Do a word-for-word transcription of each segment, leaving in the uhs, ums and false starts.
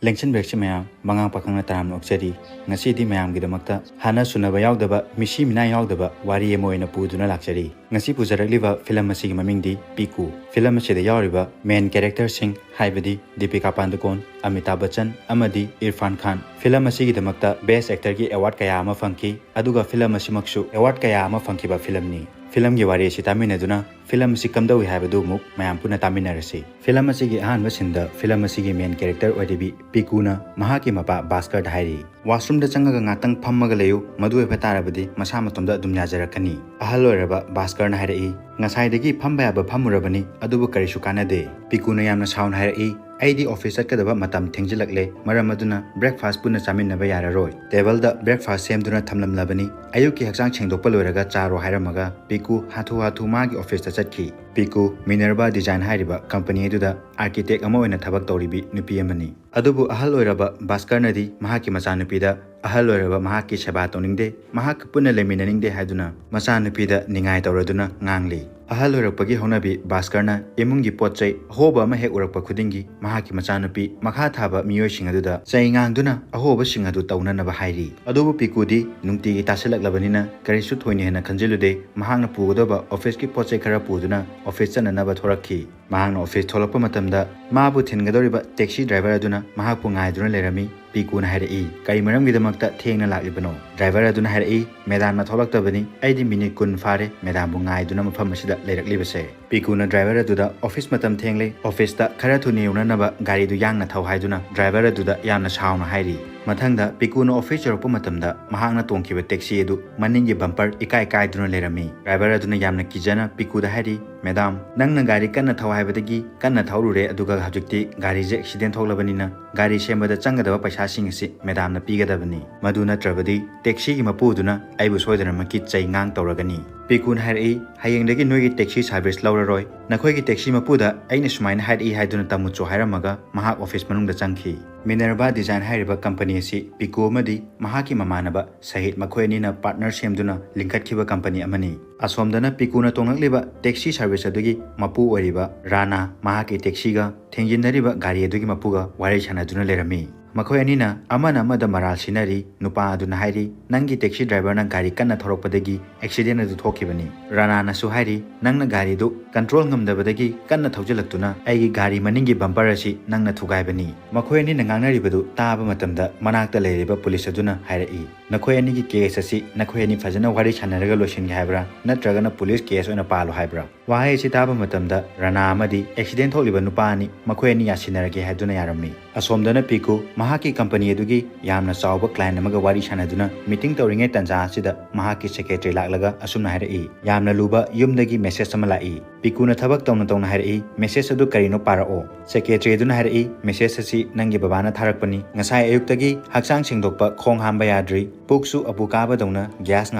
ꯂꯦꯡꯁꯤꯟꯕꯤꯔꯛꯁꯤ ꯃꯌꯥꯝ, ꯃꯉꯥꯡ ꯄꯥꯈꯪꯅ ꯇꯔꯥꯝꯅ ꯑꯣꯛꯆꯔꯤ꯫ ꯉꯁꯤꯗꯤ ꯃꯌꯥꯝꯒꯤꯗꯃꯛꯇ ꯍꯥꯟꯅ ꯁꯨꯅꯕ ꯌꯥꯎꯗꯕ, ꯃꯤꯁꯤ ꯃꯤꯅꯥ ꯌꯥꯎꯗꯕ ꯋꯥꯔꯤ ꯑꯃ ꯑꯣꯏꯅ ꯄꯨꯗꯨꯅ ꯂꯥꯛꯆꯔꯤ꯫ ꯉꯁꯤ ꯄꯨꯖꯔꯛꯂꯤꯕ ꯐꯤꯂꯝ ꯑꯁꯤꯒꯤ ꯃꯃꯤꯡꯗꯤ ꯄꯤꯀꯨ꯫ ꯐꯤꯂꯝ ꯑꯁꯤꯗ ꯌꯥꯎꯔꯤꯕ main characterꯁꯤꯡ ꯍꯥꯏꯕꯗꯤ ꯗꯤꯄꯤꯀꯥ ꯄꯥꯗꯨꯀꯣꯟ, ꯑꯃꯤꯇꯥꯚ ꯕꯆꯟ ꯑꯃꯗꯤ ꯏꯔꯐꯥꯟ ꯈꯥꯟ꯫ ꯐꯤꯂꯝ ꯑꯁꯤꯒꯤꯗꯃꯛꯇ best actorꯒꯤ award ꯀꯌꯥ ꯑꯃ ꯐꯪꯈꯤ꯫ ꯑꯗꯨꯒ ꯐꯤꯂꯝ ꯑꯁꯤꯃꯛꯁꯨ award ꯀꯌꯥ ꯑꯃ ꯐꯪꯈꯤꯕ ꯐꯤꯂꯝꯅꯤ꯫ ꯐꯤꯂꯝꯒꯤ ꯋꯥꯔꯤ ꯑꯁꯤ ꯇꯥꯃꯤꯟꯅꯗꯨꯅ ꯐꯤꯂꯝ ꯑꯁꯤ ꯀꯝꯗꯧꯏ ꯍꯥꯏꯕꯗꯨ ꯑꯃꯨꯛ ꯃꯌꯥꯝ ꯄꯨꯟꯅ ꯇꯥꯃꯤꯟꯅꯔꯁꯤ꯫ ꯐꯤꯂꯝ ꯑꯁꯤꯒꯤ ꯑꯍꯥꯟꯕ sceneꯗ ꯐꯤꯂꯝ ꯑꯁꯤꯒꯤ main character ꯑꯣꯏꯔꯤꯕꯤ ꯄꯤꯀꯨꯅ ꯃꯍꯥꯛꯀꯤ ꯃꯄꯥ ꯚꯥꯁꯀꯔꯗ ꯍꯥꯏꯔꯤ, "Washroomꯗ ꯆꯪꯉꯒ ꯉꯥꯛꯇꯪ ꯐꯝꯃꯒ ꯂꯩꯌꯨ, ꯃꯗꯨ ꯑꯣꯏꯕ ꯇꯥꯔꯕꯗꯤ ꯃꯁꯥ ꯃꯇꯣꯝꯗ ꯑꯗꯨꯝ ꯌꯥꯖꯔꯛꯀꯅꯤ"꯫ ꯑꯍꯜ ꯑꯣꯏꯔꯕ ꯚꯥꯁꯀꯔꯅ ꯍꯥꯏꯔꯛꯏ, "ꯉꯁꯥꯏꯗꯒꯤ ꯐꯝꯕ ꯌꯥꯕ ꯐꯝꯃꯨꯔꯕꯅꯤ, ꯑꯗꯨꯕꯨ ꯀꯔꯤꯁꯨ ꯀꯥꯟꯅꯗꯦ"꯫ ꯄꯤꯀꯨꯅ ꯌꯥꯝꯅ ꯁꯥꯎꯅ ꯍꯥꯏꯔꯛꯏ, "ꯑꯩꯗꯤ office ꯆꯠꯀꯗꯕ ꯃꯇꯝ ꯊꯦꯡꯖꯤꯜꯂꯛꯂꯦ, ꯃꯔꯝ ꯑꯗꯨꯅ breakfast ꯄꯨꯟꯅ ꯆꯥꯃꯤꯟꯅꯕ ꯌꯥꯔꯔꯣꯏ"꯫ Tableꯗ breakfast ꯁꯦꯝꯗꯨꯅ ꯊꯝꯂꯝꯂꯕꯅꯤ꯫ ꯑꯌꯨꯛꯀꯤ ꯍꯛꯆꯥꯡ ꯁꯦꯡꯗꯣꯛꯄ ꯂꯣꯏꯔꯒ ꯆꯥꯔꯣ ꯍꯥꯏꯔꯝꯃꯒ ꯄꯤꯀꯨ ꯍꯥꯊꯨ ꯍꯥꯊꯨ ꯃꯥꯒꯤ officeꯇ ꯆꯠꯈꯤ꯫ ꯄꯤꯀꯨ Minerva Design ꯍꯥꯏꯔꯤꯕ company ꯑꯗꯨꯗ architect ꯑꯃ ꯑꯣꯏꯅ ꯊꯕꯛ ꯇꯧꯔꯤꯕꯤ ꯅꯨꯄꯤ ꯑꯃꯅꯤ꯫ ꯑꯗꯨꯕꯨ ꯑꯍꯜ ꯑꯣꯏꯔꯕ ꯚꯥꯁꯀꯔꯅꯗꯤ ꯃꯍꯥꯛꯀꯤ ꯃꯆꯥꯅꯨꯄꯤꯗ ꯑꯍꯜ ꯑꯣꯏꯔꯕ ꯃꯍꯥꯛꯀꯤ ꯁꯦꯕꯥ ꯇꯧꯅꯤꯡꯗꯦ, ꯃꯍꯥꯛꯀ ꯄꯨꯟꯅ ꯂꯩꯃꯤꯟꯅꯅꯤꯡꯗꯦ ꯍꯥꯏꯗꯨꯅ ꯃꯆꯥꯅꯨꯄꯤꯗ ꯅꯤꯡꯉꯥꯏ ꯇꯧꯔꯗꯨꯅ ꯉꯥꯡꯂꯤ꯫ ꯑꯍꯜ ꯑꯣꯏꯔꯛꯄꯒꯤ ꯍꯧꯅꯕꯤ ꯚꯥꯁꯀꯔꯅ ꯏꯃꯨꯡꯒꯤ ꯄꯣꯠ ꯆꯩ ꯑꯍꯣꯕ ꯑꯃ ꯍꯦꯛ ꯎꯔꯛꯄ ꯈꯨꯗꯤꯡꯒꯤ ꯃꯍꯥꯛꯀꯤ ꯃꯆꯥꯅꯨꯄꯤ ꯃꯈꯥ ꯊꯥꯕ ꯃꯤꯑꯣꯏꯁꯤꯡ ꯑꯗꯨꯗ ꯆꯩ ꯉꯥꯡꯗꯨꯅ ꯑꯍꯣꯕꯁꯤꯡ ꯑꯗꯨ ꯇꯧꯅꯅꯕ ꯍꯥꯏꯔꯤ꯫ ꯑꯗꯨꯕꯨ ꯄꯤꯀꯨꯗꯤ ꯅꯨꯡꯇꯤꯒꯤ ꯇꯥꯁꯤꯜꯂꯛꯂꯕꯅꯤꯅ ꯀꯔꯤꯁꯨ ꯊꯣꯏꯅ ꯍꯦꯟꯅ ꯈꯟꯖꯤꯜꯂꯨꯗꯦ꯫ ꯃꯍꯥꯛꯅ ꯄꯨꯒꯗꯧꯕ officeꯀꯤ ꯄꯣꯠ ꯆꯩ ꯈꯔ ꯄꯨꯗꯨꯅ office ꯆꯠꯅꯅꯕ ꯊꯣꯔꯛꯈꯤ꯫ ꯃꯍꯥꯛꯅ office ꯊꯣꯛꯂꯛꯄ ꯃꯇꯝꯗ ꯃꯥꯕꯨ ꯊꯤꯟꯒꯗꯧꯔꯤꯕ taxi driver ꯑꯗꯨꯅ ꯃꯍꯥꯛꯄꯨ ꯉꯥꯏꯗꯨꯅ ꯂꯩꯔꯝꯃꯤ꯫ ꯄꯤꯀꯨꯅ ꯍꯥꯏꯔꯛꯏ, "ꯀꯔꯤ ꯃꯔꯝꯒꯤꯗꯃꯛꯇ ꯊꯦꯡꯅ ꯂꯥꯛꯂꯤꯕꯅꯣ?" Driver ꯑꯗꯨꯅ ꯍꯥꯏꯔꯛꯏ, "Madamꯅ ꯊꯣꯛꯂꯛꯇꯕꯅꯤ, ꯑꯩꯗꯤ minute ꯀꯨꯟ ꯐꯥꯔꯦ madamꯕꯨ ꯉꯥꯏꯗꯨꯅ ꯃꯐꯝ ꯑꯁꯤꯗ ꯂꯩꯔꯛꯂꯤꯕꯁꯦ"꯫ ꯄꯤꯀꯨꯅ driver ꯑꯗꯨꯗ office ꯃꯇꯝ ꯊꯦꯡꯂꯦ, officeꯇ ꯈꯔ ꯊꯨꯅ ꯌꯧꯅꯅꯕ ꯒꯥꯔꯤꯗꯨ ꯌꯥꯡꯅ ꯊꯧ ꯍꯥꯏꯗꯨꯅ driver ꯑꯗꯨꯗ ꯌꯥꯝꯅ ꯁꯥꯎꯅ ꯍꯥꯏꯔꯤ꯫ ꯃꯊꯪꯗ ꯄꯤꯀꯨꯅ office ꯌꯧꯔꯛꯄ ꯃꯇꯝꯗ ꯃꯍꯥꯛꯅ ꯇꯣꯡꯈꯤꯕ taxi ꯑꯗꯨ ꯃꯅꯤꯡꯒꯤ bumper ꯏꯀꯥꯏ ꯀꯥꯏꯗꯨꯅ ꯂꯩꯔꯝꯃꯤ꯫ Driver ꯑꯗꯨꯅ ꯌꯥꯝꯅ ꯀꯤꯖꯅ ꯄꯤꯀꯨꯗ ꯍꯥꯏꯔꯤ, "Madam, ꯅꯪꯅ ꯒꯥꯔꯤ ꯀꯟꯅ ꯊꯧ ꯍꯥꯏꯕꯗꯒꯤ ꯀꯟꯅ ꯊꯧꯔꯨꯔꯦ, ꯑꯗꯨꯒ ꯍꯧꯖꯤꯛꯇꯤ ꯒꯥꯔꯤꯁꯦ accident ꯊꯣꯛꯂꯕꯅꯤꯅ ꯒꯥꯔꯤ ꯁꯦꯝꯕꯗ ꯆꯪꯒꯗꯕ ꯄꯩꯁꯥꯁꯤꯡ ꯑꯁꯤ madamꯅ ꯄꯤꯒꯗꯕꯅꯤ꯫ ꯃꯗꯨ ꯅꯠꯇ꯭ꯔꯕꯗꯤ taxiꯒꯤ ꯃꯄꯨꯗꯨꯅ ꯑꯩꯕꯨ ꯁꯣꯏꯗꯅꯃꯛꯀꯤ ꯆꯩ ꯉꯥꯡ ꯇꯧꯔꯒꯅꯤ"꯫ ꯄꯤꯀꯨꯅ ꯍꯥꯏꯔꯛꯏ, "ꯍꯌꯦꯡꯗꯒꯤ ꯅꯣꯏꯒꯤ taxi service ꯂꯧꯔꯔꯣꯏ꯫ "ꯅꯈꯣꯏꯒꯤ ꯇꯦꯛꯁꯤ ꯃꯄꯨꯗ ꯑꯩꯅ ꯁꯨꯃꯥꯏꯅ ꯍꯥꯏꯔꯛꯏ ꯍꯥꯏꯗꯨꯅ ꯇꯝꯃꯨꯆꯣ" ꯍꯥꯏꯔꯝꯃꯒ ꯃꯍꯥꯛ ꯑꯣꯐꯤꯁ ꯃꯅꯨꯡꯗ ꯆꯪꯈꯤ꯫ ꯃꯤꯅꯔꯚꯥ ꯗꯤꯖꯥꯏꯟ ꯍꯥꯏꯔꯤꯕ ꯀꯝꯄꯅꯤ ꯑꯁꯤ ꯄꯤꯀꯨ ꯑꯃꯗꯤ ꯃꯍꯥꯛꯀꯤ ꯃꯃꯥꯟꯅꯕ ꯁꯍꯤꯗ ꯃꯈꯣꯏ ꯑꯅꯤꯅ ꯄꯥꯔꯠꯅꯔ ꯁꯦꯝꯗꯨꯅ ꯂꯤꯡꯈꯠꯈꯤꯕ ꯀꯝꯄꯅꯤ ꯑꯃꯅꯤ꯫ ꯑꯁꯣꯝꯗꯅ ꯄꯤꯀꯨꯅ ꯇꯣꯡꯂꯛꯂꯤꯕ ꯇꯦꯛꯁꯤ ꯁꯥꯔꯚꯤꯁ ꯑꯗꯨꯒꯤ ꯃꯄꯨ ꯑꯣꯏꯔꯤꯕ ꯔꯥꯅꯥ ꯃꯍꯥꯛꯀꯤ ꯇꯦꯛꯁꯤꯒ ꯊꯦꯡꯖꯤꯟꯅꯔꯤꯕ ꯒꯥꯔꯤ ꯑꯗꯨꯒꯤ ꯃꯄꯨꯒ ꯋꯥꯔꯤ ꯁꯥꯟꯅꯗꯨꯅ ꯂꯩꯔꯝꯃꯤ꯫ ꯃꯈꯣꯏ ꯑꯅꯤꯅ ꯑꯃꯅ ꯑꯃꯗ ꯃꯔꯥꯜ ꯁꯤꯟꯅꯔꯤ꯫ ꯅꯨꯄꯥ ꯑꯗꯨꯅ ꯍꯥꯏꯔꯤ, "ꯅꯪꯒꯤ ꯇꯦꯛꯁꯤ ꯗ꯭ꯔꯥꯏꯚꯔꯅ ꯒꯥꯔꯤ ꯀꯟꯅ ꯊꯧꯔꯛꯄꯗꯒꯤ ꯑꯦꯛꯁꯤꯗꯦꯟ ꯑꯗꯨ ꯊꯣꯛꯈꯤꯕꯅꯤ"꯫ ꯔꯥꯅꯥꯅꯁꯨ ꯍꯥꯏꯔꯤ, "ꯅꯪꯅ ꯒꯥꯔꯤꯗꯨ ꯀꯟꯇ꯭ꯔꯣꯜ ꯉꯝꯗꯕꯗꯒꯤ ꯀꯟꯅ ꯊꯧꯖꯤꯜꯂꯛꯇꯨꯅ ꯑꯩꯒꯤ ꯒꯥꯔꯤ ꯃꯅꯤꯡꯒꯤ ꯕꯝꯄꯔ ꯑꯁꯤ ꯅꯪꯅ ꯊꯨꯒꯥꯏꯕꯅꯤ"꯫ ꯃꯈꯣꯏ ꯑꯅꯤꯅ ꯉꯥꯡꯅꯔꯤꯕꯗꯨ ꯇꯥꯕ ꯃꯇꯝꯗ ꯃꯅꯥꯛꯇ ꯂꯩꯔꯤꯕ ꯄꯨꯂꯤꯁ ꯑꯗꯨꯅ ꯍꯥꯏꯔꯛꯏ, "ꯅꯈꯣꯏ ꯑꯅꯤꯒꯤ ꯀꯦꯁ ꯑꯁꯤ ꯅꯈꯣꯏ ꯑꯅꯤ ꯐꯖꯅ ꯋꯥꯔꯤ ꯁꯥꯟꯅꯔꯒ ꯂꯣꯏꯁꯤꯟꯒꯦ ꯍꯥꯏꯕ꯭ꯔꯥ, ꯅꯠꯇ꯭ꯔꯒꯅ ꯄꯨꯂꯤꯁ ꯀꯦꯁ ꯑꯣꯏꯅ ꯄꯥꯜꯂꯣ ꯍꯥꯏꯕ꯭ꯔꯥ?" ꯋꯥꯍꯩ ꯑꯁꯤ ꯇꯥꯕ ꯃꯇꯝꯗ ꯔꯅꯥ ꯑꯃꯗꯤ ꯑꯦꯛꯁꯤꯗꯦꯟ ꯊꯣꯛꯂꯤꯕ ꯅꯨꯄꯥ ꯑꯅꯤ ꯃꯈꯣꯏ ꯑꯅꯤ ꯌꯥꯁꯤꯟꯅꯔꯒꯦ ꯍꯥꯏꯗꯨꯅ ꯌꯥꯔꯝꯃꯤ꯫ ꯑꯁꯣꯝꯗꯅ ꯄꯤꯀꯨ ꯃꯍꯥꯛꯀꯤ ꯀꯝꯄꯅꯤ ꯑꯗꯨꯒꯤ ꯌꯥꯝꯅ ꯆꯥꯎꯕ ꯀ꯭ꯂꯥꯏꯟ ꯑꯃꯒ ꯋꯥꯔꯤ ꯁꯥꯟꯅꯗꯨꯅ ꯃꯤꯇꯤꯡ ꯇꯧꯔꯤꯉꯩ ꯇꯥꯟꯖꯥ ꯑꯁꯤꯗ ꯃꯍꯥꯛꯀꯤ ꯁꯦꯀ꯭ꯔꯦꯇꯔꯤ ꯂꯥꯛꯂꯒ ꯑꯁꯨꯝꯅ ꯍꯥꯏꯔꯛꯏ, "ꯌꯥꯝꯅ ꯂꯨꯕ ꯌꯨꯝꯗꯒꯤ ꯃꯦꯁꯦꯖ ꯑꯃ ꯂꯥꯛꯏ꯫ ꯄꯤꯀꯨꯅ ꯊꯕꯛ ꯇꯧꯅ ꯇꯧꯅ ꯍꯥꯏꯔꯛꯏ, 'ꯃꯦꯁꯦꯖ ꯑꯗꯨ ꯀꯔꯤꯅꯣ ꯄꯥꯔꯛꯑꯣ'"꯫ ꯁꯦꯀ꯭ꯔꯦꯇꯔꯤ ꯑꯗꯨꯅ ꯍꯥꯏꯔꯛꯏ, "ꯃꯦꯁꯦꯖ ꯑꯁꯤ ꯅꯪꯒꯤ ꯕꯕꯥꯅ ꯊꯥꯔꯛꯄꯅꯤ꯫ ꯉꯁꯥꯏ ꯑꯌꯨꯛꯇꯒꯤ ꯍꯛꯆꯥꯡ ꯁꯦꯡꯗꯣꯛꯄ, ꯈꯣꯡ ꯍꯥꯝꯕ ꯌꯥꯗ꯭ꯔꯤ꯫ ꯄꯨꯛꯁꯨ ꯑꯕꯨ ꯀꯥꯕꯗꯧꯅ ꯒ꯭ꯌꯥꯁ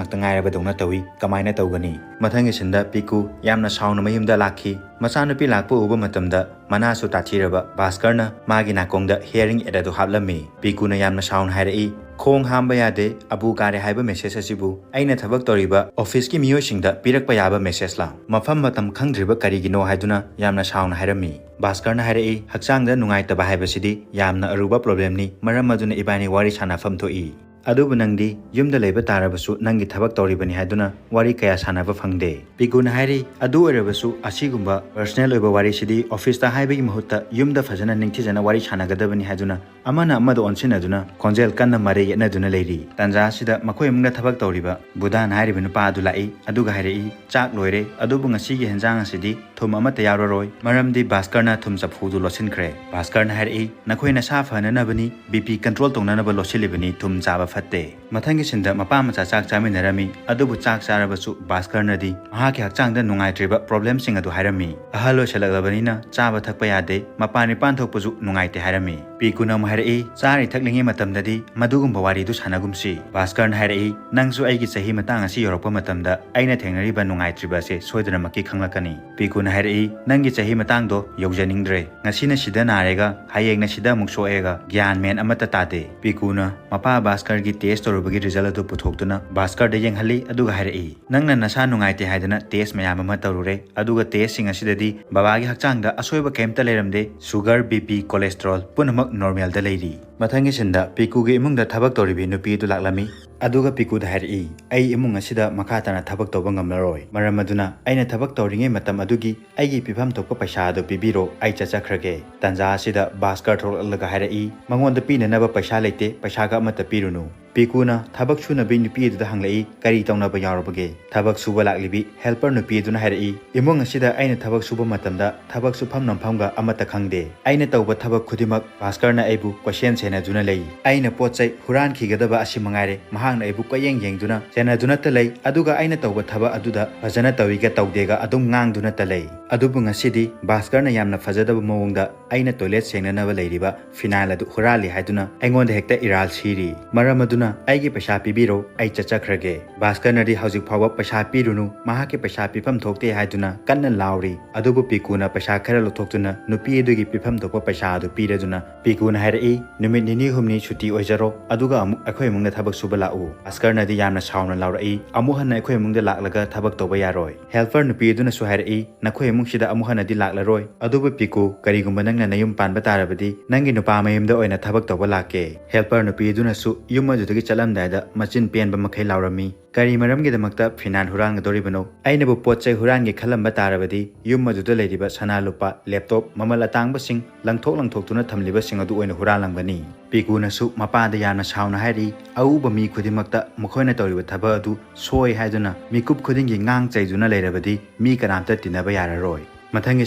ꯉꯥꯛꯇ ꯉꯥꯏꯔꯕꯗꯧꯅ ꯇꯧꯏ꯫ ꯀꯃꯥꯏꯅ ꯇꯧꯒꯅꯤ?" ꯃꯊꯪꯒꯤ ꯁꯤꯟꯗ ꯄꯤꯀꯨ ꯌꯥꯝꯅ ꯁꯥꯎꯅ ꯃꯌꯨꯝꯗ ꯂꯥꯛꯈꯤ꯫ ꯃꯆꯥꯅꯨꯄꯤ ꯂꯥꯛꯄ ꯎꯕ ꯃꯇꯝꯗ ꯃꯅꯥꯁꯨ ꯇꯥꯊꯤꯔꯕ ꯚꯥꯁꯀꯔꯅ ꯃꯥꯒꯤ ꯅꯥꯀꯣꯡꯗ ꯍꯤꯌꯔꯤꯡ ꯑꯦꯗ ꯑꯗꯨ ꯍꯥꯞꯂꯝꯃꯤ꯫ ꯄꯤꯀꯨꯅ ꯌꯥꯝꯅ ꯁꯥꯎꯅ ꯍꯥꯏꯔꯛꯏ, "ꯈꯣꯡ ꯍꯥꯝꯕ ꯌꯥꯗꯦ, ꯑꯕꯨ ꯀꯥꯔꯦ ꯍꯥꯏꯕ ꯃꯦꯁꯦꯖ ꯑꯁꯤꯕꯨ ꯑꯩꯅ ꯊꯕꯛ ꯇꯧꯔꯤꯕ ꯑꯣꯐꯤꯁꯀꯤ ꯃꯤꯑꯣꯏꯁꯤꯡꯗ ꯄꯤꯔꯛꯄ ꯌꯥꯕ ꯃꯦꯁꯦꯖꯂꯥ? ꯃꯐꯝ ꯃꯇꯝ ꯈꯪꯗ꯭ꯔꯤꯕ ꯀꯔꯤꯒꯤꯅꯣ?" ꯍꯥꯏꯗꯨꯅ ꯌꯥꯝꯅ ꯁꯥꯎꯅ ꯍꯥꯏꯔꯝꯃꯤ꯫ ꯚꯥꯁꯀꯔꯅ ꯍꯥꯏꯔꯛꯏ, "ꯍꯛꯆꯥꯡꯗ ꯅꯨꯡꯉꯥꯏꯇꯕ ꯍꯥꯏꯕꯁꯤꯗꯤ ꯌꯥꯝꯅ ꯑꯔꯨꯕ ꯄ꯭ꯔꯣꯕ꯭ꯂꯦꯝꯅꯤ, ꯃꯔꯝ ꯑꯗꯨꯅ ꯏꯕꯥꯅꯤ ꯋꯥꯔꯤ ꯁꯥꯟꯅꯐꯝ ꯊꯣꯛꯏ꯫ ꯑꯗꯨꯕꯨ ꯅꯪꯗꯤ ꯌꯨꯝꯗ ꯂꯩꯕ ꯇꯥꯔꯕꯁꯨ ꯅꯪꯒꯤ ꯊꯕꯛ ꯇꯧꯔꯤꯕꯅꯤ ꯍꯥꯏꯗꯨꯅ ꯋꯥꯔꯤ ꯀꯌꯥ ꯁꯥꯟꯅꯕ ꯐꯪꯗꯦ"꯫ ꯄꯤꯀꯨꯅ ꯍꯥꯏꯔꯤ, "ꯑꯗꯨ ꯑꯣꯏꯔꯕꯁꯨ ꯑꯁꯤꯒꯨꯝꯕ ꯄꯔꯁꯅꯦꯜ ꯑꯣꯏꯕ ꯋꯥꯔꯤꯁꯤꯗꯤ ꯑꯣꯐꯤꯁꯇ ꯍꯥꯏꯕꯒꯤ ꯃꯍꯨꯠꯇ ꯌꯨꯝꯗ ꯐꯖꯅ ꯅꯤꯡꯊꯤꯖꯅ ꯋꯥꯔꯤ ꯁꯥꯟꯅꯒꯗꯕꯅꯤ" ꯍꯥꯏꯗꯨꯅ ꯑꯃꯅ ꯑꯃꯗ ꯑꯣꯟꯁꯤꯟꯅꯗꯨꯅ ꯈꯣꯟꯖꯦꯜ ꯀꯟꯅ ꯃꯔꯩ ꯌꯦꯠꯅꯗꯨꯅ ꯂꯩꯔꯤ꯫ ꯇꯥꯟꯖꯥ ꯑꯁꯤꯗ ꯃꯈꯣꯏ ꯏꯃꯨꯡꯗ ꯊꯕꯛ ꯇꯧꯔꯤꯕ ꯕꯨꯙꯥꯟ ꯍꯥꯏꯔꯤꯕ ꯅꯨꯄꯥ ꯑꯗꯨ ꯂꯥꯛꯏ, ꯑꯗꯨꯒ ꯍꯥꯏꯔꯛꯏ, "ꯆꯥꯛ ꯂꯣꯏꯔꯦ, ꯑꯗꯨꯕꯨ ꯉꯁꯤꯒꯤ ꯍꯦꯟꯖꯥꯡ ꯑꯁꯤꯗꯤ ꯊꯨꯝ ꯑꯃꯠꯇ ꯌꯥꯎꯔꯔꯣꯏ, ꯃꯔꯝꯗꯤ ꯚꯥꯁꯀꯔꯅ ꯊꯨꯝ ꯆꯐꯨꯗꯨ ꯂꯣꯠꯁꯤꯟꯈ꯭ꯔꯦ"꯫ ꯚꯥꯁꯀꯔꯅ ꯍꯥꯏꯔꯛꯏ, "ꯅꯈꯣꯏ ꯅꯁꯥ ꯐꯅꯅꯕꯅꯤ, ꯕꯤ ꯄꯤ ꯀꯟꯇ꯭ꯔꯣꯜ ꯇꯧꯅꯅꯕ ꯂꯣꯠꯁꯤꯜꯂꯤꯕꯅꯤ ꯊꯨꯝ ꯆꯥꯕ ꯐꯠꯇꯦ꯫ ꯃꯊꯪꯒꯤ ꯁꯤꯟꯗ ꯃꯄꯥ ꯃꯆꯥ ꯆꯥꯛ ꯆꯥꯃꯤꯟꯅꯔꯝꯃꯤ꯫ ꯑꯗꯨꯕꯨ ꯆꯥꯛ ꯆꯥꯔꯕꯁꯨ ꯚꯥꯁꯀꯔꯅꯗꯤ ꯃꯍꯥꯛꯀꯤ ꯍꯛꯆꯥꯡꯗ ꯅꯨꯡꯉꯥꯏꯇ꯭ꯔꯤꯕ ꯄ꯭ꯔꯣꯕ꯭ꯂꯦꯝꯁꯤꯡ ꯑꯗꯨ ꯍꯥꯏꯔꯝꯃꯤ꯫ ꯑꯍꯜ ꯑꯣꯏꯁꯜꯂꯛꯂꯕꯅꯤꯅ ꯆꯥꯕ ꯊꯛꯄ ꯌꯥꯗꯦ, ꯃꯄꯥꯟ ꯏꯄꯥꯟ ꯊꯣꯛꯄꯁꯨ ꯅꯨꯡꯉꯥꯏꯇꯦ ꯍꯥꯏꯔꯝꯃꯤ꯫ ꯄꯤꯀꯨꯅ ꯑꯃꯨꯛ ꯍꯥꯏꯔꯛꯏ, ꯆꯥꯔꯤ ꯊꯛꯂꯤꯉꯩ ꯃꯇꯝꯗꯗꯤ ꯃꯗꯨꯒꯨꯝꯕ ꯋꯥꯔꯤꯗꯨ ꯁꯥꯟꯅꯒꯨꯝꯁꯤ꯫ ꯚꯥꯁꯀꯔꯅ ꯍꯥꯏꯔꯛꯏ, ꯅꯪꯁꯨ ꯑꯩꯒꯤ ꯆꯍꯤ ꯃꯇꯥꯡ ꯑꯁꯤ ꯌꯧꯔꯛꯄ ꯃꯇꯝꯗ ꯑꯩꯅ ꯊꯦꯡꯅꯔꯤꯕ ꯅꯨꯡꯉꯥꯏꯇ꯭ꯔꯤꯕ ꯑꯁꯦ ꯁꯣꯏꯗꯅꯃꯛꯀꯤ ꯈꯪꯂꯛꯀꯅꯤ꯫ ꯄꯤꯀꯨꯅ ꯍꯥꯏꯔꯛꯏ, ꯅꯪꯒꯤ ꯆꯍꯤ ꯃꯇꯥꯡꯗꯣ ꯌꯧꯖꯅꯤꯡꯗ꯭ꯔꯦ꯫ ꯉꯁꯤꯅ ꯁꯤꯗ ꯅꯥꯔꯦꯒ ꯍꯌꯦꯡꯅ ꯁꯤꯗ ꯑꯃꯨꯛ ꯁꯣꯛꯑꯦꯒ ꯒ꯭ꯌꯥꯟ ꯃꯦꯟ ꯑꯃꯠꯇ ꯇꯥꯗꯦ꯫ ꯄꯤꯀꯨꯅ ꯃꯄꯥ ꯚꯥꯁꯀꯔꯒꯤ ꯇꯦꯁ ꯇꯧꯔꯨꯕꯒꯤ ꯔꯤꯖꯜ ꯑꯗꯨ ꯄꯨꯊꯣꯛꯇꯨꯅ ꯚꯥꯁꯀꯔꯗ ꯌꯦꯡꯍꯜꯂꯤ, ꯑꯗꯨꯒ ꯍꯥꯏꯔꯛꯏ, ꯅꯪꯅ ꯅꯁꯥ ꯅꯨꯡꯉꯥꯏꯇꯦ ꯍꯥꯏꯗꯅ ꯇꯦꯁ ꯃꯌꯥꯝ ꯑꯃ ꯇꯧꯔꯨꯔꯦ, ꯑꯗꯨꯒ ꯇꯦꯁꯁꯤꯡ ꯑꯁꯤꯗꯗꯤ ꯕꯕꯥꯒꯤ ꯍꯛꯆꯥꯡꯗ ꯑꯁꯣꯏꯕ ꯀꯩꯝꯇ ꯂꯩꯔꯝꯗꯦ꯫ ꯁꯨꯒꯔ, ꯕꯤ ꯄꯤ, ꯀꯣꯂꯦꯁꯇ꯭ꯔꯣꯜ ꯄꯨꯝꯅꯃꯛ ꯅꯣꯔꯃꯦꯜꯗ ꯂꯩꯔꯤ꯫ ꯃꯊꯪꯒꯤ ꯁꯤꯟꯗ ꯄꯤꯀꯨꯒꯤ ꯏꯃꯨꯡꯗ ꯊꯕꯛ ꯇꯧꯔꯤꯕꯤ ꯅꯨꯄꯤ ꯑꯗꯨ ꯂꯥꯛꯂꯝꯃꯤ꯫ ꯑꯗꯨꯒ ꯄꯤꯀꯨꯗ ꯍꯥꯏꯔꯛꯏ, ꯑꯩ ꯏꯃꯨꯡ ꯑꯁꯤꯗ ꯃꯈꯥ ꯇꯥꯅ ꯊꯕꯛ ꯇꯧꯕ ꯉꯝꯂꯔꯣꯏ꯫ ꯃꯔꯝ ꯑꯗꯨꯅ ꯑꯩꯅ ꯊꯕꯛ ꯇꯧꯔꯤꯉꯩ ꯃꯇꯝ ꯑꯗꯨꯒꯤ ꯑꯩꯒꯤ ꯄꯤꯐꯝ ꯊꯣꯛꯄ ꯄꯩꯁꯥ ꯑꯗꯨ ꯄꯤꯕꯤꯔꯣ, ꯑꯩ ꯆꯠꯆꯈ꯭ꯔꯒꯦ꯫ ꯇꯥꯟꯖꯥ ꯑꯁꯤꯗ ꯚꯥꯁꯀꯔ ꯊꯣꯛꯂꯛꯂꯒ ꯍꯥꯏꯔꯛꯏ, ꯃꯉꯣꯟꯗ ꯄꯤꯅꯅꯕ ꯄꯩꯁꯥ ꯂꯩꯇꯦ, ꯄꯩꯁꯥꯒ ꯑꯃꯠꯇ ꯄꯤꯔꯨꯅꯨ꯫ ꯄꯤꯀꯨꯅ ꯊꯕꯛ ꯁꯨꯅꯕꯤ ꯅꯨꯄꯤ ꯑꯗꯨꯗ ꯍꯪꯂꯛꯏ, ꯀꯔꯤ ꯇꯧꯅꯕ ꯌꯥꯎꯔꯕꯒꯦ? ꯊꯕꯛ ꯁꯨꯕ ꯂꯥꯛꯂꯤꯕꯤ ꯍꯦꯜꯄꯔ ꯅꯨꯄꯤ ꯑꯗꯨꯅ ꯍꯥꯏꯔꯛꯏ, ꯏꯃꯨꯡ ꯑꯁꯤꯗ ꯑꯩꯅ ꯊꯕꯛ ꯁꯨꯕ ꯃꯇꯝꯗ ꯊꯕꯛ ꯁꯨꯐꯝ ꯅꯣꯝꯐꯝꯒ ꯑꯃꯠꯇ ꯈꯪꯗꯦ꯫ ꯑꯩꯅ ꯇꯧꯕ ꯊꯕꯛ ꯈꯨꯗꯤꯡꯃꯛ ꯚꯥꯁꯀꯔꯅ ꯑꯩꯕꯨ ꯀꯣꯏꯁꯦꯟ ꯁꯦꯟꯅꯗꯨꯅ ꯂꯩ꯫ ꯑꯩꯅ ꯄꯣꯠ ꯆꯩ ꯍꯨꯔꯥꯟꯈꯤꯒꯗꯕ ꯑꯁꯤ ꯃꯉꯥꯏꯔꯦ, ꯃꯍꯥꯛꯅ ꯑꯩꯕꯨ ꯀꯣꯏꯌꯦꯡ ꯌꯦꯡꯗꯨꯅ ꯁꯦꯟꯅꯗꯨꯅꯇ ꯂꯩ꯫ ꯑꯗꯨꯒ ꯑꯩꯅ ꯇꯧꯕ ꯊꯕꯛ ꯑꯗꯨꯗ ꯐꯖꯅ ꯇꯧꯏꯒ ꯇꯧꯗꯦꯒ ꯑꯗꯨꯝ ꯉꯥꯡꯗꯨꯅꯇ ꯂꯩ꯫ ꯑꯗꯨꯕꯨ ꯉꯁꯤꯗꯤ ꯚꯥꯁꯀꯔꯅ ꯌꯥꯝꯅ ꯐꯖꯗꯕ ꯃꯑꯣꯡꯗ ꯑꯩꯅ ꯇꯣꯏꯂꯦꯠ ꯁꯦꯡꯅꯅꯕ ꯂꯩꯔꯤꯕ ꯐꯤꯅꯥꯏꯜ ꯑꯗꯨ ꯍꯨꯔꯥꯜꯂꯤ ꯍꯥꯏꯗꯨꯅ ꯑꯩꯉꯣꯟꯗ ꯍꯦꯛꯇ ꯏꯔꯥꯜ ꯁꯤꯔꯤ꯫ ꯃꯔꯝ ꯑꯗꯨꯅ ꯑꯩꯒꯤ ꯄꯩꯁꯥ ꯄꯤꯕꯤꯔꯣ, ꯑꯩ ꯆꯠꯆꯈ꯭ꯔꯒꯦ꯫ ꯚꯥꯁꯀꯔꯅꯗꯤ ꯍꯧꯖꯤꯛ ꯐꯥꯎꯕ ꯄꯩꯁꯥ ꯄꯤꯔꯨꯅꯨ, ꯃꯍꯥꯛꯀꯤ ꯄꯩꯁꯥ ꯄꯤꯐꯝ ꯊꯣꯛꯇꯦ ꯍꯥꯏꯗꯨꯅ ꯀꯟꯅ ꯂꯥꯎꯔꯤ꯫ ꯑꯗꯨꯕꯨ ꯄꯤꯀꯨꯅ ꯄꯩꯁꯥ ꯈꯔ ꯂꯧꯊꯣꯛꯇꯨꯅ ꯅꯨꯄꯤ ꯑꯗꯨꯒꯤ ꯄꯤꯐꯝ ꯊꯣꯛꯄ ꯄꯩꯁꯥ ꯑꯗꯨ ꯄꯤꯔꯗꯨꯅ ꯄꯤꯀꯨꯅ ꯍꯥꯏꯔꯛꯏ, ꯅꯨꯃꯤꯠ ꯅꯤꯅꯤ ꯍꯨꯝꯅꯤ ꯁꯨꯇꯤ ꯑꯣꯏꯖꯔꯣ, ꯑꯗꯨꯒ ꯑꯃꯨꯛ ꯑꯩꯈꯣꯏ ꯏꯃꯨꯡꯗ ꯊꯕꯛ ꯁꯨꯕ ꯂꯥꯛꯎ꯫ ꯚꯥꯁꯀꯔꯅꯗꯤ ꯌꯥꯝꯅ ꯁꯥꯎꯅ ꯂꯥꯎꯔꯛꯏ, ꯑꯃꯨꯛ ꯍꯟꯅ ꯑꯩꯈꯣꯏ ꯏꯃꯨꯡꯗ ꯂꯥꯛꯂꯒ ꯊꯕꯛ ꯇꯧꯕ ꯌꯥꯔꯣꯏ꯫ ꯍꯦꯜꯄꯔ ꯅꯨꯄꯤ ꯑꯗꯨꯅꯁꯨ ꯍꯥꯏꯔꯛꯏ, ꯅꯈꯣꯏ ꯏꯃꯨꯡꯁꯤꯗ ꯑꯃꯨꯛ ꯍꯟꯅꯗꯤ ꯂꯥꯛꯂꯔꯣꯏ꯫ ꯑꯗꯨꯕꯨ ꯄꯤꯀꯨ, ꯀꯔꯤꯒꯨꯝꯕ ꯅꯪꯅ ꯅꯌꯨꯝ ꯄꯥꯟꯕ ꯇꯥꯔꯕꯗꯤ ꯅꯪꯒꯤ ꯅꯨꯄꯥ ꯃꯌꯨꯝꯗ ꯑꯣꯏꯅ ꯊꯕꯛ ꯇꯧꯕ ꯂꯥꯛꯀꯦ꯫ ꯍꯦꯜꯄꯔ ꯅꯨꯄꯤ ꯑꯗꯨꯅꯁꯨ ꯌꯨꯝ ꯑꯗꯨꯗꯒꯤ ꯆꯠꯂꯝꯗꯥꯏꯗ ꯃꯆꯤꯟ ꯄꯦꯟꯕ ꯃꯈꯩ ꯂꯥꯎꯔꯝꯃꯤ, ꯀꯔꯤ ꯃꯔꯝꯒꯤꯗꯃꯛꯇ ꯐꯤꯅꯥꯏꯜ ꯍꯨꯔꯥꯟꯒꯗꯧꯔꯤꯕꯅꯣ? ꯑꯩꯅꯕꯨ ꯄꯣꯠ ꯆꯩ ꯍꯨꯔꯥꯟꯒꯦ ꯈꯜꯂꯝꯕ ꯇꯥꯔꯕꯗꯤ ꯌꯨꯝ ꯑꯗꯨꯗ ꯂꯩꯔꯤꯕ ꯁꯅꯥ ꯂꯨꯄꯥ, ꯂꯦꯞꯇꯣꯞ, ꯃꯃꯜ ꯑꯇꯥꯡꯕꯁꯤꯡ ꯂꯪꯊꯣꯛ ꯂꯪꯊꯣꯛꯇꯨꯅ ꯊꯝꯂꯤꯕꯁꯤꯡ ꯑꯗꯨ ꯑꯣꯏꯅ ꯍꯨꯔꯥꯜꯂꯝꯒꯅꯤ꯫ ꯄꯤꯀꯨꯅꯁꯨ ꯃꯄꯥꯗ ꯌꯥꯝꯅ ꯁꯥꯎꯅ ꯍꯥꯏꯔꯤ, ꯑꯎꯕ ꯃꯤ ꯈꯨꯗꯤꯡꯃꯛꯇ ꯃꯈꯣꯏꯅ ꯇꯧꯔꯤꯕ ꯊꯕꯛ ꯑꯗꯨ ꯁꯣꯏ ꯍꯥꯏꯗꯨꯅ ꯃꯤꯀꯨꯞ ꯈꯨꯗꯤꯡꯒꯤ ꯉꯥꯡ ꯆꯩꯗꯨꯅ ꯂꯩꯔꯕꯗꯤ ꯃꯤ ꯀꯅꯥꯝꯇ ꯇꯤꯟꯅꯕ ꯌꯥꯔꯔꯣꯏ꯫ ꯃꯊꯪꯒꯤ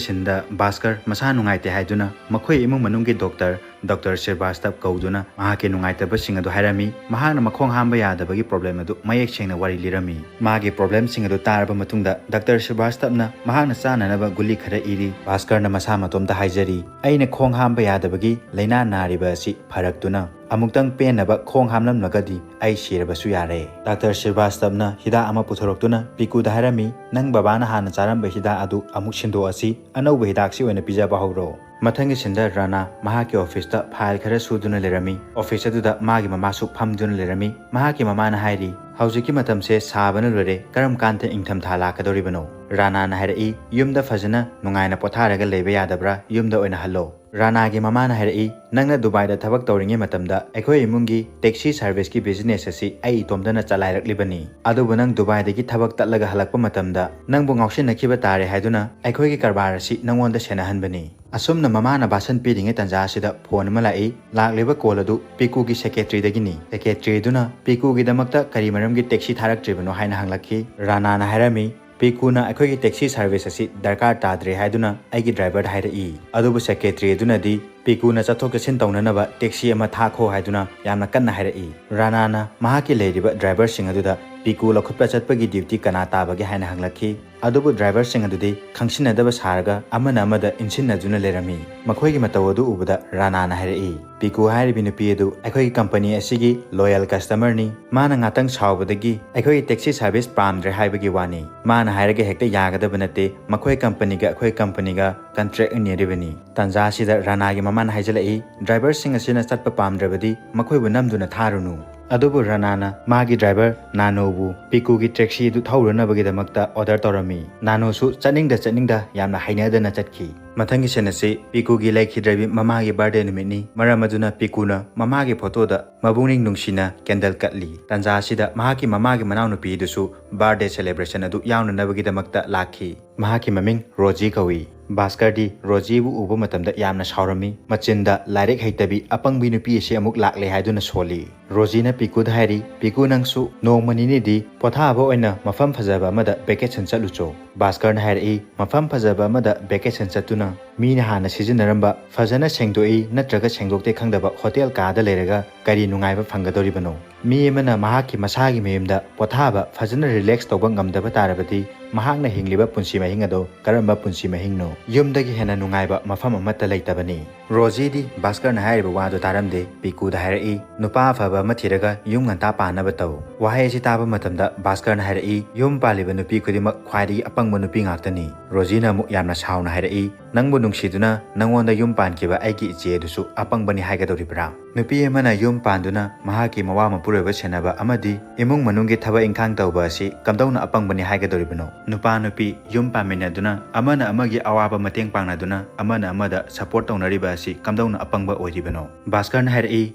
ꯁꯤꯟꯗ ꯚꯥꯁꯀꯔ ꯃꯁꯥ ꯅꯨꯡꯉꯥꯏꯇꯦ ꯍꯥꯏꯗꯨꯅ ꯃꯈꯣꯏ ꯏꯃꯨꯡ ꯃꯅꯨꯡꯒꯤ ꯗꯣꯛꯇꯔ ꯗꯣꯛꯇꯔ ꯁ꯭ꯔꯤꯕꯥꯁꯇꯕ ꯀꯧꯗꯨꯅ ꯃꯍꯥꯛꯀꯤ ꯅꯨꯡꯉꯥꯏꯇꯕꯁꯤꯡ ꯑꯗꯨ ꯍꯥꯏꯔꯝꯃꯤ꯫ ꯃꯍꯥꯛꯅ ꯃꯈꯣꯡ ꯍꯥꯝꯕ ꯌꯥꯗꯕꯒꯤ ꯄ꯭ꯔꯣꯕ꯭ꯂꯦꯝ ꯑꯗꯨ ꯃꯌꯦꯛ ꯁꯦꯡꯅ ꯋꯥꯔꯤ ꯂꯤꯔꯝꯃꯤ꯫ ꯃꯥꯒꯤ ꯄ꯭ꯔꯣꯕ꯭ꯂꯦꯝꯁꯤꯡ ꯑꯗꯨ ꯇꯥꯔꯕ ꯃꯇꯨꯡꯗ ꯗꯣꯛꯇꯔ ꯁ꯭ꯔꯤꯕꯥꯁꯇꯕꯅ ꯃꯍꯥꯛꯅ ꯆꯥꯅꯅꯕ ꯒꯨꯂꯤ ꯈꯔ ꯏꯔꯤ꯫ ꯚꯥꯁꯀꯔꯅ ꯃꯁꯥ ꯃꯇꯣꯝꯇ ꯍꯥꯏꯖꯔꯤ, "ꯑꯩꯅ ꯈꯣꯡ ꯍꯥꯝꯕ ꯌꯥꯗꯕꯒꯤ ꯂꯥꯏꯅꯥ ꯅꯥꯔꯤꯕ ꯑꯁꯤ ꯐꯔꯛꯇꯨꯅ ꯑꯃꯨꯛꯇꯪ ꯄꯦꯟꯅꯕ ꯈꯣꯡ ꯍꯥꯝꯂꯝꯂꯒꯗꯤ ꯑꯩ ꯁꯤꯔꯕꯁꯨ ꯌꯥꯔꯦ"꯫ ꯗꯣꯛꯇꯔ ꯁ꯭ꯔꯤꯕꯥꯁꯇꯕꯅ ꯍꯤꯗꯥꯛ ꯑꯃ ꯄꯨꯊꯣꯔꯛꯇꯨꯅ ꯄꯤꯀꯨꯗ ꯍꯥꯏꯔꯝꯃꯤ, "ꯅꯪ ꯕꯕꯥꯅ ꯍꯥꯟꯅ ꯆꯥꯔꯝꯕ ꯍꯤꯗꯥꯛ ꯑꯗꯨ ꯑꯃꯨꯛ ꯁꯤꯟꯗꯣꯛꯑꯁꯤ, ꯑꯅꯧꯕ ꯍꯤꯗꯥꯛꯁꯤ ꯑꯣꯏꯅ ꯄꯤꯖꯕ ꯍꯧꯔꯣ"꯫ ꯃꯊꯪꯒꯤ ꯁꯤꯟꯗ ꯔꯥꯅꯥ ꯃꯍꯥꯛꯀꯤ ꯑꯣꯐꯤꯁꯇ ꯐꯥꯏꯜ ꯈꯔ ꯁꯨꯗꯨꯅ ꯂꯩꯔꯝꯃꯤ꯫ ꯑꯣꯐꯤꯁ ꯑꯗꯨꯗ ꯃꯥꯒꯤ ꯃꯃꯥꯁꯨ ꯐꯝꯗꯨꯅ ꯂꯩꯔꯝꯃꯤ꯫ ꯃꯍꯥꯛꯀꯤ ꯃꯃꯥꯅ ꯍꯥꯏꯔꯤ, "ꯍꯧꯖꯤꯛꯀꯤ ꯃꯇꯝꯁꯦ ꯁꯥꯕꯅ ꯂꯣꯏꯔꯦ, ꯀꯔꯝ ꯀꯥꯟꯗ ꯏꯪꯊꯝꯊꯥ ꯂꯥꯛꯀꯗꯧꯔꯤꯕꯅꯣ?" ꯔꯥꯅꯥꯅ ꯍꯥꯏꯔꯛꯏ, "ꯌꯨꯝꯗ ꯐꯖꯅ ꯅꯨꯡꯉꯥꯏꯅ ꯄꯣꯊꯥꯔꯒ ꯂꯩꯕ ꯌꯥꯗꯕ꯭ꯔꯥ? ꯌꯨꯝꯗ ꯑꯣꯏꯅ ꯍꯜꯂꯣ"꯫ ꯔꯥꯅꯥꯒꯤ ꯃꯃꯥꯅ ꯍꯥꯏꯔꯛꯏ, "ꯅꯪꯅ ꯗꯨꯕꯥꯏꯗ ꯊꯕꯛ ꯇꯧꯔꯤꯉꯩ ꯃꯇꯝꯗ ꯑꯩꯈꯣꯏ ꯏꯃꯨꯡꯒꯤ ꯇꯦꯛꯁꯤ ꯁꯥꯔꯚꯤꯁꯀꯤ ꯕꯤꯖꯤꯅꯦꯁ ꯑꯁꯤ ꯑꯩ ꯏꯇꯣꯝꯇꯅ ꯆꯂꯥꯏꯔꯛꯂꯤꯕꯅꯤ꯫ ꯑꯗꯨꯕꯨ ꯅꯪ ꯗꯨꯕꯥꯏꯗꯒꯤ ꯊꯕꯛ ꯇꯠꯂꯒ ꯍꯜꯂꯛꯄ ꯃꯇꯝꯗ ꯅꯪꯕꯨ ꯉꯥꯎꯁꯤꯟꯅꯈꯤꯕ ꯇꯥꯔꯦ ꯍꯥꯏꯗꯨꯅ ꯑꯩꯈꯣꯏꯒꯤ ꯀꯔꯕꯥꯔ ꯑꯁꯤ ꯅꯪꯉꯣꯟꯗ ꯁꯦꯟꯅꯍꯟꯕꯅꯤ"꯫ ꯑꯁꯨꯝꯅ ꯃꯃꯥꯅ ꯚꯥꯁꯟ ꯄꯤꯔꯤꯉꯩ ꯇꯥꯟꯖꯥ ꯑꯁꯤꯗ ꯐꯣꯟ ꯑꯃ ꯂꯥꯛꯏ꯫ ꯂꯥꯛꯂꯤꯕ ꯀꯣꯜ ꯑꯗꯨ ꯄꯤꯀꯨꯒꯤ ꯁꯦꯀ꯭ꯔꯦꯇꯔꯤꯗꯒꯤꯅꯤ꯫ ꯁꯦꯀ꯭ꯔꯦꯇꯔꯤ ꯑꯗꯨꯅ ꯄꯤꯀꯨꯒꯤꯗꯃꯛꯇ ꯀꯔꯤ ꯃꯔꯝꯒꯤ ꯇꯦꯛꯁꯤ ꯊꯥꯔꯛꯇ꯭ꯔꯤꯕꯅꯣ ꯍꯥꯏꯅ ꯍꯪꯂꯛꯈꯤ꯫ ꯔꯥꯅꯥꯅ ꯍꯥꯏꯔꯝꯃꯤ, "ꯄꯤꯀꯨꯅ ꯑꯩꯈꯣꯏꯒꯤ ꯇꯦꯛꯁꯤ ꯁꯥꯔꯚꯤꯁ ꯑꯁꯤ ꯗꯔꯀꯥꯔ ꯇꯥꯗ꯭ꯔꯦ ꯍꯥꯏꯗꯨꯅ ꯑꯩꯒꯤ ꯗ꯭ꯔꯥꯏꯚꯔꯗ ꯍꯥꯏꯔꯛꯏ"꯫ ꯑꯗꯨꯕꯨ ꯁꯦꯀ꯭ꯔꯦꯇꯔꯤ ꯑꯗꯨꯅꯗꯤ ꯄꯤꯀꯨꯅ ꯆꯠꯊꯣꯛ ꯆꯠꯁꯤꯟ ꯇꯧꯅꯅꯕ ꯇꯦꯛꯁꯤ ꯑꯃ ꯊꯥꯈꯣ ꯍꯥꯏꯗꯨꯅ ꯌꯥꯝꯅ ꯀꯟꯅ ꯍꯥꯏꯔꯛꯏ꯫ ꯔꯥꯅꯥꯅ ꯃꯍꯥꯛꯀꯤ ꯂꯩꯔꯤꯕ ꯗ꯭ꯔꯥꯏꯚꯔꯁꯤꯡ ꯑꯗꯨꯗ ꯄꯤꯀꯨ ꯂꯧꯈꯠꯄ ꯆꯠꯄꯒꯤ ꯗ꯭ꯌꯨꯇꯤ ꯀꯅꯥ ꯇꯥꯕꯒꯦ ꯍꯥꯏꯅ ꯍꯪꯂꯛꯈꯤ꯫ ꯑꯗꯨꯕꯨ ꯗ꯭ꯔꯥꯏꯚꯔꯁꯤꯡ ꯑꯗꯨꯗꯤ ꯈꯪꯁꯤꯟꯅꯗꯕ ꯁꯥꯔꯒ ꯑꯃꯅ ꯑꯃꯗ ꯏꯟꯁꯤꯟꯅꯗꯨꯅ ꯂꯩꯔꯝꯃꯤ꯫ ꯃꯈꯣꯏꯒꯤ ꯃꯇꯧ ꯑꯗꯨ ꯎꯕꯗ ꯔꯥꯅꯥꯅ ꯍꯥꯏꯔꯛꯏ, "ꯄꯤꯀꯨ ꯍꯥꯏꯔꯤꯕꯤ ꯅꯨꯄꯤ ꯑꯗꯨ ꯑꯩꯈꯣꯏꯒꯤ ꯀꯝꯄꯅꯤ ꯑꯁꯤꯒꯤ ꯂꯣꯌꯦꯜ ꯀꯁꯇꯃꯔꯅꯤ꯫ ꯃꯥꯅ ꯉꯥꯇꯪ ꯁꯥꯎꯕꯗꯒꯤ ꯑꯩꯈꯣꯏꯒꯤ ꯇꯦꯛꯁꯤ ꯁꯥꯔꯚꯤꯁ ꯄꯥꯝꯗ꯭ꯔꯦ ꯍꯥꯏꯕꯒꯤ ꯋꯥꯅꯤ꯫ ꯃꯥꯅ ꯍꯥꯏꯔꯒ ꯍꯦꯛꯇ ꯌꯥꯒꯗꯕ ꯅꯠꯇꯦ, ꯃꯈꯣꯏ ꯀꯝꯄꯅꯤꯒ ꯑꯩꯈꯣꯏ ꯀꯝꯄꯅꯤꯒ ꯀꯟꯇ꯭ꯔꯦꯛ ꯏꯟꯅꯔꯤꯕꯅꯤ"꯫ ꯇꯥꯟꯖꯥ ꯑꯁꯤꯗ ꯔꯥꯅꯥꯒꯤ ꯃꯃꯥꯅ ꯍꯥꯏꯖꯤꯜꯂꯛꯏ, "ꯗ꯭ꯔꯥꯏꯚꯔꯁꯤꯡ ꯑꯁꯤꯅ ꯆꯠꯄ ꯄꯥꯝꯗ꯭ꯔꯕꯗꯤ ꯃꯈꯣꯏꯕꯨ ꯅꯝꯗꯨꯅ ꯊꯥꯔꯨꯅꯨ"꯫ ꯑꯗꯨꯕꯨ ꯔꯥꯅꯥꯅ ꯃꯥꯒꯤ ꯗ꯭ꯔꯥꯏꯚꯔ ꯅꯥꯅꯣꯕꯨ ꯄꯤꯀꯨꯒꯤ ꯇꯦꯛꯁꯤ ꯑꯗꯨ ꯊꯧꯔꯨꯅꯕꯒꯤꯗꯃꯛꯇ ꯑꯣꯔꯗꯔ ꯇꯧꯔꯝꯃꯤ꯫ ꯅꯥꯅꯣꯁꯨ ꯆꯠꯅꯤꯡꯗ ꯆꯠꯅꯤꯡꯗ ꯌꯥꯝꯅ ꯍꯩꯅꯗꯅ ꯆꯠꯈꯤ꯫ ꯃꯊꯪꯒꯤ ꯁꯤꯟ ꯑꯁꯤ ꯄꯤꯀꯨꯒꯤ ꯂꯩꯈꯤꯗ꯭ꯔꯕꯤ ꯃꯃꯥꯒꯤ ꯕꯥꯔꯗꯦ ꯅꯨꯃꯤꯠꯅꯤ꯫ ꯃꯔꯝ ꯑꯗꯨꯅ ꯄꯤꯀꯨꯅ ꯃꯃꯥꯒꯤ ꯐꯣꯇꯣꯗ ꯃꯕꯨꯛꯅꯤꯡ ꯅꯨꯡꯁꯤꯅ ꯀꯦꯟꯗꯜ ꯀꯠꯂꯤ꯫ ꯇꯥꯟꯖꯥ ꯑꯁꯤꯗ ꯃꯍꯥꯛꯀꯤ ꯃꯃꯥꯒꯤ ꯃꯅꯥꯎꯅꯨꯄꯤ ꯑꯗꯨꯁꯨ ꯕꯥꯔꯗꯦ ꯁꯦꯂꯦꯕ꯭ꯔꯦꯁꯟ ꯑꯗꯨ ꯌꯥꯎꯅꯅꯕꯒꯤꯗꯃꯛꯇ ꯂꯥꯛꯈꯤ꯫ ꯃꯍꯥꯛꯀꯤ ꯃꯃꯤꯡ ꯔꯣꯖꯤ ꯀꯧꯏ꯫ ꯚꯥꯁꯀꯔꯗꯤ ꯔꯣꯖꯤꯕꯨ ꯎꯕ ꯃꯇꯝꯗ ꯌꯥꯝꯅ ꯁꯥꯎꯔꯝꯃꯤ꯫ ꯃꯆꯤꯟꯗ ꯂꯥꯏꯔꯤꯛ ꯍꯩꯇꯕꯤ ꯑꯄꯪꯕꯤ ꯅꯨꯄꯤ ꯑꯁꯤ ꯑꯃꯨꯛ ꯂꯥꯛꯂꯦ ꯍꯥꯏꯗꯨꯅ ꯁꯣꯜꯂꯤ꯫ ꯔꯣꯖꯤꯅ ꯄꯤꯀꯨꯗ ꯍꯥꯏꯔꯤ, "ꯄꯤꯀꯨ, ꯅꯪꯁꯨ ꯅꯣꯡꯃ ꯅꯤꯅꯤꯗꯤ ꯄꯣꯊꯥꯕ ꯑꯣꯏꯅ ꯃꯐꯝ ꯐꯖꯕ ꯑꯃꯗ ꯚꯦꯀꯦꯁꯟ ꯆꯠꯂꯨꯆꯣ"꯫ ꯚꯥꯁꯀꯔꯅ ꯍꯥꯏꯔꯛꯏ, "ꯃꯐꯝ ꯐꯖꯕ ꯑꯃꯗ ꯚꯦꯀꯦꯁꯟ ꯆꯠꯇꯨꯅ ꯃꯤꯅ ꯍꯥꯟꯅ ꯁꯤꯖꯤꯟꯅꯔꯝꯕ, ꯐꯖꯅ ꯁꯦꯡꯗꯣꯛꯏ ꯅꯠꯇ꯭ꯔꯒ ꯁꯦꯡꯗꯣꯛꯇꯦ ꯈꯪꯗꯕ ꯍꯣꯇꯦꯜ ꯀꯥꯗ ꯂꯩꯔꯒ ꯀꯔꯤ ꯅꯨꯡꯉꯥꯏꯕ ꯐꯪꯒꯗꯧꯔꯤꯕꯅꯣ? ꯃꯤ ꯑꯃꯅ ꯃꯍꯥꯛꯀꯤ ꯃꯁꯥꯒꯤ ꯃꯌꯨꯝꯗ ꯄꯣꯊꯥꯕ, ꯐꯖꯅ ꯔꯤꯂꯦꯛꯁ ꯇꯧꯕ ꯉꯝꯗꯕ ꯇꯥꯔꯕꯗꯤ, ꯃꯍꯥꯛꯅ ꯍꯤꯡꯂꯤꯕ ꯄꯨꯟꯁꯤ ꯃꯍꯤꯡ ꯑꯗꯨ ꯀꯔꯝꯕ ꯄꯨꯟꯁꯤ ꯃꯍꯤꯡꯅꯣ? ꯌꯨꯝꯗꯒꯤ ꯍꯦꯟꯅ ꯅꯨꯡꯉꯥꯏꯕ ꯃꯐꯝ ꯑꯃꯠꯇ ꯂꯩꯇꯕꯅꯤ꯫ ꯔꯣꯖꯤꯗꯤ ꯚꯥꯁꯀꯔꯅ ꯍꯥꯏꯔꯤꯕ ꯋꯥꯗꯨ ꯇꯥꯔꯝꯗꯦ꯫ ꯄꯤꯀꯨꯗ ꯍꯥꯏꯔꯛꯏ, "ꯅꯨꯄꯥ ꯑꯐꯕ ꯑꯃ ꯊꯤꯔꯒ ꯌꯨꯝ ꯉꯟꯇꯥ ꯄꯥꯟꯅꯕ ꯇꯧ꯫" ꯋꯥꯍꯩ ꯑꯁꯤ ꯇꯥꯕ ꯃꯇꯝꯗ ꯚꯥꯁꯀꯔꯅ ꯍꯥꯏꯔꯛꯏ, "ꯌꯨꯝ ꯄꯥꯜꯂꯤꯕ ꯅꯨꯄꯤ ꯈꯨꯗꯤꯡꯃꯛ ꯈ꯭ꯋꯥꯏꯗꯒꯤ ꯑꯄꯪꯕ ꯅꯨꯄꯤ ꯉꯥꯛꯇꯅꯤ꯫" ꯔꯣꯖꯤꯅ ꯑꯃꯨꯛ ꯌꯥꯝꯅ ꯁꯥꯎꯅ ꯍꯥꯏꯔꯛꯏ, "ꯅꯪꯕꯨ ꯅꯨꯡꯁꯤꯗꯨꯅ ꯅꯪꯉꯣꯟꯗ ꯌꯨꯝ ꯄꯥꯟꯈꯤꯕ ꯑꯩꯒꯤ ꯏꯆꯦ ꯑꯗꯨꯁꯨ ꯑꯄꯪꯕꯅꯤ ꯍꯥꯏꯒꯗꯧꯔꯤꯕ꯭ꯔꯥ? ꯅꯨꯄꯤ ꯑꯃꯅ ꯌꯨꯝ ꯄꯥꯟꯗꯨꯅ ꯃꯍꯥꯛꯀꯤ ꯃꯋꯥ ꯃꯄꯨꯔꯣꯏꯕ ꯁꯦꯟꯅꯕ ꯑꯃꯗꯤ ꯏꯃꯨꯡ ꯃꯅꯨꯡꯒꯤ ꯊꯕꯛ ꯏꯪꯈꯥꯡ ꯇꯧꯕ ꯑꯁꯤ ꯀꯝꯗꯧꯅ ꯑꯄꯪꯕꯅꯤ ꯍꯥꯏꯒꯗꯧꯔꯤꯕꯅꯣ? ꯅꯨꯄꯥ ꯅꯨꯄꯤ ꯌꯨꯝ ꯄꯥꯟꯃꯤꯟꯅꯗꯨꯅ ꯑꯃꯅ ꯑꯃꯒꯤ ꯑꯋꯥꯕ ꯃꯇꯦꯡ ꯄꯥꯡꯅꯗꯨꯅ ꯑꯃꯅ ꯑꯃꯗ ꯁꯄꯣꯔꯠ ꯇꯧꯅꯔꯤꯕ ꯑꯁꯤ ꯀꯝꯗꯧꯅ ꯑꯄꯪꯕ ꯑꯣꯏꯔꯤꯕꯅꯣ?" ꯚꯥꯁꯀꯔꯅ ꯍꯥꯏꯔꯛꯏ,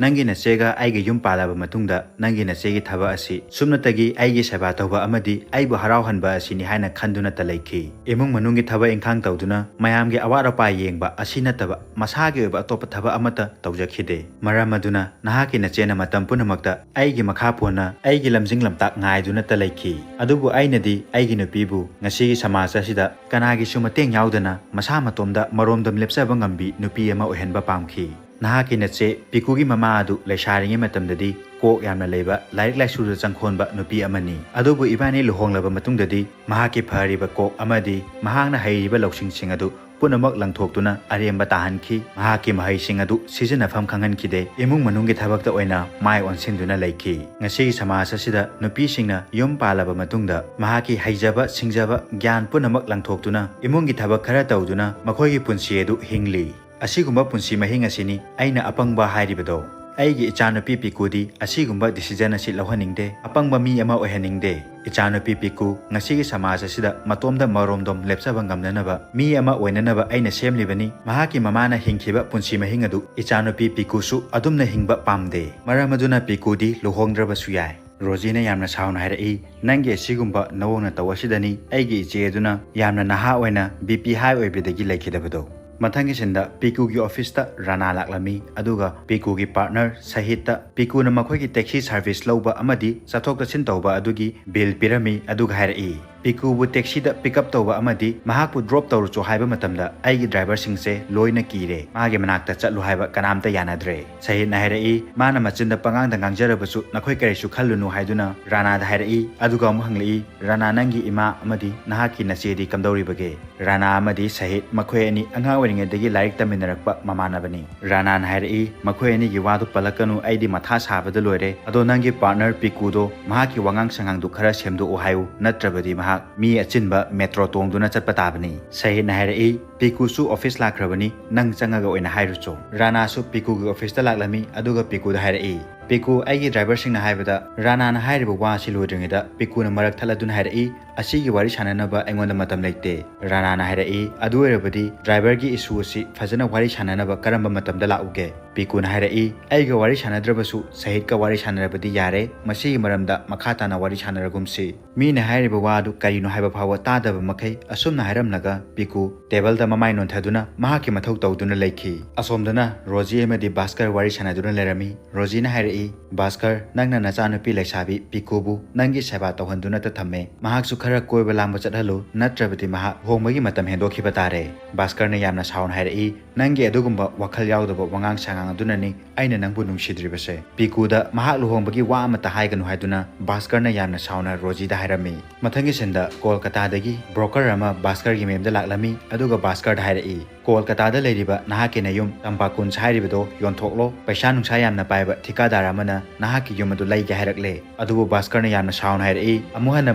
"ꯅꯪꯒꯤ ꯅꯆꯦꯒ ꯑꯩꯒ ꯌꯨꯝ ꯄꯥꯜꯂꯕ ꯃꯇꯨꯡꯗ ꯅꯪꯒꯤ ꯅꯆꯦꯒꯤ ꯊꯕꯛ ꯑꯁꯤ ꯁꯨꯞꯅꯇꯒꯤ ꯑꯩꯒꯤ ꯁꯦꯕꯥ ꯇꯧꯕ ꯑꯃꯗꯤ ꯑꯩꯕꯨ ꯍꯔꯥꯎꯍꯟꯕ ꯑꯁꯤꯅꯤ ꯍꯥꯏꯅ ꯈꯟꯗꯨꯅꯇ ꯂꯩꯈꯤ꯫ ꯏꯃꯨꯡ ꯃꯅꯨꯡꯒꯤ ꯊꯕꯛ ꯏꯪꯈꯥꯡ ꯇꯧꯗꯨꯅ ꯃꯌꯥꯝꯒꯤ ꯑꯋꯥꯠ ꯑꯄꯥ ꯌꯦꯡꯕ ꯑꯁꯤ ꯅꯠꯇꯕ ꯃꯁꯥꯒꯤ ꯑꯣꯏꯕ ꯑꯇꯣꯞꯄ ꯊꯕꯛ ꯑꯃꯠꯇ ꯇꯧꯖꯈꯤꯗꯦ꯫ ꯃꯔꯝ ꯑꯗꯨꯅ ꯅꯍꯥꯛꯀꯤ ꯅꯆꯦꯅ ꯃꯇꯝ ꯄꯨꯝꯅꯃꯛꯇ ꯑꯩꯒꯤ ꯃꯈꯥ ꯄꯣꯟꯅ ꯑꯩꯒꯤ ꯂꯝꯖꯤꯡ ꯂꯝꯇꯥꯛ ꯉꯥꯏꯗꯨꯅꯇ ꯂꯩꯈꯤ꯫ ꯑꯗꯨꯕꯨ ꯑꯩꯅꯗꯤ ꯑꯩꯒꯤ ꯅꯨꯄꯤꯕꯨ ꯉꯁꯤꯒꯤ ꯁꯃꯥꯖ ꯑꯁꯤꯗ ꯀꯅꯥꯒꯤꯁꯨ ꯃꯇꯦꯡ ꯌꯥꯎꯗꯅ ꯃꯁꯥ ꯃꯇꯣꯝꯗ ꯃꯔꯣꯝꯗꯣꯝ ꯂꯦꯞꯆꯕ ꯉꯝꯕꯤ ꯅꯨꯄꯤ ꯑꯃ ꯑꯣꯏꯍꯟꯕ ꯄꯥꯝꯈꯤ꯫ ꯅꯍꯥꯛꯀꯤ ꯅꯆꯦ ꯄꯤꯀꯨꯒꯤ ꯃꯃꯥ ꯑꯗꯨ ꯂꯩꯁꯥꯔꯤꯉꯩ ꯃꯇꯝꯗꯗꯤ ꯀꯣꯛ ꯌꯥꯝꯅ ꯂꯩꯕ, ꯂꯥꯏꯔꯤꯛ ꯂꯥꯏꯁꯨꯗ ꯆꯪꯈꯣꯟꯕ ꯅꯨꯄꯤ ꯑꯃꯅꯤ꯫ ꯑꯗꯨꯕꯨ ꯏꯕꯥꯅꯤ ꯂꯨꯍꯣꯡꯂꯕ ꯃꯇꯨꯡꯗꯗꯤ ꯃꯍꯥꯛꯀꯤ ꯐꯔꯤꯕ ꯀꯣꯛ ꯑꯃꯗꯤ ꯃꯍꯥꯛꯅ ꯍꯩꯔꯤꯕ ꯂꯧꯁꯤꯡꯁꯤꯡ ꯑꯗꯨ ꯄꯨꯝꯅꯃꯛ ꯂꯪꯊꯣꯛꯇꯨꯅ ꯑꯔꯦꯝꯕ ꯇꯥꯍꯟꯈꯤ꯫ ꯃꯍꯥꯛꯀꯤ ꯃꯍꯩꯁꯤꯡ ꯑꯗꯨ ꯁꯤꯖꯤꯟꯅꯐꯝ ꯈꯪꯍꯟꯈꯤꯗꯦ꯫ ꯏꯃꯨꯡ ꯃꯅꯨꯡꯒꯤ ꯊꯕꯛꯇ ꯑꯣꯏꯅ ꯃꯥꯏ ꯑꯣꯟꯁꯤꯟꯗꯨꯅ ꯂꯩꯈꯤ꯫ ꯉꯁꯤꯒꯤ ꯁꯃꯥꯖ ꯑꯁꯤꯗ ꯅꯨꯄꯤꯁꯤꯡꯅ ꯌꯨꯝ ꯄꯥꯜꯂꯕ ꯃꯇꯨꯡꯗ ꯃꯍꯥꯛꯀꯤ ꯍꯩꯖꯕ, ꯁꯤꯡꯖꯕ, ꯒ꯭ꯌꯥꯟ ꯄꯨꯝꯅꯃꯛ ꯂꯪꯊꯣꯛꯇꯨꯅ ꯏꯃꯨꯡꯒꯤ ꯊꯕꯛ ꯈꯔ ꯇꯧꯗꯨꯅ ꯃꯈꯣꯏꯒꯤ ꯄꯨꯟꯁꯤ ꯑꯗꯨ ꯍꯤꯡꯂꯤ꯫ ꯑꯁꯤꯒꯨꯝꯕ ꯄꯨꯟꯁꯤ ꯃꯍꯤꯡ ꯑꯁꯤꯅꯤ ꯑꯩꯅ ꯑꯄꯪꯕ ꯍꯥꯏꯔꯤꯕꯗꯣ꯫ ꯑꯩꯒꯤ ꯏꯆꯥꯅꯨꯄꯤ ꯄꯤꯀꯨꯗꯤ ꯑꯁꯤꯒꯨꯝꯕ ꯗꯤꯁꯤꯖꯟ ꯑꯁꯤ ꯂꯧꯍꯟꯅꯤꯡꯗꯦ꯫ ꯑꯄꯪꯕ ꯃꯤ ꯑꯃ ꯑꯣꯏꯍꯟꯅꯤꯡꯗꯦ꯫ ꯏꯆꯥꯅꯨꯄꯤ ꯄꯤꯀꯨ ꯉꯁꯤꯒꯤ ꯁꯃꯥꯖ ꯑꯁꯤꯗ ꯃꯇꯣꯝꯗ ꯃꯔꯣꯝꯗꯣꯝ ꯂꯦꯞꯆꯕ ꯉꯝꯅꯅꯕ ꯃꯤ ꯑꯃ ꯑꯣꯏꯅꯅꯕ ꯑꯩꯅ ꯁꯦꯝꯂꯤꯕꯅꯤ꯫ ꯃꯍꯥꯛꯀꯤ ꯃꯃꯥꯅ ꯍꯤꯡꯈꯤꯕ ꯄꯨꯟꯁꯤ ꯃꯍꯤꯡ ꯑꯗꯨ ꯏꯆꯥꯅꯨꯄꯤ ꯄꯤꯀꯨꯁꯨ ꯑꯗꯨꯝꯅ ꯍꯤꯡꯕ ꯄꯥꯝꯗꯦ꯫ ꯃꯔꯝ ꯑꯗꯨꯅ ꯄꯤꯀꯨꯗꯤ ꯂꯨꯍꯣꯡꯗ꯭ꯔꯕꯁꯨ ꯌꯥꯏ꯫ ꯔꯣꯖꯤꯅ ꯌꯥꯝꯅ ꯁꯥꯎꯅ ꯍꯥꯏꯔꯛꯏ, "ꯅꯪꯒꯤ ꯑꯁꯤꯒꯨꯝꯕ ꯅꯑꯣꯡ ꯅꯇꯧ ꯑꯁꯤꯗꯅꯤ ꯑꯩꯒꯤ ꯏꯆꯦ ꯑꯗꯨꯅ ꯌꯥꯝꯅ ꯅꯍꯥ ꯑꯣꯏꯅ ꯕꯤ ꯄꯤ ꯍꯥꯏ ꯑꯣꯏꯕꯗꯒꯤ ꯂꯩꯈꯤꯗꯕꯗꯣ"꯫ ꯃꯊꯪꯒꯤ ꯁꯤꯟꯗ ꯄꯤꯀꯨꯒꯤ ꯑꯣꯐꯤꯁꯇ ꯔꯥꯅꯥ ꯂꯥꯛꯂꯝꯃꯤ, ꯑꯗꯨꯒ ꯄꯤꯀꯨꯒꯤ ꯄꯥꯔꯠꯅꯔ ꯁꯍꯤꯠꯇ ꯄꯤꯀꯨꯅ ꯃꯈꯣꯏꯒꯤ ꯇꯦꯛꯁꯤ ꯁꯥꯔꯚꯤꯁ ꯂꯧꯕ ꯑꯃꯗꯤ ꯆꯠꯊꯣꯛ ꯆꯠꯁꯤꯟ ꯇꯧꯕ ꯑꯗꯨꯒꯤ ꯕꯤꯜ ꯄꯤꯔꯝꯃꯤ, ꯑꯗꯨꯒ ꯍꯥꯏꯔꯛꯏ, ꯄꯤꯀꯨꯕꯨ ꯇꯦꯛꯁꯤꯗ ꯄꯤꯛ ꯑꯞ ꯇꯧꯕ ꯑꯃꯗꯤ ꯃꯍꯥꯛꯄꯨ ꯗ꯭ꯔꯣꯞ ꯇꯧꯔꯨꯆꯣ ꯍꯥꯏꯕ ꯃꯇꯝꯗ ꯑꯩꯒꯤ ꯗ꯭ꯔꯥꯏꯚꯔꯁꯤꯡꯁꯦ ꯂꯣꯏꯅ ꯀꯤꯔꯦ꯫ ꯃꯥꯒꯤ ꯃꯅꯥꯛꯇ ꯆꯠꯂꯨ ꯍꯥꯏꯕ ꯀꯅꯥꯝꯇ ꯌꯥꯅꯗ꯭ꯔꯦ꯫ ꯁꯍꯤꯗꯅ ꯍꯥꯏꯔꯛꯏ, ꯃꯥꯅ ꯃꯆꯤꯟꯗ ꯄꯉꯥꯡꯗ ꯉꯥꯡꯖꯔꯕꯁꯨ ꯅꯈꯣꯏ ꯀꯔꯤꯁꯨ ꯈꯜꯂꯨꯅꯨ ꯍꯥꯏꯗꯨꯅ ꯔꯥꯅꯥꯗ ꯍꯥꯏꯔꯛꯏ꯫ ꯑꯗꯨꯒ ꯑꯃꯨꯛ ꯍꯪꯂꯛꯏ, "ꯔꯥꯅꯥ, ꯅꯪꯒꯤ ꯏꯃꯥ ꯑꯃꯗꯤ ꯅꯍꯥꯛꯀꯤ ꯅꯆꯦꯗꯤ ꯀꯝꯗꯧꯔꯤꯕꯒꯦ?" ꯔꯥꯅꯥ ꯑꯃꯗꯤ ꯁꯍꯤꯗ ꯃꯈꯣꯏ ꯑꯅꯤ ꯑꯉꯥꯡ ꯑꯣꯏꯔꯤꯉꯩꯗꯒꯤ ꯂꯥꯏꯔꯤꯛ ꯇꯝꯃꯤꯟꯅꯔꯛꯄ ꯃꯃꯥꯟꯅꯕꯅꯤ꯫ ꯔꯥꯅꯥꯅ ꯍꯥꯏꯔꯛꯏ, "ꯃꯈꯣꯏ ꯑꯅꯤꯒꯤ ꯋꯥꯗꯨ ꯄꯜꯂꯛꯀꯅꯨ, ꯑꯩꯗꯤ ꯃꯊꯥ ꯁꯥꯕꯗ ꯂꯣꯏꯔꯦ꯫ ꯑꯗꯣ ꯅꯪꯒꯤ ꯄꯥꯔꯠꯅꯔ ꯄꯤꯀꯨꯗꯣ ꯃꯍꯥꯛꯀꯤ ꯋꯥꯉꯥꯡ ꯁꯉꯥꯡꯗꯨ ꯈꯔ ꯁꯦꯝꯗꯣꯛꯎ ꯍꯥꯏꯌꯨ, ꯅꯠꯇ꯭ꯔꯕꯗꯤ ꯃꯍꯥꯛ ꯃꯤ ꯑꯆꯤꯟꯕ ꯃꯦꯇ꯭ꯔꯣ ꯇꯣꯡꯗꯨꯅ ꯆꯠꯄ ꯇꯥꯕꯅꯤ"꯫ ꯁꯍꯤꯗꯅ ꯍꯥꯏꯔꯛꯏ, "ꯄꯤꯀꯨꯁꯨ ꯑꯣꯐꯤꯁ ꯂꯥꯛꯈ꯭ꯔꯕꯅꯤ, ꯅꯪ ꯆꯪꯉꯒ ꯑꯣꯏꯅ ꯍꯥꯏꯔꯨꯆꯣ"꯫ ꯔꯥꯅꯥꯁꯨ ꯄꯤꯀꯨꯒꯤ ꯑꯣꯐꯤꯁꯇ ꯂꯥꯛꯂꯝꯃꯤ, ꯑꯗꯨꯒ ꯄꯤꯀꯨꯗ ꯍꯥꯏꯔꯛꯏ, "ꯄꯤꯀꯨ, ꯑꯩꯒꯤ ꯗ꯭ꯔꯥꯏꯚꯔꯁꯤꯡꯅ ꯍꯥꯏꯕꯗ"꯫ ꯔꯥꯅꯥꯅ ꯍꯥꯏꯔꯤꯕ ꯋꯥ ꯑꯁꯤ ꯂꯣꯏꯗ꯭ꯔꯤꯉꯩꯗ ꯄꯤꯀꯨꯅ ꯃꯔꯛ ꯊꯠꯂꯗꯨꯅ ꯍꯥꯏꯔꯛꯏ, "ꯑꯁꯤꯒꯤ ꯋꯥꯔꯤ ꯁꯥꯟꯅꯅꯕ ꯑꯩꯉꯣꯟꯗ ꯃꯇꯝ ꯂꯩꯇꯦ"꯫ ꯔꯥꯅꯥꯅ ꯍꯥꯏꯔꯛꯏ, "ꯑꯗꯨ ꯑꯣꯏꯔꯕꯗꯤ ꯗ꯭ꯔꯥꯏꯚꯔꯒꯤ ꯏꯁꯨ ꯑꯁꯤ ꯐꯖꯅ ꯋꯥꯔꯤ ꯁꯥꯟꯅꯅꯕ ꯀꯔꯝꯕ ꯃꯇꯝꯗ ꯂꯥꯛꯎꯒꯦ?" ꯄꯤꯀꯨꯅ ꯍꯥꯏꯔꯛꯏ, "ꯑꯩꯒ ꯋꯥꯔꯤ ꯁꯥꯟꯅꯗ꯭ꯔꯕꯁꯨ ꯁꯍꯤꯗꯀ ꯋꯥꯔꯤ ꯁꯥꯟꯅꯔꯕꯗꯤ ꯌꯥꯔꯦ, ꯃꯁꯤꯒꯤ ꯃꯔꯝꯗ ꯃꯈꯥ ꯇꯥꯅ ꯋꯥꯔꯤ ꯁꯥꯟꯅꯔꯒꯨꯝꯁꯤ꯫ ꯃꯤꯅ ꯍꯥꯏꯔꯤꯕ ꯋꯥ ꯑꯗꯨ ꯀꯔꯤꯅꯣ ꯍꯥꯏꯕ ꯐꯥꯎꯕ ꯇꯥꯗꯕ ꯃꯈꯩ ꯑꯁꯨꯝꯅ ꯍꯥꯏꯔꯝꯂꯒ ꯄꯤꯀꯨ ꯇꯦꯕꯜꯗ ꯃꯃꯥꯏ ꯅꯣꯟꯊꯗꯨꯅ ꯃꯍꯥꯛꯀꯤ ꯃꯊꯧ ꯇꯧꯗꯨꯅ ꯂꯩꯈꯤ꯫ ꯑꯁꯣꯝꯗꯅ ꯔꯣꯖꯤ ꯑꯃꯗꯤ ꯚꯥꯁꯀꯔ ꯋꯥꯔꯤ ꯁꯥꯟꯅꯗꯨꯅ ꯂꯩꯔꯝꯃꯤ꯫ ꯔꯣꯖꯤꯅ ꯍꯥꯏꯔꯛꯏ, "ꯚꯥꯁꯀꯔ, ꯅꯪꯅ ꯅꯆꯥꯅꯨꯄꯤ ꯂꯩꯁꯥꯕꯤ ꯄꯤꯀꯨꯕꯨ ꯅꯪꯒꯤ ꯁꯦꯕꯥ ꯇꯧꯍꯟꯗꯨꯅꯇ ꯊꯝꯃꯦ꯫ ꯃꯍꯥꯛꯁꯨ ꯈꯔ ꯀꯣꯏꯕ ꯂꯥꯡꯕ ꯆꯠꯍꯜꯂꯨ, ꯅꯠꯇ꯭ꯔꯕꯗꯤ ꯃꯍꯥꯛ ꯂꯨꯍꯣꯡꯕꯒꯤ ꯃꯇꯝ ꯍꯦꯟꯗꯣꯛꯈꯤꯕ ꯇꯥꯔꯦ"꯫ ꯚꯥꯁꯀꯔꯅ ꯌꯥꯝꯅ ꯁꯥꯎꯅ ꯍꯥꯏꯔꯛꯏ, "ꯅꯪꯒꯤ ꯑꯗꯨꯒꯨꯝꯕ ꯋꯥꯈꯜ ꯌꯥꯎꯗꯕ ꯋꯥꯉꯥꯡ ꯁꯉꯥꯡ ꯑꯗꯨꯅꯅꯤ ꯑꯩꯅ ꯅꯪꯕꯨ ꯅꯨꯡꯁꯤꯗ꯭ꯔꯤꯕꯁꯦ"꯫ ꯄꯤꯀꯨꯗ ꯃꯍꯥꯛ ꯂꯨꯍꯣꯡꯕꯒꯤ ꯋꯥ ꯑꯃꯠꯇ ꯍꯥꯏꯒꯅꯨ ꯍꯥꯏꯗꯨꯅ ꯚꯥꯁꯀꯔꯅ ꯌꯥꯝꯅ ꯁꯥꯎꯅ ꯔꯣꯖꯤꯗ ꯍꯥꯏꯔꯝꯃꯤ꯫ ꯃꯊꯪꯒꯤ ꯁꯤꯟꯗ ꯀꯣꯜꯀꯇꯥꯗꯒꯤ ꯕ꯭ꯔꯣꯀꯔ ꯑꯃ ꯚꯥꯁꯀꯔꯒꯤ ꯃꯌꯨꯝꯗ ꯂꯥꯛꯂꯝꯃꯤ, ꯑꯗꯨꯒ ꯚꯥꯁꯀꯔꯗ ꯍꯥꯏꯔꯛꯏ, "ꯀꯣꯜꯀꯇꯥꯗ ꯂꯩꯔꯤꯕ ꯅꯍꯥꯛꯀꯤ ꯅꯌꯨꯝ ꯇꯝꯄꯥꯀꯨꯟꯁ ꯍꯥꯏꯔꯤꯕꯗꯣ ꯌꯣꯟꯊꯣꯛꯂꯣ, ꯄꯩꯁꯥ ꯅꯨꯡꯁꯥ ꯌꯥꯝꯅ ꯄꯥꯏꯕ ꯊꯤꯀꯥꯗꯥꯔ ꯑꯃꯅ ꯅꯍꯥꯛꯀꯤ ꯌꯨꯝ ꯑꯗꯨ ꯂꯩꯒꯦ ꯍꯥꯏꯔꯛꯂꯦ"꯫ ꯑꯗꯨꯕꯨ ꯚꯥꯁꯀꯔꯅ ꯌꯥꯝꯅ ꯁꯥꯎꯅ ꯍꯥꯏꯔꯛꯏ, "ꯑꯃꯨꯛ ꯍꯟꯅ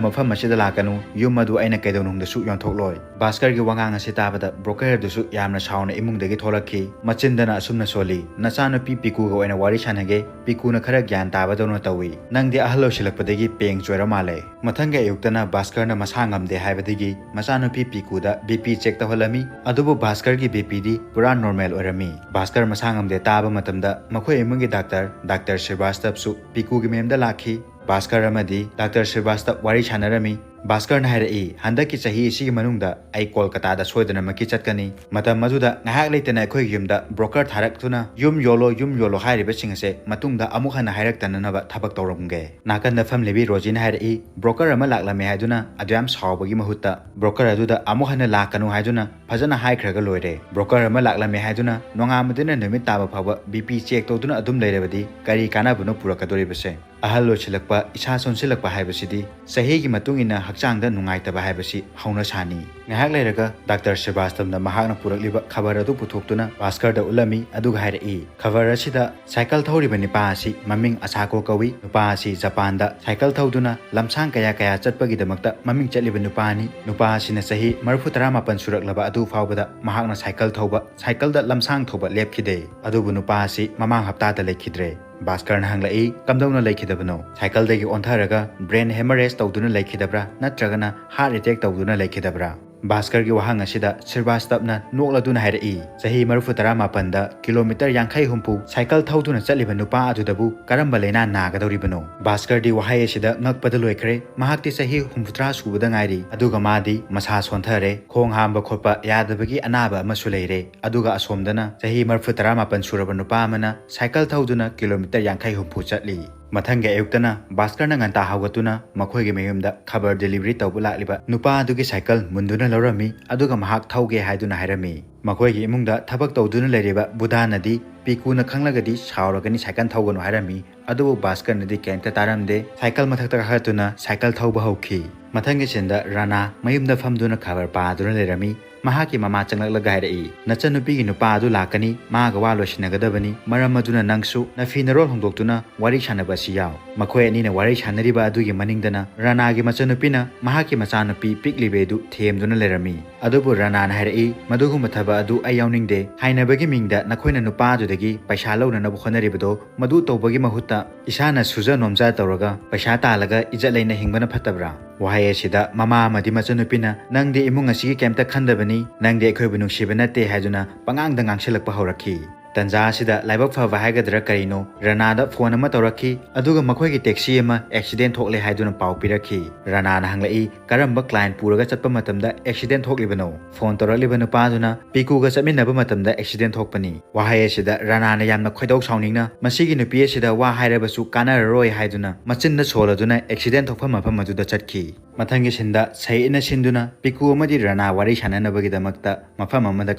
ꯃꯐꯝ ꯑꯁꯤꯗ ꯂꯥꯛꯀꯅꯨ, ꯌꯨꯝ ꯑꯗꯨ ꯑꯩꯅ ꯀꯩꯗꯧꯅꯨꯡꯗꯁꯨ ꯌꯣꯟꯊꯣꯛꯂꯣꯏ"꯫ ꯚꯥꯁꯀꯔꯒꯤ ꯋꯥꯉꯥꯡ ꯑꯁꯤ ꯇꯥꯕꯗ ꯕ꯭ꯔꯣꯀꯔ ꯑꯗꯨꯁꯨ ꯌꯥꯝꯅ ꯁꯥꯎꯅ ꯏꯃꯨꯡꯗꯒꯤ ꯊꯣꯛꯂꯛꯈꯤ꯫ ꯃꯆꯤꯟꯗꯅ ꯑꯁꯨꯝꯅ ꯁꯣꯜꯂꯤ, "ꯅꯆꯥꯅꯨꯄꯤ ꯄꯤꯀꯨꯒ ꯑꯣꯏꯅ ꯋꯥꯔꯤ ꯁꯥꯟꯅꯒꯦ, ꯄꯤꯀꯨꯅ ꯈꯔ ꯒ꯭ꯌꯥꯟ ꯇꯥꯕꯗꯧꯅ ꯇꯧꯏ꯫ ꯅꯪꯗꯤ ꯑꯍꯜ ꯑꯣꯏꯁꯤꯜꯂꯛꯄꯗꯒꯤ ꯄꯦꯡ ꯆꯣꯏꯔ ꯃꯥꯜꯂꯦ"꯫ ꯃꯊꯪꯒꯤ ꯑꯌꯨꯛꯇꯅ ꯚꯥꯁꯀꯔꯅ ꯃꯁꯥ ꯉꯝꯗꯦ ꯍꯥꯏꯕꯗꯒꯤ ꯃꯆꯥꯅꯨꯄꯤ ꯄꯤꯀꯨꯗ ꯕꯤ ꯄꯤ ꯆꯦꯛ ꯇꯧꯍꯜꯂꯝꯃꯤ, ꯑꯗꯨꯕꯨ ꯚꯥꯁꯀꯔꯒꯤ ꯕꯤ ꯄꯤꯗꯤ ꯄꯨꯔꯥ ꯅꯣꯔꯃꯦꯜ ꯑꯣꯏꯔꯝꯃꯤ꯫ ꯚꯥꯁꯀꯔ ꯃꯁꯥ ꯉꯝꯗꯦ ꯇꯥꯕ ꯃꯇꯝꯗ ꯃꯈꯣꯏ ꯏꯃꯨꯡꯒꯤ ꯗꯥꯛꯇꯔ, ꯗꯥꯛꯇꯔ ꯁ꯭ꯔꯤꯚꯥꯁꯇꯕꯁꯨ ꯄꯤꯀꯨꯒꯤ ꯃꯌꯨꯝꯗ ꯂꯥꯛꯈꯤ꯫ ꯚꯥꯁꯀꯔ ꯑꯃꯗꯤ ꯗꯥꯛꯇꯔ ꯁ꯭ꯔꯤꯚꯥꯁꯇꯕ ꯋꯥꯔꯤ ꯁꯥꯟꯅꯔꯝꯃꯤ꯫ ꯚꯥꯁꯀꯔꯅ ꯍꯥꯏꯔꯛꯏ, "ꯍꯟꯗꯛꯀꯤ ꯆꯍꯤ ꯑꯁꯤꯒꯤ ꯃꯅꯨꯡꯗ ꯑꯩ ꯀꯣꯜꯀꯇꯥꯗ ꯁꯣꯏꯗꯅꯃꯛꯀꯤ ꯆꯠꯀꯅꯤ꯫ ꯃꯇꯝ ꯑꯗꯨꯗ ꯉꯥꯏꯍꯥꯛ ꯂꯩꯇꯅ ꯑꯩꯈꯣꯏꯒꯤ ꯌꯨꯝꯗ ꯕ꯭ꯔꯣꯀꯔ ꯊꯥꯔꯛꯇꯨꯅ ꯌꯨꯝ ꯌꯣꯜꯂꯣ, ꯌꯨꯝ ꯌꯣꯜꯂꯣ ꯍꯥꯏꯔꯤꯕꯁꯤꯡ ꯑꯁꯦ ꯃꯇꯨꯡꯗ ꯑꯃꯨꯛ ꯍꯟꯅ ꯍꯥꯏꯔꯛꯇꯅꯅꯕ ꯊꯕꯛ ꯇꯧꯔꯝꯒꯦ꯫" ꯅꯥꯀꯟꯗ ꯐꯝꯂꯤꯕꯤ ꯔꯣꯖꯤꯅ ꯍꯥꯏꯔꯛꯏ, "ꯕ꯭ꯔꯣꯀꯔ ꯑꯃ ꯂꯥꯛꯂꯝꯃꯦ ꯍꯥꯏꯗꯨꯅ ꯑꯗꯨꯌꯥꯝ ꯁꯥꯎꯕꯒꯤ ꯃꯍꯨꯠꯇ ꯕ꯭ꯔꯣꯀꯔ ꯑꯗꯨꯗ ꯑꯃꯨꯛ ꯍꯟꯅ ꯂꯥꯛꯀꯅꯨ ꯍꯥꯏꯗꯨꯅ ꯐꯖꯅ ꯍꯥꯏꯈ꯭ꯔꯒ ꯂꯣꯏꯔꯦ꯫ ꯕ꯭ꯔꯣꯀꯔ ꯑꯃ ꯂꯥꯛꯂꯝꯃꯦ ꯍꯥꯏꯗꯨꯅ ꯅꯣꯡꯉꯥꯟꯕꯗꯩꯅ ꯅꯨꯃꯤꯠ ꯇꯥꯕ ꯐꯥꯎꯕ ꯕꯤ ꯄꯤ ꯆꯦꯛ ꯇꯧꯗꯨꯅ ꯑꯗꯨꯝ ꯂꯩꯔꯕꯗꯤ ꯀꯔꯤ ꯀꯥꯟꯅꯕꯅꯣ ꯄꯨꯔꯛꯀꯗꯣꯔꯤꯕꯁꯦ? ꯑꯍꯜ ꯑꯣꯏꯁꯤꯜꯂꯛꯄ, ꯏꯁꯥ ꯁꯣꯟꯁꯤꯜꯂꯛꯄ ꯍꯥꯏꯕꯁꯤꯗꯤ ꯆꯍꯤꯒꯤ ꯃꯇꯨꯡ ꯏꯟꯅ ꯍꯛꯆꯥꯡꯗ ꯅꯨꯡꯉꯥꯏꯇꯕ ꯍꯥꯏꯕꯁꯤ ꯍꯧꯅ ꯁꯥꯅꯤ꯫" ꯉꯥꯏꯍꯥꯛ ꯂꯩꯔꯒ ꯗꯥꯛꯇꯔ ꯁ꯭ꯔꯤꯕꯥꯁꯇꯕꯅ ꯃꯍꯥꯛꯅ ꯄꯨꯔꯛꯂꯤꯕ ꯈꯕꯔ ꯑꯗꯨ ꯄꯨꯊꯣꯛꯇꯨꯅ ꯚꯥꯁꯀꯔꯗ ꯎꯠꯂꯝꯃꯤ, ꯑꯗꯨꯒ ꯍꯥꯏꯔꯛꯏ, "ꯈꯕꯔ ꯑꯁꯤꯗ ꯁꯥꯏꯀꯜ ꯊꯧꯔꯤꯕ ꯅꯨꯄꯥ ꯑꯁꯤ ꯃꯃꯤꯡ ꯑꯁꯥꯀꯣ ꯀꯧꯏ꯫ ꯅꯨꯄꯥ ꯑꯁꯤ ꯖꯄꯥꯟꯗ ꯁꯥꯏꯀꯜ ꯊꯧꯗꯨꯅ ꯂꯝꯁꯥꯡ ꯀꯌꯥ ꯀꯌꯥ ꯆꯠꯄꯒꯤꯗꯃꯛꯇ ꯃꯃꯤꯡ ꯆꯠꯂꯤꯕ ꯅꯨꯄꯥꯅꯤ꯫ ꯅꯨꯄꯥ ꯑꯁꯤꯅ ꯆꯍꯤ ꯃꯔꯤꯐꯨ ꯇꯔꯥ ꯃꯥꯄꯟ ꯁꯨꯔꯛꯂꯕ ꯑꯗꯨ ꯐꯥꯎꯕꯗ ꯃꯍꯥꯛꯅ ꯁꯥꯏꯀꯜ ꯊꯧꯕ, ꯁꯥꯏꯀꯜꯗ ꯂꯝꯁꯥꯡ ꯊꯧꯕ ꯂꯦꯞꯈꯤꯗꯦ꯫ ꯑꯗꯨꯕꯨ ꯅꯨꯄꯥ ꯑꯁꯤ ꯃꯃꯥꯡ ꯍꯞꯇꯥꯗ ꯂꯩꯈꯤꯗ꯭ꯔꯦ꯫" ꯚꯥꯁꯀꯔꯅ ꯍꯪꯂꯛꯏ, "ꯀꯝꯗꯧꯅ ꯂꯩꯈꯤꯗꯕꯅꯣ? ꯁꯥꯏꯀꯜꯗꯒꯤ ꯑꯣꯟꯊꯔꯒ ꯕ꯭ꯔꯦꯟ ꯍꯦꯃꯔꯦꯖ ꯇꯧꯗꯨꯅ ꯂꯩꯈꯤꯗꯕ꯭ꯔꯥ, ꯅꯠꯇ꯭ꯔꯒꯅ ꯍꯥꯔꯠ ꯑꯦꯇꯦꯛ ꯇꯧꯗꯨꯅ ꯂꯩꯈꯤꯗꯕ꯭ꯔꯥ?" ꯚꯥꯁꯀꯔꯒꯤ ꯋꯥꯍꯪ ꯑꯁꯤꯗ ꯁ꯭ꯔꯤꯕꯥꯁꯇꯕꯅ ꯅꯣꯛꯂꯗꯨꯅ ꯍꯥꯏꯔꯛꯏ, "ꯆꯍꯤ ꯃꯔꯤꯐꯨ ꯇꯔꯥ ꯃꯥꯄꯟꯗ ꯀꯤꯂꯣꯃꯤꯇꯔ ꯌꯥꯡꯈꯩ ꯍꯨꯝꯐꯨ ꯁꯥꯏꯀꯜ ꯊꯧꯗꯨꯅ ꯆꯠꯂꯤꯕ ꯅꯨꯄꯥ ꯑꯗꯨꯗꯕꯨ ꯀꯔꯝꯕ ꯂꯩꯅꯥ ꯅꯥꯒꯗꯧꯔꯤꯕꯅꯣ?" ꯚꯥꯁꯀꯔꯗꯤ ꯋꯥꯍꯩ ꯑꯁꯤꯗ ꯉꯛꯄꯗ ꯂꯣꯏꯈ꯭ꯔꯦ꯫ ꯃꯍꯥꯛꯇꯤ ꯆꯍꯤ ꯍꯨꯝꯐꯨꯇꯔꯥ ꯁꯨꯕꯗ ꯉꯥꯏꯔꯤ, ꯑꯗꯨꯒ ꯃꯥꯗꯤ ꯃꯁꯥ ꯁꯣꯟꯊꯔꯦ, ꯈꯣꯡ ꯍꯥꯝꯕ ꯈꯣꯠꯄ ꯌꯥꯗꯕꯒꯤ ꯑꯅꯥꯕ ꯑꯃꯁꯨ ꯂꯩꯔꯦ꯫ ꯑꯗꯨꯒ ꯑꯁꯣꯝꯗꯅ ꯆꯍꯤ ꯃꯔꯤꯐꯨ ꯇꯔꯥ ꯃꯥꯄꯟ ꯁꯨꯔꯕ ꯅꯨꯄꯥ ꯑꯃꯅ ꯁꯥꯏꯀꯜ ꯊꯧꯗꯨꯅ ꯀꯤꯂꯣꯃꯤꯇꯔ ꯌꯥꯡꯈꯩ ꯍꯨꯝꯐꯨ ꯆꯠꯂꯤ꯫ ꯃꯊꯪꯒꯤ ꯑꯌꯨꯛꯇꯅ ꯚꯥꯁꯀꯔꯅ ꯉꯟꯇꯥ ꯍꯧꯒꯠꯇꯨꯅ ꯃꯈꯣꯏꯒꯤ ꯃꯌꯨꯝꯗ ꯈꯕꯔ ꯗꯦꯂꯤꯚꯔꯤ ꯇꯧꯕ ꯂꯥꯛꯂꯤꯕ ꯅꯨꯄꯥ ꯑꯗꯨꯒꯤ ꯁꯥꯏꯀꯜ ꯃꯨꯟꯗꯨꯅ ꯂꯧꯔꯝꯃꯤ, ꯑꯗꯨꯒ ꯃꯍꯥꯛ ꯊꯧꯒꯦ ꯍꯥꯏꯗꯨꯅ ꯍꯥꯏꯔꯝꯃꯤ꯫ ꯃꯈꯣꯏꯒꯤ ꯏꯃꯨꯡꯗ ꯊꯕꯛ ꯇꯧꯗꯨꯅ ꯂꯩꯔꯤꯕ ꯕꯨꯙꯥꯅꯗꯤ ꯄꯤꯀꯨꯅ ꯈꯪꯂꯒꯗꯤ ꯁꯥꯎꯔꯒꯅꯤ, ꯁꯥꯏꯀꯜ ꯊꯧꯒꯅꯨ ꯍꯥꯏꯔꯝꯃꯤ꯫ ꯑꯗꯨꯕꯨ ꯚꯥꯁꯀꯔꯅꯗꯤ ꯀꯩꯝꯇ ꯇꯥꯔꯝꯗꯦ꯫ ꯁꯥꯏꯀꯜ ꯃꯊꯛꯇ ꯀꯥꯈꯠꯇꯨꯅ ꯁꯥꯏꯀꯜ ꯊꯧꯕ ꯍꯧꯈꯤ꯫ ꯃꯊꯪꯒꯤ ꯁꯤꯟꯗ ꯔꯥꯅꯥ ꯃꯌꯨꯝꯗ ꯐꯝꯗꯨꯅ ꯈꯕꯔ ꯄꯥꯗꯨꯅ ꯂꯩꯔꯝꯃꯤ꯫ ꯃꯍꯥꯛꯀꯤ ꯃꯃꯥ ꯆꯪꯂꯛꯂꯒ ꯍꯥꯏꯔꯛꯏ, "ꯅꯆꯟꯅꯨꯄꯤꯒꯤ ꯅꯨꯄꯥ ꯑꯗꯨ ꯂꯥꯛꯀꯅꯤ, ꯃꯥꯒ ꯋꯥ ꯂꯣꯏꯁꯤꯟꯅꯒꯗꯕꯅꯤ꯫ ꯃꯔꯝ ꯑꯗꯨꯅ ꯅꯪꯁꯨ ꯅꯐꯤ ꯅꯔꯣꯜ ꯍꯣꯡꯗꯣꯛꯇꯨꯅ ꯋꯥꯔꯤ ꯁꯥꯟꯅꯕ ꯑꯁꯤ ꯌꯥꯎ꯫" ꯃꯈꯣꯏ ꯑꯅꯤꯅ ꯋꯥꯔꯤ ꯁꯥꯟꯅꯔꯤꯕ ꯑꯗꯨꯒꯤ ꯃꯅꯤꯡꯗꯅ ꯔꯥꯅꯥꯒꯤ ꯃꯆꯟꯅꯨꯄꯤꯅ ꯃꯍꯥꯛꯀꯤ ꯃꯆꯥꯅꯨꯄꯤ ꯄꯤꯛꯂꯤꯕꯤ ꯑꯗꯨ ꯊꯦꯝꯗꯨꯅ ꯂꯩꯔꯝꯃꯤ꯫ ꯑꯗꯨꯕꯨ ꯔꯥꯅꯥꯅ ꯍꯥꯏꯔꯛꯏ, "ꯃꯗꯨꯒꯨꯝꯕ ꯊꯕꯛ ꯑꯗꯨ ꯑꯩ ꯌꯥꯎꯅꯤꯡꯗꯦ꯫ ꯍꯥꯏꯅꯕꯒꯤ ꯃꯤꯡꯗ ꯅꯈꯣꯏꯅ ꯅꯨꯄꯥ ꯑꯗꯨꯗꯒꯤ ꯄꯩꯁꯥ ꯂꯧꯅꯅꯕ ꯍꯣꯠꯅꯔꯤꯕꯗꯣ ꯃꯗꯨ ꯇꯧꯕꯒꯤ ꯃꯍꯨꯠꯇ ꯏꯁꯥꯅ ꯁꯨꯖ ꯅꯣꯝꯖ ꯇꯧꯔꯒ ꯄꯩꯁꯥ ꯇꯥꯜꯂꯒ ꯏꯖꯠ ꯂꯩꯅ ꯍꯤꯡꯕꯅ ꯐꯠꯇꯕ꯭ꯔꯥ?" ꯋꯥꯍꯩ ꯑꯁꯤꯗ ꯃꯃꯥ ꯑꯃꯗꯤ ꯃꯆꯟꯅꯨꯄꯤꯅ, "ꯅꯪꯗꯤ ꯏꯃꯨꯡ ꯑꯁꯤꯒꯤ ꯀꯩꯝꯇ ꯈꯟꯗꯕꯅꯤ, ꯅꯪꯗꯤ ꯑꯩꯈꯣꯏꯕꯨ ꯅꯨꯡꯁꯤꯕ ꯅꯠꯇꯦ" ꯍꯥꯏꯗꯨꯅ ꯄꯉꯥꯡꯗ ꯉꯥꯡꯁꯤꯜꯂꯛꯄ ꯍꯧꯔꯛꯈꯤ꯫ ꯇꯟꯖꯥ ꯑꯁꯤꯗ ꯂꯥꯏꯕꯛ ꯐꯕ ꯍꯥꯏꯒꯗ꯭ꯔꯥ ꯀꯔꯤꯅꯣ, ꯔꯅꯥꯗ ꯐꯣꯟ ꯑꯃ ꯇꯧꯔꯛꯈꯤ꯫ ꯑꯗꯨꯒ ꯃꯈꯣꯏꯒꯤ ꯇꯦꯛꯁꯤ ꯑꯃ ꯑꯦꯛꯁꯤꯗꯦꯟ ꯊꯣꯛꯂꯦ ꯍꯥꯏꯗꯨꯅ ꯄꯥꯎ ꯄꯤꯔꯛꯈꯤ꯫ ꯔꯅꯥꯅ ꯍꯪꯂꯛꯏ, "ꯀꯔꯝꯕ ꯀ꯭ꯂꯥꯏꯟ ꯄꯨꯔꯒ ꯆꯠꯄ ꯃꯇꯝꯗ ꯑꯦꯛꯁꯤꯗꯦꯟ ꯊꯣꯛꯂꯤꯕꯅꯣ?" ꯐꯣꯟ ꯇꯧꯔꯛꯂꯤꯕ ꯅꯨꯄꯥꯗꯨꯅ, "ꯄꯤꯀꯨꯒ ꯆꯠꯃꯤꯟꯅꯕ ꯃꯇꯝꯗ ꯑꯦꯛꯁꯤꯗꯦꯟ ꯊꯣꯛꯄꯅꯤ"꯫ ꯋꯥꯍꯩ ꯑꯁꯤꯗ ꯔꯅꯥꯅ ꯌꯥꯝꯅ ꯈꯣꯏꯗꯧ ꯁꯥꯎꯅꯤꯡꯅ, "ꯃꯁꯤꯒꯤ ꯅꯨꯄꯤ ꯑꯁꯤꯗ ꯋꯥ ꯍꯥꯏꯔꯕꯁꯨ ꯀꯥꯟꯅꯔꯔꯣꯏ" ꯍꯥꯏꯗꯨꯅ ꯃꯆꯤꯟꯗ ꯁꯣꯜꯂꯗꯨꯅ ꯑꯦꯛꯁꯤꯗꯦꯟ ꯊꯣꯛꯐꯝ ꯃꯐꯝ ꯑꯗꯨꯗ ꯆꯠꯈꯤ꯫ ꯃꯊꯪꯒꯤ ꯁꯤꯟꯗ ꯁꯍꯤꯠꯅ ꯁꯤꯟꯗꯨꯅ ꯄꯤꯀꯨ ꯑꯃꯗꯤ ꯔꯅꯥ ꯋꯥꯔꯤ ꯁꯥꯟꯅꯅꯕꯒꯤꯗꯃꯛꯇ ꯃꯐꯝ ꯑꯃꯗ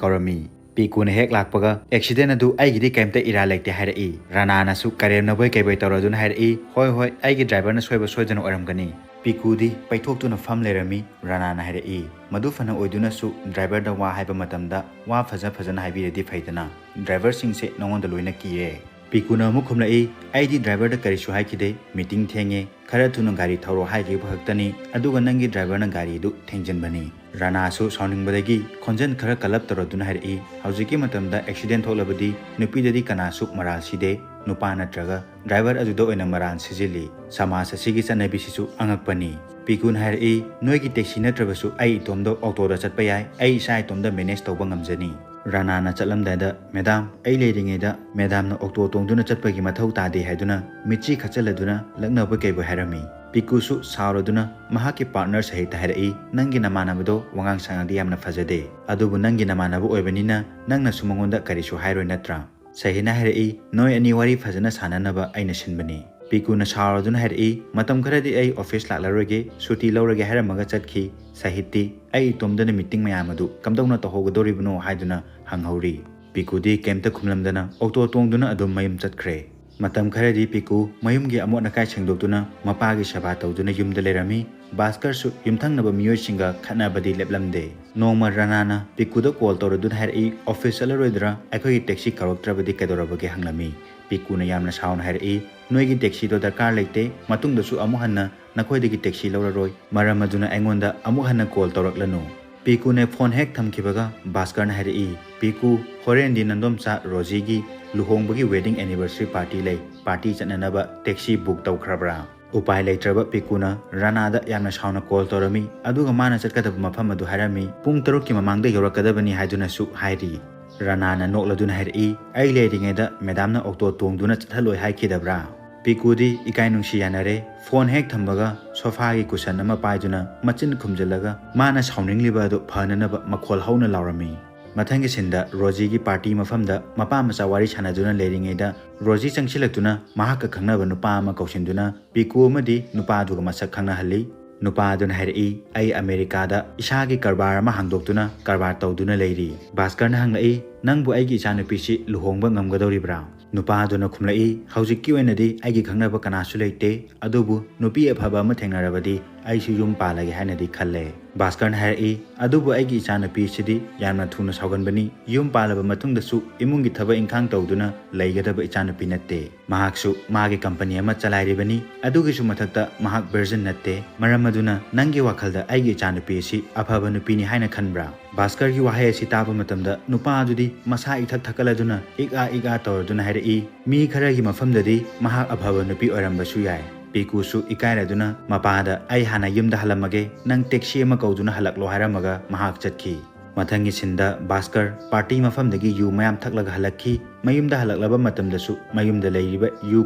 ꯀꯧꯔꯝꯃꯤ꯫ ꯄꯤꯀꯨꯅ ꯍꯦꯛ ꯂꯥꯛꯄꯒ, "ꯑꯦꯛꯁꯤꯗꯦꯟ ꯑꯗꯨ ꯑꯩꯒꯤꯗꯤ ꯀꯔꯤꯝꯇ ꯏꯔꯥꯜ ꯂꯩꯇꯦ" ꯍꯥꯏꯔꯛꯏ꯫ ꯔꯅꯥꯅꯁꯨ ꯀꯔꯦꯝꯅꯕꯣꯏ ꯀꯩꯕꯣꯏ ꯇꯧꯔꯗꯨꯅ ꯍꯥꯏꯔꯛꯏ, "ꯍꯣꯏ, ꯍꯣꯏ, ꯑꯩꯒꯤ ꯗ꯭ꯔꯥꯏꯚꯔꯅ ꯁꯣꯏꯕ ꯁꯣꯏꯗꯅ ꯑꯣꯏꯔꯝꯒꯅꯤ"꯫ ꯄꯤꯀꯨꯗꯤ ꯄꯩꯊꯣꯛꯇꯨꯅ ꯐꯝ ꯂꯩꯔꯝꯃꯤ꯫ ꯔꯅꯥꯅ ꯍꯥꯏꯔꯛꯏ, "ꯃꯗꯨ ꯐꯅ ꯑꯣꯏꯗꯨꯅꯁꯨ ꯗ꯭ꯔꯥꯏꯚꯔꯗ ꯋꯥ ꯍꯥꯏꯕ ꯃꯇꯝꯗ ꯋꯥ ꯐꯖ ꯐꯖꯅ ꯍꯥꯏꯕꯤꯔꯗꯤ ꯐꯩꯗꯅ꯫ ꯗ꯭ꯔꯥꯏꯚꯔꯁꯤꯡꯁꯦ ꯅꯉꯣꯟꯗ ꯂꯣꯏꯅ ꯀꯤꯔꯦ"꯫ ꯄꯤꯀꯨꯅ ꯑꯃꯨꯛ ꯈꯨꯝꯂꯛꯏ, "ꯑꯩꯗꯤ ꯗ꯭ꯔꯥꯏꯚꯔꯗ ꯀꯔꯤꯁꯨ ꯍꯥꯏꯈꯤꯗꯦ꯫ ꯃꯤꯇꯤꯡ ꯊꯦꯡꯉꯦ, ꯈꯔ ꯊꯨꯅ ꯒꯥꯔꯤ ꯊꯧꯔꯣ ꯍꯥꯏꯈꯤꯕ ꯈꯛꯇꯅꯤ, ꯑꯗꯨꯒ ꯅꯪꯒꯤ ꯗ꯭ꯔꯥꯏꯚꯔꯅ ꯒꯥꯔꯤꯗꯨ ꯊꯦꯡꯖꯤꯟꯕꯅꯤ"꯫ ꯔꯅꯥꯁꯨ ꯁꯥꯎꯅꯤꯡꯕꯗꯒꯤ ꯈꯣꯟꯖꯦꯜ ꯈꯔ ꯀꯜꯂꯞ ꯇꯧꯔꯗꯨꯅ ꯍꯥꯏꯔꯛꯏ, "ꯍꯧꯖꯤꯛꯀꯤ ꯃꯇꯝꯗ ꯑꯦꯛꯁꯤꯗꯦꯟ ꯊꯣꯛꯂꯕꯗꯤ ꯅꯨꯄꯤꯗꯗꯤ ꯀꯅꯥꯁꯨ ꯃꯔꯥꯜ ꯁꯤꯗꯦ, ꯅꯨꯄꯥ ꯅꯠꯇ꯭ꯔꯒ ꯗ꯭ꯔꯥꯏꯚꯔ ꯑꯗꯨꯗ ꯑꯣꯏꯅ ꯃꯔꯥꯜ ꯁꯤꯖꯤꯜꯂꯤ꯫ ꯁꯃꯥꯖ ꯑꯁꯤꯒꯤ ꯆꯠꯅꯕꯤꯁꯤꯁꯨ ꯑꯉꯛꯄꯅꯤ"꯫ ꯄꯤꯀꯨꯅ ꯍꯥꯏꯔꯛꯏ, "ꯅꯣꯏꯒꯤ ꯇꯦꯛꯁꯤ ꯅꯠꯇ꯭ꯔꯕꯁꯨ ꯑꯩ ꯏꯇꯣꯝꯗ ꯑꯣꯛꯇꯣꯗ ꯆꯠꯄ ꯌꯥꯏ, ꯑꯩ ꯏꯁꯥ ꯏꯇꯣꯝꯗ ꯃꯦꯅꯦꯖ ꯇꯧꯕ ꯉꯝꯖꯅꯤ"꯫ ꯔꯅꯥꯅ ꯆꯠꯂꯝꯗꯥꯏꯗ, "ꯃꯦꯗꯥꯝ, ꯑꯩ ꯂꯩꯔꯤꯉꯩꯗ ꯃꯦꯗꯥꯝꯅ ꯑꯣꯛꯇꯣ ꯇꯣꯡꯗꯨꯅ ꯆꯠꯄꯒꯤ ꯃꯊꯧ ꯇꯥꯗꯦ" ꯍꯥꯏꯗꯨꯅ ꯃꯤꯠꯆꯤ ꯈꯠꯆꯜꯂꯗꯨꯅ ꯂꯛꯅꯕꯣꯏ ꯀꯩꯕꯣꯏ ꯍꯥꯏꯔꯝꯃꯤ꯫ ꯄꯤꯀꯨꯁꯨ ꯁꯥꯎꯔꯗꯨꯅ ꯃꯍꯥꯛꯀꯤ ꯄꯥꯔꯠꯅꯔ ꯁꯍꯤꯠꯇ ꯍꯥꯏꯔꯛꯏ, "ꯅꯪꯒꯤ ꯅꯃꯥꯟꯅꯕꯗꯣ ꯋꯥꯉꯥꯡ ꯁꯉꯥꯡꯗꯤ ꯌꯥꯝꯅ ꯐꯖꯗꯦ, ꯑꯗꯨꯕꯨ ꯅꯪꯒꯤ ꯅꯃꯥꯟꯅꯕ ꯑꯣꯏꯕꯅꯤꯅ ꯅꯪꯅꯁꯨ ꯃꯉꯣꯟꯗ ꯀꯔꯤꯁꯨ ꯍꯥꯏꯔꯣꯏ ꯅꯠꯇ꯭ꯔꯥ?" ꯁꯍꯤꯠꯅ ꯍꯥꯏꯔꯛꯏ, "ꯅꯣꯏ ꯑꯅꯤ ꯋꯥꯔꯤ ꯐꯖꯅ ꯁꯥꯟꯅꯅꯕ ꯑꯩꯅ ꯁꯤꯟꯕꯅꯤ"꯫ ꯄꯤꯀꯨꯅ ꯁꯥꯎꯔꯗꯨꯅ ꯍꯥꯏꯔꯛꯏ, "ꯃꯇꯝ ꯈꯔꯗꯤ ꯑꯩ ꯑꯣꯐꯤꯁ ꯂꯥꯛꯂꯔꯣꯏꯒꯦ, ꯁꯨꯇꯤ ꯂꯧꯔꯒꯦ" ꯍꯥꯏꯔꯝꯃꯒ ꯆꯠꯈꯤ꯫ ꯁꯍꯤꯠꯇꯤ, "ꯑꯩ ꯏꯇꯣꯝꯗꯅ ꯃꯤꯇꯤꯡ ꯃꯌꯥꯝ ꯑꯗꯨ ꯀꯝꯗꯧꯅ ꯇꯧꯍꯧꯒꯗꯧꯔꯤꯕꯅꯣ?" ꯍꯥꯏꯗꯨꯅ ꯍꯪꯍꯧꯔꯤ꯫ ꯄꯤꯀꯨꯗꯤ ꯀꯩꯝꯇ ꯈꯨꯝꯂꯝꯗꯅ ꯑꯣꯛꯇꯣ ꯇꯣꯡꯗꯨꯅ ꯑꯗꯨꯝ ꯃꯌꯨꯝ ꯆꯠꯈ꯭ꯔꯦ꯫ ꯃꯇꯝ ꯈꯔꯗꯤ ꯄꯤꯀꯨ ꯃꯌꯨꯝꯒꯤ ꯑꯃꯣꯠ ꯑꯀꯥꯏ ꯁꯦꯡꯗꯣꯛꯇꯨꯅ ꯃꯄꯥꯒꯤ ꯁꯦꯕꯥ ꯇꯧꯗꯨꯅ ꯌꯨꯝꯗ ꯂꯩꯔꯝꯃꯤ꯫ ꯚꯥꯁꯀꯔꯁꯨ ꯌꯨꯝꯊꯪꯅꯕ ꯃꯤꯑꯣꯏꯁꯤꯡꯒ ꯈꯠꯅꯕꯗꯤ ꯂꯦꯞꯂꯝꯗꯦ꯫ ꯅꯣꯡꯃ ꯔꯅꯥꯅ ꯄꯤꯀꯨꯗ ꯀꯣꯜ ꯇꯧꯔꯗꯨꯅ ꯍꯥꯏꯔꯛꯏ, "ꯑꯣꯐꯤꯁ ꯆꯠꯂꯔꯣꯏꯗ꯭ꯔꯥ? ꯑꯩꯈꯣꯏꯒꯤ ꯇꯦꯛꯁꯤ ꯀꯧꯔꯛꯇ꯭ꯔꯕꯗꯤ ꯀꯩꯗꯧꯔꯕꯒꯦ?" ꯍꯪꯂꯝꯃꯤ꯫ ꯄꯤꯀꯨꯅ ꯌꯥꯝꯅ ꯁꯥꯎꯅ ꯍꯥꯏꯔꯛꯏ, "ꯅꯣꯏꯒꯤ ꯇꯦꯛꯁꯤꯗꯣ ꯗꯔꯀꯥꯔ ꯂꯩꯇꯦ, ꯃꯇꯨꯡꯗꯁꯨ ꯑꯃꯨꯛ ꯍꯟꯅ ꯅꯈꯣꯏꯗꯒꯤ ꯇꯦꯛꯁꯤ ꯂꯧꯔꯔꯣꯏ꯫ ꯃꯔꯝ ꯑꯗꯨꯅ ꯑꯩꯉꯣꯟꯗ ꯑꯃꯨꯛ ꯍꯟꯅ ꯀꯣꯜ ꯇꯧꯔꯛꯂꯅꯨ"꯫ ꯄꯤꯀꯨꯅ ꯐꯣꯟ ꯍꯦꯛ ꯊꯝꯈꯤꯕꯒ ꯚꯥꯁꯀꯔꯅ ꯍꯥꯏꯔꯛꯏ, "ꯄꯤꯀꯨ, ꯍꯣꯔꯦꯟꯗꯤ ꯅꯟꯗꯣꯝꯆꯥ ꯔꯣꯖꯤꯒꯤ ꯂꯨꯍꯣꯡꯕꯒꯤ ꯋꯦꯗꯤꯡ ꯑꯦꯅꯤꯚꯔꯁꯔꯤ ꯄꯥꯔꯇꯤ ꯂꯩ, ꯄꯥꯔꯇꯤ ꯆꯠꯅꯅꯕ ꯇꯦꯛꯁꯤ ꯕꯨꯛ ꯇꯧꯈ꯭ꯔꯕ꯭ꯔꯥ?" ꯎꯄꯥꯏ ꯂꯩꯇ꯭ꯔꯕ ꯄꯤꯀꯨꯅ ꯔꯅꯥꯗ ꯌꯥꯝꯅ ꯁꯥꯎꯅ ꯀꯣꯜ ꯇꯧꯔꯝꯃꯤ, ꯑꯗꯨꯒ ꯃꯥꯅ ꯆꯠꯀꯗꯕ ꯃꯐꯝ ꯑꯗꯨ ꯍꯥꯏꯔꯝꯃꯤ, ꯄꯨꯡ ꯇꯔꯨꯛꯀꯤ ꯃꯃꯥꯡꯗ ꯌꯧꯔꯛꯀꯗꯕꯅꯤ ꯍꯥꯏꯗꯨꯅꯁꯨ ꯍꯥꯏꯔꯤ꯫ ꯔꯅꯥꯅ ꯅꯣꯛꯂꯗꯨꯅ ꯍꯥꯏꯔꯛꯏ, "ꯑꯩ ꯂꯩꯔꯤꯉꯩꯗ ꯃꯦꯗꯥꯝꯅ ꯑꯣꯛꯇꯣ ꯇꯣꯡꯗꯨꯅ ꯆꯠꯍꯜꯂꯣꯏ ꯍꯥꯏꯈꯤꯗꯕ꯭ꯔꯥ?" ꯄꯤꯀꯨꯗꯤ ꯏꯀꯥꯏ ꯅꯨꯡꯁꯤ ꯌꯥꯅꯔꯦ꯫ ꯐꯣꯟ ꯍꯦꯛ ꯊꯝꯕꯒ ꯁꯣꯐꯥꯒꯤ ꯀꯨꯁꯟ ꯑꯃ ꯄꯥꯏꯗꯨꯅ ꯃꯆꯤꯟ ꯈꯨꯝꯖꯤꯜꯂꯒ ꯃꯥꯅ ꯁꯥꯎꯅꯤꯡꯂꯤꯕ ꯑꯗꯨ ꯐꯅꯅꯕ ꯃꯈꯣꯜ ꯍꯧꯅ ꯂꯥꯎꯔꯝꯃꯤ꯫ ꯃꯊꯪꯒꯤ ꯁꯤꯟꯗ ꯔꯣꯖꯤꯒꯤ ꯄꯥꯔꯇꯤ ꯃꯐꯝꯗ ꯃꯄꯥ ꯃꯆꯥ ꯋꯥꯔꯤ ꯁꯥꯟꯅꯗꯨꯅ ꯂꯩꯔꯤꯉꯩꯗ ꯔꯣꯖꯤ ꯆꯪꯁꯤꯜꯂꯛꯇꯨꯅ ꯃꯍꯥꯛꯀ ꯈꯪꯅꯕ ꯅꯨꯄꯥ ꯑꯃ ꯀꯧꯁꯤꯟꯗꯨꯅ ꯄꯤꯀꯨ ꯑꯃꯗꯤ ꯅꯨꯄꯥꯗꯨꯒ ꯃꯁꯛ ꯈꯪꯅꯍꯜꯂꯤ꯫ ꯅꯨꯄꯥ ꯑꯗꯨꯅ ꯍꯥꯏꯔꯛꯏ, "ꯑꯩ ꯑꯃꯦꯔꯤꯀꯥꯗ ꯏꯁꯥꯒꯤ ꯀꯔꯕꯥꯔ ꯑꯃ ꯍꯥꯡꯗꯣꯛꯇꯨꯅ ꯀꯔꯕꯥꯔ ꯇꯧꯗꯨꯅ ꯂꯩꯔꯤ꯫" ꯚꯥꯁꯀꯔꯅ ꯍꯪꯂꯛꯏ, "ꯅꯪꯕꯨ ꯑꯩꯒꯤ ꯏꯆꯥꯅꯨꯄꯤꯁꯤ ꯂꯨꯍꯣꯡꯕ ꯉꯝꯒꯗꯧꯔꯤꯕ꯭ꯔꯥ?" ꯅꯨꯄꯥ ꯑꯗꯨꯅ ꯈꯨꯝꯂꯛꯏ, "ꯍꯧꯖꯤꯛꯀꯤ ꯑꯣꯏꯅꯗꯤ ꯑꯩꯒꯤ ꯈꯪꯅꯕ ꯀꯅꯥꯁꯨ ꯂꯩꯇꯦ, ꯑꯗꯨꯕꯨ ꯅꯨꯄꯤ ꯑꯐꯕ ꯑꯃ ꯊꯦꯡꯅꯔꯕꯗꯤ ꯑꯩꯁꯨ ꯌꯨꯝ ꯄꯥꯜꯂꯒꯦ ꯍꯥꯏꯅꯗꯤ ꯈꯜꯂꯦ꯫" ꯚꯥꯁꯀꯔꯅ ꯍꯥꯏꯔꯛꯏ, "ꯑꯗꯨꯕꯨ ꯑꯩꯒꯤ ꯏꯆꯥꯅꯨꯄꯤꯁꯤꯗꯤ ꯌꯥꯝꯅ ꯊꯨꯅ ꯁꯥꯎꯒꯟꯕꯅꯤ꯫ ꯌꯨꯝ ꯄꯥꯜꯂꯕ ꯃꯇꯨꯡꯗꯁꯨ ꯏꯃꯨꯡꯒꯤ ꯊꯕꯛ ꯏꯪꯈꯥꯡ ꯇꯧꯗꯨꯅ ꯂꯩꯒꯗꯕ ꯏꯆꯥꯅꯨꯄꯤ ꯅꯠꯇꯦ꯫ ꯃꯍꯥꯛꯁꯨ ꯃꯥꯒꯤ ꯀꯝꯄꯅꯤ ꯑꯃ ꯆꯂꯥꯏꯔꯤꯕꯅꯤ꯫ ꯑꯗꯨꯒꯤꯁꯨ ꯃꯊꯛꯇ ꯃꯍꯥꯛ ꯚꯔꯖꯤꯟ ꯅꯠꯇꯦ꯫ ꯃꯔꯝ ꯑꯗꯨꯅ ꯅꯪꯒꯤ ꯋꯥꯈꯜꯗ ꯑꯩꯒꯤ ꯏꯆꯥꯅꯨꯄꯤ ꯑꯁꯤ ꯑꯐꯕ ꯅꯨꯄꯤꯅꯤ ꯍꯥꯏꯅ ꯈꯟꯕ꯭ꯔꯥ?" ꯚꯥꯁꯀꯔꯒꯤ ꯋꯥꯍꯩ ꯑꯁꯤ ꯇꯥꯕ ꯃꯇꯝꯗ ꯅꯨꯄꯥ ꯑꯗꯨꯗꯤ ꯃꯁꯥ ꯏꯊꯛ ꯊꯛꯀꯠꯂꯗꯨꯅ ꯏꯛ ꯑꯥ ꯏꯛ ꯑꯥ ꯇꯧꯔꯗꯨꯅ ꯍꯥꯏꯔꯛꯏ, "ꯃꯤ ꯈꯔꯒꯤ ꯃꯐꯝꯗꯗꯤ ꯃꯍꯥꯛ ꯑꯐꯕ ꯅꯨꯄꯤ ꯑꯣꯏꯔꯝꯕꯁꯨ ꯌꯥꯏ꯫" ꯄꯤꯀꯨꯁꯨ ꯏꯀꯥꯏꯔꯗꯨꯅ ꯃꯄꯥꯗ, "ꯑꯩ ꯍꯥꯟꯅ ꯌꯨꯝꯗ ꯍꯜꯂꯝꯃꯒꯦ, ꯅꯪ ꯇꯦꯛꯁꯤ ꯑꯃ ꯀꯧꯗꯨꯅ ꯍꯜꯂꯛꯂꯣ" ꯍꯥꯏꯔꯝꯃꯒ ꯃꯍꯥꯛ ꯆꯠꯈꯤ꯫ ꯃꯊꯪꯒꯤ ꯁꯤꯟꯗ ꯚꯥꯁꯀꯔ ꯄꯥꯔꯇꯤ ꯃꯐꯝꯗꯒꯤ ꯌꯨ ꯃꯌꯥꯝ ꯊꯛꯂꯒ ꯍꯜꯂꯛꯈꯤ꯫ ꯃꯌꯨꯝꯗ ꯍꯜꯂꯛꯂꯕ ꯃꯇꯝꯗꯁꯨ ꯃꯌꯨꯝꯗ ꯂꯩꯔꯤꯕ ꯌꯨ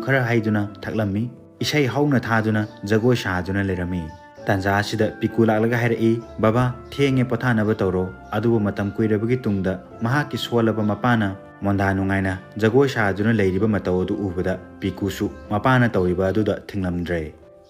ꯈꯔ ꯍꯩꯗꯨꯅ ꯊꯛꯂꯝꯃꯤ꯫ ꯏꯁꯩ ꯍꯧꯅ ꯊꯥꯗꯨꯅ ꯖꯒꯣꯏ ꯁꯥꯗꯨꯅ ꯂꯩꯔꯝꯃꯤ꯫ ꯇꯥꯟꯖꯥ ꯑꯁꯤꯗ ꯄꯤꯀꯨ ꯂꯥꯛꯂꯒ ꯍꯥꯏꯔꯛꯏ, "ꯕꯕꯥ, ꯊꯦꯡꯉꯦ, ꯄꯣꯊꯥꯅꯕ ꯇꯧꯔꯣ꯫" ꯑꯗꯨꯕꯨ ꯃꯇꯝ ꯀꯨꯏꯔꯕꯒꯤ ꯇꯨꯡꯗ ꯃꯍꯥꯛꯀꯤ ꯁꯣꯜꯂꯕ ꯃꯄꯥꯅ ꯃꯣꯟꯗꯥ ꯅꯨꯡꯉꯥꯏꯅ ꯖꯒꯣꯏ ꯁꯥꯗꯨꯅ ꯂꯩꯔꯤꯕ ꯃꯇꯧ ꯑꯗꯨ ꯎꯕꯗ ꯄꯤꯀꯨꯁꯨ ꯃꯄꯥꯅ ꯇꯧꯔꯤꯕ ꯑꯗꯨꯗ ꯊꯤꯡꯂꯝꯗ꯭ꯔꯦ꯫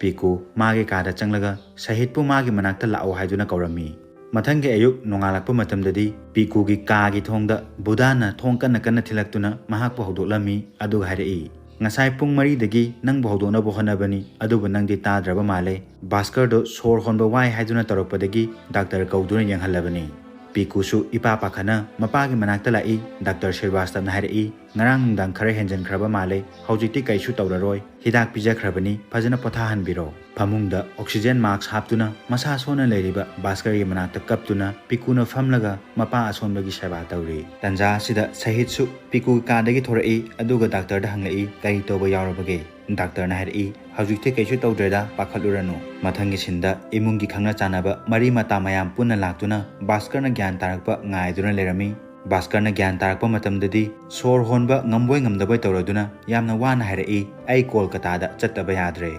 ꯄꯤꯀꯨ ꯃꯥꯒꯤ ꯀꯥꯗ ꯆꯪꯂꯒ ꯁꯍꯤꯠꯄꯨ ꯃꯥꯒꯤ ꯃꯅꯥꯛꯇ ꯂꯥꯛꯑꯣ ꯍꯥꯏꯗꯨꯅ ꯀꯧꯔꯝꯃꯤ꯫ ꯃꯊꯪꯒꯤ ꯑꯌꯨꯛ ꯅꯣꯡꯉꯥꯜꯂꯛꯄ ꯃꯇꯝꯗꯗꯤ ꯄꯤꯀꯨꯒꯤ ꯀꯥꯒꯤ ꯊꯣꯡꯗ ꯕꯨꯙꯥꯅ ꯊꯣꯡ ꯀꯟꯅ ꯀꯟꯅ ꯊꯤꯜꯂꯛꯇꯨꯅ ꯃꯍꯥꯛꯄꯨ ꯍꯧꯗꯣꯛꯂꯝꯃꯤ, ꯑꯗꯨꯒ ꯍꯥꯏꯔꯛꯏ, "ꯉꯁꯥꯏ ꯄꯨꯡ ꯃꯔꯤꯗꯒꯤ ꯅꯪꯕꯨ ꯍꯧꯗꯣꯛꯅꯕ ꯍꯣꯠꯅꯕꯅꯤ, ꯑꯗꯨꯕꯨ ꯅꯪꯗꯤ ꯇꯥꯗ꯭ꯔꯕ ꯃꯥꯜꯂꯦ꯫ ꯚꯥꯁꯀꯔꯗꯣ ꯁꯣꯔ ꯍꯣꯟꯕ ꯋꯥꯏ ꯍꯥꯏꯗꯨꯅ ꯇꯧꯔꯛꯄꯗꯒꯤ ꯗꯥꯛꯇꯔ ꯀꯧꯗꯨꯅ ꯌꯦꯡꯍꯜꯂꯕꯅꯤ꯫" ꯄꯤꯀꯨꯁꯨ ꯏꯄꯥ ꯄꯥꯈꯠꯅ ꯃꯄꯥꯒꯤ ꯃꯅꯥꯛꯇ ꯂꯥꯛꯏ꯫ ꯗꯥꯛꯇꯔ ꯁ꯭ꯔꯤꯕꯥꯁꯇꯕꯅ ꯍꯥꯏꯔꯛꯏ, "ꯉꯔꯥꯡ ꯅꯨꯡꯗꯥꯡ ꯈꯔ ꯍꯦꯟꯖꯟꯈ꯭ꯔꯕ ꯃꯥꯜꯂꯦ, ꯍꯧꯖꯤꯛꯇꯤ ꯀꯩꯁꯨ ꯇꯧꯔꯔꯣꯏ, ꯍꯤꯗꯥꯛ ꯄꯤꯖꯈ꯭ꯔꯕꯅꯤ, ꯐꯖꯅ ꯄꯣꯊꯥꯍꯟꯕꯤꯔꯣ꯫" ꯐꯃꯨꯡꯗ ꯑꯣꯛꯁꯤꯖꯦꯟ ꯃꯥꯛꯁ ꯍꯥꯞꯇꯨꯅ ꯃꯁꯥ ꯁꯣꯟꯅ ꯂꯩꯔꯤꯕ ꯚꯥꯁꯀꯔꯒꯤ ꯃꯅꯥꯛꯇ ꯀꯞꯇꯨꯅ ꯄꯤꯀꯨꯅ ꯐꯝꯂꯒ ꯃꯄꯥ ꯑꯁꯣꯟꯕꯒꯤ ꯁꯦꯕꯥ ꯇꯧꯔꯤ꯫ ꯇꯟꯖꯥ ꯑꯁꯤꯗ ꯁꯍꯤꯠꯁꯨ ꯄꯤꯀꯨꯒꯤ ꯀꯥꯗꯒꯤ ꯊꯣꯔꯛꯏ, ꯑꯗꯨꯒ ꯗꯥꯛꯇꯔꯗ ꯍꯪꯂꯛꯏ, "ꯀꯔꯤ ꯇꯧꯕ ꯌꯥꯎꯔꯕꯒꯦ?" ꯗꯥꯛꯇꯔꯅ ꯍꯥꯏꯔꯛꯏ, "ꯍꯧꯖꯤꯛꯇꯤ ꯀꯩꯁꯨ ꯇꯧꯗ꯭ꯔꯦꯗ, ꯄꯥꯈꯠꯂꯨꯔꯅꯨ꯫" ꯃꯊꯪꯒꯤ ꯁꯤꯟꯗ ꯏꯃꯨꯡꯒꯤ ꯈꯪꯅ ꯆꯥꯟꯅꯕ ꯃꯔꯤ ꯃꯇꯥ ꯃꯌꯥꯝ ꯄꯨꯟꯅ ꯂꯥꯛꯇꯨꯅ ꯚꯥꯁꯀꯔꯅ ꯒ꯭ꯌꯥꯟ ꯇꯥꯔꯛꯄ ꯉꯥꯏꯗꯨꯅ ꯂꯩꯔꯝꯃꯤ꯫ ꯚꯥꯁꯀꯔꯅ ꯒ꯭ꯌꯥꯟ ꯇꯥꯔꯛꯄ ꯃꯇꯝꯗꯗꯤ ꯁꯣꯔ ꯍꯣꯟꯕ ꯉꯝꯕꯣꯏ ꯉꯝꯗꯕꯣꯏ ꯇꯧꯔꯗꯨꯅ ꯌꯥꯝꯅ ꯋꯥꯅ ꯍꯥꯏꯔꯛꯏ, "ꯑꯩ ꯀꯣꯜꯀꯇꯥꯗ ꯆꯠꯇꯕ ꯌꯥꯗ꯭ꯔꯦ"꯫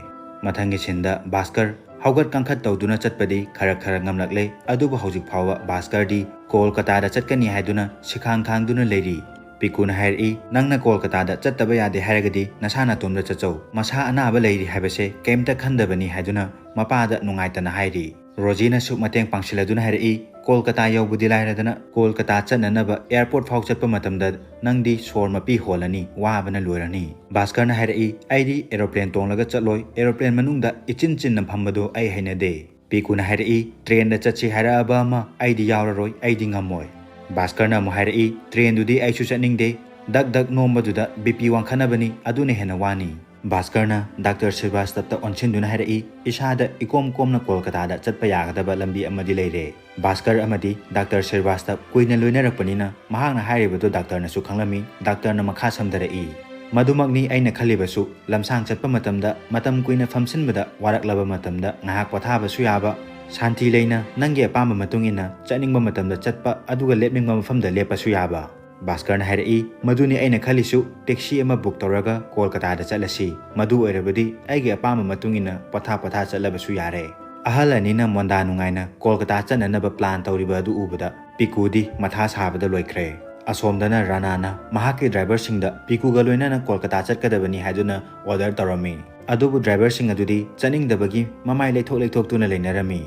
ꯃꯊꯪꯒꯤ ꯁꯤꯟꯗ ꯚꯥꯁꯀꯔ ꯍꯧꯒꯠ ꯀꯥꯡꯈꯠ ꯇꯧꯗꯨꯅ ꯆꯠꯄꯗꯤ ꯈꯔ ꯈꯔ ꯉꯝꯂꯛꯂꯦ, ꯑꯗꯨꯕꯨ ꯍꯧꯖꯤꯛ ꯐꯥꯎꯕ ꯚꯥꯁꯀꯔꯗꯤ ꯀꯣꯜꯀꯇꯥꯗ ꯆꯠꯀꯅꯤ ꯍꯥꯏꯗꯨꯅ ꯁꯤꯈꯥꯡ ꯈꯥꯡꯗꯨꯅ ꯂꯩꯔꯤ꯫ ꯄꯤꯀꯨꯅ ꯍꯥꯏꯔꯛꯏ, "ꯅꯪꯅ ꯀꯣꯜꯀꯇꯥꯗ ꯆꯠꯇꯕ ꯌꯥꯗꯦ ꯍꯥꯏꯔꯒꯗꯤ ꯅꯁꯥ ꯅꯇꯣꯝꯗ ꯆꯠꯆꯧ꯫ ꯃꯁꯥ ꯑꯅꯥꯕ ꯂꯩꯔꯤ ꯍꯥꯏꯕꯁꯦ ꯀꯩꯝꯇ ꯈꯟꯗꯕꯅꯤ" ꯍꯥꯏꯗꯨꯅ ꯃꯄꯥꯗ ꯅꯨꯡꯉꯥꯏꯇꯅ ꯍꯥꯏꯔꯤ꯫ ꯔꯣꯖꯤꯅꯁꯨ ꯃꯇꯦꯡ ꯄꯥꯡꯁꯤꯜꯂꯗꯨꯅ ꯍꯥꯏꯔꯛꯏ, "ꯀꯣꯜꯀꯇꯥ ꯌꯧꯕꯗꯤ ꯂꯥꯏꯔꯗꯅ ꯀꯣꯜꯀꯇꯥ ꯆꯠꯅꯅꯕ ꯑꯦꯌꯥꯔꯄꯣꯔꯠ ꯐꯥꯎ ꯆꯠꯄ ꯃꯇꯝꯗ ꯅꯪꯗꯤ ꯁꯣꯔ ꯃꯄꯤ ꯍꯣꯜꯂꯅꯤ, ꯋꯥꯕꯅ ꯂꯣꯏꯔꯅꯤ"꯫ ꯚꯥꯁꯀꯔꯅ ꯍꯥꯏꯔꯛꯏ, "ꯑꯩꯗꯤ ꯑꯦꯔꯣꯄ꯭ꯂꯦꯟ ꯇꯣꯡꯂꯒ ꯆꯠꯂꯣꯏ, ꯑꯦꯔꯣꯄ꯭ꯂꯦꯟ ꯃꯅꯨꯡꯗ ꯏꯆꯤꯟ ꯆꯤꯟꯅ ꯐꯝꯕꯗꯨ ꯑꯩ ꯍꯩꯅꯗꯦ"꯫ ꯄꯤꯀꯨꯅ ꯍꯥꯏꯔꯛꯏ, "ꯇ꯭ꯔꯦꯟꯗ ꯆꯠꯁꯤ ꯍꯥꯏꯔꯛꯑꯕ ꯑꯃ, ꯑꯩꯗꯤ ꯌꯥꯎꯔꯔꯣꯏ, ꯑꯩꯗꯤ ꯉꯝꯃꯣꯏ"꯫ ꯚꯥꯁꯀꯔꯅ ꯑꯃꯨꯛ ꯍꯥꯏꯔꯛꯏ, "ꯇ꯭ꯔꯦꯟꯗꯨꯗꯤ ꯑꯩꯁꯨ ꯆꯠꯅꯤꯡꯗꯦ, ꯗꯛ ꯗꯛ ꯅꯣꯝꯕꯗꯨꯗ ꯕꯤ ꯄꯤ ꯋꯥꯡꯈꯠꯅꯕꯅꯤ, ꯑꯗꯨꯅ ꯍꯦꯟꯅ ꯋꯥꯅꯤ"꯫ ꯚꯥꯁꯀꯔꯅ ꯗꯥꯛꯇꯔ ꯁ꯭ꯔꯤꯕꯥꯁꯇꯞꯇ ꯑꯣꯟꯁꯤꯟꯗꯨꯅ ꯍꯥꯏꯔꯛꯏ, "ꯏꯁꯥꯗ ꯏꯀꯣꯝ ꯀꯣꯝꯅ ꯀꯣꯜꯀꯇꯥꯗ ꯆꯠꯄ ꯌꯥꯒꯗꯕ ꯂꯝꯕꯤ ꯑꯃꯗꯤ ꯂꯩꯔꯦ"꯫ ꯚꯥꯁꯀꯔ ꯑꯃꯗꯤ ꯗꯥꯛꯇꯔ ꯁ꯭ꯔꯤꯕꯥꯁꯇꯞ ꯀꯨꯏꯅ ꯂꯣꯏꯅꯔꯛꯄꯅꯤꯅ ꯃꯍꯥꯛꯅ ꯍꯥꯏꯔꯤꯕꯗꯨ ꯗꯥꯛꯇꯔꯅꯁꯨ ꯈꯪꯂꯝꯃꯤ꯫ ꯗꯥꯛꯇꯔꯅ ꯃꯈꯥ ꯁꯝꯊꯔꯛꯏ, "ꯃꯗꯨꯃꯛꯅꯤ ꯑꯩꯅ ꯈꯜꯂꯤꯕꯁꯨ, ꯂꯝꯁꯥꯡ ꯆꯠꯄ ꯃꯇꯝꯗ ꯃꯇꯝ ꯀꯨꯏꯅ ꯐꯝꯁꯤꯟꯕꯗ ꯋꯥꯔꯛꯂꯕ ꯃꯇꯝꯗ ꯉꯥꯏꯍꯥꯛ ꯄꯣꯊꯥꯕꯁꯨ ꯌꯥꯕ, ꯁꯥꯟꯇꯤ ꯂꯩꯅ ꯅꯪꯒꯤ ꯑꯄꯥꯝꯕ ꯃꯇꯨꯡ ꯏꯟꯅ ꯆꯠꯅꯤꯡꯕ ꯃꯇꯝꯗ ꯆꯠꯄ, ꯑꯗꯨꯒ ꯂꯦꯞꯅꯤꯡꯕ ꯃꯐꯝꯗ ꯂꯦꯞꯄꯁꯨ ꯌꯥꯕ"꯫ ꯚꯥꯁꯀꯔꯅ ꯍꯥꯏꯔꯛꯏ, "ꯃꯗꯨꯅꯤ ꯑꯩꯅ ꯈꯜꯂꯤꯁꯨ, ꯇꯦꯛꯁꯤ ꯑꯃ ꯕꯨꯛ ꯇꯧꯔꯒ ꯀꯣꯜꯀꯇꯥꯗ ꯆꯠꯂꯁꯤ꯫ ꯃꯗꯨ ꯑꯣꯏꯔꯕꯗꯤ ꯑꯩꯒꯤ ꯑꯄꯥꯝꯕ ꯃꯇꯨꯡ ꯏꯟꯅ ꯄꯣꯊꯥ ꯄꯣꯊꯥ ꯆꯠꯂꯕꯁꯨ ꯌꯥꯔꯦ"꯫ ꯑꯍꯜ ꯑꯅꯤꯅ ꯃꯣꯟꯗꯥ ꯅꯨꯡꯉꯥꯏꯅ ꯀꯣꯜꯀꯇꯥ ꯆꯠꯅꯅꯕ ꯄ꯭ꯂꯥꯟ ꯇꯧꯔꯤꯕ ꯑꯗꯨ ꯎꯕꯗ ꯄꯤꯀꯨꯗꯤ ꯃꯊꯥ ꯁꯥꯕꯗ ꯂꯣꯏꯈ꯭ꯔꯦ꯫ ꯑꯁꯣꯝꯗꯅ ꯔꯥꯅꯥꯅ ꯃꯍꯥꯛꯀꯤ ꯗ꯭ꯔꯥꯏꯚꯔꯁꯤꯡꯗ ꯄꯤꯀꯨꯒ ꯂꯣꯏꯅꯅ ꯀꯣꯜꯀꯇꯥ ꯆꯠꯀꯗꯕꯅꯤ ꯍꯥꯏꯗꯨꯅ ꯑꯣꯔꯗꯔ ꯇꯧꯔꯝꯃꯤ꯫ ꯑꯗꯨꯕꯨ ꯗ꯭ꯔꯥꯏꯚꯔꯁꯤꯡ ꯑꯗꯨꯗꯤ ꯆꯠꯅꯤꯡꯗꯕꯒꯤ ꯃꯃꯥꯏ ꯂꯩꯊꯣꯛ ꯂꯩꯊꯣꯛꯇꯨꯅ ꯂꯩꯅꯔꯝꯃꯤ꯫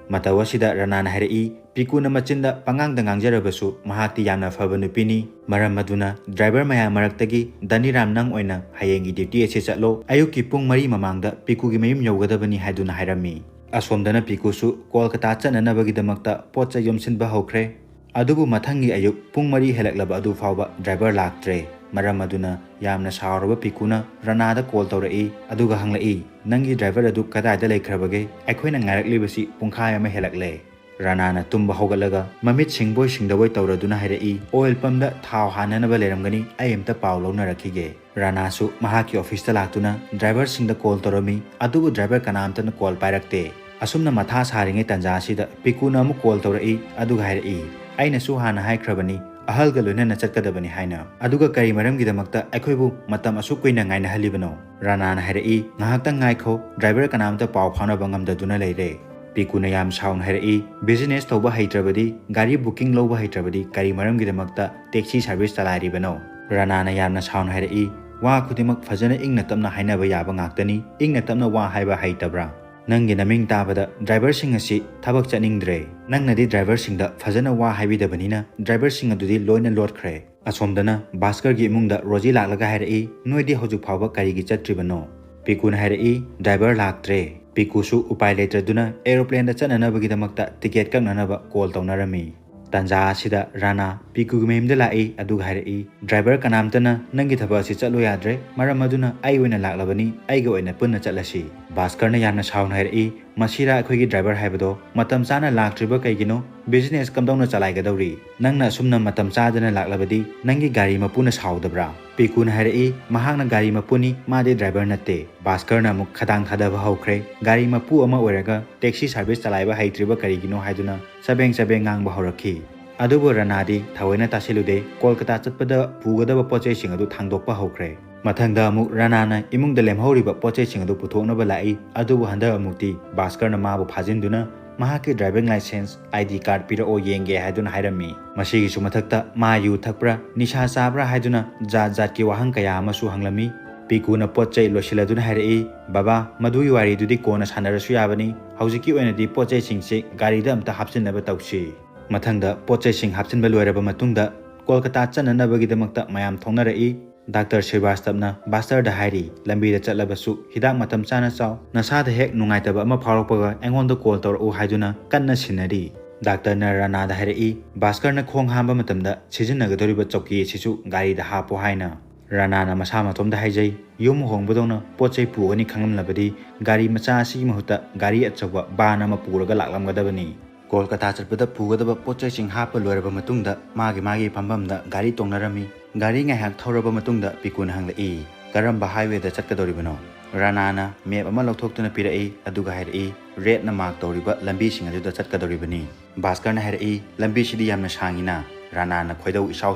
ꯃꯇꯧ ꯑꯁꯤꯗ ꯔꯥꯅꯥꯅ ꯍꯥꯏꯔꯛꯏ, ꯄꯤꯀꯨꯅ ꯃꯆꯤꯟꯗ ꯄꯉꯥꯡꯗ ꯉꯥꯡꯖꯔꯕꯁꯨ ꯃꯍꯥꯛꯇꯤ ꯌꯥꯝꯅ ꯐꯕ ꯅꯨꯄꯤꯅꯤ꯫ ꯃꯔꯝ ꯑꯗꯨꯅ ꯗ꯭ꯔꯥꯏꯚꯔ ꯃꯌꯥꯝ ꯃꯔꯛꯇꯒꯤ ꯗꯅꯤꯔꯥꯝ ꯅꯪ ꯑꯣꯏꯅ ꯍꯌꯦꯡꯒꯤ ꯗ꯭ꯌꯨꯇꯤ ꯑꯁꯤ ꯆꯠꯂꯣ꯫ ꯑꯌꯨꯛꯀꯤ ꯄꯨꯡ ꯃꯔꯤ ꯃꯃꯥꯡꯗ ꯄꯤꯀꯨꯒꯤ ꯃꯌꯨꯝ ꯌꯧꯒꯗꯕꯅꯤ ꯍꯥꯏꯗꯨꯅ ꯍꯥꯏꯔꯝꯃꯤ꯫ ꯑꯁꯣꯝꯗꯅ ꯄꯤꯀꯨꯁꯨ ꯀꯣꯜꯀꯇꯥ ꯆꯠꯅꯅꯕꯒꯤꯗꯃꯛꯇ ꯄꯣꯠ ꯆꯩ ꯌꯣꯝꯁꯤꯟꯕ ꯍꯧꯈ꯭ꯔꯦ꯫ ꯑꯗꯨꯕꯨ ꯃꯊꯪꯒꯤ ꯑꯌꯨꯛ ꯄꯨꯡ ꯃꯔꯤ ꯍꯦꯜꯂꯛꯂꯕ ꯑꯗꯨ ꯐꯥꯎꯕ ꯗ꯭ꯔꯥꯏꯚꯔ ꯂꯥꯛꯇ꯭ꯔꯦ꯫ ꯃꯔꯝ ꯑꯗꯨꯅ ꯌꯥꯝꯅ ꯁꯥꯎꯔꯕ ꯄꯤꯀꯨꯅ ꯔꯥꯅꯥꯗ ꯀꯣꯜ ꯇꯧꯔꯛꯏ, ꯑꯗꯨꯒ ꯍꯪꯂꯛꯏ, "ꯅꯪꯒꯤ ꯗ꯭ꯔꯥꯏꯚꯔ ꯑꯗꯨ ꯀꯗꯥꯏꯗ ꯂꯩꯈ꯭ꯔꯕꯒꯦ? ꯑꯩꯈꯣꯏꯅ ꯉꯥꯏꯔꯛꯂꯤꯕꯁꯤ ꯄꯨꯡꯈꯥꯏ ꯑꯃ ꯍꯦꯜꯂꯛꯂꯦ"꯫ ꯔꯥꯅꯥꯅ ꯇꯨꯝꯕ ꯍꯧꯒꯠꯂꯒ ꯃꯃꯤꯠ ꯁꯤꯡꯕꯣꯏ ꯁꯤꯡꯗꯕꯣꯏ ꯇꯧꯔꯗꯨꯅ ꯍꯥꯏꯔꯛꯏ, "ꯑꯣꯏꯜ ꯄꯝꯗ ꯊꯥꯎ ꯍꯥꯟꯅꯅꯕ ꯂꯩꯔꯝꯒꯅꯤ, ꯑꯩ ꯑꯝꯇ ꯄꯥꯎ ꯂꯧꯅꯔꯛꯈꯤꯒꯦ"꯫ ꯔꯥꯅꯥꯁꯨ ꯃꯍꯥꯛꯀꯤ ꯑꯣꯐꯤꯁꯇ ꯂꯥꯛꯇꯨꯅ ꯗ꯭ꯔꯥꯏꯚꯔꯁꯤꯡꯗ ꯀꯣꯜ ꯇꯧꯔꯝꯃꯤ, ꯑꯗꯨꯕꯨ ꯗ꯭ꯔꯥꯏꯚꯔ ꯀꯅꯥꯝꯇꯅ ꯀꯣꯜ ꯄꯥꯏꯔꯛꯇꯦ꯫ ꯑꯁꯨꯝꯅ ꯃꯊꯥ ꯁꯥꯔꯤꯉꯩ ꯇꯥꯟꯖꯥ ꯑꯁꯤꯗ ꯄꯤꯀꯨꯅ ꯑꯃꯨꯛ ꯀꯣꯜ ꯇꯧꯔꯛꯏ, ꯑꯗꯨꯒ ꯍꯥꯏꯔꯛꯏ, "ꯑꯩꯅꯁꯨ ꯍꯥꯟꯅ ꯍꯥꯏꯈ꯭ꯔꯕꯅꯤ, ꯑꯍꯜꯒ ꯂꯣꯏꯅꯅ ꯆꯠꯀꯗꯕꯅꯤ ꯍꯥꯏꯅ꯫ ꯑꯗꯨꯒ ꯀꯔꯤ ꯃꯔꯝꯒꯤꯗꯃꯛꯇ ꯑꯩꯈꯣꯏꯕꯨ ꯃꯇꯝ ꯑꯁꯨꯛ ꯀꯨꯏꯅ ꯉꯥꯏꯅꯍꯜꯂꯤꯕꯅꯣ? ꯔꯥꯅꯥꯅ ꯍꯥꯏꯔꯛꯏ, "ꯉꯥꯏꯍꯥꯛꯇꯪ ꯉꯥꯏꯈꯣ, ꯗ꯭ꯔꯥꯏꯚꯔ ꯀꯅꯥꯝꯇ ꯄꯥꯎ ꯐꯥꯎꯅꯕ ꯉꯝꯗꯗꯨꯅ ꯂꯩꯔꯦ"꯫ ꯄꯤꯀꯨꯅ ꯌꯥꯝ ꯁꯥꯎꯅ ꯍꯥꯏꯔꯛꯏ, "ꯕꯤꯖꯤꯅꯦꯁ ꯇꯧꯕ ꯍꯩꯇ꯭ꯔꯕꯗꯤ, ꯒꯥꯔꯤ ꯕꯨꯀꯤꯡ ꯂꯧꯕ ꯍꯩꯇ꯭ꯔꯕꯗꯤ ꯀꯔꯤ ꯃꯔꯝꯒꯤꯗꯃꯛꯇ ꯇꯦꯛꯁꯤ ꯁꯥꯔꯚꯤꯁ ꯆꯂꯥꯏꯔꯤꯕꯅꯣ?" ꯔꯥꯅꯥꯅ ꯌꯥꯝꯅ ꯁꯥꯎꯅ ꯍꯥꯏꯔꯛꯏ, "ꯋꯥ ꯈꯨꯗꯤꯡꯃꯛ ꯐꯖꯅ ꯏꯪꯅ ꯇꯞꯅ ꯍꯥꯏꯅꯕ ꯌꯥꯕ ꯉꯥꯛꯇꯅꯤ, ꯏꯪꯅ ꯇꯞꯅ ꯋꯥ ꯍꯥꯏꯕ ꯍꯩꯇꯕ꯭ꯔꯥ? ꯅꯪꯒꯤ ꯅꯃꯤꯡ ꯇꯥꯕꯗ ꯗ꯭ꯔꯥꯏꯚꯔꯁꯤꯡ ꯑꯁꯤ ꯊꯕꯛ ꯆꯠꯅꯤꯡꯗ꯭ꯔꯦ꯫ ꯅꯪꯅꯗꯤ ꯗ꯭ꯔꯥꯏꯚꯔꯁꯤꯡꯗ ꯐꯖꯅ ꯋꯥ ꯍꯥꯏꯕꯤꯗꯕꯅꯤꯅ ꯗ꯭ꯔꯥꯏꯚꯔꯁꯤꯡ ꯑꯗꯨꯗꯤ ꯂꯣꯏꯅ ꯂꯣꯠꯈ꯭ꯔꯦ"꯫ ꯑꯁꯣꯝꯗꯅ ꯚꯥꯁꯀꯔꯒꯤ ꯏꯃꯨꯡꯗ ꯔꯣꯖꯤ ꯂꯥꯛꯂꯒ ꯍꯥꯏꯔꯛꯏ, "ꯅꯣꯏꯗꯤ ꯍꯧꯖꯤꯛ ꯐꯥꯎꯕ ꯀꯔꯤꯒꯤ ꯆꯠꯇ꯭ꯔꯤꯕꯅꯣ?" ꯄꯤꯀꯨꯅ ꯍꯥꯏꯔꯛꯏ, "ꯗ꯭ꯔꯥꯏꯚꯔ ꯂꯥꯛꯇ꯭ꯔꯦ"꯫ ꯄꯤꯀꯨꯁꯨ ꯎꯄꯥꯏ ꯂꯩꯇ꯭ꯔꯗꯨꯅ ꯑꯦꯔꯣꯄ꯭ꯂꯦꯟꯗ ꯆꯠꯅꯅꯕꯒꯤꯗꯃꯛꯇ ꯇꯤꯀꯦꯠ ꯀꯛꯅꯅꯕ ꯀꯣꯜ ꯇꯧꯅꯔꯝꯃꯤ꯫ ꯇꯥꯟꯖꯥ ꯑꯁꯤꯗ ꯔꯥꯅꯥ ꯄꯤꯀꯨꯒꯤ ꯃꯌꯨꯝꯗ ꯂꯥꯛꯏ, ꯑꯗꯨꯒ ꯍꯥꯏꯔꯛꯏ, "ꯗ꯭ꯔꯥꯏꯚꯔ ꯀꯅꯥꯝꯇꯅ ꯅꯪꯒꯤ ꯊꯕꯛ ꯑꯁꯤ ꯆꯠꯂꯨ ꯌꯥꯗ꯭ꯔꯦ, ꯃꯔꯝ ꯑꯗꯨꯅ ꯑꯩ ꯑꯣꯏꯅ ꯂꯥꯛꯂꯕꯅꯤ, ꯑꯩꯒ ꯑꯣꯏꯅ ꯄꯨꯟꯅ ꯆꯠꯂꯁꯤ"꯫ ꯚꯥꯁꯀꯔꯅ ꯌꯥꯝꯅ ꯁꯥꯎꯅ ꯍꯥꯏꯔꯛꯏ, "ꯃꯁꯤꯔꯥ ꯑꯩꯈꯣꯏꯒꯤ ꯗ꯭ꯔꯥꯏꯚꯔ ꯍꯥꯏꯕꯗꯣ? ꯃꯇꯝ ꯆꯥꯅ ꯂꯥꯛꯇ꯭ꯔꯤꯕ ꯀꯩꯒꯤꯅꯣ? ꯕꯤꯖꯤꯅꯦꯁ ꯀꯝꯗꯧꯅ ꯆꯂꯥꯏꯒꯗꯧꯔꯤ? ꯅꯪꯅ ꯑꯁꯨꯝꯅ ꯃꯇꯝ ꯆꯥꯗꯅ ꯂꯥꯛꯂꯕꯗꯤ ꯅꯪꯒꯤ ꯒꯥꯔꯤ ꯃꯄꯨꯅ ꯁꯥꯎꯗꯕ꯭ꯔꯥ?" ꯄꯤꯀꯨꯅ ꯍꯥꯏꯔꯛꯏ, "ꯃꯍꯥꯛꯅ ꯒꯥꯔꯤ ꯃꯄꯨꯅꯤ, ꯃꯥꯗꯤ ꯗ꯭ꯔꯥꯏꯚꯔ ꯅꯠꯇꯦ"꯫ ꯚꯥꯁꯀꯔꯅ ꯑꯃꯨꯛ ꯈꯗꯥꯡ ꯊꯥꯗꯕ ꯍꯧꯈ꯭ꯔꯦ꯫ ꯒꯥꯔꯤ ꯃꯄꯨ ꯑꯃ ꯑꯣꯏꯔꯒ ꯇꯦꯛꯁꯤ ꯁꯥꯔꯚꯤꯁ ꯆꯂꯥꯏꯕ ꯍꯩꯇ꯭ꯔꯤꯕ ꯀꯔꯤꯒꯤꯅꯣ ꯍꯥꯏꯗꯨꯅ ꯆꯕꯦꯡ ꯆꯕꯦꯡ ꯉꯥꯡꯕ ꯍꯧꯔꯛꯈꯤ꯫ ꯑꯗꯨꯕꯨ ꯔꯅꯥꯗꯤ ꯊꯑꯣꯏꯅ ꯇꯥꯁꯤꯜꯂꯨꯗꯦ, ꯀꯣꯜꯀꯇꯥ ꯆꯠꯄꯗ ꯄꯨꯒꯗꯕ ꯄꯣꯠ ꯆꯩꯁꯤꯡ ꯑꯗꯨ ꯊꯥꯡꯗꯣꯛꯄ ꯍꯧꯈ꯭ꯔꯦ꯫ ꯃꯊꯪꯗ ꯑꯃꯨꯛ ꯔꯅꯥꯅ ꯏꯃꯨꯡꯗ ꯂꯦꯝꯍꯧꯔꯤꯕ ꯄꯣꯠ ꯆꯩꯁꯤꯡ ꯑꯗꯨ ꯄꯨꯊꯣꯛꯅꯕ ꯂꯥꯛꯏ, ꯑꯗꯨꯕꯨ ꯍꯟꯗꯛ ꯑꯃꯨꯛꯇꯤ ꯚꯥꯁꯀꯔꯅ ꯃꯥꯕꯨ ꯐꯥꯖꯤꯟꯗꯨꯅ ꯃꯍꯥꯛꯀꯤ ꯗ꯭ꯔꯥꯏꯚꯤꯡ ꯂꯥꯏꯁꯦꯟꯁ, ID card ꯄꯤꯔꯛꯑꯣ ꯌꯦꯡꯒꯦ ꯍꯥꯏꯗꯨꯅ ꯍꯥꯏꯔꯝꯃꯤ꯫ ꯃꯁꯤꯒꯤꯁꯨ ꯃꯊꯛꯇ ꯃꯥ ꯌꯨ ꯊꯛꯄ꯭ꯔꯥ, ꯅꯤꯁꯥ ꯆꯥꯕ꯭ꯔꯥ ꯍꯥꯏꯗꯨꯅ ꯖꯥꯠ ꯖꯥꯠꯀꯤ ꯋꯥꯍꯪ ꯀꯌꯥ ꯑꯃꯁꯨ ꯍꯪꯂꯝꯃꯤ꯫ ꯄꯤꯀꯨꯅ ꯄꯣꯠ ꯆꯩ ꯂꯣꯏꯁꯤꯜꯂꯗꯨꯅ ꯍꯥꯏꯔꯛꯏ, "ꯕꯕꯥ, ꯃꯗꯨꯒꯤ ꯋꯥꯔꯤꯗꯨꯗꯤ ꯀꯣꯟꯅ ꯁꯥꯟꯅꯔꯁꯨ ꯌꯥꯕꯅꯤ, ꯍꯧꯖꯤꯛꯀꯤ ꯑꯣꯏꯅꯗꯤ ꯄꯣꯠ ꯆꯩꯁꯤꯡꯁꯤ ꯒꯥꯔꯤꯗ ꯑꯝꯇ ꯍꯥꯞꯆꯤꯟꯅꯕ ꯇꯧꯁꯤ"꯫ ꯃꯊꯪꯗ ꯄꯣꯠ ꯆꯩꯁꯤꯡ ꯍꯥꯞꯆꯤꯟꯕ ꯂꯣꯏꯔꯕ ꯃꯇꯨꯡꯗ ꯀꯣꯜꯀꯇꯥ ꯆꯠꯅꯅꯕꯒꯤꯗꯃꯛꯇ ꯃꯌꯥꯝ ꯊꯣꯛꯅꯔꯛꯏ꯫ ꯗꯥꯛꯇꯔ ꯁ꯭ꯔꯤꯕꯥꯁꯇꯕꯅ ꯚꯥꯁꯀꯔꯗ ꯍꯥꯏꯔꯤ, "ꯂꯝꯕꯤꯗ ꯆꯠꯂꯕꯁꯨ ꯍꯤꯗꯥꯛ ꯃꯇꯝ ꯆꯥꯅ ꯆꯥꯎ, ꯅꯁꯥꯗ ꯍꯦꯛ ꯅꯨꯡꯉꯥꯏꯇꯕ ꯑꯃ ꯐꯥꯎꯔꯛꯄꯒ ꯑꯩꯉꯣꯟꯗ ꯀꯣꯜ ꯇꯧꯔꯛꯎ" ꯍꯥꯏꯗꯨꯅ ꯀꯟꯅ ꯁꯤꯟꯅꯔꯤ꯫ ꯗꯥꯛꯇꯔꯅ ꯔꯅꯥꯗ ꯍꯥꯏꯔꯛꯏ, "ꯚꯥꯁꯀꯔꯅ ꯈꯣꯡ ꯍꯥꯝꯕ ꯃꯇꯝꯗ ꯁꯤꯖꯤꯟꯅꯒꯗꯧꯔꯤꯕ ꯆꯧꯀꯤ ꯑꯁꯤꯁꯨ ꯒꯥꯔꯤꯗ ꯍꯥꯞꯄꯣ" ꯍꯥꯏꯅ꯫ ꯔꯅꯥꯅ ꯃꯁꯥ ꯃꯇꯣꯝꯗ ꯍꯥꯏꯖꯩ, ꯌꯨꯝ ꯍꯣꯡꯕꯗꯧꯅ ꯄꯣꯠ ꯆꯩ ꯄꯨꯒꯅꯤ ꯈꯪꯂꯝꯂꯕꯗꯤ ꯒꯥꯔꯤ ꯃꯆꯥ ꯑꯁꯤꯒꯤ ꯃꯍꯨꯠꯇ ꯒꯥꯔꯤ ꯑꯆꯧꯕ ꯚꯥꯟ ꯑꯃ ꯄꯨꯔꯒ ꯂꯥꯛꯂꯝꯒꯗꯕꯅꯤ꯫ ꯀꯣꯜꯀꯇꯥ ꯆꯠꯄꯗ ꯄꯨꯒꯗꯕ ꯄꯣꯠ ꯆꯩꯁꯤꯡ ꯍꯥꯞꯄ ꯂꯣꯏꯔꯕ ꯃꯇꯨꯡꯗ ꯃꯥꯒꯤ ꯃꯥꯒꯤ ꯐꯝꯐꯝꯗ ꯒꯥꯔꯤ ꯇꯣꯡꯅꯔꯝꯃꯤ꯫ ꯒꯥꯔꯤ ꯉꯥꯏꯍꯥꯛ ꯊꯧꯔꯕ ꯃꯇꯨꯡꯗ ꯄꯤꯀꯨꯅ ꯍꯪꯂꯛꯏ, "ꯀꯔꯝꯕ ꯍꯥꯏꯋꯦꯗ ꯆꯠꯀꯗꯧꯔꯤꯕꯅꯣ?" ꯔꯅꯥꯅ ꯃꯦꯞ ꯑꯃ ꯂꯧꯊꯣꯛꯇꯨꯅ ꯄꯤꯔꯛꯏ, ꯑꯗꯨꯒ ꯍꯥꯏꯔꯛꯏ, "ꯔꯦꯗꯅ ꯃꯥꯔꯛ ꯇꯧꯔꯤꯕ ꯂꯝꯕꯤꯁꯤꯡ ꯑꯗꯨꯗ ꯆꯠꯀꯗꯧꯔꯤꯕꯅꯤ"꯫ ꯚꯥꯁꯀꯔꯅ ꯍꯥꯏꯔꯛꯏ, "ꯂꯝꯕꯤꯁꯤꯗꯤ ꯌꯥꯝꯅ ꯁꯥꯡꯉꯤꯅ"꯫ ꯔꯥꯅꯥꯅ ꯈꯣꯏꯗꯧ ꯏꯁꯥꯎ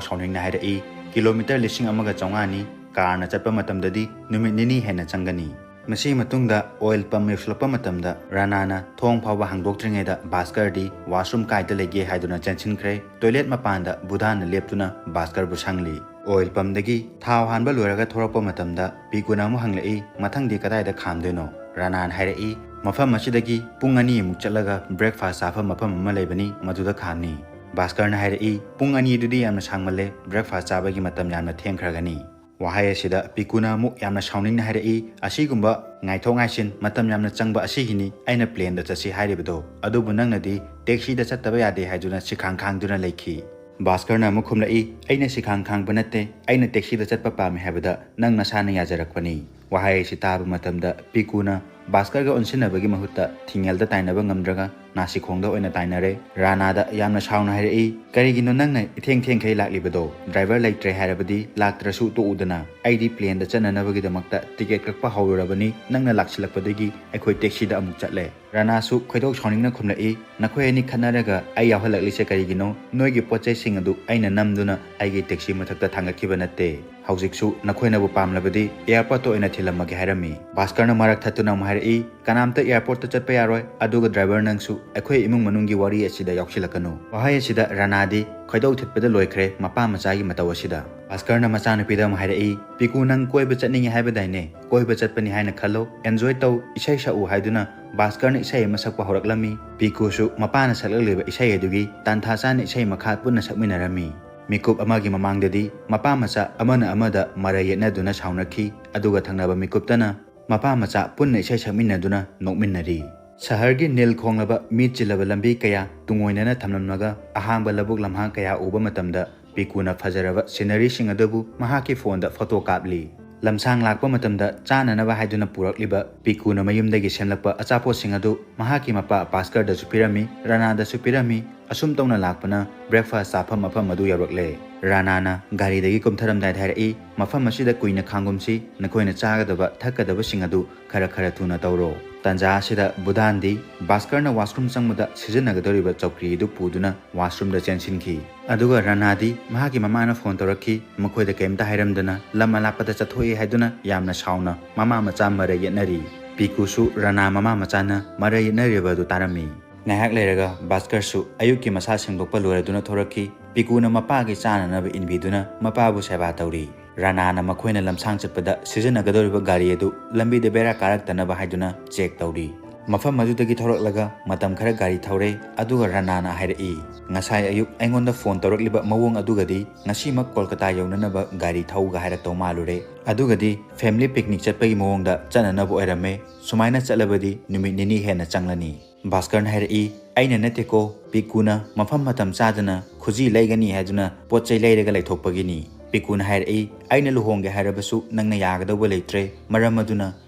ꯁꯥꯎꯅꯤꯡꯅ ꯍꯥꯏꯔꯛꯏ, "ꯀꯤꯂꯣꯃꯤꯇꯔ ꯂꯤꯁꯤꯡ ꯑꯃꯒ ꯆꯥꯝꯃꯉꯥꯅꯤ, ꯀꯥꯔꯅ ꯆꯠꯄ ꯃꯇꯝꯗꯗꯤ ꯅꯨꯃꯤꯠ ꯅꯤꯅꯤ ꯍꯦꯟꯅ ꯆꯪꯒꯅꯤ"꯫ ꯃꯁꯤꯒꯤ ꯃꯇꯨꯡꯗ ꯑꯣꯏꯜ ꯄꯝ ꯌꯧꯁꯤꯜꯂꯛꯄ ꯃꯇꯝꯗ ꯔꯥꯅꯥꯅ ꯊꯣꯡ ꯐꯥꯎꯕ ꯍꯥꯡꯗꯣꯛꯇ꯭ꯔꯤꯉꯩꯗ ꯚꯥꯁꯀꯔꯗꯤ ꯋꯥꯁꯔꯨꯝ ꯀꯥꯏꯗ ꯂꯩꯒꯦ ꯍꯥꯏꯗꯨꯅ ꯆꯦꯟꯁꯤꯟꯈ꯭ꯔꯦ꯫ ꯇꯣꯏꯂꯦꯠ ꯃꯄꯥꯟꯗ ꯕꯨꯙꯥꯅ ꯂꯦꯞꯇꯨꯅ ꯚꯥꯁꯀꯔꯕꯨ ꯁꯪꯂꯤ꯫ ꯑꯣꯏꯜ ꯄꯝꯗꯒꯤ ꯊꯥꯎ ꯍꯥꯟꯕ ꯂꯣꯏꯔꯒ ꯊꯣꯔꯛꯄ ꯃꯇꯝꯗ ꯄꯤꯀꯨꯅ ꯑꯃꯨꯛ ꯍꯪꯂꯛꯏ, "ꯃꯊꯪꯗꯤ ꯀꯗꯥꯏꯗ ꯈꯥꯝꯗꯣꯏꯅꯣ?" ꯔꯥꯅꯥꯅ ꯍꯥꯏꯔꯛꯏ, "ꯃꯐꯝ ꯑꯁꯤꯗꯒꯤ ꯄꯨꯡ ꯑꯅꯤꯃꯨꯛ ꯆꯠꯂꯒ ꯕ꯭ꯔꯦꯛꯐꯥꯁ ꯆꯥꯐꯝ ꯃꯐꯝ ꯑꯃ ꯂꯩꯕꯅꯤ, ꯃꯗꯨꯗ ꯈꯥꯝꯅꯤ"꯫ ꯚꯥꯁꯀꯔꯅ ꯍꯥꯏꯔꯛꯏ, "ꯄꯨꯡ ꯑꯅꯤꯗꯨꯗꯤ ꯌꯥꯝꯅ ꯁꯥꯡꯃꯜꯂꯦ, ꯕ꯭ꯔꯦꯛꯐꯥꯁ ꯆꯥꯕꯒꯤ ꯃꯇꯝ ꯌꯥꯝꯅ ꯊꯦꯡꯈ꯭ꯔꯒꯅꯤ"꯫ ꯋꯥꯍꯩ ꯑꯁꯤꯗ ꯄꯤꯀꯨꯅ ꯑꯃꯨꯛ ꯌꯥꯝꯅ ꯁꯥꯎꯅꯤꯡꯅ ꯍꯥꯏꯔꯛꯏ, "ꯑꯁꯤꯒꯨꯝꯕ ꯉꯥꯏꯊꯣꯛ ꯉꯥꯏꯁꯤꯟ, ꯃꯇꯝ ꯌꯥꯝꯅ ꯆꯪꯕ ꯑꯁꯤꯒꯤꯅꯤ ꯑꯩꯅ ꯄ꯭ꯂꯦꯟꯗ ꯆꯠꯁꯤ ꯍꯥꯏꯔꯤꯕꯗꯣ, ꯑꯗꯨꯕꯨ ꯅꯪꯅꯗꯤ ꯇꯦꯛꯁꯤꯗ ꯆꯠꯇꯕ ꯌꯥꯗꯦ ꯍꯥꯏꯗꯨꯅ ꯁꯤꯈꯥꯡ ꯈꯥꯡꯗꯨꯅ ꯂꯩꯈꯤ"꯫ ꯚꯥꯁꯀꯔꯅ ꯑꯃꯨꯛ ꯈꯨꯝꯂꯛꯏ, "ꯑꯩꯅ ꯁꯤꯈꯥꯡ ꯈꯥꯡꯕ ꯅꯠꯇꯦ, ꯑꯩꯅ ꯇꯦꯛꯁꯤꯗ ꯆꯠꯄ ꯄꯥꯝꯃꯤ ꯍꯥꯏꯕꯗ ꯅꯪ ꯅꯁꯥꯅ ꯌꯥꯖꯔꯛꯄꯅꯤ"꯫ ꯋꯥꯍꯩ ꯑꯁꯤ ꯇꯥꯕ ꯃꯇꯝꯗ ꯄꯤꯀꯨꯅ ꯚꯥꯁꯀꯔꯒ ꯑꯣꯟꯁꯤꯟꯅꯕꯒꯤ ꯃꯍꯨꯠꯇ ꯊꯤꯡꯉꯦꯜꯗ ꯇꯥꯏꯅꯕ ꯉꯝꯗ꯭ꯔꯒ ꯅꯥꯁꯤꯈꯣꯡꯗ ꯑꯣꯏꯅ ꯇꯥꯏꯅꯔꯦ꯫ ꯔꯥꯅꯥꯗ ꯌꯥꯝꯅ ꯁꯥꯎꯅ ꯍꯥꯏꯔꯛꯏ, "ꯀꯔꯤꯒꯤꯅꯣ ꯅꯪꯅ ꯏꯊꯦꯡ ꯊꯦꯡꯈꯩ ꯂꯥꯛꯂꯤꯕꯗꯣ? ꯗ꯭ꯔꯥꯏꯚꯔ ꯂꯩꯇ꯭ꯔꯦ ꯍꯥꯏꯔꯕꯗꯤ ꯂꯥꯛꯇ꯭ꯔꯁꯨ ꯇꯣꯛꯎꯗꯅ꯫ ꯑꯩꯗꯤ ꯄ꯭ꯂꯦꯟꯗ ꯆꯠꯅꯅꯕꯒꯤꯗꯃꯛꯇ ꯇꯤꯀꯦꯠ ꯀꯛꯄ ꯍꯧꯔꯨꯔꯕꯅꯤ, ꯅꯪꯅ ꯂꯥꯛꯁꯤꯜꯂꯛꯄꯗꯒꯤ ꯑꯩꯈꯣꯏ ꯇꯦꯛꯁꯤꯗ ꯑꯃꯨꯛ ꯆꯠꯂꯦ"꯫ ꯔꯥꯅꯥꯁꯨ ꯈꯣꯏꯗꯧ ꯁꯥꯎꯅꯤꯡꯅ ꯈꯨꯝꯂꯛꯏ, "ꯅꯈꯣꯏ ꯑꯅꯤ ꯈꯠꯅꯔꯒ ꯑꯩ ꯌꯥꯎꯍꯜꯂꯛꯂꯤꯁꯦ ꯀꯔꯤꯒꯤꯅꯣ? ꯅꯣꯏꯒꯤ ꯄꯣꯠ ꯆꯩꯁꯤꯡ ꯑꯗꯨ ꯑꯩꯅ ꯅꯝꯗꯨꯅ ꯑꯩꯒꯤ ꯇꯦꯛꯁꯤ ꯃꯊꯛꯇ ꯊꯥꯡꯒꯠꯈꯤꯕ ꯅꯠꯇꯦ꯫ ꯍꯧꯖꯤꯛꯁꯨ ꯅꯈꯣꯏꯅꯕꯨ ꯄꯥꯝꯂꯕꯗꯤ ꯑꯦꯌꯥꯔꯄꯣꯔꯠꯇ ꯑꯣꯏꯅ ꯊꯤꯜꯂꯝꯃꯒꯦ" ꯍꯥꯏꯔꯝꯃꯤ꯫ ꯚꯥꯁꯀꯔꯅ ꯃꯔꯛ ꯊꯠꯇꯨꯅ ꯑꯃꯨꯛ ꯍꯥꯏꯔꯛꯏ, "ꯀꯅꯥꯝꯇ ꯑꯦꯌꯥꯔꯄꯣꯔꯠꯇ ꯆꯠꯄ ꯌꯥꯔꯣꯏ, ꯑꯗꯨꯒ ꯗ꯭ꯔꯥꯏꯚꯔ ꯅꯪꯁꯨ ꯑꯩꯈꯣꯏ ꯏꯃꯨꯡ ꯃꯅꯨꯡꯒꯤ ꯋꯥꯔꯤ ꯑꯁꯤꯗ ꯌꯥꯎꯁꯤꯜꯂꯛꯀꯅꯨ"꯫ ꯋꯥꯍꯩ ꯑꯁꯤꯗ ꯔꯥꯅꯥꯗꯤ ꯈꯣꯏꯗꯧ ꯊꯤꯠꯄꯗ ꯂꯣꯏꯈ꯭ꯔꯦ ꯃꯄꯥ ꯃꯆꯥꯒꯤ ꯃꯇꯧ ꯑꯁꯤꯗ꯫ ꯚꯥꯁꯀꯔꯅ ꯃꯆꯥꯅꯨꯄꯤꯗ ꯑꯃꯨꯛ ꯍꯥꯏꯔꯛꯏ, "ꯄꯤꯀꯨ, ꯅꯪ ꯀꯣꯏꯕ ꯆꯠꯅꯤꯡꯉꯦ ꯍꯥꯏꯕꯗꯥꯏꯅꯦ? ꯀꯣꯏꯕ ꯆꯠꯄꯅꯤ ꯍꯥꯏꯅ ꯈꯜꯂꯣ, ꯑꯦꯟꯖꯣꯏ ꯇꯧ, ꯏꯁꯩ ꯁꯛꯎ" ꯍꯥꯏꯗꯨꯅ ꯚꯥꯁꯀꯔꯅ ꯏꯁꯩ ꯑꯃ ꯁꯛꯄ ꯍꯧꯔꯛꯂꯝꯃꯤ꯫ ꯄꯤꯀꯨꯁꯨ ꯃꯄꯥꯅ ꯁꯛꯂꯛꯂꯤꯕ ꯏꯁꯩ ꯑꯗꯨꯒꯤ ꯇꯥꯟꯊꯥ ꯆꯥꯅ ꯏꯁꯩ ꯃꯈꯥ ꯄꯨꯟꯅ ꯁꯛꯃꯤꯟꯅꯔꯝꯃꯤ꯫ ꯃꯤꯀꯨꯞ ꯑꯃꯒꯤ ꯃꯃꯥꯡꯗꯗꯤ ꯃꯄꯥ ꯃꯆꯥ ꯑꯃꯅ ꯑꯃꯗ ꯃꯔꯩ ꯌꯦꯠꯅꯗꯨꯅ ꯁꯥꯎꯅꯈꯤ, ꯑꯗꯨꯒ ꯊꯪꯅꯕ ꯃꯤꯀꯨꯞꯇꯅ ꯃꯄꯥ ꯃꯆꯥ ꯄꯨꯟꯅ ꯏꯁꯩ ꯁꯛꯃꯤꯟꯅꯗꯨꯅ ꯅꯣꯛꯃꯤꯟꯅꯔꯤ꯫ ꯁꯍꯔꯒꯤ ꯅꯤꯜ ꯈꯣꯡꯂꯕ ꯃꯤ ꯆꯤꯜꯂꯕ ꯂꯝꯕꯤ ꯀꯌꯥ ꯇꯨꯡꯑꯣꯏꯅꯅ ꯊꯝꯂꯝꯂꯒ ꯑꯍꯥꯡꯕ ꯂꯧꯕꯨꯛ ꯂꯝꯍꯥꯡ ꯀꯌꯥ ꯎꯕ ꯃꯇꯝꯗ ꯄꯤꯀꯨꯅ ꯐꯖꯔꯕ ꯁꯤꯅꯔꯤꯁꯤꯡ ꯑꯗꯨꯕꯨ ꯃꯍꯥꯛꯀꯤ ꯐꯣꯟꯗ ꯐꯣꯇꯣ ꯀꯥꯞꯂꯤ꯫ ꯂꯝꯁꯥꯡ ꯂꯥꯛꯄ ꯃꯇꯝꯗ ꯆꯥꯅꯅꯕ ꯍꯥꯏꯗꯨꯅ ꯄꯨꯔꯛꯂꯤꯕ ꯄꯤꯀꯨꯅ ꯃꯌꯨꯝꯗꯒꯤ ꯁꯦꯝꯂꯛꯄ ꯑꯆꯥꯄꯣꯠꯁꯤꯡ ꯑꯗꯨ ꯃꯍꯥꯛꯀꯤ ꯃꯄꯥ ꯚꯥꯁꯀꯔꯗꯁꯨ ꯄꯤꯔꯝꯃꯤ, ꯔꯥꯅꯥꯗꯁꯨ ꯄꯤꯔꯝꯃꯤ꯫ ꯑꯁꯨꯝ ꯇꯧꯅ ꯂꯥꯛꯄꯅ ꯕ꯭ꯔꯦꯛꯐꯥꯁ ꯆꯥꯐꯝ ꯃꯐꯝ ꯑꯗꯨ ꯌꯧꯔꯛꯂꯦ꯫ ꯔꯥꯅꯥꯅ ꯒꯥꯔꯤꯗꯒꯤ ꯀꯨꯝꯊꯔꯝꯗꯥꯏꯗ ꯍꯥꯏꯔꯛꯏ, "ꯃꯐꯝ ꯑꯁꯤꯗ ꯀꯨꯏꯅ ꯈꯥꯡꯒꯨꯝꯁꯤ, ꯅꯈꯣꯏꯅ ꯆꯥꯒꯗꯕ ꯊꯛꯀꯗꯕꯁꯤꯡ ꯑꯗꯨ ꯈꯔ ꯈꯔ ꯊꯨꯅ ꯇꯧꯔꯣ"꯫ ꯇꯥꯟꯖꯥ ꯑꯁꯤꯗ ꯕꯨꯙꯥꯟꯗꯤ ꯚꯥꯁꯀꯔꯅ ꯋꯥꯁꯔꯨꯝ ꯆꯪꯕꯗ ꯁꯤꯖꯤꯟꯅꯒꯗꯧꯔꯤꯕ ꯆꯧꯀ꯭ꯔꯤ ꯑꯗꯨ ꯄꯨꯗꯨꯅ ꯋꯥꯁꯔꯨꯝꯗ ꯆꯦꯟꯁꯤꯟꯈꯤ꯫ ꯑꯗꯨꯒ ꯔꯅꯥꯗꯤ ꯃꯍꯥꯛꯀꯤ ꯃꯃꯥꯅ ꯐꯣꯟ ꯇꯧꯔꯛꯈꯤ, ꯃꯈꯣꯏꯗ ꯀꯔꯤꯝꯇ ꯍꯥꯏꯔꯝꯗꯅ ꯂꯝ ꯑꯂꯥꯞꯄꯗ ꯆꯠꯊꯣꯛꯏ ꯍꯥꯏꯗꯨꯅ ꯌꯥꯝꯅ ꯁꯥꯎꯅ ꯃꯃꯥ ꯃꯆꯥ ꯃꯔꯩ ꯌꯦꯠꯅꯔꯤ꯫ ꯄꯤꯀꯨꯁꯨ ꯔꯅꯥ ꯃꯃꯥ ꯃꯆꯥꯅ ꯃꯔꯩ ꯌꯦꯠꯅꯔꯤꯕ ꯑꯗꯨ ꯇꯥꯔꯝꯃꯤ꯫ ꯉꯥꯏꯍꯥꯛ ꯂꯩꯔꯒ ꯚꯥꯁꯀꯔꯁꯨ ꯑꯌꯨꯛꯀꯤ ꯃꯁꯥ ꯁꯦꯡꯗꯣꯛꯄ ꯂꯣꯏꯔꯗꯨꯅ ꯊꯣꯔꯛꯈꯤ꯫ ꯄꯤꯀꯨꯅ ꯃꯄꯥꯒꯤ ꯆꯥꯅꯅꯕ ꯏꯟꯕꯤꯗꯨꯅ ꯃꯄꯥꯕꯨ ꯁꯦꯕꯥ ꯇꯧꯔꯤ꯫ ꯔꯅꯥꯅ ꯃꯈꯣꯏꯅ ꯂꯝꯁꯥꯡ ꯆꯠꯄꯗ ꯁꯤꯖꯤꯟꯅꯒꯗꯧꯔꯤꯕ ꯒꯥꯔꯤ ꯑꯗꯨ ꯂꯝꯕꯤꯗ ꯕꯦꯔꯥ ꯀꯥꯔꯛꯇꯅꯕ ꯍꯥꯏꯗꯨꯅ ꯆꯦꯛ ꯇꯧꯔꯤ꯫ ꯃꯐꯝ ꯑꯗꯨꯗꯒꯤ ꯊꯣꯔꯛꯂꯒ ꯃꯇꯝ ꯈꯔ ꯒꯥꯔꯤ ꯊꯧꯔꯦ, ꯑꯗꯨꯒ ꯔꯅꯥꯅ ꯍꯥꯏꯔꯛꯏ, "ꯉꯁꯥꯏ ꯑꯌꯨꯛ ꯑꯩꯉꯣꯟꯗ ꯐꯣꯟ ꯇꯧꯔꯛꯂꯤꯕ ꯃꯑꯣꯡ ꯑꯗꯨꯒꯗꯤ ꯉꯁꯤꯃꯛ ꯀꯣꯜꯀꯇꯥ ꯌꯧꯅꯅꯕ ꯒꯥꯔꯤ ꯊꯧꯒ ꯍꯥꯏꯔꯛꯇꯧ ꯃꯥꯜꯂꯨꯔꯦ꯫ ꯑꯗꯨꯒꯗꯤ ꯐꯦꯃꯤꯂꯤ ꯄꯤꯛꯅꯤꯛ ꯆꯠꯄꯒꯤ ꯃꯑꯣꯡꯗ ꯆꯠꯅꯅꯕ ꯑꯣꯏꯔꯝꯃꯦ꯫ ꯁꯨꯃꯥꯏꯅ ꯆꯠꯂꯕꯗꯤ ꯅꯨꯃꯤꯠ ꯅꯤꯅꯤ ꯍꯦꯟꯅ ꯆꯪꯂꯅꯤ꯫" ꯚꯥꯁꯀꯔꯅ ꯍꯥꯏꯔꯛꯏ, "ꯑꯩꯅ ꯅꯠꯇꯦꯀꯣ, ꯄꯤꯀꯨꯅ ꯃꯐꯝ ꯃꯇꯝ ꯆꯥꯗꯅ ꯈꯨꯖꯤ ꯂꯩꯒꯅꯤ ꯍꯥꯏꯗꯨꯅ ꯄꯣꯠ ꯆꯩ ꯂꯩꯔꯒ ꯂꯩꯊꯣꯛꯄꯒꯤꯅꯤ꯫" ꯄꯤꯀꯨꯅ ꯍꯥꯏꯔꯛꯏ, "ꯑꯩꯅ ꯂꯨꯍꯣꯡꯒꯦ ꯍꯥꯏꯔꯕꯁꯨ ꯅꯪꯅ ꯌꯥꯒꯗꯧꯕ ꯂꯩꯇ꯭ꯔꯦ, ꯃꯔꯝ ꯑꯗꯨꯅ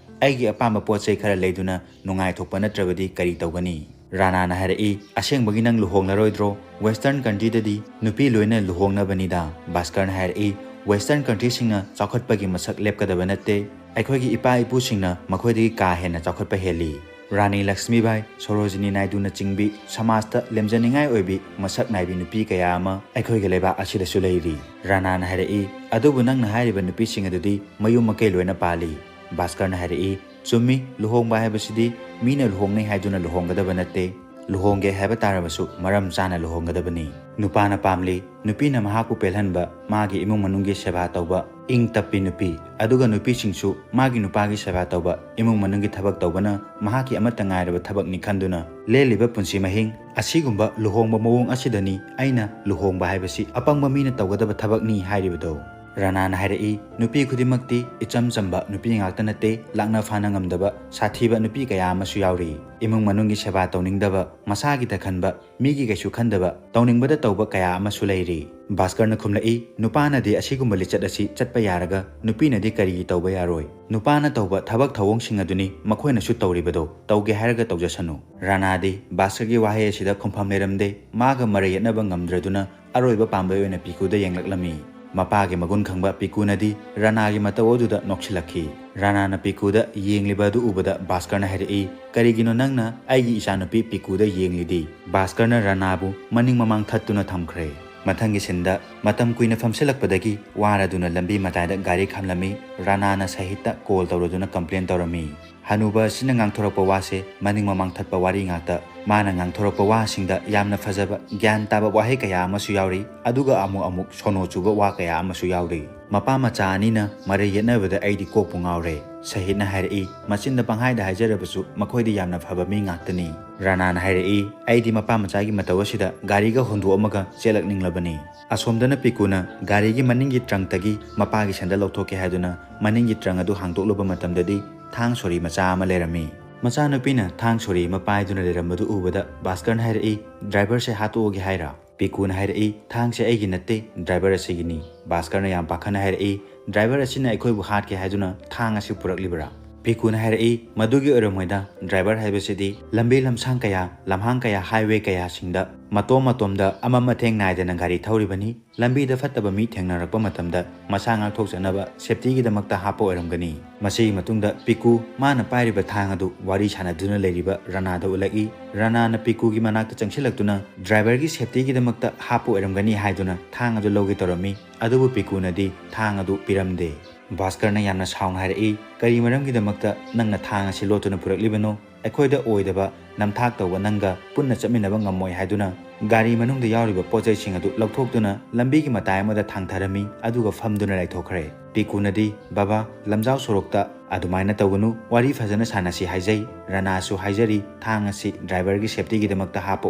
ꯑꯩꯒꯤ ꯑꯄꯥꯝꯕ ꯄꯣꯠ ꯆꯩ ꯈꯔ ꯂꯩꯗꯨꯅ ꯅꯨꯡꯉꯥꯏꯊꯣꯛꯄ ꯅꯠꯇ꯭ꯔꯕꯗꯤ ꯀꯔꯤ ꯇꯧꯒꯅꯤ?" ꯔꯥꯅꯥꯅ ꯍꯥꯏꯔꯛꯏ, "ꯑꯁꯦꯡꯕꯒꯤ ꯅꯪ ꯂꯨꯍꯣꯡꯂꯔꯣꯏꯗ꯭ꯔꯣ? Western countryꯗꯗꯤ ꯅꯨꯄꯤ ꯂꯣꯏꯅ ꯂꯨꯍꯣꯡꯅꯕꯅꯤꯗ꯫" ꯚꯥꯁꯀꯔꯅ ꯍꯥꯏꯔꯛꯏ, "Western countryꯁꯤꯡꯅ ꯆꯥꯎꯈꯠꯄꯒꯤ ꯃꯁꯛ ꯂꯦꯞꯀꯗꯕ ꯅꯠꯇꯦ꯫ ꯑꯩꯈꯣꯏꯒꯤ ꯏꯄꯥ ꯏꯄꯨꯁꯤꯡꯅ ꯃꯈꯣꯏꯗꯒꯤ ꯀꯥ ꯍꯦꯟꯅ ꯆꯥꯎꯈꯠꯄ ꯍꯦꯜꯂꯤ꯫" ꯔꯥꯅꯤ ꯂꯛꯁꯃꯤꯕꯥꯏ, ꯁꯣꯔꯣꯖꯤꯅꯤ ꯅꯥꯏꯗꯨꯅꯆꯤꯡꯕꯤ ꯁꯃꯥꯖꯇ ꯂꯦꯝꯖꯅꯤꯡꯉꯥꯏ ꯑꯣꯏꯕꯤ ꯃꯁꯛ ꯅꯥꯏꯕꯤ ꯅꯨꯄꯤ ꯀꯌꯥ ꯑꯃ ꯑꯩꯈꯣꯏꯒꯤ ꯂꯩꯕꯥꯛ ꯑꯁꯤꯗꯁꯨ ꯂꯩꯔꯤ꯫ ꯔꯥꯅꯥꯅ ꯍꯥꯏꯔꯛꯏ, "ꯑꯗꯨꯕꯨ ꯅꯪꯅ ꯍꯥꯏꯔꯤꯕ ꯅꯨꯄꯤꯁꯤꯡ ꯑꯗꯨꯗꯤ ꯃꯌꯨꯝ ꯃꯀꯩ ꯂꯣꯏꯅ ꯄꯥꯜꯂꯤ꯫" ꯚꯥꯁꯀꯔꯅ ꯍꯥꯏꯔꯛꯏ, "ꯆꯨꯝꯃꯤ, ꯂꯨꯍꯣꯡꯕ ꯍꯥꯏꯕꯁꯤꯗꯤ ꯃꯤꯅ ꯂꯨꯍꯣꯡꯅꯩ ꯍꯥꯏꯗꯨꯅ ꯂꯨꯍꯣꯡꯒꯗꯕ ꯅꯠꯇꯦ꯫ ꯂꯨꯍꯣꯡꯒꯦ ꯍꯥꯏꯕ ꯇꯥꯔꯕꯁꯨ ꯃꯔꯝ ꯆꯥꯅ ꯂꯨꯍꯣꯡꯒꯗꯕꯅꯤ꯫" ꯅꯨꯄꯥꯅ ꯄꯥꯝꯂꯤ, ꯅꯨꯄꯤꯅ ꯃꯍꯥꯛꯄꯨ ꯄꯦꯜꯍꯟꯕ, ꯃꯥꯒꯤ ꯏꯃꯨꯡ ꯃꯅꯨꯡꯒꯤ ꯁꯦꯕꯥ ꯇꯧꯕ, ꯏꯪ ꯇꯞꯄꯤ ꯅꯨꯄꯤ꯫ ꯑꯗꯨꯒ ꯅꯨꯄꯤꯁꯤꯡꯁꯨ ꯃꯥꯒꯤ ꯅꯨꯄꯥꯒꯤ ꯁꯦꯕꯥ ꯇꯧꯕ, ꯏꯃꯨꯡ ꯃꯅꯨꯡꯒꯤ ꯊꯕꯛ ꯇꯧꯕꯅ ꯃꯍꯥꯛꯀꯤ ꯑꯃꯠꯇ ꯉꯥꯏꯔꯕ ꯊꯕꯛꯅꯤ ꯈꯟꯗꯨꯅ ꯂꯦꯜꯂꯤꯕ ꯄꯨꯟꯁꯤ ꯃꯍꯤꯡ꯫ ꯑꯁꯤꯒꯨꯝꯕ ꯂꯨꯍꯣꯡꯕ ꯃꯑꯣꯡ ꯑꯁꯤꯗꯅꯤ ꯑꯩꯅ ꯂꯨꯍꯣꯡꯕ ꯍꯥꯏꯕꯁꯤ ꯑꯄꯪꯕ ꯃꯤꯅ ꯇꯧꯒꯗꯕ ꯊꯕꯛꯅꯤ ꯍꯥꯏꯔꯤꯕꯗꯣ꯫ ꯔꯥꯅꯥꯅ ꯍꯥꯏꯔꯛꯏ, "ꯅꯨꯄꯤ ꯈꯨꯗꯤꯡꯃꯛꯇꯤ ꯏꯆꯝ ꯆꯝꯕ ꯅꯨꯄꯤ ꯉꯥꯛꯇ ꯅꯠꯇꯦ, ꯂꯥꯛꯅ ꯐꯥꯅ ꯉꯝꯗꯕ, ꯁꯥꯊꯤꯕ ꯅꯨꯄꯤ ꯀꯌꯥ ꯑꯃꯁꯨ ꯌꯥꯎꯔꯤ꯫ ꯏꯃꯨꯡ ꯃꯅꯨꯡꯒꯤ ꯁꯦꯕꯥ ꯇꯧꯅꯤꯡꯗꯕ, ꯃꯁꯥꯒꯤꯇ ꯈꯟꯕ, ꯃꯤꯒꯤ ꯀꯩꯁꯨ ꯈꯟꯗꯕ, ꯇꯧꯅꯤꯡꯕꯗ ꯇꯧꯕ ꯀꯌꯥ ꯑꯃꯁꯨ ꯂꯩꯔꯤ꯫" ꯚꯥꯁꯀꯔꯅ ꯈꯨꯝꯂꯛꯏ, "ꯅꯨꯄꯥꯅꯗꯤ ꯑꯁꯤꯒꯨꯝꯕ ꯂꯤꯆꯠ ꯑꯁꯤ ꯆꯠꯄ ꯌꯥꯔꯒ ꯅꯨꯄꯤꯅꯗꯤ ꯀꯔꯤꯒꯤ ꯇꯧꯕ ꯌꯥꯔꯣꯏ? ꯅꯨꯄꯥꯅ ꯇꯧꯕ ꯊꯕꯛ ꯊꯧꯑꯣꯡꯁꯤꯡ ꯑꯗꯨꯅꯤ ꯃꯈꯣꯏꯅꯁꯨ ꯇꯧꯔꯤꯕꯗꯣ, ꯇꯧꯒꯦ ꯍꯥꯏꯔꯒ ꯇꯧꯖꯁꯅꯨ꯫" ꯔꯥꯅꯥꯗꯤ ꯚꯥꯁꯀꯔꯒꯤ ꯋꯥꯍꯩ ꯑꯁꯤꯗ ꯈꯨꯝꯐꯝ ꯂꯩꯔꯝꯗꯦ꯫ ꯃꯥꯒ ꯃꯔꯩ ꯌꯦꯠꯅꯕ ꯉꯝꯗ꯭ꯔꯗꯨꯅ ꯑꯔꯣꯏꯕ ꯄꯥꯝꯕꯩ ꯑꯣꯏꯅ ꯄꯤꯀꯨꯗ ꯌꯦꯡꯂꯛꯂꯝꯃꯤ꯫ ꯃꯄꯥꯒꯤ ꯃꯒꯨꯟ ꯈꯪꯕ ꯄꯤꯀꯨꯅꯗꯤ ꯔꯥꯅꯥꯒꯤ ꯃꯇꯧ ꯑꯗꯨꯗ ꯅꯣꯛꯁꯤꯜꯂꯛꯈꯤ꯫ ꯔꯥꯅꯥꯅ ꯄꯤꯀꯨꯗ ꯌꯦꯡꯂꯤꯕ ꯑꯗꯨ ꯎꯕꯗ ꯚꯥꯁꯀꯔꯅ ꯍꯥꯏꯔꯛꯏ, "ꯀꯔꯤꯒꯤꯅꯣ ꯅꯪꯅ ꯑꯩꯒꯤ ꯏꯆꯥꯅꯨꯄꯤ ꯄꯤꯀꯨꯗ ꯌꯦꯡꯂꯤꯗꯤ?" ꯚꯥꯁꯀꯔꯅ ꯔꯥꯅꯥꯕꯨ ꯃꯅꯤꯡ ꯃꯃꯥꯡ ꯊꯠꯇꯨꯅ ꯊꯝꯈ꯭ꯔꯦ꯫ ꯃꯊꯪꯒꯤ ꯁꯤꯟꯗ, ꯃꯇꯝ ꯀꯨꯏꯅ ꯐꯝꯁꯤꯜꯂꯛꯄꯗꯒꯤ ꯋꯥꯔꯗꯨꯅ ꯂꯝꯕꯤ ꯃꯇꯥꯏꯗ ꯒꯥꯔꯤ ꯈꯥꯝꯂꯝꯃꯤ꯫ ꯔꯥꯅꯥꯅ ꯁꯍꯤꯠꯇ ꯀꯣꯜ ꯇꯧꯔꯗꯨꯅ ꯀꯝꯄ꯭ꯂꯦꯟ ꯇꯧꯔꯝꯃꯤ꯫ ꯍꯅꯨꯕ ꯑꯁꯤꯅ ꯉꯥꯡꯊꯣꯔꯛꯄ ꯋꯥꯁꯦ ꯃꯅꯤꯡ ꯃꯃꯥꯡ ꯊꯠꯄ ꯋꯥꯔꯤ ꯉꯥꯛꯇ꯫ ꯃꯥꯅ ꯉꯥꯡꯊꯣꯔꯛꯄ ꯋꯥꯁꯤꯡꯗ ꯌꯥꯝꯅ ꯐꯖꯕ, ꯒ꯭ꯌꯥꯟ ꯇꯥꯕ ꯋꯥꯍꯩ ꯀꯌꯥ ꯑꯃꯁꯨ ꯌꯥꯎꯔꯤ, ꯑꯗꯨꯒ ꯑꯃꯨꯛ ꯑꯃꯨꯛ ꯁꯣꯅꯣ ꯆꯨꯕ ꯋꯥ ꯀꯌꯥ ꯑꯃꯁꯨ ꯌꯥꯎꯔꯤ꯫ ꯃꯄꯥ ꯃꯆꯥ ꯑꯅꯤꯅ ꯃꯔꯩ ꯌꯦꯠꯅꯕꯗ ꯑꯩꯗꯤ ꯀꯣꯛꯄꯨ ꯉꯥꯎꯔꯦ꯫ ꯁꯍꯤꯠꯅ ꯍꯥꯏꯔꯛꯏ, "ꯃꯆꯤꯟꯗ ꯄꯪꯍꯥꯏꯗ ꯍꯥꯏꯖꯔꯕꯁꯨ ꯃꯈꯣꯏꯗꯤ ꯌꯥꯝꯅ ꯐꯕ ꯃꯤ ꯉꯥꯛꯇꯅꯤ"꯫ ꯔꯥꯅꯥꯅ ꯍꯥꯏꯔꯛꯏ, "ꯑꯩꯗꯤ ꯃꯄꯥ ꯃꯆꯥꯒꯤ ꯃꯇꯧ ꯑꯁꯤꯗ ꯒꯥꯔꯤꯒ ꯍꯣꯟꯗꯣꯛꯑꯝꯃꯒ ꯆꯦꯜꯂꯛꯅꯤꯡꯂꯕꯅꯤ"꯫ ꯑꯁꯣꯝꯗꯅ ꯄꯤꯀꯨꯅ ꯒꯥꯔꯤꯒꯤ ꯃꯅꯤꯡꯒꯤ ꯇ꯭ꯔꯪꯇꯒꯤ ꯃꯄꯥꯒꯤ ꯁꯦꯟꯗꯜ ꯂꯧꯊꯣꯛꯀꯦ ꯍꯥꯏꯗꯨꯅ ꯃꯅꯤꯡꯒꯤ ꯇ꯭ꯔꯪ ꯑꯗꯨ ꯍꯥꯡꯗꯣꯛꯂꯨꯕ ꯃꯇꯝꯗꯗꯤ ꯊꯥꯡ ꯁꯣꯔꯤ ꯃꯆꯥ ꯑꯃ ꯂꯩꯔꯝꯃꯤ꯫ ꯃꯆꯥꯅꯨꯄꯤꯅ ꯊꯥꯡ ꯁꯣꯔꯤ ꯑꯃ ꯄꯥꯏꯗꯨꯅ ꯂꯩꯔꯝꯕꯗꯨ ꯎꯕꯗ ꯚꯥꯁꯀꯔꯅ ꯍꯥꯏꯔꯛꯏ, "ꯗ꯭ꯔꯥꯏꯚꯔꯁꯦ ꯍꯥꯠꯇꯣꯛꯑꯒꯦ ꯍꯥꯏꯔꯥ?" ꯄꯤꯀꯨꯅ ꯍꯥꯏꯔꯛꯏ, "ꯊꯥꯡꯁꯦ ꯑꯩꯒꯤ ꯅꯠꯇꯦ, ꯗ꯭ꯔꯥꯏꯚꯔ ꯑꯁꯤꯒꯤꯅꯤ"꯫ ꯚꯥꯁꯀꯔꯅ ꯌꯥꯝ ꯄꯥꯈꯠꯅ ꯍꯥꯏꯔꯛꯏ, "ꯗ꯭ꯔꯥꯏꯚꯔ ꯑꯁꯤꯅ ꯑꯩꯈꯣꯏꯕꯨ ꯍꯥꯠꯀꯦ ꯍꯥꯏꯗꯨꯅ ꯊꯥꯡ ꯑꯁꯤ ꯄꯨꯔꯛꯂꯤꯕ꯭ꯔꯥ?" ꯄꯤꯀꯨꯅ ꯍꯥꯏꯔꯛꯏ, "ꯃꯗꯨꯒꯤ ꯑꯣꯏꯔꯝꯃꯣꯏꯗ, ꯗ꯭ꯔꯥꯏꯚꯔ ꯍꯥꯏꯕꯁꯤꯗꯤ ꯂꯝꯕꯤ ꯂꯝꯁꯥꯡ ꯀꯌꯥ, ꯂꯝꯍꯥꯡ ꯀꯌꯥ, ꯍꯥꯏꯋꯦ ꯀꯌꯥꯁꯤꯡꯗ ꯃꯇꯣꯝ ꯃꯇꯣꯝꯗ ꯑꯃ ꯃꯊꯦꯡ ꯅꯥꯏꯗꯅ ꯒꯥꯔꯤ ꯊꯧꯔꯤꯕꯅꯤ꯫ ꯂꯝꯕꯤꯗ ꯐꯠꯇꯕ ꯃꯤ ꯊꯦꯡꯅꯔꯛꯄ ꯃꯇꯝꯗ ꯃꯁꯥ ꯉꯥꯛꯊꯣꯛꯆꯅꯕ ꯁꯦꯞꯇꯤꯒꯤꯗꯃꯛꯇ ꯍꯥꯞꯄ ꯑꯣꯏꯔꯝꯒꯅꯤ"꯫ ꯃꯁꯤꯒꯤ ꯃꯇꯨꯡꯗ ꯄꯤꯀꯨ ꯃꯥꯅ ꯄꯥꯏꯔꯤꯕ ꯊꯥꯡ ꯑꯗꯨ ꯋꯥꯔꯤ ꯁꯥꯟꯅꯗꯨꯅ ꯂꯩꯔꯤꯕ ꯔꯥꯅꯥꯗ ꯎꯠꯂꯛꯏ꯫ ꯔꯥꯅꯥꯅ ꯄꯤꯀꯨꯒꯤ ꯃꯅꯥꯛꯇ ꯆꯪꯁꯤꯜꯂꯛꯇꯨꯅ ꯗ꯭ꯔꯥꯏꯚꯔꯒꯤ ꯁꯦꯞꯇꯤꯒꯤꯗꯃꯛꯇ ꯍꯥꯞꯄ ꯑꯣꯏꯔꯝꯒꯅꯤ ꯍꯥꯏꯗꯨꯅ ꯊꯥꯡ ꯑꯗꯨ ꯂꯧꯒꯦ ꯇꯧꯔꯝꯃꯤ꯫ ꯑꯗꯨꯕꯨ ꯄꯤꯀꯨꯅꯗꯤ ꯊꯥꯡ ꯑꯗꯨ ꯄꯤꯔꯝꯗꯦ꯫ ꯚꯥꯁꯀꯔꯅ ꯌꯥꯝꯅ ꯁꯥꯎꯅ ꯍꯥꯏꯔꯛꯏ, "ꯀꯔꯤ ꯃꯔꯝꯒꯤꯗꯃꯛꯇ ꯅꯪꯅ ꯊꯥꯡ ꯑꯁꯤ ꯂꯣꯠꯇꯨꯅ ꯄꯨꯔꯛꯂꯤꯕꯅꯣ? ꯑꯩꯈꯣꯏꯗ ꯑꯣꯏꯗꯕ ꯅꯝꯊꯥꯛ ꯇꯧꯕ ꯅꯪꯒ ꯄꯨꯟꯅ ꯆꯠꯃꯤꯟꯅꯕ ꯉꯝꯃꯣꯏ ꯍꯥꯏꯗꯨꯅ ꯒꯥꯔꯤ ꯃꯅꯨꯡꯗ ꯌꯥꯎꯔꯤꯕ ꯄꯣꯠ ꯆꯩꯁꯤꯡ ꯑꯗꯨ ꯂꯧꯊꯣꯛꯇꯨꯅ ꯂꯝꯕꯤꯒꯤ ꯃꯇꯥꯏ ꯑꯃꯗ ꯊꯥꯡꯊꯔꯝꯃꯤ, ꯑꯗꯨꯒ ꯐꯝꯗꯨꯅ ꯂꯩꯊꯣꯛꯈ꯭ꯔꯦ"꯫ ꯄꯤꯀꯨꯅꯗꯤ, "ꯕꯕꯥ, ꯂꯝꯖꯥꯎ ꯁꯣꯔꯣꯛꯇ ꯑꯗꯨꯃꯥꯏꯅ ꯇꯧꯒꯅꯨ, ꯋꯥꯔꯤ ꯐꯖꯅ ꯁꯥꯟꯅꯁꯤ ꯍꯥꯏꯖꯩ꯫ ꯔꯥꯅꯥꯁꯨ ꯍꯥꯏꯖꯔꯤ, ꯊꯥꯡ ꯑꯁꯤ ꯗ꯭ꯔꯥꯏꯚꯔꯒꯤ ꯁꯦꯞꯇꯤꯒꯤꯗꯃꯛꯇ ꯍꯥꯞꯄ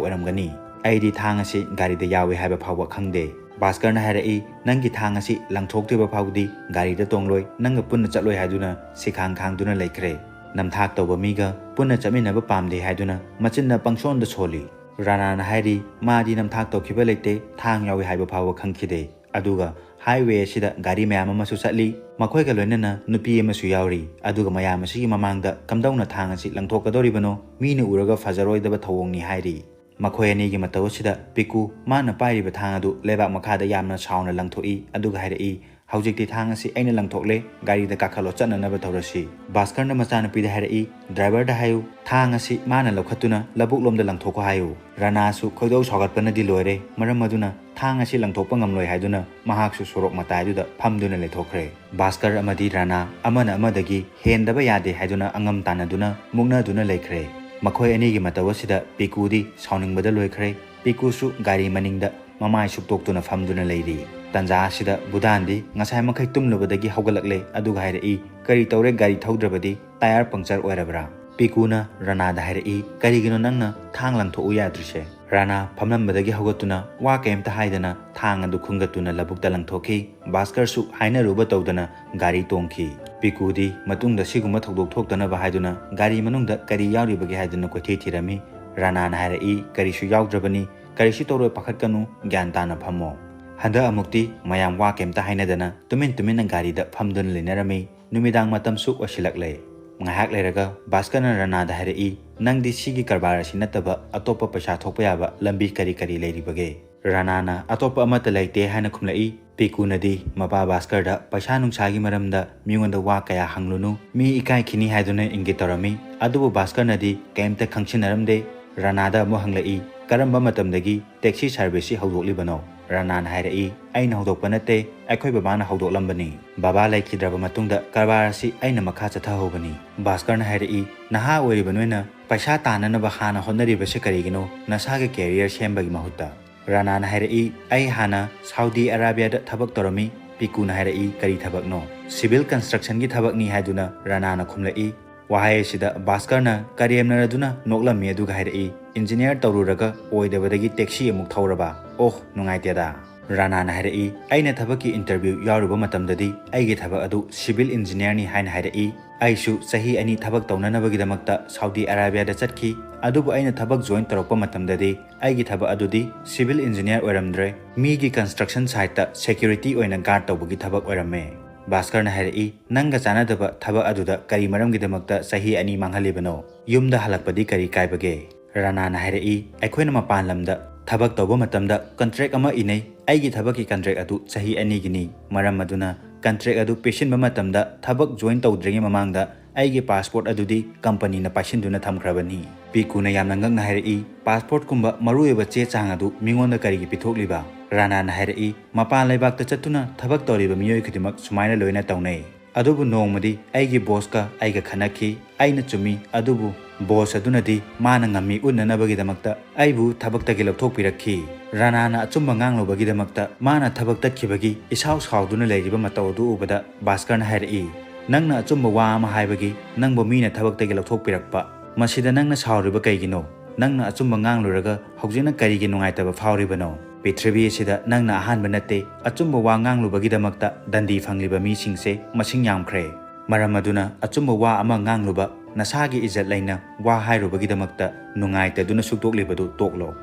ꯑꯣꯏꯔꯝꯒꯅꯤ꯫ ꯑꯩꯗꯤ ꯊꯥꯡ ꯑꯁꯤ ꯒꯥꯔꯤꯗ ꯌꯥꯎꯏ ꯍꯥꯏꯕ ꯐꯥꯎꯕ ꯈꯪꯗꯦ"꯫ ꯚꯥꯁꯀꯔꯅ ꯍꯥꯏꯔꯛꯏ, "ꯅꯪꯒꯤ ꯊꯥꯡ ꯑꯁꯤ ꯂꯪꯊꯣꯛꯇ꯭ꯔꯤꯕ ꯐꯥꯎꯗꯤ ꯒꯥꯔꯤꯗ ꯇꯣꯡꯂꯣꯏ, ꯅꯪꯒ ꯄꯨꯟꯅ ꯆꯠꯂꯣꯏ" ꯍꯥꯏꯗꯨꯅ ꯁꯤꯈꯥꯡ ꯈꯥꯡꯗꯨꯅ ꯂꯩꯈ꯭ꯔꯦ꯫ ꯅꯝꯊꯥꯛ ꯇꯧꯕ ꯃꯤꯒ ꯄꯨꯟꯅ ꯆꯠꯃꯤꯟꯅꯕ ꯄꯥꯝꯗꯦ ꯍꯥꯏꯗꯨꯅ ꯃꯆꯤꯟꯅ ꯄꯪꯁꯣꯟꯗ ꯁꯣꯜꯂꯤ꯫ ꯔꯥꯅꯥꯅ ꯍꯥꯏꯔꯤ, ꯃꯥꯗꯤ ꯅꯝꯊꯥꯛ ꯇꯧꯈꯤꯕ ꯂꯩꯇꯦ, ꯊꯥꯡ ꯌꯥꯎꯏ ꯍꯥꯏꯕ ꯐꯥꯎꯕ ꯈꯪꯈꯤꯗꯦ꯫ ꯑꯗꯨꯒ ꯍꯥꯏꯋꯦ ꯑꯁꯤꯗ ꯒꯥꯔꯤ ꯃꯌꯥꯝ ꯑꯃꯁꯨ ꯆꯠꯂꯤ, ꯃꯈꯣꯏꯒ ꯂꯣꯏꯅꯅ ꯅꯨꯄꯤ ꯑꯃꯁꯨ ꯌꯥꯎꯔꯤ꯫ ꯑꯗꯨꯒ ꯃꯌꯥꯝ ꯑꯁꯤꯒꯤ ꯃꯃꯥꯡꯗ ꯀꯝꯗꯧꯅ ꯊꯥꯡ ꯑꯁꯤ ꯂꯪꯊꯣꯛꯀꯗꯧꯔꯤꯕꯅꯣ? ꯃꯤꯅ ꯎꯔꯒ ꯐꯖꯔꯣꯏꯗꯕ ꯊꯧꯑꯣꯡꯅꯤ ꯍꯥꯏꯔꯤ꯫ ꯃꯈꯣꯏ ꯑꯅꯤꯒꯤ ꯃꯇꯧ ꯑꯁꯤꯗ ꯄꯤꯀꯨ ꯃꯥꯅ ꯄꯥꯏꯔꯤꯕ ꯊꯥꯡ ꯑꯗꯨ ꯂꯩꯕꯥꯛ ꯃꯈꯥꯗ ꯌꯥꯝꯅ ꯁꯥꯎꯅ ꯂꯪꯊꯣꯛꯏ, ꯑꯗꯨꯒ ꯍꯥꯏꯔꯛꯏ, "ꯍꯧꯖꯤꯛꯇꯤ ꯊꯥꯡ ꯑꯁꯤ ꯑꯩꯅ ꯂꯪꯊꯣꯛꯂꯦ, ꯒꯥꯔꯤꯗ ꯀꯥꯈꯠꯂꯣ, ꯆꯠꯅꯅꯕ ꯇꯧꯔꯁꯤ꯫" ꯚꯥꯁꯀꯔꯅ ꯃꯆꯥꯅꯨꯄꯤꯗ ꯍꯥꯏꯔꯛꯏ, "ꯗ꯭ꯔꯥꯏꯚꯔꯗ ꯍꯥꯏꯌꯨ, ꯊꯥꯡ ꯑꯁꯤ ꯃꯥꯅ ꯂꯧꯈꯠꯇꯨꯅ ꯂꯧꯕꯨꯛꯂꯣꯝꯗ ꯂꯪꯊꯣꯛꯈꯣ ꯍꯥꯏꯌꯨ꯫" ꯔꯥꯅꯥꯁꯨ ꯈꯣꯏꯗꯧ ꯁꯥꯎꯒꯠꯄꯅꯗꯤ ꯂꯣꯏꯔꯦ, ꯃꯔꯝ ꯑꯗꯨꯅ ꯊꯥꯡ ꯑꯁꯤ ꯂꯪꯊꯣꯛꯄ ꯉꯝꯂꯣꯏ ꯍꯥꯏꯗꯨꯅ ꯃꯍꯥꯛꯁꯨ ꯁꯣꯔꯣꯛ ꯃꯇꯥꯏꯗꯨꯗ ꯐꯝꯗꯨꯅ ꯂꯩꯊꯣꯛꯈ꯭ꯔꯦ꯫ ꯚꯥꯁꯀꯔ ꯑꯃꯗꯤ ꯔꯥꯅꯥ ꯑꯃꯅ ꯑꯃꯗꯒꯤ ꯍꯦꯟꯗꯕ ꯌꯥꯗꯦ ꯍꯥꯏꯗꯨꯅ ꯑꯉꯝ ꯇꯥꯟꯅꯗꯨꯅ ꯃꯨꯛꯅꯗꯨꯅ ꯂꯩꯈ꯭ꯔꯦ꯫ ꯃꯈꯣꯏ ꯑꯅꯤꯒꯤ ꯃꯇꯧ ꯑꯁꯤꯗ ꯄꯤꯀꯨꯗꯤ ꯁꯥꯎꯅꯤꯡꯕꯗ ꯂꯣꯏꯈ꯭ꯔꯦ꯫ ꯄꯤꯀꯨꯁꯨ ꯒꯥꯔꯤ ꯃꯅꯤꯡꯗ ꯃꯃꯥꯏ ꯁꯨꯛꯇꯣꯛꯇꯨꯅ ꯐꯝꯗꯨꯅ ꯂꯩꯔꯤ꯫ ꯇꯟꯖꯥ ꯑꯁꯤꯗ ꯕꯨꯙꯥꯟꯗꯤ ꯉꯁꯥꯏ ꯃꯈꯩ ꯇꯨꯝꯂꯨꯕꯗꯒꯤ ꯍꯧꯒꯠꯂꯛꯂꯦ, ꯑꯗꯨꯒ ꯍꯥꯏꯔꯛꯏ, "ꯀꯔꯤ ꯇꯧꯔꯦ? ꯒꯥꯔꯤ ꯊꯧꯗ꯭ꯔꯕꯗꯤ ꯇꯥꯌꯔ ꯄꯪꯆꯔ ꯑꯣꯏꯔꯕ꯭ꯔꯥ?" ꯄꯤꯀꯨꯅ ꯔꯥꯅꯥꯗ ꯍꯥꯏꯔꯛꯏ, "ꯀꯔꯤꯒꯤꯅꯣ ꯅꯪꯅ ꯊꯥꯡ ꯂꯪꯊꯣꯛꯎ ꯌꯥꯗ꯭ꯔꯤꯁꯦ?" ꯔꯥꯅꯥ ꯐꯝꯂꯝꯕꯗꯒꯤ ꯍꯧꯒꯠꯇꯨꯅ ꯋꯥ ꯀꯩꯝꯇ ꯍꯥꯏꯗꯅ ꯊꯥꯡ ꯑꯗꯨ ꯈꯨꯟꯒꯠꯇꯨꯅ ꯂꯧꯕꯨꯛꯇ ꯂꯪꯊꯣꯛꯈꯤ꯫ ꯚꯥꯁꯀꯔꯁꯨ ꯍꯥꯏꯅꯔꯨꯕ ꯇꯧꯗꯅ ꯒꯥꯔꯤ ꯇꯣꯡꯈꯤ꯫ ꯄꯤꯀꯨꯗꯤ ꯃꯇꯨꯡꯗ ꯁꯤꯒꯨꯝꯕ ꯊꯧꯗꯣꯛ ꯊꯣꯛꯇꯅꯕ ꯍꯥꯏꯗꯨꯅ ꯒꯥꯔꯤ ꯃꯅꯨꯡꯗ ꯀꯔꯤ ꯌꯥꯎꯔꯤꯕꯒꯦ ꯍꯥꯏꯗꯨꯅ ꯀꯣꯏꯊꯤ ꯊꯤꯔꯝꯃꯤ꯫ ꯔꯥꯅꯥꯅ ꯍꯥꯏꯔꯛꯏ, "ꯀꯔꯤꯁꯨ ꯌꯥꯎꯗ꯭ꯔꯕꯅꯤ, ꯀꯔꯤꯁꯨ ꯇꯧꯔꯣꯏ, ꯄꯥꯈꯠꯀꯅꯨ, ꯒ꯭ꯌꯥꯟ ꯇꯥꯅ ꯐꯝꯃꯣ꯫" ꯍꯟꯗꯛ ꯑꯃꯨꯛꯇꯤ ꯃꯌꯥꯝ ꯋꯥ ꯀꯩꯝꯇ ꯍꯥꯏꯅꯗꯅ ꯇꯨꯃꯤꯟ ꯇꯨꯃꯤꯟꯅ ꯒꯥꯔꯤꯗ ꯐꯝꯗꯨꯅ ꯂꯩꯅꯔꯝꯃꯤ꯫ ꯅꯨꯃꯤꯗꯥꯡ ꯃꯇꯝꯁꯨ ꯑꯣꯏꯁꯤꯜꯂꯛꯂꯦ꯫ ꯉꯥꯏꯍꯥꯛ ꯂꯩꯔꯒ ꯚꯥꯁꯀꯔꯅ ꯔꯥꯅꯥꯗ ꯍꯥꯏꯔꯛꯏ, "ꯅꯪꯗꯤ ꯁꯤꯒꯤ ꯀꯔꯕꯥꯔ ꯑꯁꯤ ꯅꯠꯇꯕ ꯑꯇꯣꯞꯄ ꯄꯩꯁꯥ ꯊꯣꯛꯄ ꯌꯥꯕ ꯂꯝꯕꯤ ꯀꯔꯤ ꯀꯔꯤ ꯂꯩꯔꯤꯕꯒꯦ?" ꯔꯥꯅꯥꯅ, "ꯑꯇꯣꯞꯄ ꯑꯃꯠꯇ ꯂꯩꯇꯦ" ꯍꯥꯏꯅ ꯈꯨꯝꯂꯛꯏ꯫ ꯄꯤꯀꯨꯅꯗꯤ ꯃꯄꯥ ꯚꯥꯁꯀꯔꯗ ꯄꯩꯁꯥ ꯅꯨꯡꯁꯥꯒꯤ ꯃꯔꯝꯗ ꯃꯤꯉꯣꯟꯗ ꯋꯥ ꯀꯌꯥ ꯍꯪꯂꯨꯅꯨ, ꯃꯤ ꯏꯀꯥꯏꯈꯤꯅꯤ ꯍꯥꯏꯗꯨꯅ ꯏꯪꯒꯤꯠ ꯇꯧꯔꯝꯃꯤ꯫ ꯑꯗꯨꯕꯨ ꯚꯥꯁꯀꯔꯅꯗꯤ ꯀꯩꯝꯇ ꯈꯪꯁꯤꯟꯅꯔꯝꯗꯦ꯫ ꯔꯥꯅꯥꯗ ꯑꯃꯨꯛ ꯍꯪꯂꯛꯏ, "ꯀꯔꯝꯕ ꯃꯇꯝꯗꯒꯤ ꯇꯦꯛꯁꯤ ꯁꯥꯔꯚꯤꯁꯁꯤ ꯍꯧꯗꯣꯛꯂꯤꯕꯅꯣ?" ꯔꯥꯅꯥꯅ ꯍꯥꯏꯔꯛꯏ, "ꯑꯩꯅ ꯍꯧꯗꯣꯛꯄ ꯅꯠꯇꯦ, ꯑꯩꯈꯣꯏ ꯕꯕꯥꯅ ꯍꯧꯗꯣꯛꯂꯝꯕꯅꯤ꯫ ꯕꯕꯥ ꯂꯩꯈꯤꯗ꯭ꯔꯕ ꯃꯇꯨꯡꯗ ꯀꯔꯕꯥꯔ ꯑꯁꯤ ꯑꯩꯅ ꯃꯈꯥ ꯆꯠꯊꯍꯧꯕꯅꯤ꯫" ꯚꯥꯁꯀꯔꯅ ꯍꯥꯏꯔꯛꯏ, "ꯅꯍꯥ ꯑꯣꯏꯔꯤꯕ ꯅꯣꯏꯅ ꯄꯩꯁꯥ ꯇꯥꯟꯅꯅꯕ ꯍꯥꯟꯅ ꯍꯣꯠꯅꯔꯤꯕꯁꯤ ꯀꯔꯤꯒꯤꯅꯣ, ꯅꯁꯥꯒꯤ ꯀꯦꯔꯤꯌꯔ ꯁꯦꯝꯕꯒꯤ ꯃꯍꯨꯠꯇ?" ꯔꯥꯅꯥꯅ ꯍꯥꯏꯔꯛꯏ, "ꯑꯩ ꯍꯥꯟꯅ ꯁꯥꯎꯗꯤ ꯑꯔꯥꯕꯤꯌꯥꯗ ꯊꯕꯛ ꯇꯧꯔꯝꯃꯤ꯫" ꯄꯤꯀꯨꯅ ꯍꯥꯏꯔꯛꯏ, "ꯀꯔꯤ ꯊꯕꯛꯅꯣ?" "ꯁꯤꯚꯤꯜ ꯀꯟꯁꯇ꯭ꯔꯛꯁꯟꯒꯤ ꯊꯕꯛꯅꯤ" ꯍꯥꯏꯗꯨꯅ ꯔꯥꯅꯥꯅ ꯈꯨꯝꯂꯛꯏ꯫ ꯋꯥꯍꯩ ꯑꯁꯤꯗ ꯚꯥꯁꯀꯔꯅ ꯀꯔꯦꯝꯅꯔꯗꯨꯅ ꯅꯣꯛꯂꯝꯃꯤ, ꯑꯗꯨꯒ ꯍꯥꯏꯔꯛꯏ, "ꯏꯟꯖꯤꯅꯤꯌꯥꯔ ꯇꯧꯔꯨꯔꯒ ꯑꯣꯏꯗꯕꯗꯒꯤ ꯇꯦꯛꯁꯤ ꯑꯃꯨꯛ ꯊꯧꯔꯕ? ꯑꯣꯍ, ꯅꯨꯡꯉꯥꯏꯇꯦꯗ!" ꯔꯥꯅꯥꯅ ꯍꯥꯏꯔꯛꯏ, "ꯑꯩꯅ ꯊꯕꯛꯀꯤ ꯏꯟꯇꯔꯚ꯭ꯌꯨ ꯌꯥꯎꯔꯨꯕ ꯃꯇꯝꯗꯗꯤ ꯑꯩꯒꯤ ꯊꯕꯛ ꯑꯗꯨ ꯁꯤꯚꯤꯜ ꯏꯟꯖꯤꯅꯤꯌꯥꯔꯅꯤ ꯍꯥꯏꯅ ꯍꯥꯏꯔꯛꯏ꯫ ꯑꯩꯁꯨ ꯆꯍꯤ ꯑꯅꯤ ꯊꯕꯛ ꯇꯧꯅꯅꯕꯒꯤꯗꯃꯛꯇ ꯁꯥꯎꯗꯤ ꯑꯔꯥꯕꯤꯌꯥꯗ ꯆꯠꯈꯤ, ꯑꯗꯨꯕꯨ ꯑꯩꯅ ꯊꯕꯛ ꯖꯣꯏꯟ ꯇꯧꯔꯛꯄ ꯃꯇꯝꯗꯗꯤ ꯑꯩꯒꯤ ꯊꯕꯛ ꯑꯗꯨꯗꯤ ꯁꯤꯚꯤꯜ ꯏꯟꯖꯤꯅꯤꯌꯥꯔ ꯑꯣꯏꯔꯝꯗ꯭ꯔꯦ, ꯃꯤꯒꯤ ꯀꯟꯁꯇ꯭ꯔꯛꯁꯟ ꯁꯥꯏꯠꯇ ꯁꯦꯀ꯭ꯌꯨꯔꯤꯇꯤ ꯑꯣꯏꯅ ꯒꯥꯔꯗ ꯇꯧꯕꯒꯤ ꯊꯕꯛ ꯑꯣꯏꯔꯝꯃꯦ꯫" ꯚꯥꯁꯀꯔꯅ ꯍꯥꯏꯔꯛꯏ, "ꯅꯪꯒ ꯆꯥꯟꯅꯗꯕ ꯊꯕꯛ ꯑꯗꯨꯗ ꯀꯔꯤ ꯃꯔꯝꯒꯤꯗꯃꯛꯇ ꯆꯍꯤ ꯑꯅꯤ ꯃꯥꯡꯍꯜꯂꯤꯕꯅꯣ? ꯌꯨꯝꯗ ꯍꯜꯂꯛꯄꯗꯤ ꯀꯔꯤ ꯀꯥꯏꯕꯒꯦ?" ꯔꯥꯅꯥꯅ ꯍꯥꯏꯔꯛꯏ, "ꯑꯩꯈꯣꯏꯅ ꯃꯄꯥꯟ ꯂꯝꯗ ꯊꯕꯛ ꯇꯧꯕ ꯃꯇꯝꯗ ꯀꯟꯇ꯭ꯔꯦꯛ ꯑꯃ ꯏꯅꯩ꯫ ꯑꯩꯒꯤ ꯊꯕꯛꯀꯤ ꯀꯟꯇ꯭ꯔꯦꯛ ꯑꯗꯨ ꯆꯍꯤ ꯑꯅꯤꯒꯤꯅꯤ꯫ ꯃꯔꯝ ꯑꯗꯨꯅ ꯀꯟꯇ꯭ꯔꯦꯛ ꯑꯗꯨ ꯄꯤꯁꯤꯟꯕ ꯃꯇꯝꯗ ꯊꯕꯛ ꯖꯣꯏꯟ ꯇꯧꯗ꯭ꯔꯤꯉꯩ ꯃꯃꯥꯡꯗ ꯑꯩꯒꯤ ꯄꯥꯁꯄꯣꯔꯠ ꯑꯗꯨꯗꯤ ꯀꯝꯄꯅꯤꯅ ꯄꯥꯏꯁꯤꯟꯗꯨꯅ ꯊꯝꯈ꯭ꯔꯕꯅꯤ꯫" ꯄꯤꯀꯨꯅ ꯌꯥꯝꯅ ꯉꯛꯅ ꯍꯥꯏꯔꯛꯏ, "ꯄꯥꯁꯄꯣꯔꯠꯀꯨꯝꯕ ꯃꯔꯨꯑꯣꯏꯕ ꯆꯦ ꯆꯥꯡ ꯑꯗꯨ ꯃꯤꯉꯣꯟꯗ ꯀꯔꯤꯒꯤ ꯄꯤꯊꯣꯛꯂꯤꯕ?" ꯔꯥꯅꯥꯅ ꯍꯥꯏꯔꯛꯏ, "ꯃꯄꯥꯟ ꯂꯩꯕꯥꯛꯇ ꯆꯠꯇꯨꯅ ꯊꯕꯛ ꯇꯧꯔꯤꯕ ꯃꯤꯑꯣꯏ ꯈꯨꯗꯤꯡꯃꯛ ꯁꯨꯃꯥꯏꯅ ꯂꯣꯏꯅ ꯇꯧꯅꯩ꯫ ꯑꯗꯨꯕꯨ ꯅꯣꯡꯃꯗꯤ ꯑꯩꯒꯤ ꯕꯣꯁꯀ ꯑꯩꯒ ꯈꯟꯅꯈꯤ꯫ ꯑꯩꯅ ꯆꯨꯝꯃꯤ, ꯑꯗꯨꯕꯨ ꯕꯣꯁ ꯑꯗꯨꯅꯗꯤ ꯃꯥꯅ ꯉꯝꯃꯤ ꯎꯠꯅꯅꯕꯒꯤꯗꯃꯛꯇ ꯑꯩꯕꯨ ꯊꯕꯛꯇꯒꯤ ꯂꯧꯊꯣꯛꯄꯤꯔꯛꯈꯤ꯫" ꯔꯥꯅꯥꯅ ꯑꯆꯨꯝꯕ ꯉꯥꯡꯂꯨꯕꯒꯤꯗꯃꯛꯇ ꯃꯥꯅ ꯊꯕꯛ ꯇꯠꯈꯤꯕꯒꯤ ꯏꯁꯥꯎ ꯁꯥꯎꯗꯨꯅ ꯂꯩꯔꯤꯕ ꯃꯇꯧ ꯑꯗꯨ ꯎꯕꯗ ꯚꯥꯁꯀꯔꯅ ꯍꯥꯏꯔꯛꯏ, "ꯅꯪꯅ ꯑꯆꯨꯝꯕ ꯋꯥ ꯑꯃ ꯍꯥꯏꯕꯒꯤ ꯅꯪꯕꯨ ꯃꯤꯅ ꯊꯕꯛꯇꯒꯤ ꯂꯧꯊꯣꯛꯄꯤꯔꯛꯄ꯫ ꯃꯁꯤꯗ ꯅꯪꯅ ꯁꯥꯎꯔꯤꯕ ꯀꯩꯒꯤꯅꯣ? ꯅꯪꯅ ꯑꯆꯨꯝꯕ ꯉꯥꯡꯂꯨꯔꯒ ꯍꯧꯖꯤꯛꯅ ꯀꯔꯤꯒꯤ ꯅꯨꯡꯉꯥꯏꯇꯕ ꯐꯥꯎꯔꯤꯕꯅꯣ? ꯄ꯭ꯔꯤꯊꯤꯕꯤ ꯑꯁꯤꯗ ꯅꯪꯅ ꯑꯍꯥꯟꯕ ꯅꯠꯇꯦ꯫ ꯑꯆꯨꯝꯕ ꯋꯥ ꯉꯥꯡꯂꯨꯕꯒꯤꯗꯃꯛꯇ ꯗꯟꯗꯤ ꯐꯪꯂꯤꯕ ꯃꯤꯁꯤꯡꯁꯦ ꯃꯁꯤꯡ ꯌꯥꯝꯈ꯭ꯔꯦ꯫ ꯃꯔꯝ ꯑꯗꯨꯅ ꯑꯆꯨꯝꯕ ꯋꯥ ꯑꯃ ꯉꯥꯡꯂꯨꯕ, ꯅꯁꯥꯒꯤ ꯏꯖꯠ ꯂꯩꯅ ꯋꯥ ꯍꯥꯏꯔꯨꯕꯒꯤꯗꯃꯛꯇ ꯅꯨꯡꯉꯥꯏꯇꯗꯨꯅ ꯁꯨꯛꯇꯣꯛꯂꯤꯕꯗꯨ ꯇꯣꯛꯂꯣ꯫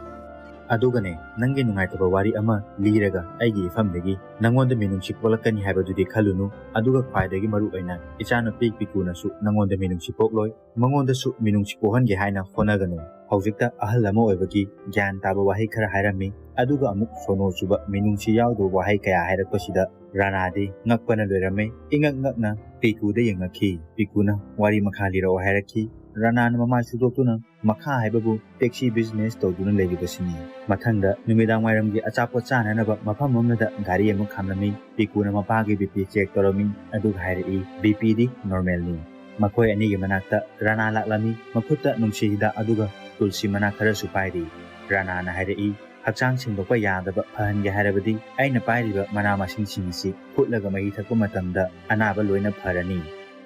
ꯑꯗꯨꯒꯅꯦ, ꯅꯪꯒꯤ ꯅꯨꯡꯉꯥꯏꯇꯕ ꯋꯥꯔꯤ ꯑꯃ ꯂꯤꯔꯒ ꯑꯩꯒꯤ ꯏꯐꯝꯗꯒꯤ ꯅꯪꯉꯣꯟꯗ ꯃꯤꯅꯨꯡꯁꯤ ꯄꯣꯛꯂꯛꯀꯅꯤ ꯍꯥꯏꯕꯗꯨꯗꯤ ꯈꯜꯂꯨꯅꯨ꯫ ꯑꯗꯨꯒ ꯈ꯭ꯋꯥꯏꯗꯒꯤ ꯃꯔꯨ ꯑꯣꯏꯅ ꯏꯆꯥꯅꯨꯄꯤ ꯄꯤꯀꯨꯅꯁꯨ ꯅꯪꯉꯣꯟꯗ ꯃꯤꯅꯨꯡꯁꯤ ꯄꯣꯛꯂꯣꯏ꯫ ꯃꯉꯣꯟꯗꯁꯨ ꯃꯤꯅꯨꯡꯁꯤ ꯄꯣꯛꯍꯟꯒꯦ ꯍꯥꯏꯅ ꯍꯣꯠꯅꯒꯅꯨ꯫" ꯍꯧꯖꯤꯛꯇ ꯑꯍꯜ ꯑꯃ ꯑꯣꯏꯕꯒꯤ ꯒ꯭ꯌꯥꯟ ꯇꯥꯕ ꯋꯥꯍꯩ ꯈꯔ ꯍꯥꯏꯔꯝꯃꯤ꯫ ꯑꯗꯨꯒ ꯑꯃꯨꯛ ꯁꯣꯅꯣ ꯆꯨꯕ, ꯃꯤꯅꯨꯡꯁꯤ ꯌꯥꯎꯗꯕ ꯋꯥꯍꯩ ꯀꯌꯥ ꯍꯥꯏꯔꯛꯄꯁꯤꯗ ꯔꯥꯅꯥꯗꯤ ꯉꯛꯄꯅ ꯂꯣꯏꯔꯝꯃꯤ꯫ ꯏꯉꯛ ꯉꯛꯅ ꯄꯤꯀꯨꯗ ꯌꯦꯡꯉꯛꯈꯤ꯫ ꯄꯤꯀꯨꯅ ꯋꯥꯔꯤ ꯃꯈꯥ ꯂꯤꯔꯛꯑꯣ ꯍꯥꯏꯔꯛꯈꯤ꯫ ꯔꯥꯅꯥꯅ ꯃꯃꯥꯏ ꯁꯨꯗꯣꯛꯇꯨꯅ ꯃꯈꯥ ꯍꯥꯏꯕꯕꯨ ꯇꯦꯛꯁꯤ ꯕꯤꯖꯤꯅꯦꯁ ꯇꯧꯗꯨꯅ ꯂꯩꯔꯤꯕꯁꯤꯅꯤ꯫ ꯃꯊꯪꯗ ꯅꯨꯃꯤꯗꯥꯡ ꯋꯥꯏꯔꯝꯒꯤ ꯑꯆꯥꯄꯣꯠ ꯆꯥꯅꯅꯕ ꯃꯐꯝ ꯑꯃꯗ ꯒꯥꯔꯤ ꯑꯃ ꯈꯥꯝꯂꯝꯃꯤ꯫ ꯄꯤꯀꯨꯅ ꯃꯄꯥꯒꯤ ꯕꯤ ꯄꯤ ꯆꯦꯛ ꯇꯧꯔꯝꯃꯤ, ꯑꯗꯨꯒ ꯍꯥꯏꯔꯛꯏ, "ꯕꯤ ꯄꯤꯗꯤ ꯅꯣꯔꯃꯦꯜꯅꯤ꯫" ꯃꯈꯣꯏ ꯑꯅꯤꯒꯤ ꯃꯅꯥꯛꯇ ꯔꯥꯅꯥ ꯂꯥꯛꯂꯝꯃꯤ꯫ ꯃꯈꯨꯠꯇ ꯅꯨꯡꯁꯤ ꯍꯤꯗꯥꯛ ꯑꯗꯨꯒ ꯇꯨꯜꯁꯤ ꯃꯅꯥ ꯈꯔꯁꯨ ꯄꯥꯏꯔꯤ꯫ ꯔꯥꯅꯥꯅ ꯍꯥꯏꯔꯛꯏ, "ꯍꯛꯆꯥꯡ ꯁꯦꯡꯗꯣꯛꯄ ꯌꯥꯗꯕ ꯐꯍꯟꯒꯦ ꯍꯥꯏꯔꯕꯗꯤ ꯑꯩꯅ ꯄꯥꯏꯔꯤꯕ ꯃꯅꯥ ꯃꯁꯤꯡꯁꯤꯡ ꯑꯁꯤ ꯐꯨꯠꯂꯒ ꯃꯍꯤ ꯊꯛꯄ ꯃꯇꯝꯗ ꯑꯅꯥꯕ ꯂꯣꯏꯅ ꯐꯔꯅꯤ꯫"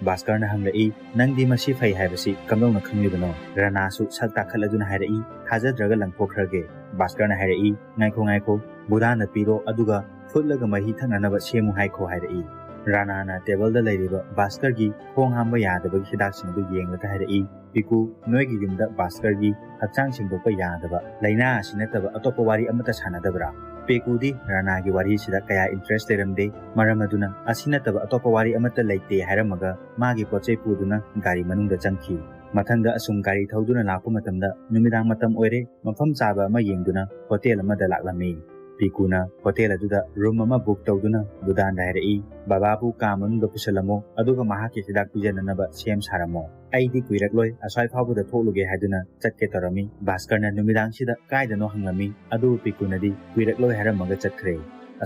ꯚꯥꯁꯀꯔꯅ ꯍꯪꯂꯛꯏ, "ꯅꯪꯗꯤ ꯃꯁꯤ ꯐꯩ ꯍꯥꯏꯕꯁꯤ ꯀꯝꯗꯧꯅ ꯈꯪꯂꯤꯕꯅꯣ?" ꯔꯥꯅꯥꯁꯨ ꯁꯛ ꯇꯥꯈꯠꯂꯗꯨꯅ ꯍꯥꯏꯔꯛꯏ, "ꯊꯥꯖꯗ꯭ꯔꯒ ꯂꯪꯊꯣꯛꯈ꯭ꯔꯒꯦ꯫" ꯚꯥꯁꯀꯔꯅ ꯍꯥꯏꯔꯛꯏ, "ꯉꯥꯏꯈꯣ, ꯉꯥꯏꯈꯣ, ꯕꯨꯙꯥꯅ ꯄꯤꯔꯣ, ꯑꯗꯨꯒ ꯐꯨꯠꯂꯒ ꯃꯍꯤ ꯊꯛꯅꯅꯕ ꯁꯦꯝꯃꯨ ꯍꯥꯏꯈꯣ," ꯍꯥꯏꯔꯛꯏ꯫ ꯔꯥꯅꯥꯅ ꯇꯦꯕꯜꯗ ꯂꯩꯔꯤꯕ ꯚꯥꯁꯀꯔꯒꯤ ꯈꯣꯡ ꯍꯥꯝꯕ ꯌꯥꯗꯕꯒꯤ ꯍꯤꯗꯥꯛꯁꯤꯡ ꯑꯗꯨ ꯌꯦꯡꯂꯒ ꯍꯥꯏꯔꯛꯏ, "ꯄꯤꯀꯨ, ꯅꯣꯏꯒꯤ ꯌꯨꯝꯗ ꯚꯥꯁꯀꯔꯒꯤ ꯍꯛꯆꯥꯡ ꯁꯦꯡꯗꯣꯛꯄ ꯌꯥꯗꯕ ꯂꯥꯏꯅꯥ ꯑꯁꯤ ꯅꯠꯇꯕ ꯑꯇꯣꯞꯄ ꯋꯥꯔꯤ ꯑꯃꯠꯇ ꯁꯥꯟꯅꯗꯕ꯭ꯔꯥ?" ꯄꯤꯀꯨꯗꯤ ꯔꯥꯅꯥꯒꯤ ꯋꯥꯔꯤꯁꯤꯗ ꯀꯌꯥ ꯏꯟꯇꯔꯦꯁ ꯂꯩꯔꯝꯗꯦ꯫ ꯃꯔꯝ ꯑꯗꯨꯅ ꯑꯁꯤ ꯅꯠꯇꯕ ꯑꯇꯣꯞꯄ ꯋꯥꯔꯤ ꯑꯃꯠꯇ ꯂꯩꯇꯦ ꯍꯥꯏꯔꯝꯃꯒ ꯃꯥꯒꯤ ꯄꯣꯠ ꯆꯩ ꯄꯨꯗꯨꯅ ꯒꯥꯔꯤ ꯃꯅꯨꯡꯗ ꯆꯪꯈꯤ꯫ ꯃꯊꯪꯗ ꯑꯁꯨꯝ ꯒꯥꯔꯤ ꯊꯧꯗꯨꯅ ꯂꯥꯛꯄ ꯃꯇꯝꯗ ꯅꯨꯃꯤꯗꯥꯡ ꯃꯇꯝ ꯑꯣꯏꯔꯦ, ꯃꯐꯝ ꯆꯥꯕ ꯑꯃ ꯌꯦꯡꯗꯨꯅ ꯍꯣꯇꯦꯜ ꯑꯃꯗ ꯂꯥꯛꯂꯝꯃꯤ꯫ ꯄꯤꯀꯨꯅ ꯍꯣꯇꯦꯜ ꯑꯗꯨꯗ ꯔꯨꯝ ꯑꯃ ꯕꯨꯛ ꯇꯧꯗꯨꯅ ꯗꯨꯗꯥꯟꯗ ꯍꯥꯏꯔꯛꯏ, "ꯕꯕꯥꯕꯨ ꯀꯥ ꯃꯅꯨꯡꯗ ꯄꯨꯁꯤꯜꯂꯝꯃꯣ, ꯑꯗꯨꯒ ꯃꯍꯥꯛꯀꯤ ꯍꯤꯗꯥꯛ ꯄꯤꯖꯅꯅꯕ ꯁꯦꯝ ꯁꯥꯔꯝꯃꯣ꯫ ꯑꯩꯗꯤ ꯀꯨꯏꯔꯛꯂꯣꯏ, ꯑꯁ꯭ꯋꯥꯏ ꯐꯥꯎꯕꯗ ꯊꯣꯛꯂꯨꯒꯦ" ꯍꯥꯏꯗꯨꯅ ꯆꯠꯀꯦ ꯇꯧꯔꯝꯃꯤ꯫ ꯚꯥꯁꯀꯔꯅ ꯅꯨꯃꯤꯗꯥꯡꯁꯤꯗ ꯀꯥꯏꯗꯅꯣ ꯍꯪꯂꯝꯃꯤ, ꯑꯗꯨꯕꯨ ꯄꯤꯀꯨꯅꯗꯤ ꯀꯨꯏꯔꯛꯂꯣꯏ ꯍꯥꯏꯔꯝꯃꯒ ꯆꯠꯈ꯭ꯔꯦ꯫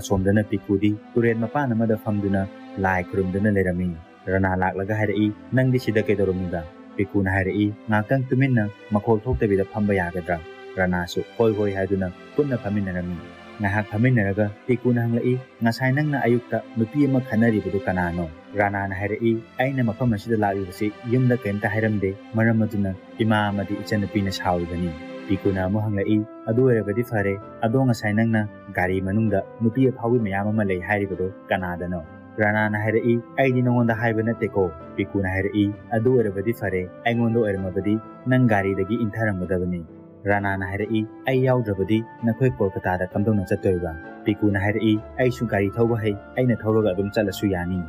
ꯑꯁꯣꯝꯗꯅ ꯄꯤꯀꯨꯗꯤ ꯇꯨꯔꯦꯜ ꯃꯄꯥꯟ ꯑꯃꯗ ꯐꯝꯗꯨꯅ ꯂꯥꯏ ꯈꯨꯔꯨꯝꯗꯨꯅ ꯂꯩꯔꯝꯃꯤ꯫ ꯔꯅꯥ ꯂꯥꯛꯂꯒ ꯍꯥꯏꯔꯛꯏ, "ꯅꯪꯗꯤ ꯁꯤꯗ ꯀꯩꯗꯧꯔꯝꯃꯤꯕ?" ꯄꯤꯀꯨꯅ ꯍꯥꯏꯔꯛꯏ, "ꯉꯥꯛꯇꯪ ꯇꯨꯃꯤꯟꯅ ꯃꯈꯣꯜ ꯊꯣꯛꯇꯕꯤꯗ ꯐꯝꯕ ꯌꯥꯒꯗ꯭ꯔꯥ?" ꯔꯅꯥꯁꯨ "ꯍꯣꯏ ꯍꯣꯏ" ꯍꯥꯏꯗꯨꯅ ꯄꯨꯟꯅ ꯐꯝꯃꯤꯟꯅꯔꯝꯃꯤ꯫ ꯉꯥꯏꯍꯥꯛ ꯐꯝꯃꯤꯟꯅꯔꯒ ꯄꯤꯀꯨꯅ ꯍꯪꯂꯛꯏ, "ꯉꯁꯥꯏ ꯅꯪꯅ ꯑꯌꯨꯛꯇ ꯅꯨꯄꯤ ꯑꯃ ꯈꯠꯅꯔꯤꯕꯗꯨ ꯀꯅꯥꯅꯣ?" ꯔꯅꯥꯅ ꯍꯥꯏꯔꯛꯏ, "ꯑꯩꯅ ꯃꯐꯝ ꯑꯁꯤꯗ ꯂꯥꯛꯂꯤꯕꯁꯤ ꯌꯨꯝꯗ ꯀꯔꯤꯝꯇ ꯍꯥꯏꯔꯝꯗꯦ, ꯃꯔꯝ ꯑꯗꯨꯅ ꯏꯃꯥ ꯑꯃꯗꯤ ꯏꯆꯟꯅꯨꯄꯤꯅ ꯁꯥꯎꯔꯤꯕꯅꯤ꯫" ꯄꯤꯀꯨꯅ ꯑꯃꯨꯛ ꯍꯪꯂꯛꯏ, "ꯑꯗꯨ ꯑꯣꯏꯔꯕꯗꯤ ꯐꯔꯦ, ꯑꯗꯣ ꯉꯁꯥꯏ ꯅꯪꯅ ꯒꯥꯔꯤ ꯃꯅꯨꯡꯗ ꯅꯨꯄꯤ ꯑꯐꯥꯎꯕꯤ ꯃꯌꯥꯝ ꯑꯃ ꯂꯩ ꯍꯥꯏꯔꯤꯕꯗꯣ ꯀꯅꯥꯗꯅꯣ?" ꯔꯅꯥꯅ ꯍꯥꯏꯔꯛꯏ, "ꯑꯩꯗꯤ ꯅꯉꯣꯟꯗ ꯍꯥꯏꯕ ꯅꯠꯇꯦꯀꯣ꯫" ꯄꯤꯀꯨꯅ ꯍꯥꯏꯔꯛꯏ, "ꯑꯗꯨ ꯑꯣꯏꯔꯕꯗꯤ ꯐꯔꯦ, ꯑꯩꯉꯣꯟꯗ ꯑꯣꯏꯔꯝꯃꯕꯗꯤ ꯅꯪ ꯒꯥꯔꯤꯗꯒꯤ ꯏꯟꯊꯔꯝꯒꯗꯕꯅꯤ꯫" ꯔꯅꯥꯅ ꯍꯥꯏꯔꯛꯏ, "ꯑꯩ ꯌꯥꯎꯗ꯭ꯔꯕꯗꯤ ꯅꯈꯣꯏ ꯀꯣꯜꯀꯇꯥꯗ ꯀꯝꯗꯧꯅ ꯆꯠꯇꯣꯏꯕ?" ꯄꯤꯀꯨꯅ ꯍꯥꯏꯔꯛꯏ, "ꯑꯩꯁꯨ ꯒꯥꯔꯤ ꯊꯧꯕ ꯍꯩ, ꯑꯩꯅ ꯊꯧꯔꯒ ꯑꯗꯨꯝ ꯆꯠꯂꯁꯨ ꯌꯥꯅꯤ꯫"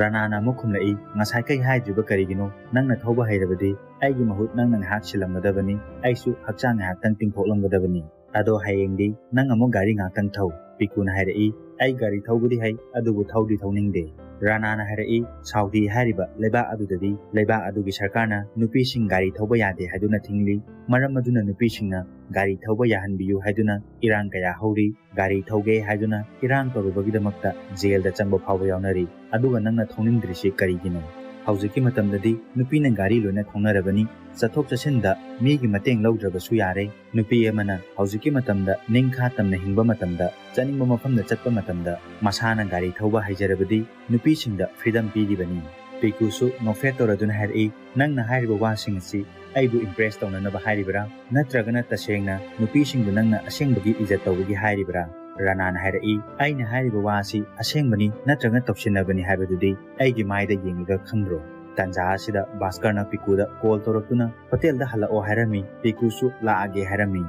ꯔꯅꯥꯅ ꯑꯃꯨꯛ ꯈꯨꯝꯂꯛꯏ, "ꯉꯁꯥꯏꯈꯩ ꯍꯥꯏꯗ꯭ꯔꯤꯕ ꯀꯔꯤꯒꯤꯅꯣ? ꯅꯪꯅ ꯊꯧꯕ ꯍꯩꯔꯕꯗꯤ ꯑꯩꯒꯤ ꯃꯍꯨꯠ ꯅꯪꯅ ꯉꯥꯏꯍꯥꯛ ꯁꯤꯜꯂꯝꯒꯗꯕꯅꯤ, ꯑꯩꯁꯨ ꯍꯛꯆꯥꯡ ꯉꯥꯏꯍꯥꯛꯇꯪ ꯇꯤꯡꯊꯣꯛꯂꯝꯒꯗꯕꯅꯤ꯫ ꯑꯗꯣ ꯍꯌꯦꯡꯗꯤ ꯅꯪ ꯑꯃꯨꯛ ꯒꯥꯔꯤ ꯉꯥꯛꯇꯪ ꯊꯧ꯫" ꯄꯤꯀꯨꯅ ꯍꯥꯏꯔꯛꯏ, "ꯑꯩ ꯒꯥꯔꯤ ꯊꯧꯕꯗꯤ ꯍꯩ, ꯑꯗꯨꯕꯨ ꯊꯧꯗꯤ ꯊꯧꯅꯤꯡꯗꯦ꯫" ꯔꯅꯥꯅ ꯍꯥꯏꯔꯛꯏ, "ꯁꯥꯎꯗꯤ ꯍꯥꯏꯔꯤꯕ ꯂꯩꯕꯥꯛ ꯑꯗꯨꯗꯗꯤ ꯂꯩꯕꯥꯛ ꯑꯗꯨꯒꯤ ꯁꯔꯀꯥꯔꯅ ꯅꯨꯄꯤꯁꯤꯡ ꯒꯥꯔꯤ ꯊꯧꯕ ꯌꯥꯗꯦ ꯍꯥꯏꯗꯨꯅ ꯊꯤꯡꯂꯤ꯫ ꯃꯔꯝ ꯑꯗꯨꯅ ꯅꯨꯄꯤꯁꯤꯡꯅ ꯒꯥꯔꯤ ꯊꯧꯕ ꯌꯥꯍꯟꯕꯤꯌꯨ ꯍꯥꯏꯗꯨꯅ ꯏꯔꯥꯡ ꯀꯌꯥ ꯍꯧꯔꯤ꯫ ꯒꯥꯔꯤ ꯊꯧꯒꯦ ꯍꯥꯏꯗꯨꯅ ꯏꯔꯥꯡ ꯇꯧꯔꯨꯕꯒꯤꯗꯃꯛꯇ ꯖꯦꯜꯗ ꯆꯪꯕ ꯐꯥꯎꯕ ꯌꯥꯎꯅꯔꯤ꯫ ꯑꯗꯨꯒ ꯅꯪꯅ ꯊꯧꯅꯤꯡꯗ꯭ꯔꯤꯁꯤ ꯀꯔꯤꯒꯤꯅꯣ? ꯍꯧꯖꯤꯛꯀꯤ ꯃꯇꯝꯗꯗꯤ ꯅꯨꯄꯤꯅ ꯒꯥꯔꯤ ꯂꯣꯏꯅ ꯊꯧꯅꯔꯕꯅꯤ꯫ ꯆꯠꯊꯣꯛ ꯆꯠꯁꯤꯟꯗ ꯃꯤꯒꯤ ꯃꯇꯦꯡ ꯂꯧꯗ꯭ꯔꯕꯁꯨ ꯌꯥꯔꯦ꯫ ꯅꯨꯄꯤ ꯑꯃꯅ ꯍꯧꯖꯤꯛꯀꯤ ꯃꯇꯝꯗ ꯅꯤꯡꯈꯥ ꯇꯝꯅ ꯍꯤꯡꯕ ꯃꯇꯝꯗ, ꯆꯠꯅꯤꯡꯕ ꯃꯐꯝꯗ ꯆꯠꯄ ꯃꯇꯝꯗ ꯃꯁꯥꯅ ꯒꯥꯔꯤ ꯊꯧꯕ ꯍꯩꯖꯔꯕꯗꯤ ꯅꯨꯄꯤꯁꯤꯡꯗ ꯐ꯭ꯔꯤꯗꯝ ꯄꯤꯔꯤꯕꯅꯤ꯫" ꯄꯤꯀꯨꯁꯨ ꯅꯣꯛꯐꯦꯠ ꯇꯧꯔꯗꯨꯅ ꯍꯥꯏꯔꯛꯏ, "ꯅꯪꯅ ꯍꯥꯏꯔꯤꯕ ꯋꯥꯁꯤꯡ ꯑꯁꯤ ꯑꯩꯕꯨ ꯏꯝꯄ꯭ꯔꯦꯁ ꯇꯧꯅꯅꯕ ꯍꯥꯏꯔꯤꯕ꯭ꯔꯥ? ꯅꯠꯇ꯭ꯔꯒꯅ ꯇꯁꯦꯡꯅ ꯅꯨꯄꯤꯁꯤꯡꯕꯨ ꯅꯪꯅ ꯑꯁꯦꯡꯕꯒꯤ ꯏꯖꯠ ꯇꯧꯕꯒꯤ ꯍꯥꯏꯔꯤꯕ꯭ꯔꯥ?" ꯔꯅꯥꯅ ꯍꯥꯏꯔꯛꯏ, "ꯑꯩꯅ ꯍꯥꯏꯔꯤꯕ ꯋꯥ ꯑꯁꯤ ꯑꯁꯦꯡꯕꯅꯤ, ꯅꯠꯇ꯭ꯔꯒ ꯇꯧꯁꯤꯟꯅꯕꯅꯤ ꯍꯥꯏꯕꯗꯨꯗꯤ ꯑꯩꯒꯤ ꯃꯥꯏꯗ ꯌꯦꯡꯂꯒ ꯈꯪꯗ꯭ꯔꯣ?" ꯇꯥꯟꯖꯥ ꯑꯁꯤꯗ ꯚꯥꯁꯀꯔꯅ ꯄꯤꯀꯨꯗ ꯀꯣꯜ ꯇꯧꯔꯛꯇꯨꯅ ꯍꯣꯇꯦꯜꯗ ꯍꯜꯂꯛꯑꯣ ꯍꯥꯏꯔꯝꯃꯤ, ꯄꯤꯀꯨꯁꯨ ꯂꯥꯛꯑꯒꯦ ꯍꯥꯏꯔꯝꯃꯤ꯫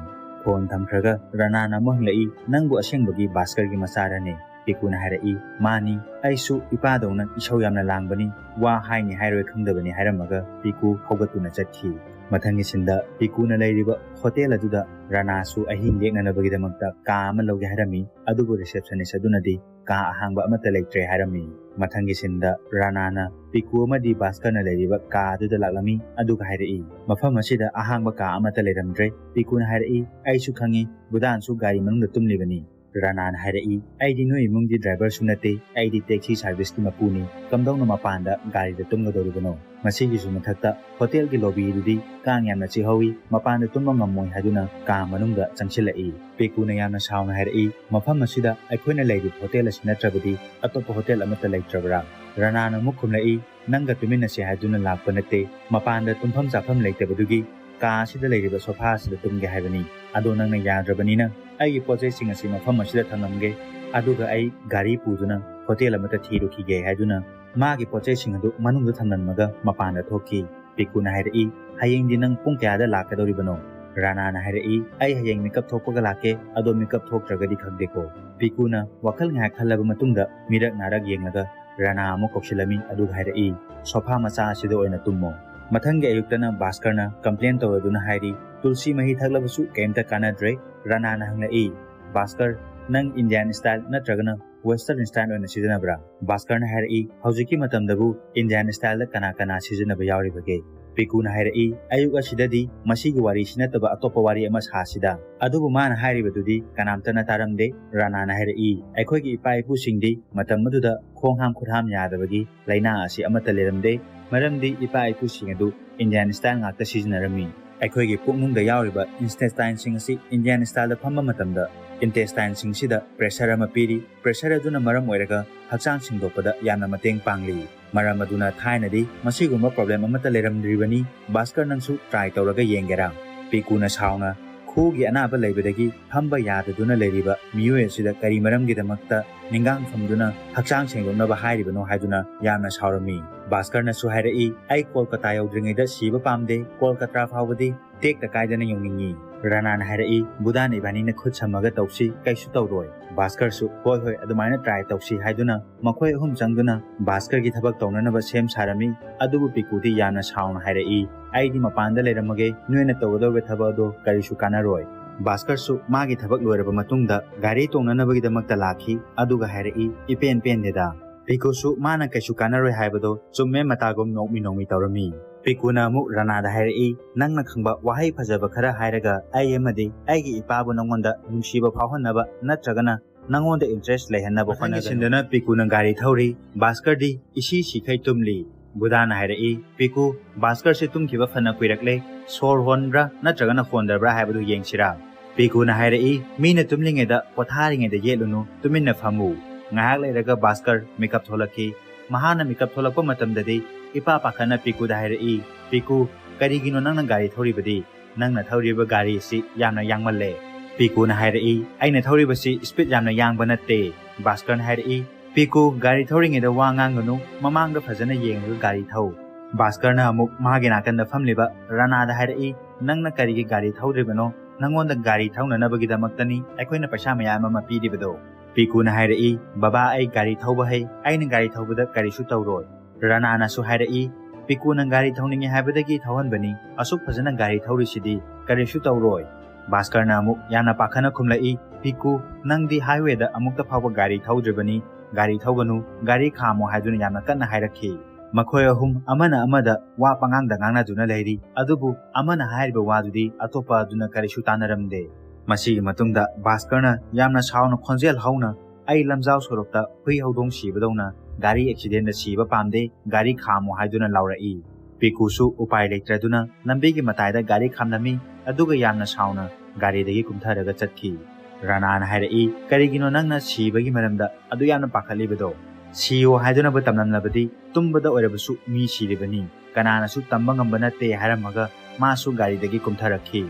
ꯐꯣꯟ ꯊꯝꯈ꯭ꯔꯒ ꯔꯅꯥꯅ ꯑꯃꯨꯛ ꯍꯪꯂꯛꯏ, "ꯅꯪꯕꯨ ꯑꯁꯦꯡꯕꯒꯤ ꯚꯥꯁꯀꯔꯒꯤ ꯃꯆꯥꯔꯅꯦ?" ꯄꯤꯀꯨꯅ ꯍꯥꯏꯔꯛꯏ, "ꯃꯥꯅꯤ, ꯑꯩꯁꯨ ꯏꯄꯥꯗꯧꯅ ꯏꯁꯧ ꯌꯥꯝꯅ ꯂꯥꯡꯕꯅꯤ, ꯋꯥ ꯍꯥꯏꯅꯤ ꯍꯥꯏꯔꯣꯏ ꯈꯪꯗꯕꯅꯤ" ꯍꯥꯏꯔꯝꯃꯒ ꯄꯤꯀꯨ ꯍꯧꯒꯠꯇꯨꯅ ꯆꯠꯈꯤ꯫ ꯃꯊꯪꯒꯤ ꯁꯤꯟꯗ ꯄꯤꯀꯨꯅ ꯂꯩꯔꯤꯕ ꯍꯣꯇꯦꯜ ꯑꯗꯨꯗ ꯔꯥꯅꯥꯁꯨ ꯑꯍꯤꯡ ꯂꯦꯛꯅꯅꯕꯒꯤꯗꯃꯛꯇ ꯀꯥ ꯑꯃ ꯂꯧꯒꯦ ꯍꯥꯏꯔꯝꯃꯤ, ꯑꯗꯨꯕꯨ ꯔꯤꯁꯦꯞꯁꯅꯤꯁ ꯑꯗꯨꯅꯗꯤ ꯀꯥ ꯑꯍꯥꯡꯕ ꯑꯃꯠꯇ ꯂꯩꯇ꯭ꯔꯦ ꯍꯥꯏꯔꯝꯃꯤ꯫ ꯃꯊꯪꯒꯤ ꯁꯤꯟꯗ ꯔꯥꯅꯥꯅ ꯄꯤꯀꯨ ꯑꯃꯗꯤ ꯚꯥꯁꯀꯔꯅ ꯂꯩꯔꯤꯕ ꯀꯥ ꯑꯗꯨꯗ ꯂꯥꯛꯂꯝꯃꯤ, ꯑꯗꯨꯒ ꯍꯥꯏꯔꯛꯏ, "ꯃꯐꯝ ꯑꯁꯤꯗ ꯑꯍꯥꯡꯕ ꯀꯥ ꯑꯃꯠꯇ ꯂꯩꯔꯝꯗ꯭ꯔꯦ꯫" ꯄꯤꯀꯨꯅ ꯍꯥꯏꯔꯛꯏ, "ꯑꯩꯁꯨ ꯈꯪꯉꯤ, ꯕꯨꯗꯥꯟꯁꯨ ꯒꯥꯔꯤ ꯃꯅꯨꯡꯗ ꯇꯨꯝꯂꯤꯕꯅꯤ꯫" ꯔꯥꯅꯥꯅ ꯍꯥꯏꯔꯛꯏ, "ꯑꯩꯗꯤ ꯅꯣꯏ ꯏꯃꯨꯡꯒꯤ ꯗ꯭ꯔꯥꯏꯚꯔꯁꯨ ꯅꯠꯇꯦ, ꯑꯩꯗꯤ ꯇꯦꯛꯁꯤ ꯁꯥꯔꯚꯤꯁꯀꯤ ꯃꯄꯨꯅꯤ꯫ ꯀꯝꯗꯧꯅ ꯃꯄꯥꯟꯗ ꯒꯥꯔꯤꯗ ꯇꯨꯝꯒꯗꯧꯔꯤꯕꯅꯣ? ꯃꯁꯤꯒꯤꯁꯨ ꯃꯊꯛꯇ ꯍꯣꯇꯦꯜꯒꯤ ꯂꯣꯕꯤꯗꯨꯗꯤ ꯀꯥꯡ ꯌꯥꯝꯅ ꯆꯤꯛꯍꯧꯏ, ꯃꯄꯥꯟꯗ ꯇꯨꯝꯕ ꯉꯝꯃꯣꯏ" ꯍꯥꯏꯗꯨꯅ ꯀꯥ ꯃꯅꯨꯡꯗ ꯆꯪꯁꯤꯜꯂꯛꯏ꯫ ꯄꯤꯀꯨꯅ ꯌꯥꯝꯅ ꯁꯥꯎꯅ ꯍꯥꯏꯔꯛꯏ, "ꯃꯐꯝ ꯑꯁꯤꯗ ꯑꯩꯈꯣꯏꯅ ꯂꯩꯔꯤꯕ ꯍꯣꯇꯦꯜ ꯑꯁꯤ ꯅꯠꯇ꯭ꯔꯕꯗꯤ ꯑꯇꯣꯞꯄ ꯍꯣꯇꯦꯜ ꯑꯃꯠꯇ ꯂꯩꯇ꯭ꯔꯕ꯭ꯔꯥ?" ꯔꯥꯅꯥꯅ ꯑꯃꯨꯛ ꯈꯨꯝꯂꯛꯏ, "ꯅꯪꯒ ꯇꯨꯃꯤꯟꯅꯁꯤ ꯍꯥꯏꯗꯨꯅ ꯂꯥꯛꯄ ꯅꯠꯇꯦ, ꯃꯄꯥꯟꯗ ꯇꯨꯝꯐꯝ ꯆꯥꯐꯝ ꯂꯩꯇꯕꯗꯨꯒꯤ ꯀꯥ ꯑꯁꯤꯗ ꯂꯩꯔꯤꯕ ꯁꯣꯐꯥ ꯑꯁꯤꯗ ꯇꯨꯝꯒꯦ ꯍꯥꯏꯕꯅꯤ꯫ ꯑꯗꯣ ꯅꯪꯅ ꯌꯥꯗ꯭ꯔꯕꯅꯤꯅ ꯑꯩꯒꯤ ꯄꯣꯠ ꯆꯩꯁꯤꯡ ꯑꯁꯤ ꯃꯐꯝ ꯑꯁꯤꯗ ꯊꯝꯂꯝꯒꯦ, ꯑꯗꯨꯒ ꯑꯩ ꯒꯥꯔꯤ ꯄꯨꯗꯨꯅ ꯍꯣꯇꯦꯜ ꯑꯃꯠꯇ ꯊꯤꯔꯨꯈꯤꯒꯦ" ꯍꯥꯏꯗꯨꯅ ꯃꯥꯒꯤ ꯄꯣꯠ ꯆꯩꯁꯤꯡ ꯑꯗꯨ ꯃꯅꯨꯡꯗ ꯊꯝꯂꯝꯃꯒ ꯃꯄꯥꯟꯗ ꯊꯣꯛꯈꯤ꯫ ꯄꯤꯀꯨꯅ ꯍꯥꯏꯔꯛꯏ, "ꯍꯌꯦꯡꯗꯤ ꯅꯪ ꯄꯨꯡ ꯀꯌꯥꯗ ꯂꯥꯛꯀꯗꯧꯔꯤꯕꯅꯣ?" ꯔꯥꯅꯥꯅ ꯍꯥꯏꯔꯛꯏ, "ꯑꯩ ꯍꯌꯦꯡ ꯃꯤꯀꯞ ꯊꯣꯛꯄꯒ ꯂꯥꯛꯀꯦ, ꯑꯗꯣ ꯃꯤꯀꯞ ꯊꯣꯛꯇ꯭ꯔꯒꯗꯤ ꯈꯪꯗꯦꯀꯣ꯫" ꯄꯤꯀꯨꯅ ꯋꯥꯈꯜ ꯉꯥꯏꯍꯥꯛ ꯈꯜꯂꯕ ꯃꯇꯨꯡꯗ ꯃꯤꯔꯛ ꯅꯥꯔꯛ ꯌꯦꯡꯂꯒ ꯔꯥꯅꯥ ꯑꯃꯨꯛ ꯀꯧꯁꯤꯜꯂꯝꯃꯤ, ꯑꯗꯨꯒ ꯍꯥꯏꯔꯛꯏ, "ꯁꯣꯐꯥ ꯃꯆꯥ ꯑꯁꯤꯗ ꯑꯣꯏꯅ ꯇꯨꯝꯃꯣ꯫" ꯃꯊꯪꯒꯤ ꯑꯌꯨꯛꯇꯅ ꯚꯥꯁꯀꯔꯅ ꯀꯝꯄ꯭ꯂꯦꯟ ꯇꯧꯔꯗꯨꯅ ꯍꯥꯏꯔꯤ, "ꯇꯨꯜꯁꯤ ꯃꯍꯤ ꯊꯛꯂꯕꯁꯨ ꯀꯩꯝꯇ ꯀꯥꯟꯅꯗ꯭ꯔꯦ꯫" ꯔꯥꯅꯥꯅ ꯍꯪꯂꯛꯏ, "ꯚꯥꯁꯀꯔ, ꯅꯪ ꯏꯟꯗꯤꯌꯥꯟ ꯁ꯭ꯇꯥꯏꯜ ꯅꯠꯇ꯭ꯔꯒꯅ ꯋꯦꯁꯇꯔꯟ ꯁ꯭ꯇꯥꯏꯜ ꯑꯣꯏꯅ ꯁꯤꯖꯤꯟꯅꯕ꯭ꯔꯥ?" ꯚꯥꯁꯀꯔꯅ ꯍꯥꯏꯔꯛꯏ, "ꯍꯧꯖꯤꯛꯀꯤ ꯃꯇꯝꯗꯕꯨ ꯏꯟꯗꯤꯌꯥꯟ ꯁ꯭ꯇꯥꯏꯜꯗ ꯀꯅꯥ ꯀꯅꯥ ꯁꯤꯖꯤꯟꯅꯕ ꯌꯥꯎꯔꯤꯕꯒꯦ?" ꯄꯤꯀꯨꯅ ꯍꯥꯏꯔꯛꯏ, "ꯑꯌꯨꯛ ꯑꯁꯤꯗꯗꯤ ꯃꯁꯤꯒꯤ ꯋꯥꯔꯤꯁꯤ ꯅꯠꯇꯕ ꯑꯇꯣꯞꯄ ꯋꯥꯔꯤ ꯑꯃ ꯁꯥꯁꯤꯗ꯫" ꯑꯗꯨꯕꯨ ꯃꯥꯅ ꯍꯥꯏꯔꯤꯕꯗꯨꯗꯤ ꯀꯅꯥꯝꯇꯅ ꯇꯥꯔꯝꯗꯦ꯫ ꯔꯥꯅꯥꯅ ꯍꯥꯏꯔꯛꯏ, "ꯑꯩꯈꯣꯏꯒꯤ ꯏꯄꯥ ꯏꯄꯨꯁꯤꯡꯗꯤ ꯃꯇꯝ ꯑꯗꯨꯗ ꯈꯣꯡ ꯍꯥꯝ ꯈꯨꯠ ꯍꯥꯝ ꯌꯥꯗꯕꯒꯤ ꯂꯥꯏꯅꯥ ꯑꯁꯤ ꯑꯃꯠꯇ ꯂꯩꯔꯝꯗꯦ, ꯃꯔꯝꯗꯤ ꯏꯄꯥ ꯏꯄꯨꯁꯤꯡ ꯑꯗꯨ ꯏꯟꯗꯤꯌꯥꯟ ꯁ꯭ꯇꯥꯏꯜ ꯉꯥꯛꯇ ꯁꯤꯖꯤꯟꯅꯔꯝꯃꯤ꯫ ꯑꯩꯈꯣꯏꯒꯤ ꯄꯨꯛꯅꯨꯡꯗ ꯌꯥꯎꯔꯤꯕ ꯏꯟꯇꯦꯁꯇꯥꯏꯟꯁꯤꯡ ꯑꯁꯤ ꯏꯟꯗꯤꯌꯥꯟ ꯁ꯭ꯇꯥꯏꯜꯗ ꯐꯝꯕ ꯃꯇꯝꯗ ꯏꯟꯇꯦꯁꯇꯥꯏꯟꯁꯤꯡꯁꯤꯗ ꯄ꯭ꯔꯦꯁꯔ ꯑꯃ ꯄꯤꯔꯤ, ꯄ꯭ꯔꯦꯁꯔ ꯑꯗꯨꯅ ꯃꯔꯝ ꯑꯣꯏꯔꯒ ꯍꯛꯆꯥꯡ ꯁꯦꯡꯗꯣꯛꯄꯗ ꯌꯥꯝꯅ ꯃꯇꯦꯡ ꯄꯥꯡꯂꯤ꯫ ꯃꯔꯝ ꯑꯗꯨꯅ ꯊꯥꯏꯅꯗꯤ ꯃꯁꯤꯒꯨꯝꯕ ꯄ꯭ꯔꯣꯕ꯭ꯂꯦꯝ ꯑꯃꯠꯇ ꯂꯩꯔꯝꯗ꯭ꯔꯤꯕꯅꯤ꯫ ꯚꯥꯁꯀꯔ, ꯅꯪꯁꯨ ꯇ꯭ꯔꯥꯏ ꯇꯧꯔꯒ ꯌꯦꯡꯒꯦꯔꯥ?" ꯄꯤꯀꯨꯅ ꯁꯥꯎꯅ ꯈꯨꯒꯤ ꯑꯅꯥꯕ ꯂꯩꯕꯗꯒꯤ ꯐꯝꯕ ꯌꯥꯗꯗꯨꯅ ꯂꯩꯔꯤꯕ ꯃꯤꯑꯣꯏ ꯑꯁꯤꯗ ꯀꯔꯤ ꯃꯔꯝꯒꯤꯗꯃꯛꯇ ꯅꯤꯡꯒꯥꯡ ꯐꯝꯗꯨꯅ ꯍꯛꯆꯥꯡ ꯁꯦꯡꯗꯣꯛꯅꯕ ꯍꯥꯏꯔꯤꯕꯅꯣ ꯍꯥꯏꯗꯨꯅ ꯌꯥꯝꯅ ꯁꯥꯎꯔꯝꯃꯤ꯫ ꯚꯥꯁꯀꯔꯅꯁꯨ ꯍꯥꯏꯔꯛꯏ, "ꯑꯩ ꯀꯣꯜꯀꯇꯥ ꯌꯧꯗ꯭ꯔꯤꯉꯩꯗ ꯁꯤꯕ ꯄꯥꯝꯗꯦ, ꯀꯣꯜꯀꯇꯥ ꯐꯥꯎꯕꯗꯤ ꯇꯦꯛꯇ ꯀꯥꯏꯗꯅ ꯌꯧꯅꯤꯡꯏ꯫ ꯔꯅꯥꯅ ꯍꯥꯏꯔꯛꯏ, "ꯕꯨꯙꯥꯅ ꯏꯕꯥꯅꯤꯅ ꯈꯨꯠ ꯁꯝꯃꯒ ꯇꯧꯁꯤ, ꯀꯩꯁꯨ ꯇꯧꯔꯣꯏ꯫" ꯚꯥꯁꯀꯔꯁꯨ, "ꯍꯣꯏ ꯍꯣꯏ, ꯑꯗꯨꯃꯥꯏꯅ try ꯇꯧꯁꯤ" ꯍꯥꯏꯗꯨꯅ ꯃꯈꯣꯏ ꯑꯍꯨꯝ ꯆꯪꯗꯨꯅ ꯚꯥꯁꯀꯔꯒꯤ ꯊꯕꯛ ꯇꯧꯅꯅꯕ ꯁꯦꯝ ꯁꯥꯔꯝꯃꯤ꯫ ꯑꯗꯨꯕꯨ ꯄꯤꯀꯨꯗꯤ ꯌꯥꯝꯅ ꯁꯥꯎꯅ ꯍꯥꯏꯔꯛꯏ, "ꯑꯩꯗꯤ ꯃꯄꯥꯟꯗ ꯂꯩꯔꯝꯃꯒꯦ, ꯅꯣꯏꯅ ꯇꯧꯒꯗꯧꯔꯤꯕ ꯊꯕꯛ ꯑꯗꯣ ꯀꯔꯤꯁꯨ ꯀꯥꯟꯅꯔꯣꯏ꯫" ꯚꯥꯁꯀꯔꯁꯨ ꯃꯥꯒꯤ ꯊꯕꯛ ꯂꯣꯏꯔꯕ ꯃꯇꯨꯡꯗ ꯒꯥꯔꯤ ꯇꯣꯡꯅꯅꯕꯒꯤꯗꯃꯛꯇ ꯂꯥꯛꯈꯤ꯫ ꯑꯗꯨꯒ ꯍꯥꯏꯔꯛꯏ, "ꯏꯄꯦꯟ ꯄꯦꯟꯗꯦꯗ꯫" ꯄꯤꯀꯨꯁꯨ ꯃꯥꯅ ꯀꯩꯁꯨ ꯀꯥꯟꯅꯔꯣꯏ ꯍꯥꯏꯕꯗꯣ ꯆꯨꯝꯃꯦ ꯃꯇꯥꯒꯨꯝ ꯅꯣꯛꯃꯤ ꯅꯣꯛꯃꯤ ꯇꯧꯔꯝꯃꯤ꯫ ꯄꯤꯀꯨꯅ ꯑꯃꯨꯛ ꯔꯅꯥꯗ ꯍꯥꯏꯔꯛꯏ, "ꯅꯪꯅ ꯈꯪꯕ ꯋꯥꯍꯩ ꯐꯖꯕ ꯈꯔ ꯍꯥꯏꯔꯒ ꯑꯩ ꯑꯃꯗꯤ ꯑꯩꯒꯤ ꯏꯄꯥꯕꯨ ꯅꯪꯉꯣꯟꯗ ꯅꯨꯡꯁꯤꯕ ꯐꯥꯎꯍꯟꯅꯕ ꯅꯠꯇ꯭ꯔꯒꯅ ꯅꯪꯉꯣꯟꯗ interest ꯂꯩꯍꯟꯅꯕ ꯍꯣꯠꯅꯒꯅꯨ꯫" ꯁꯤꯟꯗꯨꯅ ꯄꯤꯀꯨꯅ ꯒꯥꯔꯤ ꯊꯧꯔꯤ꯫ ꯚꯥꯁꯀꯔꯗꯤ ꯏꯁꯤ ꯁꯤꯈꯩ ꯇꯨꯝꯂꯤ꯫ ꯕꯨꯙꯥꯅ ꯍꯥꯏꯔꯛꯏ, "ꯄꯤꯀꯨ, ꯚꯥꯁꯀꯔꯁꯦ ꯇꯨꯝꯈꯤꯕ ꯐꯅ ꯀꯨꯏꯔꯛꯂꯦ꯫ ꯁꯣꯔ ꯍꯣꯟꯕ꯭ꯔꯥ ꯅꯠꯇ꯭ꯔꯒꯅ ꯍꯣꯟꯗꯕ꯭ꯔꯥ ꯍꯥꯏꯕꯗꯨ ꯌꯦꯡꯁꯤꯔꯥ?" ꯄꯤꯀꯨꯅ ꯍꯥꯏꯔꯛꯏ, "ꯃꯤꯅ ꯇꯨꯝꯂꯤꯉꯩꯗ ꯄꯣꯊꯥꯔꯤꯉꯩꯗ ꯌꯦꯠꯂꯨꯅꯨ, ꯇꯨꯃꯤꯟꯅ ꯐꯝꯃꯨ꯫" ꯉꯥꯏꯍꯥꯛ ꯂꯩꯔꯒ ꯚꯥꯁꯀꯔ ꯃꯤꯀꯞ ꯊꯣꯛꯂꯛꯈꯤ꯫ ꯃꯍꯥꯛꯅ ꯃꯤꯀꯞ ꯊꯣꯛꯂꯛꯄ ꯃꯇꯝꯗꯗꯤ ꯏꯄꯥ ꯄꯥꯈꯠꯅ ꯄꯤꯀꯨꯗ ꯍꯥꯏꯔꯛꯏ, "ꯄꯤꯀꯨ, ꯀꯔꯤꯒꯤꯅꯣ ꯅꯪꯅ ꯒꯥꯔꯤ ꯊꯧꯔꯤꯕꯗꯤ? ꯅꯪꯅ ꯊꯧꯔꯤꯕ ꯒꯥꯔꯤ ꯑꯁꯤ ꯌꯥꯝꯅ ꯌꯥꯡꯃꯜꯂꯦ꯫" ꯄꯤꯀꯨꯅ ꯍꯥꯏꯔꯛꯏ, "ꯑꯩꯅ ꯊꯧꯔꯤꯕꯁꯤ speed ꯌꯥꯝꯅ ꯌꯥꯡꯕ ꯅꯠꯇꯦ꯫" ꯚꯥꯁꯀꯔꯅ ꯍꯥꯏꯔꯛꯏ, "ꯄꯤꯀꯨ, ꯒꯥꯔꯤ ꯊꯧꯔꯤꯉꯩꯗ ꯋꯥ ꯉꯥꯡꯒꯅꯨ, ꯃꯃꯥꯡꯗ ꯐꯖꯅ ꯌꯦꯡꯉꯒ ꯒꯥꯔꯤ ꯊꯧ꯫" ꯚꯥꯁꯀꯔꯅ ꯑꯃꯨꯛ ꯃꯥꯒꯤ ꯅꯥꯀꯟꯗ ꯐꯝꯂꯤꯕ ꯔꯅꯥꯗ ꯍꯥꯏꯔꯛꯏ, "ꯅꯪꯅ ꯀꯔꯤꯒꯤ ꯒꯥꯔꯤ ꯊꯧꯗ꯭ꯔꯤꯕꯅꯣ? ꯅꯪꯉꯣꯟꯗ ꯒꯥꯔꯤ ꯊꯧꯅꯅꯕꯒꯤꯗꯃꯛꯇꯅꯤ ꯑꯩꯈꯣꯏꯅ ꯄꯩꯁꯥ ꯃꯌꯥꯝ ꯑꯃ ꯄꯤꯔꯤꯕꯗꯣ꯫" ꯄꯤꯀꯨꯅ ꯍꯥꯏꯔꯛꯏ, "ꯕꯕꯥ, ꯑꯩ ꯒꯥꯔꯤ ꯊꯧꯕ ꯍꯩ, ꯑꯩꯅ ꯒꯥꯔꯤ ꯊꯧꯕꯗ ꯀꯔꯤꯁꯨ ꯇꯧꯔꯣꯏ꯫" ꯔꯅꯥꯅꯁꯨ ꯍꯥꯏꯔꯛꯏ, "ꯄꯤꯀꯨꯅ ꯒꯥꯔꯤ ꯊꯧꯅꯤꯡꯉꯤ ꯍꯥꯏꯕꯗꯒꯤ ꯊꯧꯍꯟꯕꯅꯤ, ꯑꯁꯨꯛ ꯐꯖꯅ ꯒꯥꯔꯤ ꯊꯧꯔꯤꯁꯤꯗꯤ ꯀꯔꯤꯁꯨ ꯇꯧꯔꯣꯏ꯫" ꯚꯥꯁꯀꯔꯅ ꯑꯃꯨꯛ ꯌꯥꯝꯅ ꯄꯥꯈꯠꯅ ꯈꯨꯝꯂꯛꯏ, "ꯄꯤꯀꯨ, ꯅꯪꯗꯤ highwayꯗ ꯑꯃꯨꯛꯇ ꯐꯥꯎꯕ ꯒꯥꯔꯤ ꯊꯧꯗ꯭ꯔꯤꯕꯅꯤ, ꯒꯥꯔꯤ ꯊꯧꯒꯅꯨ, ꯒꯥꯔꯤ ꯈꯥꯝꯃꯣ" ꯍꯥꯏꯗꯨꯅ ꯌꯥꯝꯅ ꯀꯟꯅ ꯍꯥꯏꯔꯛꯈꯤ꯫ ꯃꯈꯣꯏ ꯑꯍꯨꯝ ꯑꯃꯅ ꯑꯃꯗ ꯋꯥ ꯄꯉꯥꯡꯗ ꯉꯥꯡꯅꯗꯨꯅ ꯂꯩꯔꯤ, ꯑꯗꯨꯕꯨ ꯑꯃꯅ ꯍꯥꯏꯔꯤꯕ ꯋꯥꯗꯨꯗꯤ ꯑꯇꯣꯞꯄ ꯑꯗꯨꯅ ꯀꯔꯤꯁꯨ ꯇꯥꯟꯅꯔꯝꯗꯦ꯫ ꯃꯁꯤꯒꯤ ꯃꯇꯨꯡꯗ ꯚꯥꯁꯀꯔꯅ ꯌꯥꯝꯅ ꯁꯥꯎꯅ ꯈꯣꯟꯖꯦꯜ ꯍꯧꯅ, "ꯑꯩ ꯂꯝꯖꯥꯎ ꯁꯣꯔꯣꯛꯇ ꯍꯨꯏ ꯍꯧꯗꯣꯡ ꯁꯤꯕꯗꯧꯅ ꯒꯥꯔꯤ accidentꯗ ꯁꯤꯕ ꯄꯥꯝꯗꯦ, ꯒꯥꯔꯤ ꯈꯥꯝꯃꯣ" ꯍꯥꯏꯗꯨꯅ ꯂꯥꯎꯔꯛꯏ꯫ ꯄꯤꯀꯨꯁꯨ ꯎꯄꯥꯏ ꯂꯩꯇ꯭ꯔꯗꯨꯅ ꯂꯝꯕꯤꯒꯤ ꯃꯇꯥꯏꯗ ꯒꯥꯔꯤ ꯈꯥꯝꯂꯝꯃꯤ, ꯑꯗꯨꯒ ꯌꯥꯝꯅ ꯁꯥꯎꯅ ꯒꯥꯔꯤꯗꯒꯤ ꯀꯨꯝꯊꯔꯒ ꯆꯠꯈꯤ꯫ ꯔꯅꯥꯅ ꯍꯥꯏꯔꯛꯏ, "ꯀꯔꯤꯒꯤꯅꯣ ꯅꯪꯅ ꯁꯤꯕꯒꯤ ꯃꯔꯝꯗ ꯑꯗꯨ ꯌꯥꯝꯅ ꯄꯥꯈꯠꯂꯤꯕꯗꯣ? ꯁꯤꯌꯣ ꯍꯥꯏꯗꯨꯅꯕꯨ ꯇꯝꯂꯝꯂꯕꯗꯤ ꯇꯨꯝꯕꯗ ꯑꯣꯏꯔꯕꯁꯨ ꯃꯤ ꯁꯤꯔꯤꯕꯅꯤ, ꯀꯅꯥꯅꯁꯨ ꯇꯝꯕ ꯉꯝꯕ ꯅꯠꯇꯦ" ꯍꯥꯏꯔꯝꯃꯒ ꯃꯥꯁꯨ ꯒꯥꯔꯤꯗꯒꯤ ꯀꯨꯝꯊꯔꯛꯈꯤ꯫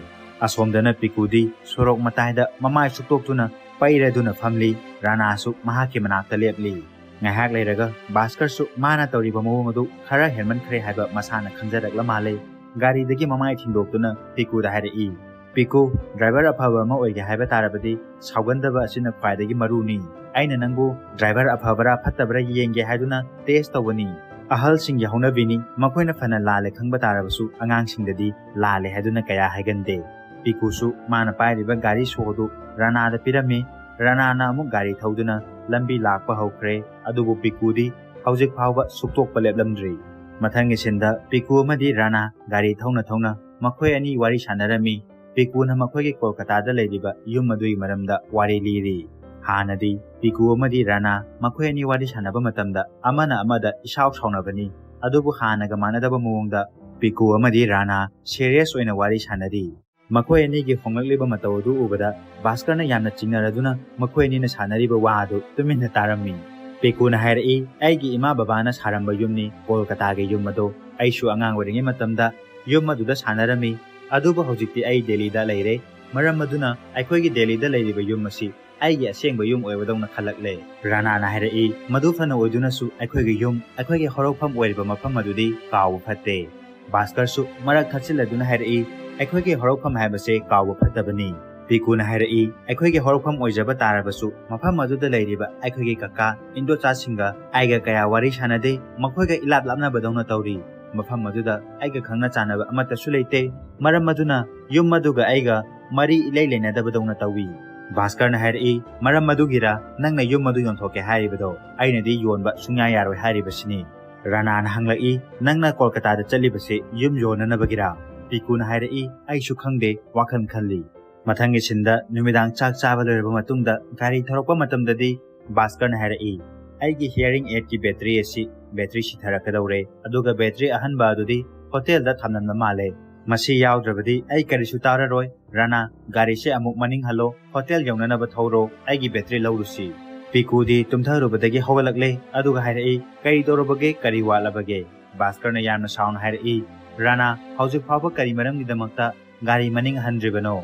ꯑꯁꯣꯝꯗꯅ ꯄꯤꯀꯨꯗꯤ ꯁꯣꯔꯣꯛ ꯃꯇꯥꯏꯗ ꯃꯃꯥꯏ ꯁꯨꯛꯇꯣꯛꯇꯨꯅ ꯄꯩꯔꯗꯨꯅ ꯐꯝꯂꯤ꯫ ꯔꯅꯥꯁꯨ ꯃꯍꯥꯛꯀꯤ ꯃꯅꯥꯛꯇ ꯂꯦꯞꯂꯤ꯫ ꯉꯥꯏꯍꯥꯛ ꯂꯩꯔꯒ ꯚꯥꯁꯀꯔꯁꯨ ꯃꯥꯅ ꯇꯧꯔꯤꯕ ꯃꯑꯣꯡ ꯑꯗꯨ ꯈꯔ ꯍꯦꯟꯃꯟꯈ꯭ꯔꯦ ꯍꯥꯏꯕ ꯃꯁꯥꯅ ꯈꯪꯖꯔꯛꯂ ꯃꯥꯜꯂꯦ꯫ ꯒꯥꯔꯤꯗꯒꯤ ꯃꯃꯥꯏ ꯊꯤꯟꯗꯣꯛꯇꯨꯅ ꯄꯤꯀꯨꯗ ꯍꯥꯏꯔꯛꯏ, "ꯄꯤꯀꯨ, ꯗ꯭ꯔꯥꯏꯚꯔ ꯑꯐꯕ ꯑꯃ ꯑꯣꯏꯒꯦ ꯍꯥꯏꯕ ꯇꯥꯔꯕꯗꯤ ꯁꯥꯎꯒꯟꯗꯕ ꯑꯁꯤꯅ ꯈ꯭ꯋꯥꯏꯗꯒꯤ ꯃꯔꯨꯅꯤ꯫ ꯑꯩꯅ ꯅꯪꯕꯨ ꯗ꯭ꯔꯥꯏꯚꯔ ꯑꯐꯕꯔꯥ ꯐꯠꯇꯕꯔꯥ ꯌꯦꯡꯒꯦ ꯍꯥꯏꯗꯨꯅ ꯇꯦꯁ ꯇꯧꯕꯅꯤ꯫ ꯑꯍꯜꯁꯤꯡꯒꯤ ꯍꯧꯅꯕꯤꯅꯤ, ꯃꯈꯣꯏꯅ ꯐꯅ ꯂꯥꯜꯂꯦ ꯈꯪꯕ ꯇꯥꯔꯕꯁꯨ ꯑꯉꯥꯡꯁꯤꯡꯗꯗꯤ ꯂꯥꯜꯂꯦ ꯍꯥꯏꯗꯨꯅ ꯀꯌꯥ ꯍꯥꯏꯒꯟꯗꯦ꯫" ꯄꯤꯀꯨꯁꯨ ꯃꯥꯅ ꯄꯥꯏꯔꯤꯕ ꯒꯥꯔꯤ ꯁꯣꯗꯨ ꯔꯥꯅꯥꯗ ꯄꯤꯔꯝꯃꯤ꯫ ꯔꯥꯅꯥꯅ ꯑꯃꯨꯛ ꯒꯥꯔꯤ ꯊꯧꯗꯨꯅ ꯂꯝꯕꯤ ꯂꯥꯛꯄ ꯍꯧꯈ꯭ꯔꯦ꯫ ꯑꯗꯨꯕꯨ ꯄꯤꯀꯨꯗꯤ ꯍꯧꯖꯤꯛ ꯐꯥꯎꯕ ꯁꯨꯛꯇꯣꯛꯄ ꯂꯦꯞꯂꯝꯗ꯭ꯔꯤ꯫ ꯃꯊꯪꯒꯤ ꯁꯤꯟꯗ ꯄꯤꯀꯨ ꯑꯃꯗꯤ ꯔꯥꯅꯥ ꯒꯥꯔꯤ ꯊꯧꯅ ꯊꯧꯅ ꯃꯈꯣꯏ ꯑꯅꯤ ꯋꯥꯔꯤ ꯁꯥꯟꯅꯔꯝꯃꯤ꯫ ꯄꯤꯀꯨꯅ ꯃꯈꯣꯏꯒꯤ ꯀꯣꯜꯀꯇꯥꯗ ꯂꯩꯔꯤꯕ ꯌꯨꯝ ꯑꯗꯨꯒꯤ ꯃꯔꯝꯗ ꯋꯥꯔꯤ ꯂꯤꯔꯤ꯫ ꯍꯥꯟꯅꯗꯤ ꯄꯤꯀꯨ ꯑꯃꯗꯤ ꯔꯥꯅꯥ ꯃꯈꯣꯏ ꯑꯅꯤ ꯋꯥꯔꯤ ꯁꯥꯟꯅꯕ ꯃꯇꯝꯗ ꯑꯃꯅ ꯑꯃꯗ ꯏꯁꯥꯎ ꯁꯥꯎꯅꯕꯅꯤ꯫ ꯑꯗꯨꯕꯨ ꯍꯥꯟꯅꯒ ꯃꯥꯟꯅꯗꯕ ꯃꯑꯣꯡꯗ ꯄꯤꯀꯨ ꯑꯃꯗꯤ ꯔꯥꯅꯥ ꯁꯦꯔꯤꯌꯁ ꯑꯣꯏꯅ ꯋꯥꯔꯤ ꯁꯥꯟꯅꯔꯤ꯫ ꯃꯈꯣꯏ ꯑꯅꯤꯒꯤ ꯍꯣꯡꯂꯛꯂꯤꯕ ꯃꯇꯧ ꯑꯗꯨ ꯎꯕꯗ ꯚꯥꯁꯀꯔꯅ ꯌꯥꯝꯅ ꯆꯤꯡꯅꯔꯗꯨꯅ ꯃꯈꯣꯏ ꯑꯅꯤꯅ ꯁꯥꯟꯅꯔꯤꯕ ꯋꯥ ꯑꯗꯨ ꯇꯨꯃꯤꯟꯅ ꯇꯥꯔꯝꯃꯤ꯫ ꯄꯤꯀꯨꯅ ꯍꯥꯏꯔꯛꯏ, "ꯑꯩꯒꯤ ꯏꯃꯥ ꯕꯕꯥꯅ ꯁꯥꯔꯝꯕ ꯌꯨꯝꯅꯤ ꯀꯣꯜꯀꯇꯥꯒꯤ ꯌꯨꯝ ꯑꯗꯣ꯫ ꯑꯩꯁꯨ ꯑꯉꯥꯡ ꯑꯣꯏꯔꯤꯉꯩ ꯃꯇꯝꯗ ꯌꯨꯝ ꯑꯗꯨꯗ ꯁꯥꯟꯅꯔꯝꯃꯤ꯫ ꯑꯗꯨꯕꯨ ꯍꯧꯖꯤꯛꯇꯤ ꯑꯩ ꯗꯦꯜꯂꯤꯗ ꯂꯩꯔꯦ꯫ ꯃꯔꯝ ꯑꯗꯨꯅ ꯑꯩꯈꯣꯏꯒꯤ ꯗꯦꯜꯂꯤꯗ ꯂꯩꯔꯤꯕ ꯌꯨꯝ ꯑꯁꯤ ꯑꯩꯒꯤ ꯑꯁꯦꯡꯕ ꯌꯨꯝ ꯑꯣꯏꯕꯗꯧꯅ ꯈꯜꯂꯛꯂꯦ꯫" ꯔꯥꯅꯥꯅ ꯍꯥꯏꯔꯛꯏ, "ꯃꯗꯨ ꯐꯅ ꯑꯣꯏꯗꯨꯅꯁꯨ ꯑꯩꯈꯣꯏꯒꯤ ꯌꯨꯝ, ꯑꯩꯈꯣꯏꯒꯤ ꯍꯧꯔꯛꯐꯝ ꯑꯣꯏꯔꯤꯕ ꯃꯐꯝ ꯑꯗꯨꯗꯤ ꯀꯥꯎꯕ ꯐꯠꯇꯦ꯫" ꯚꯥꯁꯀꯔꯁꯨ ꯃꯔꯛ ꯊꯠꯆꯤꯜꯂꯗꯨꯅ ꯍꯥꯏꯔꯛꯏ, "ꯑꯩꯈꯣꯏꯒꯤ ꯍꯧꯔꯛꯐꯝ ꯍꯥꯏꯕꯁꯦ ꯀꯥꯎꯕ ꯐꯠꯇꯕꯅꯤ꯫" ꯄꯤꯀꯨꯅ ꯍꯥꯏꯔꯛꯏ, "ꯑꯩꯈꯣꯏꯒꯤ ꯍꯧꯔꯛꯐꯝ ꯑꯣꯏꯖꯕ ꯇꯥꯔꯕꯁꯨ ꯃꯐꯝ ꯑꯗꯨꯗ ꯂꯩꯔꯤꯕ ꯑꯩꯈꯣꯏꯒꯤ ꯀꯀꯥ ꯏꯟꯗꯣꯆꯥꯁꯤꯡꯒ ꯑꯩꯒ ꯀꯌꯥ ꯋꯥꯔꯤ ꯁꯥꯟꯅꯗꯦ꯫ ꯃꯈꯣꯏꯒ ꯏꯂꯥꯞ ꯂꯥꯞꯅꯕꯗꯧꯅ ꯇꯧꯔꯤ꯫ ꯃꯐꯝ ꯑꯗꯨꯗ ꯑꯩꯒ ꯈꯪꯅ ꯆꯥꯟꯅꯕ ꯑꯃꯠꯇꯁꯨ ꯂꯩꯇꯦ꯫ ꯃꯔꯝ ꯑꯗꯨꯅ ꯌꯨꯝ ꯑꯗꯨꯒ ꯑꯩꯒ ꯃꯔꯤ ꯏꯂꯩ ꯂꯩꯅꯗꯕꯗꯧꯅ ꯇꯧꯏ꯫" ꯚꯥꯁꯀꯔꯅ ꯍꯥꯏꯔꯛꯏ, "ꯃꯔꯝ ꯑꯗꯨꯒꯤꯔ ꯅꯪꯅ ꯌꯨꯝ ꯑꯗꯨ ꯌꯣꯟꯊꯣꯛꯀꯦ ꯍꯥꯏꯔꯤꯕꯗꯣ? ꯑꯩꯅꯗꯤ ꯌꯣꯟꯕ ꯁꯨꯡꯌꯥ ꯌꯥꯔꯣꯏ ꯍꯥꯏꯔꯤꯕꯁꯤꯅꯤ꯫" ꯔꯥꯅꯥꯅ ꯍꯪꯂꯛꯏ, "ꯅꯪꯅ ꯀꯣꯜꯀꯇꯥꯗ ꯆꯠꯂꯤꯕꯁꯤ ꯌꯨꯝ ꯌꯣꯟꯅꯅꯕꯒꯤꯔꯥ?" ꯄꯤꯀꯨꯅ ꯍꯥꯏꯔꯛꯏ, "ꯑꯩꯁꯨ ꯈꯪꯗꯦ, ꯋꯥꯈꯜ ꯈꯜꯂꯤ꯫" ꯃꯊꯪꯒꯤ ꯁꯤꯟꯗ ꯅꯨꯃꯤꯗꯥꯡ ꯆꯥꯛ ꯆꯥꯕ ꯂꯣꯏꯔꯕ ꯃꯇꯨꯡꯗ ꯒꯥꯔꯤ ꯊꯧꯔꯛꯄ ꯃꯇꯝꯗꯗꯤ ꯚꯥꯁꯀꯔꯅ ꯍꯥꯏꯔꯛꯏ, "ꯑꯩꯒꯤ ꯍꯤꯌꯔꯤꯡ ꯑꯦꯗꯀꯤ ꯕꯦꯇ꯭ꯔꯤ ꯑꯁꯤ ꯕꯦꯇ꯭ꯔꯤ ꯁꯤꯊꯔꯛꯀꯗꯧꯔꯦ, ꯑꯗꯨꯒ ꯕꯦꯇ꯭ꯔꯤ ꯑꯍꯟꯕ ꯑꯗꯨꯗꯤ ꯍꯣꯇꯦꯜꯗ ꯊꯝꯂꯝꯕ ꯃꯥꯜꯂꯦ꯫ ꯃꯁꯤ ꯌꯥꯎꯗ꯭ꯔꯕꯗꯤ ꯑꯩ ꯀꯔꯤꯁꯨ ꯇꯥꯔꯔꯣꯏ꯫ ꯔꯥꯅꯥ, ꯒꯥꯔꯤꯁꯦ ꯑꯃꯨꯛ ꯃꯅꯤꯡ ꯍꯜꯂꯣ, ꯍꯣꯇꯦꯜ ꯌꯧꯅꯅꯕ ꯊꯧꯔꯣ, ꯑꯩꯒꯤ ꯕꯦꯇ꯭ꯔꯤ ꯂꯧꯔꯨꯁꯤ꯫" ꯄꯤꯀꯨꯗꯤ ꯇꯨꯝꯊꯔꯨꯕꯗꯒꯤ ꯍꯧꯒꯠꯂꯛꯂꯦ, ꯑꯗꯨꯒ ꯍꯥꯏꯔꯛꯏ, "ꯀꯔꯤ ꯇꯧꯔꯕꯒꯦ? ꯀꯔꯤ ꯋꯥꯠꯂꯕꯒꯦ?" ꯚꯥꯁꯀꯔꯅ ꯌꯥꯝꯅ ꯁꯥꯎꯅ ꯍꯥꯏꯔꯛꯏ, "ꯔꯥꯅꯥ, ꯍꯧꯖꯤꯛ ꯐꯥꯎꯕ ꯀꯔꯤ ꯃꯔꯝꯒꯤꯗꯃꯛꯇ ꯒꯥꯔꯤ ꯃꯅꯤꯡ ꯍꯟꯗ꯭ꯔꯤꯕꯅꯣ?"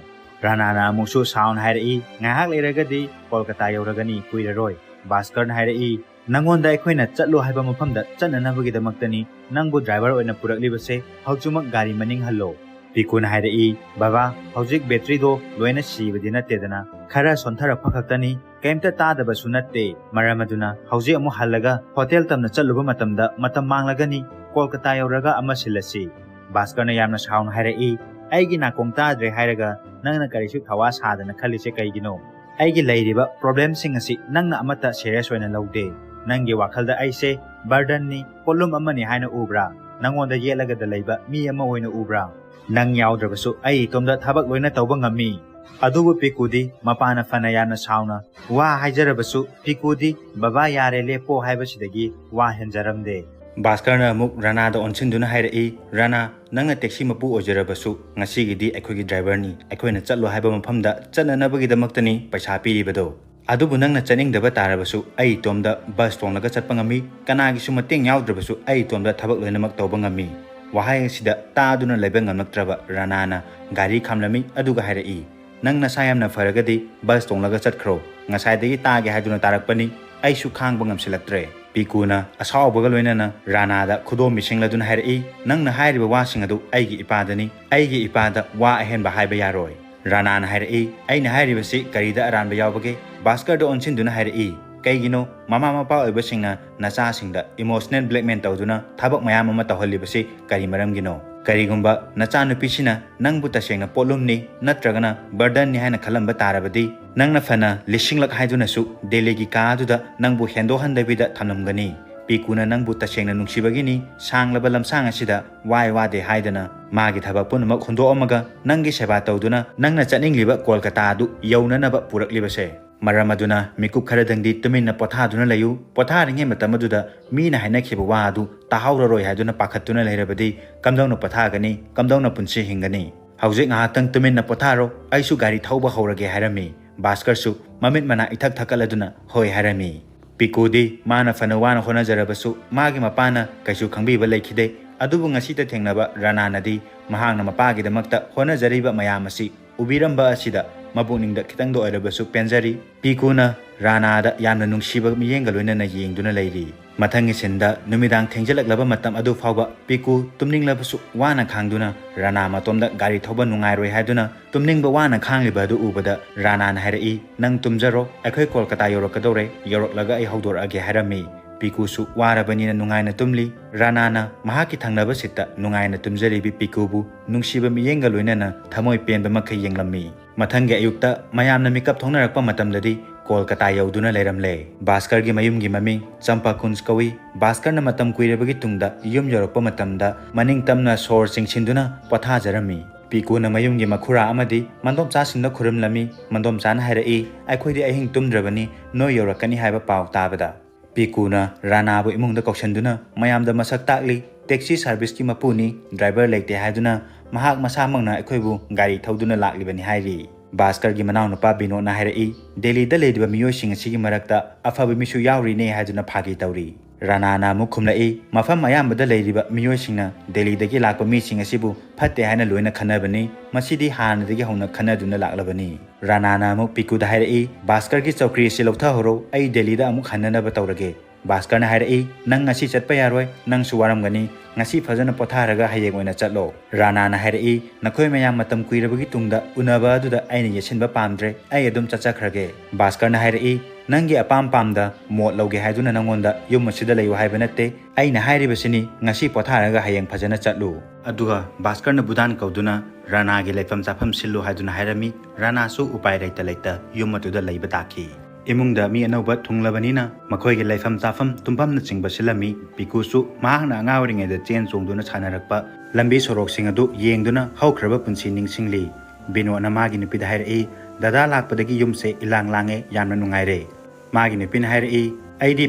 ꯔꯥꯅꯥꯅ ꯑꯃꯨꯛꯁꯨ ꯁꯥꯎꯅ ꯍꯥꯏꯔꯛꯏ, "ꯉꯥꯏꯍꯥꯛ ꯂꯩꯔꯒꯗꯤ ꯀꯣꯜꯀꯇꯥ ꯌꯧꯔꯒꯅꯤ, ꯀꯨꯏꯔꯔꯣꯏ꯫" ꯚꯥꯁꯀꯔꯅ ꯍꯥꯏꯔꯛꯏ, "ꯅꯪꯉꯣꯟꯗ ꯑꯩꯈꯣꯏꯅ ꯆꯠꯂꯣ ꯍꯥꯏꯕ ꯃꯐꯝꯗ ꯆꯠꯅꯅꯕꯒꯤꯗꯃꯛꯇꯅꯤ ꯅꯪꯕꯨ ꯗ꯭ꯔꯥꯏꯚꯔ ꯑꯣꯏꯅ ꯄꯨꯔꯛꯂꯤꯕꯁꯦ꯫ ꯍꯧꯖꯤꯛꯃꯛ ꯒꯥꯔꯤ ꯃꯅꯤꯡ ꯍꯜꯂꯣ꯫" ꯄꯤꯀꯨꯅ ꯍꯥꯏꯔꯛꯏ, "ꯕꯕꯥ, ꯍꯧꯖꯤꯛ ꯕꯦꯇ꯭ꯔꯤꯗꯣ ꯂꯣꯏꯅ ꯁꯤꯕꯗꯤ ꯅꯠꯇꯦꯗꯅ, ꯈꯔ ꯁꯣꯟꯊꯔꯛꯄ ꯈꯛꯇꯅꯤ, ꯀꯩꯝꯇ ꯇꯥꯗꯕꯁꯨ ꯅꯠꯇꯦ꯫ ꯃꯔꯝ ꯑꯗꯨꯅ ꯍꯧꯖꯤꯛ ꯑꯃꯨꯛ ꯍꯜꯂꯒ ꯍꯣꯇꯦꯜ ꯇꯝꯅ ꯆꯠꯂꯨꯕ ꯃꯇꯝꯗ ꯃꯇꯝ ꯃꯥꯡꯂꯒꯅꯤ, ꯀꯣꯜꯀꯇꯥ ꯌꯧꯔꯒ ꯑꯃ ꯁꯤꯜꯂꯁꯤ꯫" ꯚꯥꯁꯀꯔꯅ ꯌꯥꯝꯅ ꯁꯥꯎꯅ ꯍꯥꯏꯔꯛꯏ, "ꯑꯩꯒꯤ ꯅꯥꯀꯣꯡ ꯇꯥꯗ꯭ꯔꯦ ꯍꯥꯏꯔꯒ ꯅꯪꯅ ꯀꯔꯤꯁꯨ ꯊꯋꯥ ꯁꯥꯗꯅ ꯈꯜꯂꯤꯁꯦ ꯀꯩꯒꯤꯅꯣ? ꯑꯩꯒꯤ ꯂꯩꯔꯤꯕ ꯄ꯭ꯔꯣꯕ꯭ꯂꯦꯝꯁꯤꯡ ꯑꯁꯤ ꯅꯪꯅ ꯑꯃꯠꯇ ꯁꯦꯔꯤꯌꯁ ꯑꯣꯏꯅ ꯂꯧꯗꯦ꯫ ꯅꯪꯒꯤ ꯋꯥꯈꯜꯗ ꯑꯩꯁꯦ ꯕꯔꯗꯟꯅꯤ, ꯄꯣꯠꯂꯨꯝ ꯑꯃꯅꯤ ꯍꯥꯏꯅ ꯎꯕ꯭ꯔꯥ? ꯅꯪꯉꯣꯟꯗ ꯌꯦꯠꯂꯒꯗ ꯂꯩꯕ ꯃꯤ ꯑꯃ ꯑꯣꯏꯅ ꯎꯕ꯭ꯔꯥ? ꯅꯪ ꯌꯥꯎꯗ꯭ꯔꯕꯁꯨ ꯑꯩ ꯏꯇꯣꯝꯗ ꯊꯕꯛ ꯂꯣꯏꯅ ꯇꯧꯕ ꯉꯝꯃꯤ꯫" ꯑꯗꯨꯕꯨ ꯄꯤꯀꯨꯗꯤ ꯃꯄꯥꯅ ꯐꯅ ꯌꯥꯝꯅ ꯁꯥꯎꯅ ꯋꯥ ꯍꯥꯏꯖꯔꯕꯁꯨ ꯄꯤꯀꯨꯗꯤ "ꯕꯕꯥ ꯌꯥꯔꯦ, ꯂꯦꯞꯄꯣ" ꯍꯥꯏꯕꯁꯤꯗꯒꯤ ꯋꯥ ꯍꯦꯟꯖꯔꯝꯗꯦ꯫ ꯚꯥꯁꯀꯔꯅ ꯑꯃꯨꯛ ꯔꯅꯥꯗ ꯑꯣꯟꯁꯤꯟꯗꯨꯅ ꯍꯥꯏꯔꯛꯏ, "ꯔꯅꯥ, ꯅꯪꯅ ꯇꯦꯛꯁꯤ ꯃꯄꯨ ꯑꯣꯏꯖꯔꯕꯁꯨ ꯉꯁꯤꯒꯤꯗꯤ ꯑꯩꯈꯣꯏꯒꯤ ꯗ꯭ꯔꯥꯏꯚꯔꯅꯤ꯫ ꯑꯩꯈꯣꯏꯅ ꯆꯠꯂꯣ ꯍꯥꯏꯕ ꯃꯐꯝꯗ ꯆꯠꯅꯅꯕꯒꯤꯗꯃꯛꯇꯅꯤ ꯄꯩꯁꯥ ꯄꯤꯔꯤꯕꯗꯣ꯫ ꯑꯗꯨꯕꯨ ꯅꯪꯅ ꯆꯠꯅꯤꯡꯗꯕ ꯇꯥꯔꯕꯁꯨ ꯑꯩ ꯏꯇꯣꯝꯗ ꯕꯁ ꯇꯣꯡꯂꯒ ꯆꯠꯄ ꯉꯝꯃꯤ꯫ ꯀꯅꯥꯒꯤꯁꯨ ꯃꯇꯦꯡ ꯌꯥꯎꯗ꯭ꯔꯕꯁꯨ ꯑꯩ ꯏꯇꯣꯝꯗ ꯊꯕꯛ ꯂꯣꯏꯅꯃꯛ ꯇꯧꯕ ꯉꯝꯃꯤ꯫" ꯋꯥꯍꯩ ꯑꯁꯤꯗ ꯇꯥꯗꯨꯅ ꯂꯩꯕ ꯉꯝꯂꯛꯇ꯭ꯔꯕ ꯔꯅꯥꯅ ꯒꯥꯔꯤ ꯈꯥꯝꯂꯝꯃꯤ, ꯑꯗꯨꯒ ꯍꯥꯏꯔꯛꯏ, "ꯅꯪ ꯅꯁꯥ ꯌꯥꯝꯅ ꯐꯔꯒꯗꯤ ꯕꯁ ꯇꯣꯡꯂꯒ ꯆꯠꯈ꯭ꯔꯣ꯫ ꯉꯁꯥꯏꯗꯒꯤ ꯇꯥꯒꯦ ꯍꯥꯏꯗꯨꯅ ꯇꯥꯔꯛꯄꯅꯤ, ꯑꯩꯁꯨ ꯈꯥꯡꯕ ꯉꯝꯁꯤꯜꯂꯛꯇ꯭ꯔꯦ꯫" ꯄꯤꯀꯨꯅ ꯑꯁꯥꯎꯕꯒ ꯂꯣꯏꯅꯅ ꯔꯥꯅꯥꯗ ꯈꯨꯗꯣꯝꯕꯤ ꯁꯤꯡꯂꯗꯨꯅ ꯍꯥꯏꯔꯛꯏ, "ꯅꯪꯅ ꯍꯥꯏꯔꯤꯕ ꯋꯥꯁꯤꯡ ꯑꯗꯨ ꯑꯩꯒꯤ ꯏꯄꯥꯗꯅꯤ꯫ ꯑꯩꯒꯤ ꯏꯄꯥꯗ ꯋꯥ ꯑꯍꯦꯟꯕ ꯍꯥꯏꯕ ꯌꯥꯔꯣꯏ꯫" ꯔꯥꯅꯥꯅ ꯍꯥꯏꯔꯛꯏ, "ꯑꯩꯅ ꯍꯥꯏꯔꯤꯕꯁꯤ ꯀꯔꯤꯗ ꯑꯔꯥꯟꯕ ꯌꯥꯎꯕꯒꯦ?" ꯚꯥꯁꯀꯔꯗ ꯑꯣꯟꯁꯤꯟꯗꯨꯅ ꯍꯥꯏꯔꯛꯏ, "ꯀꯩꯒꯤꯅꯣ ꯃꯃꯥ ꯃꯄꯥ ꯑꯣꯏꯕꯁꯤꯡꯅ ꯅꯆꯥꯁꯤꯡꯗ ꯏꯃꯣꯁꯅꯦꯜ ꯕ꯭ꯂꯦꯛꯃꯦꯜ ꯇꯧꯗꯨꯅ ꯊꯕꯛ ꯃꯌꯥꯝ ꯑꯃ ꯇꯧꯍꯜꯂꯤꯕꯁꯤ ꯀꯔꯤ ꯃꯔꯝꯒꯤꯅꯣ? ꯀꯔꯤꯒꯨꯝꯕ ꯅꯆꯥꯅꯨꯄꯤꯁꯤꯅ ꯅꯪꯕꯨ ꯇꯁꯦꯡꯅ ꯄꯣꯠꯂꯨꯝꯅꯤ ꯅꯠꯇ꯭ꯔꯒꯅ ꯕꯔꯗꯟꯅꯤ ꯍꯥꯏꯅ ꯈꯜꯂꯝꯕ ꯇꯥꯔꯕꯗꯤ, ꯅꯪꯅ ꯐꯅ ꯂꯤꯁꯤꯡꯂꯛ ꯍꯥꯏꯗꯨꯅꯁꯨ ꯗꯦꯜꯂꯤꯒꯤ ꯀꯥ ꯑꯗꯨꯗ ꯅꯪꯕꯨ ꯍꯦꯟꯗꯣꯛꯍꯟꯗꯕꯤꯗ ꯊꯝꯂꯝꯒꯅꯤ꯫ ꯄꯤꯀꯨꯅ ꯅꯪꯕꯨ ꯇꯁꯦꯡꯅ ꯅꯨꯡꯁꯤꯕꯒꯤꯅꯤ ꯁꯥꯡꯂꯕ ꯂꯝꯁꯥꯡ ꯑꯁꯤꯗ ꯋꯥꯏ ꯋꯥꯗꯦ ꯍꯥꯏꯗꯅ ꯃꯥꯒꯤ ꯊꯕꯛ ꯄꯨꯝꯅꯃꯛ ꯍꯨꯟꯗꯣꯛꯑꯝꯃꯒ ꯅꯪꯒꯤ ꯁꯦꯕꯥ ꯇꯧꯗꯨꯅ ꯅꯪꯅ ꯆꯠꯅꯤꯡꯂꯤꯕ ꯀꯣꯜꯀꯇꯥ ꯑꯗꯨ ꯌꯧꯅꯅꯕ ꯄꯨꯔꯛꯂꯤꯕꯁꯦ꯫ ꯃꯔꯝ ꯑꯗꯨꯅ ꯃꯤꯀꯨꯞ ꯈꯔꯗꯪꯗꯤ ꯇꯨꯃꯤꯟꯅ ꯄꯣꯊꯥꯗꯨꯅ ꯂꯩꯌꯨ꯫ ꯄꯣꯊꯥꯔꯤꯉꯩ ꯃꯇꯝ ꯑꯗꯨꯗ ꯃꯤꯅ ꯍꯥꯏꯅꯈꯤꯕ ꯋꯥ ꯑꯗꯨ ꯇꯥꯍꯧꯔꯔꯣꯏ ꯍꯥꯏꯗꯨꯅ ꯄꯥꯈꯠꯇꯨꯅ ꯂꯩꯔꯕꯗꯤ ꯀꯝꯗꯧꯅ ꯄꯣꯊꯥꯒꯅꯤ? ꯀꯝꯗꯧꯅ ꯄꯨꯟꯁꯤ ꯍꯤꯡꯒꯅꯤ? ꯍꯧꯖꯤꯛ ꯉꯥꯏꯍꯥꯛꯇꯪ ꯇꯨꯃꯤꯟꯅ ꯄꯣꯊꯥꯔꯣ, ꯑꯩꯁꯨ ꯒꯥꯔꯤ ꯊꯧꯕ ꯍꯧꯔꯒꯦ" ꯍꯥꯏꯔꯝꯃꯤ꯫ ꯚꯥꯁꯀꯔꯁꯨ ꯃꯃꯤꯠ ꯃꯅꯥ ꯏꯊꯛ ꯊꯛꯀꯠꯂꯗꯨꯅ "ꯍꯣꯏ" ꯍꯥꯏꯔꯝꯃꯤ꯫ ꯄꯤꯀꯨꯗꯤ ꯃꯥꯅ ꯐꯅ ꯋꯥꯅ ꯍꯣꯠꯅꯖꯔꯕꯁꯨ ꯃꯥꯒꯤ ꯃꯄꯥꯅ ꯀꯩꯁꯨ ꯈꯪꯕꯤꯕ ꯂꯩꯈꯤꯗꯦ꯫ ꯑꯗꯨꯕꯨ ꯉꯁꯤꯇ ꯊꯦꯡꯅꯕ ꯔꯅꯥꯅꯗꯤ ꯃꯍꯥꯛꯅ ꯃꯄꯥꯒꯤꯗꯃꯛꯇ ꯍꯣꯠꯅꯖꯔꯤꯕ ꯃꯌꯥꯝ ꯑꯁꯤ ꯎꯕꯤꯔꯝꯕ ꯑꯁꯤꯗ ꯃꯄꯨꯛꯅꯤꯡꯗ ꯈꯤꯇꯪꯗ ꯑꯣꯏꯔꯕꯁꯨ ꯄꯦꯟꯖꯔꯤ꯫ ꯄꯤꯀꯨꯅ ꯔꯥꯅꯥꯗ ꯌꯥꯝꯅ ꯅꯨꯡꯁꯤꯕ ꯃꯤꯠꯌꯦꯡꯒ ꯂꯣꯏꯅꯅ ꯌꯦꯡꯗꯨꯅ ꯂꯩꯔꯤ꯫ ꯃꯊꯪꯒꯤ ꯁꯤꯟꯗ ꯅꯨꯃꯤꯗꯥꯡ ꯊꯦꯡꯖꯤꯜꯂꯛꯂꯕ ꯃꯇꯝ ꯑꯗꯨ ꯐꯥꯎꯕ ꯄꯤꯀꯨ ꯇꯨꯝꯅꯤꯡꯂꯕꯁꯨ ꯋꯥꯅ ꯈꯥꯡꯗꯨꯅ ꯔꯥꯅꯥ ꯃꯇꯣꯝꯗ ꯒꯥꯔꯤ ꯊꯧꯕ ꯅꯨꯡꯉꯥꯏꯔꯣꯏ ꯍꯥꯏꯗꯨꯅ ꯇꯨꯝꯅꯤꯡꯕ ꯋꯥꯅ ꯈꯥꯡꯂꯤꯕ ꯑꯗꯨ ꯎꯕꯗ ꯔꯥꯅꯥꯅ ꯍꯥꯏꯔꯛꯏ, "ꯅꯪ ꯇꯨꯝꯖꯔꯣ, ꯑꯩꯈꯣꯏ ꯀꯣꯜꯀꯇꯥ ꯌꯧꯔꯛꯀꯗꯧꯔꯦ, ꯌꯧꯔꯛꯂꯒ ꯑꯩ ꯍꯧꯗꯣꯔꯛꯑꯒꯦ" ꯍꯥꯏꯔꯝꯃꯤ꯫ ꯄꯤꯀꯨꯁꯨ ꯋꯥꯔꯕꯅꯤꯅ ꯅꯨꯡꯉꯥꯏꯅ ꯇꯨꯝꯂꯤ꯫ ꯔꯥꯅꯥꯅ ꯃꯍꯥꯛꯀꯤ ꯊꯪꯅꯕ ꯁꯤꯠꯇ ꯅꯨꯡꯉꯥꯏꯅ ꯇꯨꯝꯖꯔꯤꯕꯤ ꯄꯤꯀꯨꯕꯨ ꯅꯨꯡꯁꯤꯕ ꯃꯤꯠꯌꯦꯡꯒ ꯂꯣꯏꯅꯅ ꯊꯃꯣꯏ ꯄꯦꯟꯕ ꯃꯈꯩ ꯌꯦꯡꯂꯝꯃꯤ꯫ ꯃꯊꯪꯒꯤ ꯑꯌꯨꯛꯇ ꯃꯌꯥꯝꯅ ꯃꯤꯀꯞ ꯊꯣꯛꯅꯔꯛꯄ ꯃꯇꯝꯗꯗꯤ ꯀꯣꯜꯀꯇꯥ ꯌꯧꯗꯨꯅ ꯂꯩꯔꯝꯂꯦ꯫ ꯚꯥꯁꯀꯔꯒꯤ ꯃꯌꯨꯝꯒꯤ ꯃꯃꯤꯡ ꯆꯝꯄꯥ ꯀꯨꯟꯖ ꯀꯧꯏ꯫ ꯚꯥꯁꯀꯔꯅ ꯃꯇꯝ ꯀꯨꯏꯔꯕꯒꯤ ꯇꯨꯡꯗ ꯌꯨꯝ ꯌꯧꯔꯛꯄ ꯃꯇꯝꯗ ꯃꯅꯤꯡ ꯇꯝꯅ ꯁꯣꯔ ꯆꯤꯡꯁꯤꯟꯗꯨꯅ ꯄꯣꯊꯥꯖꯔꯝꯃꯤ꯫ ꯄꯤꯀꯨꯅ ꯃꯌꯨꯝꯒꯤ ꯃꯈꯨꯔꯥ ꯑꯃꯗꯤ ꯃꯟꯗꯣꯝꯆꯥꯁꯤꯡꯗ ꯈꯨꯔꯨꯝꯂꯝꯃꯤ꯫ ꯃꯟꯗꯣꯝꯆꯥꯅ ꯍꯥꯏꯔꯛꯏ, "ꯑꯩꯈꯣꯏꯗꯤ ꯑꯍꯤꯡ ꯇꯨꯝꯗ꯭ꯔꯕꯅꯤ, ꯅꯣꯏ ꯌꯧꯔꯛꯀꯅꯤ ꯍꯥꯏꯕ ꯄꯥꯎ ꯇꯥꯕꯗ"꯫ ꯄꯤꯀꯨꯅ ꯔꯥꯅꯥꯕꯨ ꯏꯃꯨꯡꯗ ꯀꯧꯁꯤꯟꯗꯨꯅ ꯃꯌꯥꯝꯗ ꯃꯁꯛ ꯇꯥꯛꯂꯤ꯫ "ꯇꯦꯛꯁꯤ ꯁꯥꯔꯚꯤꯁꯀꯤ ꯃꯄꯨꯅꯤ, ꯗ꯭ꯔꯥꯏꯚꯔ ꯂꯩꯇꯦ ꯍꯥꯏꯗꯨꯅ ꯃꯍꯥꯛ ꯃꯁꯥꯃꯛꯅ ꯑꯩꯈꯣꯏꯕꯨ ꯒꯥꯔꯤ ꯊꯧꯗꯨꯅ ꯂꯥꯛꯂꯤꯕꯅꯤ" ꯍꯥꯏꯔꯤ꯫ ꯚꯥꯁꯀꯔꯒꯤ ꯃꯅꯥꯎꯅꯨꯄꯥ ꯕꯤꯅꯣꯗꯅ ꯍꯥꯏꯔꯛꯏ, "ꯗꯦꯜꯂꯤꯗ ꯂꯩꯔꯤꯕ ꯃꯤꯑꯣꯏꯁꯤꯡ ꯑꯁꯤꯒꯤ ꯃꯔꯛꯇ ꯑꯐꯕ ꯃꯤꯁꯨ ꯌꯥꯎꯔꯤꯅꯦ" ꯍꯥꯏꯗꯨꯅ ꯐꯥꯒꯤ ꯇꯧꯔꯤ꯫ ꯔꯥꯅꯥꯅ ꯑꯃꯨꯛ ꯈꯨꯝꯂꯛꯏ, "ꯃꯐꯝ ꯑꯌꯥꯝꯕꯗ ꯂꯩꯔꯤꯕ ꯃꯤꯑꯣꯏꯁꯤꯡꯅ ꯗꯦꯜꯂꯤꯗꯒꯤ ꯂꯥꯛꯄ ꯃꯤꯁꯤꯡ ꯑꯁꯤꯕꯨ ꯐꯠꯇꯦ ꯍꯥꯏꯅ ꯂꯣꯏꯅ ꯈꯟꯅꯕꯅꯤ꯫ ꯃꯁꯤꯗꯤ ꯍꯥꯟꯅꯗꯒꯤ ꯍꯧꯅ ꯈꯟꯅꯗꯨꯅ ꯂꯥꯛꯂꯕꯅꯤ"꯫ ꯔꯥꯅꯥꯅ ꯑꯃꯨꯛ ꯄꯤꯀꯨꯗ ꯍꯥꯏꯔꯛꯏ, "ꯚꯥꯁꯀꯔꯒꯤ ꯆꯧꯀ꯭ꯔꯤ ꯑꯁꯤ ꯂꯧꯊꯍꯧꯔꯣ, ꯑꯩ ꯗꯦꯜꯂꯤꯗ ꯑꯃꯨꯛ ꯍꯟꯅꯅꯕ ꯇꯧꯔꯒꯦ"꯫ ꯚꯥꯁꯀꯔꯅ ꯍꯥꯏꯔꯛꯏ, "ꯅꯪ ꯉꯁꯤ ꯆꯠꯄ ꯌꯥꯔꯣꯏ, ꯅꯪꯁꯨ ꯋꯥꯔꯝꯒꯅꯤ, ꯉꯁꯤ ꯐꯖꯅ ꯄꯣꯊꯥꯔꯒ ꯍꯌꯦꯡ ꯑꯣꯏꯅ ꯆꯠꯂꯣ"꯫ ꯔꯥꯅꯥꯅ ꯍꯥꯏꯔꯛꯏ, "ꯅꯈꯣꯏ ꯃꯌꯥꯝ ꯃꯇꯝ ꯀꯨꯏꯔꯕꯒꯤ ꯇꯨꯡꯗ ꯎꯅꯕ ꯑꯗꯨꯗ ꯑꯩꯅ ꯌꯦꯠꯁꯤꯟꯕ ꯄꯥꯝꯗ꯭ꯔꯦ, ꯑꯩ ꯑꯗꯨꯝ ꯆꯠꯆꯈ꯭ꯔꯒꯦ"꯫ ꯚꯥꯁꯀꯔꯅ ꯍꯥꯏꯔꯛꯏ, "ꯅꯪꯒꯤ ꯑꯄꯥꯝ ꯄꯥꯝꯗ ꯃꯣꯠ ꯂꯧꯒꯦ ꯍꯥꯏꯗꯨꯅ ꯅꯪꯉꯣꯟꯗ ꯌꯨꯝ ꯑꯁꯤꯗ ꯂꯩꯌꯨ ꯍꯥꯏꯕ ꯅꯠꯇꯦ, ꯑꯩꯅ ꯍꯥꯏꯔꯤꯕꯁꯤꯅꯤ, ꯉꯁꯤ ꯄꯣꯊꯥꯔꯒ ꯍꯌꯦꯡ ꯐꯖꯅ ꯆꯠꯂꯨ"꯫ ꯑꯗꯨꯒ ꯚꯥꯁꯀꯔꯅ ꯕꯨꯗꯥꯟ ꯀꯧꯗꯨꯅ ꯔꯥꯅꯥꯒꯤ ꯂꯩꯐꯝ ꯆꯥꯐꯝ ꯁꯤꯜꯂꯨ ꯍꯥꯏꯗꯨꯅ ꯍꯥꯏꯔꯝꯃꯤ꯫ ꯔꯥꯅꯥꯁꯨ ꯎꯄꯥꯏ ꯂꯩꯇ ꯂꯩꯇ ꯌꯨꯝ ꯑꯗꯨꯗ ꯂꯩꯕ ꯇꯥꯈꯤ꯫ ꯏꯃꯨꯡꯗ ꯃꯤ ꯑꯅꯧꯕ ꯊꯨꯡꯂꯕꯅꯤꯅ ꯃꯈꯣꯏꯒꯤ ꯂꯩꯐꯝ ꯆꯥꯐꯝ ꯇꯨꯝꯐꯝꯅꯆꯤꯡꯕ ꯁꯤꯜꯂꯝꯃꯤ꯫ ꯄꯤꯀꯨꯁꯨ ꯃꯍꯥꯛꯅ ꯑꯉꯥꯡ ꯑꯣꯏꯔꯤꯉꯩꯗ ꯆꯦꯟ ꯆꯣꯡꯗꯨꯅ ꯁꯥꯟꯅꯔꯛꯄ ꯂꯝꯕꯤ ꯁꯣꯔꯣꯛꯁꯤꯡ ꯑꯗꯨ ꯌꯦꯡꯗꯨꯅ ꯍꯧꯈ꯭ꯔꯕ ꯄꯨꯟꯁꯤ ꯅꯤꯡꯁꯤꯡꯂꯤ꯫ ꯕꯤꯅꯣꯗꯅ ꯃꯥꯒꯤ ꯅꯨꯄꯤꯗ ꯍꯥꯏꯔꯛꯏ, "ꯗꯗꯥ ꯂꯥꯛꯄꯗꯒꯤ ꯌꯨꯝꯁꯦ ꯏꯂꯥꯡ ꯂꯥꯡꯉꯦ, ꯌꯥꯝꯅ ꯅꯨꯡꯉꯥꯏꯔꯦ"꯫ ꯃꯥꯒꯤ ꯅꯨꯄꯤꯅ ꯍꯥꯏꯔꯛꯏ, "ꯑꯩꯗꯤ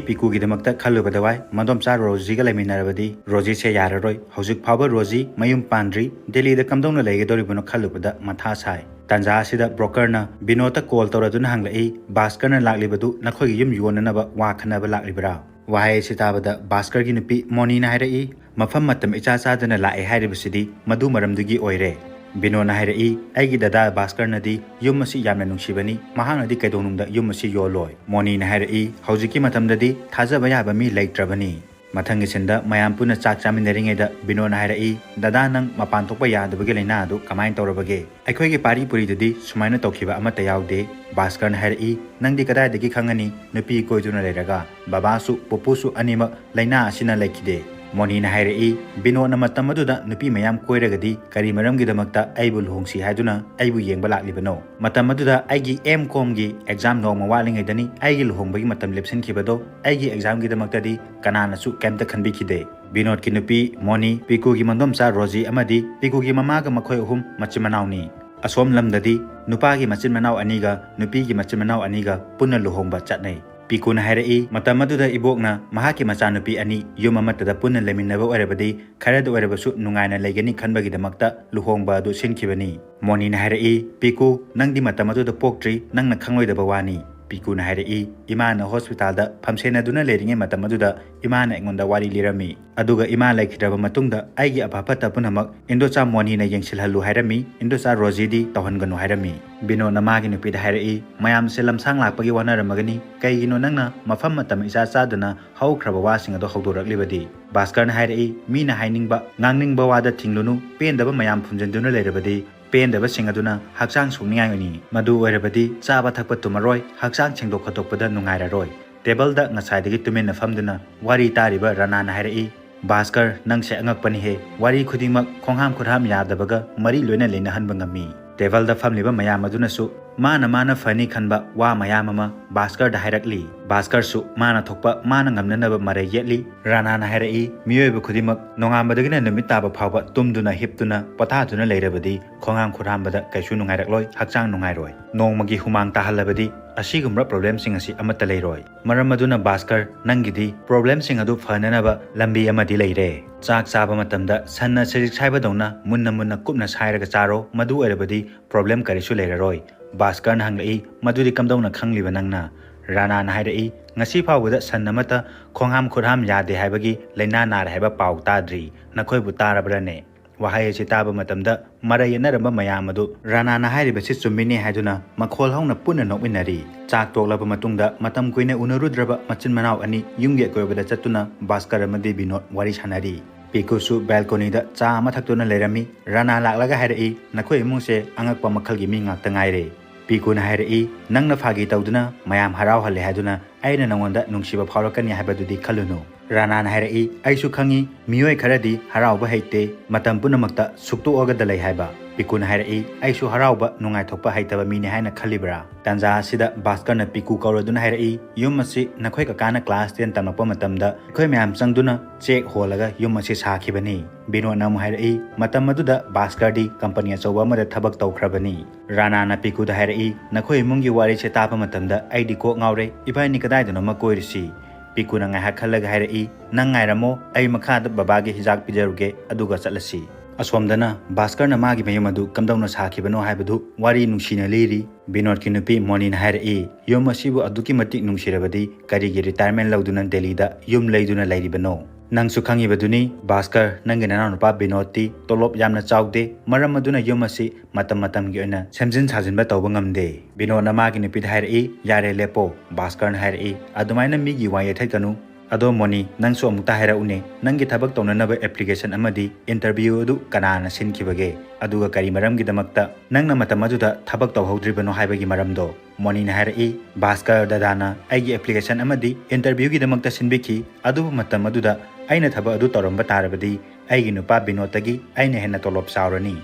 ꯄꯤꯀꯨꯒꯤꯗꯃꯛꯇ ꯈꯜꯂꯨꯕꯗ ꯋꯥꯏ, ꯃꯗꯣꯝꯆꯥ ꯔꯣꯖꯤꯒ ꯂꯩꯃꯤꯟꯅꯔꯕꯗꯤ ꯔꯣꯖꯤꯁꯦ ꯌꯥꯔꯔꯣꯏ꯫ ꯍꯧꯖꯤꯛ ꯐꯥꯎꯕ ꯔꯣꯖꯤ ꯃꯌꯨꯝ ꯄꯥꯟꯗ꯭ꯔꯤ, ꯗꯦꯜꯂꯤꯗ ꯀꯝꯗꯧꯅ ꯂꯩꯒꯗꯧꯔꯤꯕꯅꯣ ꯈꯜꯂꯨꯕꯗ ꯃꯊꯥ ꯁꯥꯏ"꯫ ꯇꯥꯟꯖꯥ ꯑꯁꯤꯗ ꯕ꯭ꯔꯣꯀꯔꯅ ꯕꯤꯅꯣꯗꯇ ꯀꯣꯜ ꯇꯧꯔꯗꯨꯅ ꯍꯪꯂꯛꯏ, "ꯚꯥꯁꯀꯔꯅ ꯂꯥꯛꯂꯤꯕꯗꯨ ꯅꯈꯣꯏꯒꯤ ꯌꯨꯝ ꯌꯣꯟꯅꯅꯕ ꯋꯥ ꯈꯟꯅꯕ ꯂꯥꯛꯂꯤꯕ꯭ꯔꯥ?" ꯋꯥꯍꯩ ꯑꯁꯤ ꯇꯥꯕꯗ ꯚꯥꯁꯀꯔꯒꯤ ꯅꯨꯄꯤ ꯃꯣꯅꯤꯅ ꯍꯥꯏꯔꯛꯏ, "ꯃꯐꯝ ꯃꯇꯝ ꯏꯆꯥ ꯆꯥꯗꯅ ꯂꯥꯛꯑꯦ ꯍꯥꯏꯔꯤꯕꯁꯤꯗꯤ ꯃꯗꯨ ꯃꯔꯝꯗꯨꯒꯤ ꯑꯣꯏꯔꯦ"꯫ ꯕꯤꯅꯣꯗꯅ ꯍꯥꯏꯔꯛꯏ, "ꯑꯩꯒꯤ ꯗꯗꯥ ꯚꯥꯁꯀꯔꯅꯗꯤ ꯌꯨꯝ ꯑꯁꯤ ꯌꯥꯝꯅ ꯅꯨꯡꯁꯤꯕꯅꯤ, ꯃꯍꯥꯛꯅꯗꯤ ꯀꯩꯗꯧꯅꯨꯡꯗ ꯌꯨꯝ ꯑꯁꯤ ꯌꯣꯜꯂꯣꯏ꯫" ꯃꯣꯅꯤꯅ ꯍꯥꯏꯔꯛꯏ, "ꯍꯧꯖꯤꯛꯀꯤ ꯃꯇꯝꯗꯗꯤ ꯊꯥꯖꯕ ꯌꯥꯕ ꯃꯤ ꯂꯩꯇ꯭ꯔꯕꯅꯤ꯫" ꯃꯊꯪꯒꯤ ꯁꯤꯟꯗ ꯃꯌꯥꯝ ꯄꯨꯟꯅ ꯆꯥꯛ ꯆꯥꯃꯤꯟꯅꯔꯤꯉꯩꯗ ꯕꯤꯅꯣꯗꯅ ꯍꯥꯏꯔꯛꯏ, "ꯗꯗꯥ, ꯅꯪ ꯃꯄꯥꯟ ꯊꯣꯛꯄ ꯌꯥꯗꯕꯒꯤ ꯂꯥꯏꯅꯥ ꯑꯗꯨ ꯀꯃꯥꯏꯅ ꯇꯧꯔꯕꯒꯦ? ꯑꯩꯈꯣꯏꯒꯤ ꯄꯥꯔꯤ ꯄꯨꯔꯤꯗꯗꯤ ꯁꯨꯃꯥꯏꯅ ꯇꯧꯈꯤꯕ ꯑꯃꯠꯇ ꯌꯥꯎꯗꯦ꯫" ꯚꯥꯁꯀꯔꯅ ꯍꯥꯏꯔꯛꯏ, "ꯅꯪꯗꯤ ꯀꯗꯥꯏꯗꯒꯤ ꯈꯪꯒꯅꯤ? ꯅꯨꯄꯤ ꯀꯣꯏꯗꯨꯅ ꯂꯩꯔꯒ꯫ ꯕꯕꯥꯁꯨ ꯄꯨꯄꯨꯁꯨ ꯑꯅꯤꯃꯛ ꯂꯥꯏꯅꯥ ꯑꯁꯤꯅ ꯂꯩꯈꯤꯗꯦ꯫" ꯃꯣꯅꯤꯅ ꯍꯥꯏꯔꯛꯏ, "ꯕꯤꯅꯣꯗꯅ ꯃꯇꯝ ꯑꯗꯨꯗ ꯅꯨꯄꯤ ꯃꯌꯥꯝ ꯀꯣꯏꯔꯒꯗꯤ ꯀꯔꯤ ꯃꯔꯝꯒꯤꯗꯃꯛꯇ ꯑꯩꯕꯨ ꯂꯨꯍꯣꯡꯁꯤ ꯍꯥꯏꯗꯨꯅ ꯑꯩꯕꯨ ꯌꯦꯡꯕ ꯂꯥꯛꯂꯤꯕꯅꯣ? ꯃꯇꯝ ꯑꯗꯨꯗ ꯑꯩꯒꯤ ꯑꯦꯝ ꯀꯣꯝꯒꯤ ꯑꯦꯛꯖꯥꯝ ꯅꯣꯡꯃ ꯋꯥꯠꯂꯤꯉꯩꯗꯅꯤ꯫ ꯑꯩꯒꯤ ꯂꯨꯍꯣꯡꯕꯒꯤ ꯃꯇꯝ ꯂꯦꯞꯁꯤꯟꯈꯤꯕꯗꯣ ꯑꯩꯒꯤ ꯑꯦꯛꯖꯥꯝꯒꯤꯗꯃꯛꯇꯗꯤ ꯀꯅꯥꯅꯁꯨ ꯀꯩꯝꯇ ꯈꯟꯕꯤꯈꯤꯗꯦ꯫" ꯕꯤꯅꯣꯗꯀꯤ ꯅꯨꯄꯤ ꯃꯣꯅꯤ, ꯄꯤꯀꯨꯒꯤ ꯃꯗꯣꯝꯆꯥ ꯔꯣꯖꯤ ꯑꯃꯗꯤ ꯄꯤꯀꯨꯒꯤ ꯃꯃꯥꯒ ꯃꯈꯣꯏ ꯑꯍꯨꯝ ꯃꯆꯤꯟ ꯃꯅꯥꯎꯅꯤ꯫ ꯑꯁꯣꯝ ꯂꯝꯗꯗꯤ ꯅꯨꯄꯥꯒꯤ ꯃꯆꯤꯟ ꯃꯅꯥꯎ ꯑꯅꯤꯒ ꯅꯨꯄꯤꯒꯤ ꯃꯆꯤꯟ ꯃꯅꯥꯎ ꯑꯅꯤꯒ ꯄꯨꯟꯅ ꯂꯨꯍꯣꯡꯕ ꯆꯠꯅꯩ꯫ ꯄꯤꯀꯨꯅ ꯍꯥꯏꯔꯛꯏ, ꯃꯇꯝ ꯑꯗꯨꯗ ꯏꯕꯣꯛꯅ ꯃꯍꯥꯛꯀꯤ ꯃꯆꯥꯅꯨꯄꯤ ꯑꯅꯤ ꯌꯨꯝ ꯑꯃꯠꯇꯗ ꯄꯨꯟꯅ ꯂꯩꯃꯤꯟꯅꯕ ꯑꯣꯏꯔꯕꯗꯤ ꯈꯔꯗ ꯑꯣꯏꯔꯕꯁꯨ ꯅꯨꯡꯉꯥꯏꯅ ꯂꯩꯒꯅꯤ ꯈꯟꯕꯒꯤꯗꯃꯛꯇ ꯂꯨꯍꯣꯡꯕ ꯑꯗꯨ ꯁꯤꯟꯈꯤꯕꯅꯤ꯫ ꯃꯣꯅꯤꯅ ꯍꯥꯏꯔꯛꯏ, "ꯄꯤꯀꯨ, ꯅꯪꯗꯤ ꯃꯇꯝ ꯑꯗꯨꯗ ꯄꯣꯛꯇ꯭ꯔꯤ, ꯅꯪꯅ ꯈꯪꯂꯣꯏꯗꯕ ꯋꯥꯅꯤ꯫" ꯄꯤꯀꯨꯅ ꯍꯥꯏꯔꯛꯏ, "ꯏꯃꯥꯅ ꯍꯣꯁꯄꯤꯇꯥꯜꯗ ꯐꯝꯁꯦꯟꯅꯗꯨꯅ ꯂꯩꯔꯤꯉꯩ ꯃꯇꯝ ꯑꯗꯨꯗ ꯏꯃꯥꯅ ꯑꯩꯉꯣꯟꯗ ꯋꯥꯔꯤ ꯂꯤꯔꯝꯃꯤ꯫ ꯑꯗꯨꯒ ꯏꯃꯥ ꯂꯩꯈꯤꯗ꯭ꯔꯕ ꯃꯇꯨꯡꯗ ꯑꯩꯒꯤ ꯑꯐ ꯐꯠꯇ ꯄꯨꯝꯅꯃꯛ ꯏꯟꯗꯣꯆꯥ ꯃꯣꯅꯤꯅ ꯌꯦꯡꯁꯤꯜꯍꯜꯂꯨ ꯍꯥꯏꯔꯝꯃꯤ, ꯏꯟꯗꯣꯆꯥ ꯔꯣꯖꯤꯗꯤ ꯇꯧꯍꯟꯒꯅꯨ ꯍꯥꯏꯔꯝꯃꯤ꯫" ꯕꯤꯅꯣꯗꯅ ꯃꯥꯒꯤ ꯅꯨꯄꯤꯗ ꯍꯥꯏꯔꯛꯏ, "ꯃꯌꯥꯝꯁꯦ ꯂꯝꯁꯥꯡ ꯂꯥꯛꯄꯒꯤ ꯋꯥꯅꯔꯝꯃꯒꯅꯤ, ꯀꯩꯒꯤꯅꯣ ꯅꯪꯅ ꯃꯐꯝ ꯃꯇꯝ ꯏꯆꯥ ꯆꯥꯗꯅ ꯍꯧꯈ꯭ꯔꯕ ꯋꯥꯁꯤꯡ ꯑꯗꯣ ꯍꯧꯗꯣꯔꯛꯂꯤꯕꯗꯤ?" ꯚꯥꯁꯀꯔꯅ ꯍꯥꯏꯔꯛꯏ, "ꯃꯤꯅ ꯍꯥꯏꯅꯤꯡꯕ, ꯉꯥꯡꯅꯤꯡꯕ ꯋꯥꯗ ꯊꯤꯡꯂꯨꯅꯨ, ꯄꯦꯟꯗꯕ ꯃꯌꯥꯝ ꯐꯨꯝꯖꯤꯟꯗꯨꯅ ꯂꯩꯔꯕꯗꯤ ꯄꯦꯟꯗꯕꯁꯤꯡ ꯑꯗꯨꯅ ꯍꯛꯆꯥꯡ ꯁꯣꯛꯅꯤꯡꯉꯥꯏ ꯑꯣꯏꯅꯤ꯫ ꯃꯗꯨ ꯑꯣꯏꯔꯕꯗꯤ ꯆꯥꯕ ꯊꯛꯄ ꯇꯨꯝꯃꯔꯣꯏ, ꯍꯛꯆꯥꯡ ꯁꯦꯡꯗꯣꯛ ꯈꯣꯠꯇꯣꯛꯄꯗ ꯅꯨꯡꯉꯥꯏꯔꯔꯣꯏ꯫" ꯇꯦꯕꯜꯗ ꯉꯁꯥꯏꯗꯒꯤ ꯇꯨꯃꯤꯟꯅ ꯐꯝꯗꯨꯅ ꯋꯥꯔꯤ ꯇꯥꯔꯤꯕ ꯔꯅꯥꯅ ꯍꯥꯏꯔꯛꯏ, "ꯚꯥꯁꯀꯔ, ꯅꯪꯁꯦ ꯑꯉꯛꯄꯅꯤꯍꯦ꯫ ꯋꯥꯔꯤ ꯈꯨꯗꯤꯡꯃꯛ ꯈꯣꯡꯍꯥꯝ ꯈꯨꯠꯍꯥꯝ ꯌꯥꯗꯕꯒ ꯃꯔꯤ ꯂꯣꯏꯅ ꯂꯩꯅꯍꯟꯕ ꯉꯝꯃꯤ꯫" ꯇꯦꯕꯜꯗ ꯐꯝꯂꯤꯕ ꯃꯌꯥꯝ ꯑꯗꯨꯅꯁꯨ ꯃꯥꯅ ꯃꯥꯅ ꯐꯅꯤ ꯈꯟꯕ ꯋꯥ ꯃꯌꯥꯝ ꯑꯃ ꯚꯥꯁꯀꯔꯗ ꯍꯥꯏꯔꯛꯂꯤ꯫ ꯚꯥꯁꯀꯔꯁꯨ ꯃꯥꯅ ꯊꯣꯛꯄ ꯃꯥꯅ ꯉꯝꯅꯅꯕ ꯃꯔꯩ ꯌꯦꯠꯂꯤ꯫ ꯔꯅꯥꯅ ꯍꯥꯏꯔꯛꯏ, "ꯃꯤꯑꯣꯏꯕ ꯈꯨꯗꯤꯡꯃꯛ ꯅꯣꯡꯉꯥꯟꯕꯗꯒꯤꯅ ꯅꯨꯃꯤꯠ ꯇꯥꯕ ꯐꯥꯎꯕ ꯇꯨꯝꯗꯨꯅ, ꯍꯤꯞꯇꯨꯅ, ꯄꯣꯊꯥꯗꯨꯅ ꯂꯩꯔꯕꯗꯤ ꯈꯣꯡꯍꯥꯝ ꯈꯨꯠꯍꯥꯝꯕꯗ ꯀꯩꯁꯨ ꯅꯨꯡꯉꯥꯏꯔꯛꯂꯣꯏ, ꯍꯛꯆꯥꯡ ꯅꯨꯡꯉꯥꯏꯔꯣꯏ꯫ ꯅꯣꯡꯃꯒꯤ ꯍꯨꯃꯥꯡ ꯇꯥꯍꯜꯂꯕꯗꯤ ꯑꯁꯤꯒꯨꯝꯕ ꯄ꯭ꯔꯣꯕ꯭ꯂꯦꯝꯁꯤꯡ ꯑꯁꯤ ꯑꯃꯠꯇ ꯂꯩꯔꯣꯏ꯫ ꯃꯔꯝ ꯑꯗꯨꯅ ꯚꯥꯁꯀꯔ, ꯅꯪꯒꯤꯗꯤ ꯄ꯭ꯔꯣꯕ꯭ꯂꯦꯝꯁꯤꯡ ꯑꯗꯨ ꯐꯅꯅꯕ ꯂꯝꯕꯤ ꯑꯃꯗꯤ ꯂꯩꯔꯦ꯫ ꯆꯥꯛ ꯆꯥꯕ ꯃꯇꯝꯗ ꯁꯟꯅ ꯁꯖꯤꯛ ꯁꯥꯏꯕꯗꯧꯅ ꯃꯨꯟꯅ ꯃꯨꯟꯅ ꯀꯨꯞꯅ ꯁꯥꯏꯔꯒ ꯆꯥꯔꯣ, ꯃꯗꯨ ꯑꯣꯏꯔꯕꯗꯤ ꯄ꯭ꯔꯣꯕ꯭ꯂꯦꯝ ꯀꯔꯤꯁꯨ ꯂꯩꯔꯔꯣꯏ꯫" ꯚꯥꯁꯀꯔꯅ ꯍꯪꯂꯛꯏ, "ꯃꯗꯨꯗꯤ ꯀꯝꯗꯧꯅ ꯈꯪꯂꯤꯕ ꯅꯪꯅ?" ꯔꯥꯅꯥꯅ ꯍꯥꯏꯔꯛꯏ, "ꯉꯁꯤ ꯐꯥꯎꯕꯗ ꯁꯟ ꯑꯃꯠꯇ ꯈꯣꯡꯍꯥꯝ ꯈꯨꯠꯍꯥꯝ ꯌꯥꯗꯦ ꯍꯥꯏꯕꯒꯤ ꯂꯥꯏꯅꯥ ꯅꯥꯔꯦ ꯍꯥꯏꯕ ꯄꯥꯎ ꯇꯥꯗ꯭ꯔꯤ꯫ ꯅꯈꯣꯏꯕꯨ ꯇꯥꯔꯕ꯭ꯔꯅꯦ?" ꯋꯥꯍꯩ ꯑꯁꯤ ꯇꯥꯕ ꯃꯇꯝꯗ ꯃꯔꯩ ꯌꯦꯠꯅꯔꯝꯕ ꯃꯌꯥꯝ ꯑꯗꯨ ꯔꯥꯅꯥꯅ ꯍꯥꯏꯔꯤꯕꯁꯤ ꯆꯨꯝꯃꯤꯅꯦ ꯍꯥꯏꯗꯨꯅ ꯃꯈꯣꯜ ꯍꯧꯅ ꯄꯨꯟꯅ ꯅꯣꯛꯃꯤꯟꯅꯔꯤ꯫ ꯆꯥꯛ ꯇꯣꯛꯂꯕ ꯃꯇꯨꯡꯗ ꯃꯇꯝ ꯀꯨꯏꯅ ꯎꯅꯔꯨꯗ꯭ꯔꯕ ꯃꯆꯤꯟ ꯃꯅꯥꯎ ꯑꯅꯤ ꯌꯨꯝꯒꯤ ꯑꯀꯣꯏꯕꯗ ꯆꯠꯇꯨꯅ ꯚꯥꯁꯀꯔ ꯑꯃꯗꯤ ꯕꯤꯅꯣꯗ ꯋꯥꯔꯤ ꯁꯥꯟꯅꯔꯤ꯫ ꯄꯤꯀꯨꯁꯨ ꯕꯦꯜꯀꯣꯅꯤꯗ ꯆꯥ ꯑꯃ ꯊꯛꯇꯨꯅ ꯂꯩꯔꯝꯃꯤ꯫ ꯔꯥꯅꯥ ꯂꯥꯛꯂꯒ ꯍꯥꯏꯔꯛꯏ, "ꯅꯈꯣꯏ ꯏꯃꯨꯡꯁꯦ ꯑꯉꯛꯄ ꯃꯈꯜꯒꯤ ꯃꯤ ꯉꯥꯛꯇ ꯉꯥꯏꯔꯦ꯫" ꯄꯤꯀꯨꯅ ꯍꯥꯏꯔꯛꯏ, "ꯅꯪꯅ ꯐꯥꯒꯤ ꯇꯧꯗꯨꯅ ꯃꯌꯥꯝ ꯍꯔꯥꯎꯍꯜꯂꯦ ꯍꯥꯏꯗꯨꯅ ꯑꯩꯅ ꯅꯉꯣꯟꯗ ꯅꯨꯡꯁꯤꯕ ꯐꯥꯎꯔꯛꯀꯅꯤ ꯍꯥꯏꯕꯗꯨꯗꯤ ꯈꯜꯂꯨꯅꯨ꯫" ꯔꯥꯅꯥꯅ ꯍꯥꯏꯔꯛꯏ, "ꯑꯩꯁꯨ ꯈꯪꯏ, ꯃꯤꯑꯣꯏ ꯈꯔꯗꯤ ꯍꯔꯥꯎꯕ ꯍꯩꯇꯦ, ꯃꯇꯝ ꯄꯨꯝꯅꯃꯛꯇ ꯁꯨꯛꯇꯣꯛꯑꯒꯗ ꯂꯩ ꯍꯥꯏꯕ꯫" ꯄꯤꯀꯨꯅ ꯍꯥꯏꯔꯛꯏ, "ꯑꯩꯁꯨ ꯍꯔꯥꯎꯕ ꯅꯨꯡꯉꯥꯏꯊꯣꯛꯄ ꯍꯩꯇꯕ ꯃꯤꯅꯤ ꯍꯥꯏꯅ ꯈꯜꯂꯤꯕ꯭ꯔꯥ?" ꯇꯥꯟꯖꯥ ꯑꯁꯤꯗ ꯚꯥꯁꯀꯔꯅ ꯄꯤꯀꯨ ꯀꯧꯔꯗꯨꯅ ꯍꯥꯏꯔꯛꯏ, "ꯌꯨꯝ ꯑꯁꯤ ꯅꯈꯣꯏ ꯀꯀꯥꯅ class ten ꯇꯝꯂꯛꯄ ꯃꯇꯝꯗ ꯑꯩꯈꯣꯏ ꯃꯌꯥꯝ ꯆꯪꯗꯨꯅ ꯆꯦꯛ ꯍꯣꯜꯂꯒ ꯌꯨꯝ ꯑꯁꯤ ꯁꯥꯈꯤꯕꯅꯤ꯫" ꯕꯤꯅꯣꯗꯅ ꯑꯃꯨꯛ ꯍꯥꯏꯔꯛꯏ, "ꯃꯇꯝ ꯑꯗꯨꯗ ꯚꯥꯁꯀꯔꯗꯤ company ꯑꯆꯧꯕ ꯑꯃꯗ ꯊꯕꯛ ꯇꯧꯈ꯭ꯔꯕꯅꯤ꯫" ꯔꯥꯅꯥꯅ ꯄꯤꯀꯨꯗ ꯍꯥꯏꯔꯛꯏ, "ꯅꯈꯣꯏ ꯏꯃꯨꯡꯒꯤ ꯋꯥꯔꯤꯁꯦ ꯇꯥꯕ ꯃꯇꯝꯗ ꯑꯩꯗꯤ ꯀꯣꯛ ꯉꯥꯎꯔꯦ꯫ ꯏꯕꯥꯅꯤ ꯀꯗꯥꯏꯗꯅꯣꯃ ꯀꯣꯏꯔꯨꯁꯤ꯫" ꯄꯤꯀꯨꯅ ꯉꯥꯏꯍꯥꯛ ꯈꯜꯂꯒ ꯍꯥꯏꯔꯛꯏ, "ꯅꯪ ꯉꯥꯏꯔꯝꯃꯣ, ꯑꯩ ꯃꯈꯥꯗ ꯕꯕꯥꯒꯤ ꯍꯤꯗꯥꯛ ꯄꯤꯖꯔꯨꯒꯦ, ꯑꯗꯨꯒ ꯆꯠꯂꯁꯤ꯫" ꯑꯁꯣꯝꯗꯅ ꯚꯥꯁꯀꯔꯅ ꯃꯥꯒꯤ ꯃꯌꯨꯝ ꯑꯗꯨ ꯀꯝꯗꯧꯅ ꯁꯥꯈꯤꯕꯅꯣ ꯍꯥꯏꯕꯗꯨ ꯋꯥꯔꯤ ꯅꯨꯡꯁꯤꯅ ꯂꯤꯔꯤ꯫ ꯕꯤꯅꯣꯗꯀꯤ ꯅꯨꯄꯤ ꯃꯣꯅꯤꯅ ꯍꯥꯏꯔꯛꯏ, "ꯌꯨꯝ ꯑꯁꯤꯕꯨ ꯑꯗꯨꯛꯀꯤ ꯃꯇꯤꯛ ꯅꯨꯡꯁꯤꯔꯕꯗꯤ ꯀꯔꯤꯒꯤ retirement ꯂꯧꯗꯨꯅ ꯗꯦꯜꯂꯤꯗ ꯌꯨꯝ ꯂꯩꯗꯨꯅ ꯂꯩꯔꯤꯕꯅꯣ? ꯅꯪꯁꯨ ꯈꯪꯉꯤꯕꯗꯨꯅꯤ, ꯚꯥꯁꯀꯔ, ꯅꯪꯒꯤ ꯅꯅꯥꯎꯅꯨꯄꯥ ꯕꯤꯅꯣꯗꯇꯤ ꯇꯣꯂꯣꯞ ꯌꯥꯝꯅ ꯆꯥꯎꯗꯦ, ꯃꯔꯝ ꯑꯗꯨꯅ ꯌꯨꯝ ꯑꯁꯤ ꯃꯇꯝ ꯃꯇꯝꯒꯤ ꯑꯣꯏꯅ ꯁꯦꯝꯖꯤꯟ ꯁꯥꯖꯤꯟꯕ ꯇꯧꯕ ꯉꯝꯗꯦ꯫" ꯕꯤꯅꯣꯗꯅ ꯃꯥꯒꯤ ꯅꯨꯄꯤꯗ ꯍꯥꯏꯔꯛꯏ, "ꯌꯥꯔꯦ, ꯂꯦꯞꯄꯣ꯫" ꯚꯥꯁꯀꯔꯅ ꯍꯥꯏꯔꯛꯏ, "ꯑꯗꯨꯃꯥꯏꯅ ꯃꯤꯒꯤ ꯋꯥ ꯌꯩꯊꯠꯀꯅꯨ꯫ ꯑꯗꯣ ꯃꯣꯅꯤ, ꯅꯪꯁꯨ ꯑꯃꯨꯛꯇ ꯍꯥꯏꯔꯛꯎꯅꯦ, ꯅꯪꯒꯤ ꯊꯕꯛ ꯇꯧꯅꯅꯕ application ꯑꯃꯗꯤ interview ꯑꯗꯨ ꯀꯅꯥꯅ ꯁꯤꯟꯈꯤꯕꯒꯦ? ꯑꯗꯨꯒ ꯀꯔꯤ ꯃꯔꯝꯒꯤꯗꯃꯛꯇ ꯅꯪꯅ ꯃꯇꯝ ꯑꯗꯨꯗ ꯊꯕꯛ ꯇꯧꯍꯧꯗ꯭ꯔꯤꯕꯅꯣ ꯍꯥꯏꯕꯒꯤ ꯃꯔꯝꯗꯣ?" ꯃꯣꯅꯤꯅ ꯍꯥꯏꯔꯛꯏ, "ꯚꯥꯁꯀꯔ ꯗꯗꯥꯅ ꯑꯩꯒꯤ application ꯑꯃꯗꯤ interviewꯒꯤꯗꯃꯛꯇ ꯁꯤꯟꯕꯤꯈꯤ, ꯑꯗꯨꯕꯨ ꯃꯇꯝ ꯑꯗꯨꯗ ꯑꯩꯅ ꯊꯕꯛ ꯑꯗꯨ ꯇꯧꯔꯝꯕ ꯇꯥꯔꯕꯗꯤ ꯑꯩꯒꯤ ꯅꯨꯄꯥ ꯕꯤꯅꯣꯗꯇꯒꯤ ꯑꯩꯅ ꯍꯦꯟꯅ ꯇꯣꯂꯣꯞ ꯆꯥꯎꯔꯅꯤ꯫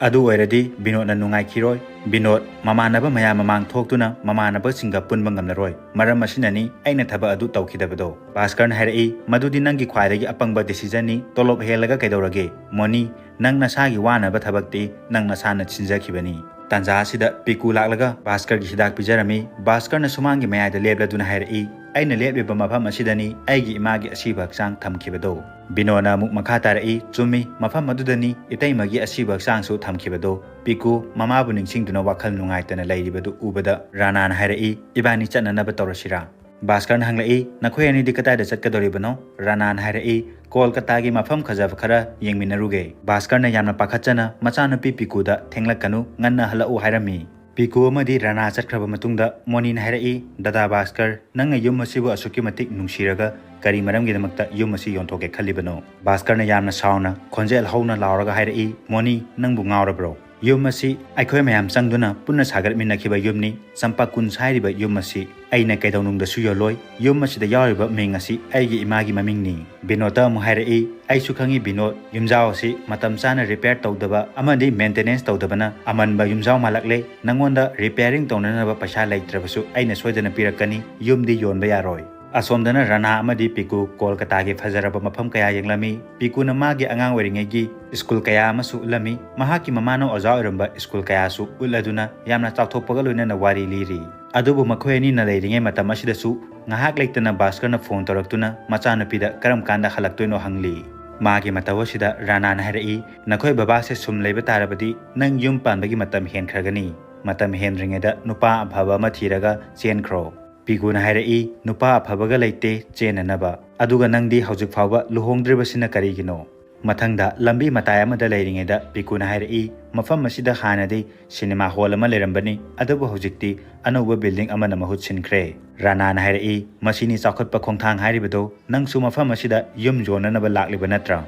ꯑꯗꯨ ꯑꯣꯏꯔꯗꯤ ꯕꯤꯅꯣꯗꯅ ꯅꯨꯡꯉꯥꯏꯈꯤꯔꯣꯏ꯫ ꯕꯤꯅꯣꯗ ꯃꯃꯥꯟꯅꯕ ꯃꯌꯥꯝ ꯃꯃꯥꯡ ꯊꯣꯛꯇꯨꯅ ꯃꯃꯥꯟꯅꯕꯁꯤꯡꯒ ꯄꯨꯟꯕ ꯉꯝꯂꯔꯣꯏ꯫ ꯃꯔꯝ ꯑꯁꯤꯅꯅꯤ ꯑꯩꯅ ꯊꯕꯛ ꯑꯗꯨ ꯇꯧꯈꯤꯗꯕꯗꯣ꯫" ꯚꯥꯁꯀꯔꯅ ꯍꯥꯏꯔꯛꯏ, "ꯃꯗꯨꯗꯤ ꯅꯪꯒꯤ ꯈ꯭ꯋꯥꯏꯗꯒꯤ ꯑꯄꯪꯕ decisionꯅꯤ꯫ ꯇꯣꯂꯣꯞ ꯍꯦꯜꯂꯒ ꯀꯩꯗꯧꯔꯒꯦ? ꯃꯣꯅꯤ, ꯅꯪ ꯅꯁꯥꯒꯤ ꯋꯥꯅꯕ ꯊꯕꯛꯇꯤ ꯅꯪ ꯅꯁꯥꯅ ꯁꯤꯟꯖꯈꯤꯕꯅꯤ꯫" ꯇꯥꯟꯖꯥ ꯑꯁꯤꯗ ꯄꯤꯀꯨ ꯂꯥꯛꯂꯒ ꯚꯥꯁꯀꯔꯒꯤ ꯍꯤꯗꯥꯛ ꯄꯤꯖꯔꯝꯃꯤ꯫ ꯚꯥꯁꯀꯔꯅ ꯁꯨꯃꯥꯡꯒꯤ ꯃꯌꯥꯏꯗ ꯂꯦꯞꯂꯗꯨꯅ ꯍꯥꯏꯔꯛꯏ, "ꯑꯩꯅ ꯂꯦꯞꯂꯤꯕ ꯃꯐꯝ ꯑꯁꯤꯗꯅꯤ ꯑꯩꯒꯤ ꯏꯃꯥꯒꯤ ꯑꯁꯤꯕ ꯍꯛꯆꯥꯡ ꯊꯝꯈꯤꯕꯗꯣ꯫" ꯕꯤꯅꯣꯗꯅ ꯑꯃꯨꯛ ꯃꯈꯥ ꯇꯥꯔꯛꯏ, "ꯆꯨꯝꯃꯤ, ꯃꯐꯝ ꯑꯗꯨꯗꯅꯤ ꯏꯇꯩꯃꯒꯤ ꯑꯁꯤꯕ ꯍꯛꯆꯥꯡꯁꯨ ꯊꯝꯈꯤꯕꯗꯣ꯫" ꯄꯤꯀꯨ ꯃꯃꯥꯕꯨ ꯅꯤꯡꯁꯤꯡꯗꯨꯅ ꯋꯥꯈꯜ ꯅꯨꯡꯉꯥꯏꯇꯅ ꯂꯩꯔꯤꯕꯗꯨ ꯎꯕꯗ ꯔꯥꯅꯥꯅ ꯍꯥꯏꯔꯛꯏ, "ꯏꯕꯥꯅꯤ ꯆꯠꯅꯅꯕ ꯇꯧꯔꯁꯤꯔꯥ?" ꯚꯥꯁꯀꯔꯅ ꯍꯪꯂꯛꯏ, "ꯅꯈꯣꯏ ꯑꯅꯤꯗꯤ ꯀꯗꯥꯏꯗ ꯆꯠꯀꯗꯧꯔꯤꯕꯅꯣ?" ꯔꯥꯅꯥꯅ ꯍꯥꯏꯔꯛꯏ, "ꯀꯣꯜꯀꯇꯥꯒꯤ ꯃꯐꯝ ꯐꯖꯕ ꯈꯔ ꯌꯦꯡꯃꯤꯟꯅꯔꯨꯒꯦ꯫" ꯚꯥꯁꯀꯔꯅ ꯌꯥꯝꯅ ꯄꯥꯈꯠꯆꯅ ꯃꯆꯥꯅꯨꯄꯤ ꯄꯤꯀꯨꯗ, "ꯊꯦꯡꯂꯛꯀꯅꯨ, ꯉꯟꯅ ꯍꯜꯂꯛꯎ" ꯍꯥꯏꯔꯝꯃꯤ꯫ ꯄꯤꯀꯨ ꯑꯃꯗꯤ ꯔꯥꯅꯥ ꯆꯠꯈ꯭ꯔꯕ ꯃꯇꯨꯡꯗ ꯃꯣꯅꯤꯅ ꯍꯥꯏꯔꯛꯏ, "ꯗꯥꯗꯥ ꯚꯥꯁꯀꯔ, ꯅꯪꯅ ꯌꯨꯝ ꯑꯁꯤꯕꯨ ꯑꯁꯨꯛꯀꯤ ꯃꯇꯤꯛ ꯅꯨꯡꯁꯤꯔꯒ ꯀꯔꯤ ꯃꯔꯝꯒꯤꯗꯃꯛꯇ ꯌꯨꯝ ꯑꯁꯤ ꯌꯣꯟꯊꯣꯛꯀꯦ ꯈꯜꯂꯤꯕꯅꯣ?" ꯚꯥꯁꯀꯔꯅ ꯌꯥꯝꯅ ꯁꯥꯎꯅ ꯈꯣꯟꯖꯦꯜ ꯍꯧꯅ ꯂꯥꯎꯔꯒ ꯍꯥꯏꯔꯛꯏ, "ꯃꯣꯅꯤ, ꯅꯪꯕꯨ ꯉꯥꯎꯔꯕ꯭ꯔꯣ? ꯌꯨꯝ ꯑꯁꯤ ꯑꯩꯈꯣꯏ ꯃꯌꯥꯝ ꯆꯪꯗꯨꯅ ꯄꯨꯟꯅ ꯁꯥꯒꯠꯃꯤꯟꯅꯈꯤꯕ ꯌꯨꯝꯅꯤ꯫ ꯆꯝꯄꯥꯀꯨꯟꯁ ꯍꯥꯏꯔꯤꯕ ꯌꯨꯝ ꯑꯁꯤ ꯑꯩꯅ ꯀꯩꯗꯧꯅꯨꯡꯗꯁꯨ ꯌꯣꯜꯂꯣꯏ꯫ ꯌꯨꯝ ꯑꯁꯤꯗ ꯌꯥꯎꯔꯤꯕ ꯃꯤꯡ ꯑꯁꯤ ꯑꯩꯒꯤ ꯏꯃꯥꯒꯤ ꯃꯃꯤꯡꯅꯤ꯫" ꯕꯤꯅꯣꯗꯇ ꯑꯃꯨꯛ ꯍꯥꯏꯔꯛꯏ, "ꯑꯩꯁꯨ ꯈꯪꯏ ꯕꯤꯅꯣꯗ, ꯌꯨꯝꯖꯥꯎ ꯑꯁꯤ ꯃꯇꯝ ꯆꯥꯅ ꯔꯤꯄꯦꯌꯔ ꯇꯧꯗꯕ ꯑꯃꯗꯤ ꯃꯦꯟꯇꯦꯅꯦꯟꯁ ꯇꯧꯗꯕꯅ ꯑꯃꯟꯕ ꯌꯨꯝꯖꯥꯎ ꯃꯥꯜꯂꯛꯂꯦ꯫ ꯅꯪꯉꯣꯟꯗ ꯔꯤꯄꯦꯌꯔꯤꯡ ꯇꯧꯅꯅꯕ ꯄꯩꯁꯥ ꯂꯩꯇ꯭ꯔꯕꯁꯨ ꯑꯩꯅ ꯁꯣꯏꯗꯅ ꯄꯤꯔꯛꯀꯅꯤ꯫ ꯌꯨꯝꯗꯤ ꯌꯣꯟꯕ ꯌꯥꯔꯣꯏ꯫" ꯑꯁꯣꯝꯗꯅ ꯔꯥꯅꯥ ꯑꯃꯗꯤ ꯄꯤꯀꯨ ꯀꯣꯜꯀꯇꯥꯒꯤ ꯐꯖꯔꯕ ꯃꯐꯝ ꯀꯌꯥ ꯌꯦꯡꯂꯝꯃꯤ꯫ ꯄꯤꯀꯨꯅ ꯃꯥꯒꯤ ꯑꯉꯥꯡ ꯑꯣꯏꯔꯤꯉꯩꯒꯤ ꯁ꯭ꯀꯨꯜ ꯀꯌꯥ ꯑꯃꯁꯨ ꯎꯠꯂꯝꯃꯤ꯫ ꯃꯍꯥꯛꯀꯤ ꯃꯃꯥꯅ ꯑꯣꯖꯥ ꯑꯣꯏꯔꯝꯕ ꯁ꯭ꯀꯨꯜ ꯀꯌꯥꯁꯨ ꯎꯠꯂꯗꯨꯅ ꯌꯥꯝꯅ ꯆꯥꯎꯊꯣꯛꯄꯒ ꯂꯣꯏꯅꯅ ꯋꯥꯔꯤ ꯂꯤꯔꯤ꯫ ꯑꯗꯨꯕꯨ ꯃꯈꯣꯏ ꯑꯅꯤꯅ ꯂꯩꯔꯤꯉꯩ ꯃꯇꯝ ꯑꯁꯤꯗꯁꯨ ꯉꯥꯏꯍꯥꯛ ꯂꯩꯇꯅ ꯚꯥꯁꯀꯔꯅ ꯐꯣꯟ ꯇꯧꯔꯛꯇꯨꯅ ꯃꯆꯥꯅꯨꯄꯤꯗ ꯀꯔꯝ ꯀꯥꯟꯗ ꯍꯜꯂꯛꯇꯣꯏꯅꯣ ꯍꯪꯂꯤ꯫ ꯃꯥꯒꯤ ꯃꯇꯧ ꯑꯁꯤꯗ ꯔꯥꯅꯥꯅ ꯍꯥꯏꯔꯛꯏ, "ꯅꯈꯣꯏ ꯕꯕꯥꯁꯦ ꯁꯨꯝ ꯂꯩꯕ ꯇꯥꯔꯕꯗꯤ ꯅꯪ ꯌꯨꯝ ꯄꯥꯟꯕꯒꯤ ꯃꯇꯝ ꯍꯦꯟꯈ꯭ꯔꯒꯅꯤ꯫ ꯃꯇꯝ ꯍꯦꯟꯗ꯭ꯔꯤꯉꯩꯗ ꯅꯨꯄꯥ ꯑꯐꯕ ꯑꯃ ꯊꯤꯔꯒ ꯆꯦꯟꯈ꯭ꯔꯣ꯫" ꯄꯤꯀꯨꯅ ꯍꯥꯏꯔꯛꯏ, "ꯅꯨꯄꯥ ꯑꯐꯕꯒ ꯂꯩꯇꯦ ꯆꯦꯟꯅꯅꯕ꯫ ꯑꯗꯨꯒ ꯅꯪꯗꯤ ꯍꯧꯖꯤꯛ ꯐꯥꯎꯕ ꯂꯨꯍꯣꯡꯗ꯭ꯔꯤꯕꯁꯤꯅ ꯀꯔꯤꯒꯤꯅꯣ?" ꯃꯊꯪꯗ ꯂꯝꯕꯤ ꯃꯇꯥꯏ ꯑꯃꯗ ꯂꯩꯔꯤꯉꯩꯗ ꯄꯤꯀꯨꯅ ꯍꯥꯏꯔꯛꯏ, "ꯃꯐꯝ ꯑꯁꯤꯗ ꯍꯥꯟꯅꯗꯤ ꯁꯤꯅꯦꯃꯥ ꯍꯣꯜ ꯑꯃ ꯂꯩꯔꯝꯕꯅꯤ, ꯑꯗꯨꯕꯨ ꯍꯧꯖꯤꯛꯇꯤ ꯑꯅꯧꯕ ꯕꯤꯜꯗꯤꯡ ꯑꯃꯅ ꯃꯍꯨꯠ ꯁꯤꯟꯈ꯭ꯔꯦ꯫" ꯔꯥꯅꯥꯅ ꯍꯥꯏꯔꯛꯏ, "ꯃꯁꯤꯅꯤ ꯆꯥꯎꯈꯠꯄ ꯈꯣꯡꯊꯥꯡ ꯍꯥꯏꯔꯤꯕꯗꯣ꯫ ꯅꯪꯁꯨ ꯃꯐꯝ ꯑꯁꯤꯗ ꯌꯨꯝ ꯌꯣꯟꯅꯅꯕ ꯂꯥꯛꯂꯤꯕ ꯅꯠꯇ꯭ꯔꯥ?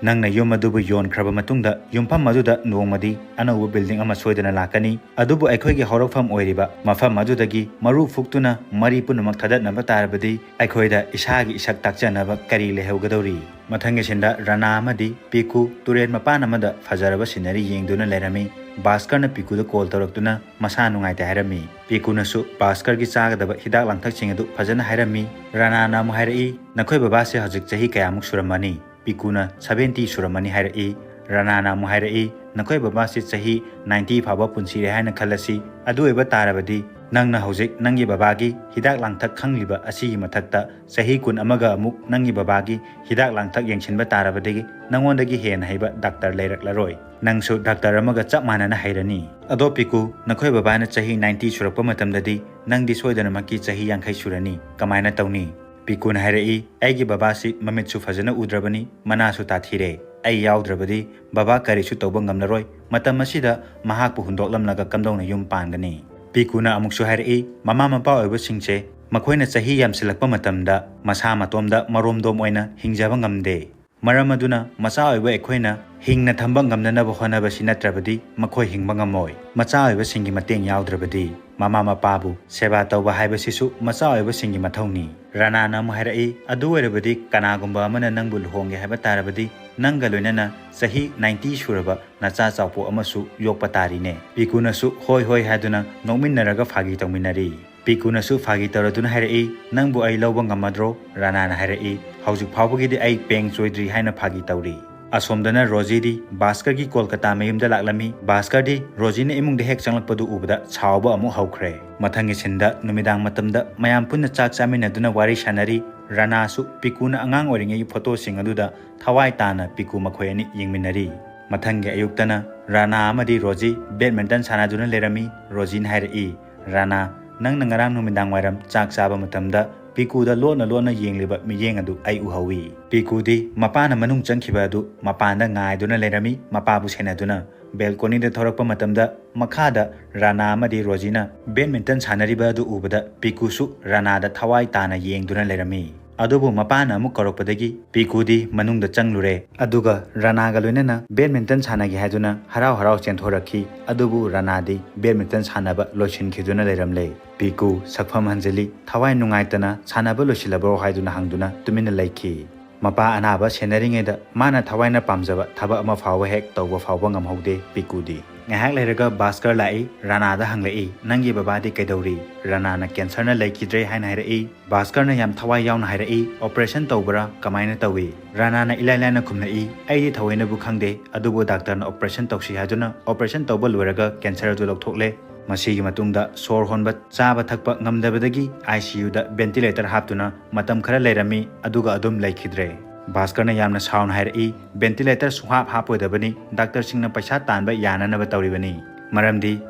ꯅꯪꯅ ꯌꯨꯝ ꯑꯗꯨꯕꯨ ꯌꯣꯟꯈ꯭ꯔꯕ ꯃꯇꯨꯡꯗ ꯌꯨꯝꯐꯝ ꯑꯗꯨꯗ ꯅꯣꯡꯃꯗꯤ ꯑꯅꯧꯕ ꯕꯤꯜꯗꯤꯡ ꯑꯃ ꯁꯣꯏꯗꯅ ꯂꯥꯛꯀꯅꯤ꯫ ꯑꯗꯨꯕꯨ ꯑꯩꯈꯣꯏꯒꯤ ꯍꯧꯔꯛꯐꯝ ꯑꯣꯏꯔꯤꯕ ꯃꯐꯝ ꯑꯗꯨꯗꯒꯤ ꯃꯔꯨ ꯐꯨꯛꯇꯨꯅ ꯃꯔꯤ ꯄꯨꯝꯅꯃꯛ ꯊꯥꯗꯠꯅꯕ ꯇꯥꯔꯕꯗꯤ ꯑꯩꯈꯣꯏꯗ ꯏꯁꯥꯒꯤ ꯏꯁꯛ ꯇꯥꯛꯆꯅꯕ ꯀꯔꯤ ꯂꯩꯍꯧꯒꯗꯧꯔꯤ?" ꯃꯊꯪꯒꯤ ꯁꯤꯟꯗ ꯔꯥꯅꯥ ꯑꯃꯗꯤ ꯄꯤꯀꯨ ꯇꯨꯔꯦꯜ ꯃꯄꯥꯟ ꯑꯃꯗ ꯐꯖꯔꯕ ꯁꯤꯅꯔꯤ ꯌꯦꯡꯗꯨꯅ ꯂꯩꯔꯝꯃꯤ꯫ ꯚꯥꯁꯀꯔꯅ ꯄꯤꯀꯨꯗ ꯀꯣꯜ ꯇꯧꯔꯛꯇꯨꯅ ꯃꯁꯥ ꯅꯨꯡꯉꯥꯏꯇꯦ ꯍꯥꯏꯔꯝꯃꯤ꯫ ꯄꯤꯀꯨꯅꯁꯨ ꯚꯥꯁꯀꯔꯒꯤ ꯆꯥꯒꯗꯕ ꯍꯤꯗꯥꯛ ꯂꯥꯡꯊꯛꯁꯤꯡ ꯑꯗꯨ ꯐꯖꯅ ꯍꯥꯏꯔꯝꯃꯤ꯫ ꯔꯥꯅꯥꯅ ꯑꯃꯨꯛ ꯍꯥꯏꯔꯛꯏ, "ꯅꯈꯣꯏ ꯕꯕꯥꯁꯦ ꯍꯧꯖꯤꯛ ꯆꯍꯤ ꯀꯌꯥꯃꯨꯛ ꯁꯨꯔꯝꯃꯅꯤ?" ꯄꯤꯀꯨꯅ, "ꯁꯚꯦꯟꯇꯤ ꯁꯨꯔꯝꯃꯅꯤ" ꯍꯥꯏꯔꯛꯏ꯫ ꯔꯥꯅꯥꯅ ꯑꯃꯨꯛ ꯍꯥꯏꯔꯛꯏ, "ꯅꯈꯣꯏ ꯕꯕꯥꯁꯦ ꯆꯍꯤ ꯅꯥꯏꯟꯇꯤ ꯐꯥꯎꯕ ꯄꯨꯟꯁꯤꯔꯦ ꯍꯥꯏꯅ ꯈꯜꯂꯁꯤ꯫ ꯑꯗꯨ ꯑꯣꯏꯕ ꯇꯥꯔꯕꯗꯤ ꯅꯪꯅ ꯍꯧꯖꯤꯛ ꯅꯪꯒꯤ ꯕꯕꯥꯒꯤ ꯍꯤꯗꯥꯛ ꯂꯥꯡꯊꯛ ꯈꯪꯂꯤꯕ ꯑꯁꯤꯒꯤ ꯃꯊꯛꯇ ꯆꯍꯤ ꯀꯨꯟ ꯑꯃꯒ ꯑꯃꯨꯛ ꯅꯪꯒꯤ ꯕꯕꯥꯒꯤ ꯍꯤꯗꯥꯛ ꯂꯥꯡꯊꯛ ꯌꯦꯡꯁꯤꯟꯕ ꯇꯥꯔꯕꯗꯤ ꯅꯉꯣꯟꯗꯒꯤ ꯍꯦꯟꯅ ꯍꯩꯕ ꯗꯥꯛꯇꯔ ꯂꯩꯔꯛꯂꯔꯣꯏ꯫ ꯅꯪꯁꯨ ꯗꯥꯛꯇꯔ ꯑꯃꯒ ꯆꯞ ꯃꯥꯟꯅꯅ ꯍꯩꯔꯅꯤ꯫ ꯑꯗꯣ ꯄꯤꯀꯨ, ꯅꯈꯣꯏ ꯕꯕꯥꯅ ꯆꯍꯤ ꯅꯥꯏꯟꯇꯤ ꯁꯨꯔꯛꯄ ꯃꯇꯝꯗꯗꯤ ꯅꯪꯗꯤ ꯁꯣꯏꯗꯅꯃꯛꯀꯤ ꯆꯍꯤ ꯌꯥꯡꯈꯩ ꯁꯨꯔꯅꯤ, ꯀꯃꯥꯏꯅ ꯇꯧꯅꯤ?" ꯄꯤꯀꯨꯅ ꯍꯥꯏꯔꯛꯏ, "ꯑꯩꯒꯤ ꯕꯕꯥꯁꯤ ꯃꯃꯤꯠꯁꯨ ꯐꯖꯅ ꯎꯗ꯭ꯔꯕꯅꯤ, ꯃꯅꯥꯁꯨ ꯇꯥꯊꯤꯔꯦ꯫ ꯑꯩ ꯌꯥꯎꯗ꯭ꯔꯕꯗꯤ ꯕꯕꯥ ꯀꯔꯤꯁꯨ ꯇꯧꯕ ꯉꯝꯂꯔꯣꯏ꯫ ꯃꯇꯝ ꯑꯁꯤꯗ ꯃꯍꯥꯛꯄꯨ ꯍꯨꯟꯗꯣꯛꯂꯝꯂꯒ ꯀꯝꯗꯧꯅ ꯌꯨꯝ ꯄꯥꯟꯒꯅꯤ?" ꯄꯤꯀꯨꯅ ꯑꯃꯨꯛꯁꯨ ꯍꯥꯏꯔꯛꯏ, ꯃꯃꯥ ꯃꯄꯥ ꯑꯣꯏꯕꯁꯤꯡꯁꯦ ꯃꯈꯣꯏꯅ ꯆꯍꯤ ꯌꯥꯝꯁꯤꯜꯂꯛꯄ ꯃꯇꯝꯗ ꯃꯁꯥ ꯃꯇꯣꯝꯗ ꯃꯔꯣꯝꯗꯣꯝ ꯑꯣꯏꯅ ꯍꯤꯡꯖꯕ ꯉꯝꯗꯦ꯫ ꯃꯔꯝ ꯑꯗꯨꯅ ꯃꯆꯥ ꯑꯣꯏꯕ ꯑꯩꯈꯣꯏꯅ ꯍꯤꯡꯅ ꯊꯝꯕ ꯉꯝꯅꯅꯕ ꯍꯣꯠꯅꯕꯁꯤ ꯅꯠꯇ꯭ꯔꯕꯗꯤ ꯃꯈꯣꯏ ꯍꯤꯡꯕ ꯉꯝꯃꯣꯏ꯫ ꯃꯆꯥ ꯑꯣꯏꯕꯁꯤꯡꯒꯤ ꯃꯇꯦꯡ ꯌꯥꯎꯗ꯭ꯔꯕꯗꯤ꯫ ꯃꯃꯥ ꯃꯄꯥꯕꯨ ꯁꯦꯕꯥ ꯇꯧꯕ ꯍꯥꯏꯕꯁꯤꯁꯨ ꯃꯆꯥ ꯑꯣꯏꯕꯁꯤꯡꯒꯤ ꯃꯊꯧꯅꯤ꯫ ꯔꯥꯅꯥꯅ ꯑꯃꯨꯛ ꯍꯥꯏꯔꯛꯏ, "ꯑꯗꯨ ꯑꯣꯏꯔꯕꯗꯤ ꯀꯅꯥꯒꯨꯝꯕ ꯑꯃꯅ ꯅꯪꯕꯨ ꯂꯨꯍꯣꯡꯒꯦ ꯍꯥꯏꯕ ꯇꯥꯔꯕꯗꯤ ꯅꯪꯒ ꯂꯣꯏꯅꯅ ꯆꯍꯤ ꯅꯥꯏꯟꯇꯤ ꯁꯨꯔꯕ ꯅꯆꯥ ꯆꯥꯎꯄꯣꯛ ꯑꯃꯁꯨ ꯌꯣꯛꯄ ꯇꯥꯔꯤꯅꯦ?" ꯄꯤꯀꯨꯅꯁꯨ "ꯍꯣꯏ, ꯍꯣꯏ" ꯍꯥꯏꯗꯨꯅ ꯅꯣꯛꯃꯤꯟꯅꯔꯒ ꯐꯥꯒꯤ ꯇꯧꯃꯤꯟꯅꯔꯤ꯫ ꯄꯤꯀꯨꯅꯁꯨ ꯐꯥꯒꯤ ꯇꯧꯔꯗꯨꯅ ꯍꯥꯏꯔꯛꯏ, "ꯅꯪꯕꯨ ꯑꯩ ꯂꯧꯕ ꯉꯝꯃꯗ꯭ꯔꯣ?" ꯔꯥꯅꯥꯅ ꯍꯥꯏꯔꯛꯏ, "ꯍꯧꯖꯤꯛ ꯐꯥꯎꯕꯒꯤꯗꯤ ꯑꯩ ꯄꯦꯡ ꯆꯣꯏꯗ꯭ꯔꯤ" ꯍꯥꯏꯅ ꯐꯥꯒꯤ ꯇꯧꯔꯤ꯫ ꯑꯁꯣꯝꯗꯅ ꯔꯣꯖꯤꯗꯤ ꯚꯥꯁꯀꯔꯒꯤ ꯀꯣꯜꯀꯇꯥ ꯃꯌꯨꯝꯗ ꯂꯥꯛꯂꯝꯃꯤ꯫ ꯚꯥꯁꯀꯔꯗꯤ ꯔꯣꯖꯤꯅ ꯏꯃꯨꯡꯗ ꯍꯦꯛ ꯆꯪꯂꯛꯄꯗꯨ ꯎꯕꯗ ꯁꯥꯎꯕ ꯑꯃꯨꯛ ꯍꯧꯈ꯭ꯔꯦ꯫ ꯃꯊꯪꯒꯤ ꯁꯤꯟꯗ ꯅꯨꯃꯤꯗꯥꯡ ꯃꯇꯝꯗ ꯃꯌꯥꯝ ꯄꯨꯟꯅ ꯆꯥꯛ ꯆꯥꯃꯤꯟꯅꯗꯨꯅ ꯋꯥꯔꯤ ꯁꯥꯟꯅꯔꯤ꯫ ꯔꯥꯅꯥꯁꯨ ꯄꯤꯀꯨꯅ ꯑꯉꯥꯡ ꯑꯣꯏꯔꯤꯉꯩꯒꯤ ꯐꯣꯇꯣꯁꯤꯡ ꯑꯗꯨꯗ ꯊꯋꯥꯏ ꯇꯥꯅ ꯄꯤꯀꯨ ꯃꯈꯣꯏ ꯑꯅꯤ ꯌꯦꯡꯃꯤꯟꯅꯔꯤ꯫ ꯃꯊꯪꯒꯤ ꯑꯌꯨꯛꯇꯅ ꯔꯥꯅꯥ ꯑꯃꯗꯤ ꯔꯣꯖꯤ ꯕꯦꯗꯃꯤꯟꯇꯟ ꯁꯥꯟꯅꯗꯨꯅ ꯂꯩꯔꯝꯃꯤ꯫ ꯔꯣꯖꯤꯅ ꯍꯥꯏꯔꯛꯏ, "ꯔꯥꯅꯥ, ꯅꯪꯅ ꯉꯔꯥꯡ ꯅꯨꯃꯤꯗꯥꯡ ꯋꯥꯏꯔꯝ ꯆꯥꯛ ꯆꯥꯕ ꯃꯇꯝꯗ ꯄꯤꯀꯨꯗ ꯂꯣꯟꯅ ꯂꯣꯟꯅ ꯌꯦꯡꯂꯤꯕ ꯃꯤꯠꯌꯦꯡ ꯑꯗꯨ ꯑꯩ ꯎꯍꯧꯏ꯫" ꯄꯤꯀꯨꯗꯤ ꯃꯄꯥꯅ ꯃꯅꯨꯡ ꯆꯪꯈꯤꯕ ꯑꯗꯨ ꯃꯄꯥꯟꯗ ꯉꯥꯏꯗꯨꯅ ꯂꯩꯔꯝꯃꯤ, ꯃꯄꯥꯕꯨ ꯁꯦꯟꯅꯗꯨꯅ꯫ ꯕꯦꯜꯀꯣꯅꯤꯗ ꯊꯣꯔꯛꯄ ꯃꯇꯝꯗ ꯃꯈꯥꯗ ꯔꯥꯅꯥ ꯑꯃꯗꯤ ꯔꯣꯖꯤꯅ ꯕꯦꯗꯃꯤꯟꯇꯟ ꯁꯥꯟꯅꯔꯤꯕ ꯑꯗꯨ ꯎꯕꯗ ꯄꯤꯀꯨꯁꯨ ꯔꯥꯅꯥꯗ ꯊꯋꯥꯏ ꯇꯥꯅ ꯌꯦꯡꯗꯨꯅ ꯂꯩꯔꯝꯃꯤ꯫ ꯑꯗꯨꯕꯨ ꯃꯄꯥꯅ ꯑꯃꯨꯛ ꯀꯧꯔꯛꯄꯗꯒꯤ ꯄꯤꯀꯨꯗꯤ ꯃꯅꯨꯡꯗ ꯆꯪꯂꯨꯔꯦ꯫ ꯑꯗꯨꯒ ꯔꯥꯅꯥꯒ ꯂꯣꯏꯅꯅ ꯕꯦꯗꯃꯤꯟꯇꯟ ꯁꯥꯟꯅꯒꯦ ꯍꯥꯏꯗꯨꯅ ꯍꯔꯥꯎ ꯍꯔꯥꯎ ꯆꯦꯟꯊꯣꯔꯛꯈꯤ꯫ ꯑꯗꯨꯕꯨ ꯔꯥꯅꯥꯗꯤ ꯕꯦꯗꯃꯤꯟꯇꯟ ꯁꯥꯟꯅꯕ ꯂꯣꯏꯁꯤꯟꯈꯤꯗꯨꯅ ꯂꯩꯔꯝꯂꯦ꯫ ꯄꯤꯀꯨ ꯁꯛꯐꯝ ꯍꯟꯖꯤꯜꯂꯤ, ꯊꯋꯥꯏ ꯅꯨꯡꯉꯥꯏꯇꯅ "ꯁꯥꯟꯅꯕ ꯂꯣꯏꯁꯤꯜꯂꯕ꯭ꯔꯣ?" ꯍꯥꯏꯗꯨꯅ ꯍꯪꯗꯨꯅ ꯇꯨꯃꯤꯟꯅ ꯂꯩꯈꯤ꯫ ꯃꯄꯥ ꯑꯅꯥꯕ ꯁꯦꯟꯅꯔꯤꯉꯩꯗ ꯃꯥꯅ ꯊꯋꯥꯏꯅ ꯄꯥꯝꯖꯕ ꯊꯕꯛ ꯑꯃ ꯐꯥꯎꯕ ꯍꯦꯛ ꯇꯧꯕ ꯐꯥꯎꯕ ꯉꯝꯍꯧꯗꯦ ꯄꯤꯀꯨꯗꯤ꯫ ꯉꯥꯏꯍꯥꯛ ꯂꯩꯔꯒ ꯚꯥꯁꯀꯔ ꯂꯥꯛꯏ꯫ ꯔꯥꯅꯥꯗ ꯍꯪꯂꯛꯏ, "ꯅꯪꯒꯤ ꯕꯕꯥꯗꯤ ꯀꯩꯗꯧꯔꯤ?" ꯔꯥꯅꯥꯅ "ꯀꯦꯟꯁꯔꯅ ꯂꯩꯈꯤꯗ꯭ꯔꯦ" ꯍꯥꯏꯅ ꯍꯥꯏꯔꯛꯏ꯫ ꯚꯥꯁꯀꯔꯅ ꯌꯥꯝ ꯊꯋꯥꯏ ꯌꯥꯎꯅ ꯍꯥꯏꯔꯛꯏ, "ꯑꯣꯄꯔꯦꯁꯟ ꯇꯧꯕ꯭ꯔꯥ? ꯀꯃꯥꯏꯅ ꯇꯧꯏ?" ꯔꯥꯅꯥꯅ ꯏꯂꯥꯏ ꯂꯥꯏꯅ ꯈꯨꯝꯂꯛꯏ, "ꯑꯩꯗꯤ ꯊꯑꯣꯏꯅꯕꯨ ꯈꯪꯗꯦ, ꯑꯗꯨꯕꯨ ꯗꯥꯛꯇꯔꯅ ꯑꯣꯄꯔꯦꯁꯟ ꯇꯧꯁꯤ ꯍꯥꯏꯗꯨꯅ ꯑꯣꯄꯔꯦꯁꯟ ꯇꯧꯕ ꯂꯣꯏꯔꯒ ꯀꯦꯟꯁꯔ ꯑꯗꯨ ꯂꯧꯊꯣꯛꯂꯦ꯫ ꯃꯁꯤꯒꯤ ꯃꯇꯨꯡꯗ ꯁꯣꯔ ꯍꯣꯟꯕ, ꯆꯥꯕ ꯊꯛꯄ ꯉꯝꯗꯕꯗꯒꯤ ꯑꯥꯏ ꯁꯤ ꯌꯨꯗ ꯚꯦꯟꯇꯤꯂꯦꯇꯔ ꯍꯥꯞꯇꯨꯅ ꯃꯇꯝ ꯈꯔ ꯂꯩꯔꯝꯃꯤ, ꯑꯗꯨꯒ ꯑꯗꯨꯝ ꯂꯩꯈꯤꯗ꯭ꯔꯦ꯫" ꯚꯥꯁꯀꯔꯅ ꯌꯥꯝꯅ ꯁꯥꯎꯅ ꯍꯥꯏꯔꯛꯏ, "ꯚꯦꯟꯇꯤꯂꯦꯇꯔ ꯁꯨꯡꯍꯥꯞ ꯍꯥꯞꯄꯣꯏꯗꯕꯅꯤ, ꯗꯥꯛꯇꯔꯁꯤꯡꯅ ꯄꯩꯁꯥ ꯇꯥꯟꯕ ꯌꯥꯅꯅꯕ ꯇꯧꯔꯤꯕꯅꯤ꯫ ꯃꯔꯝꯗꯤ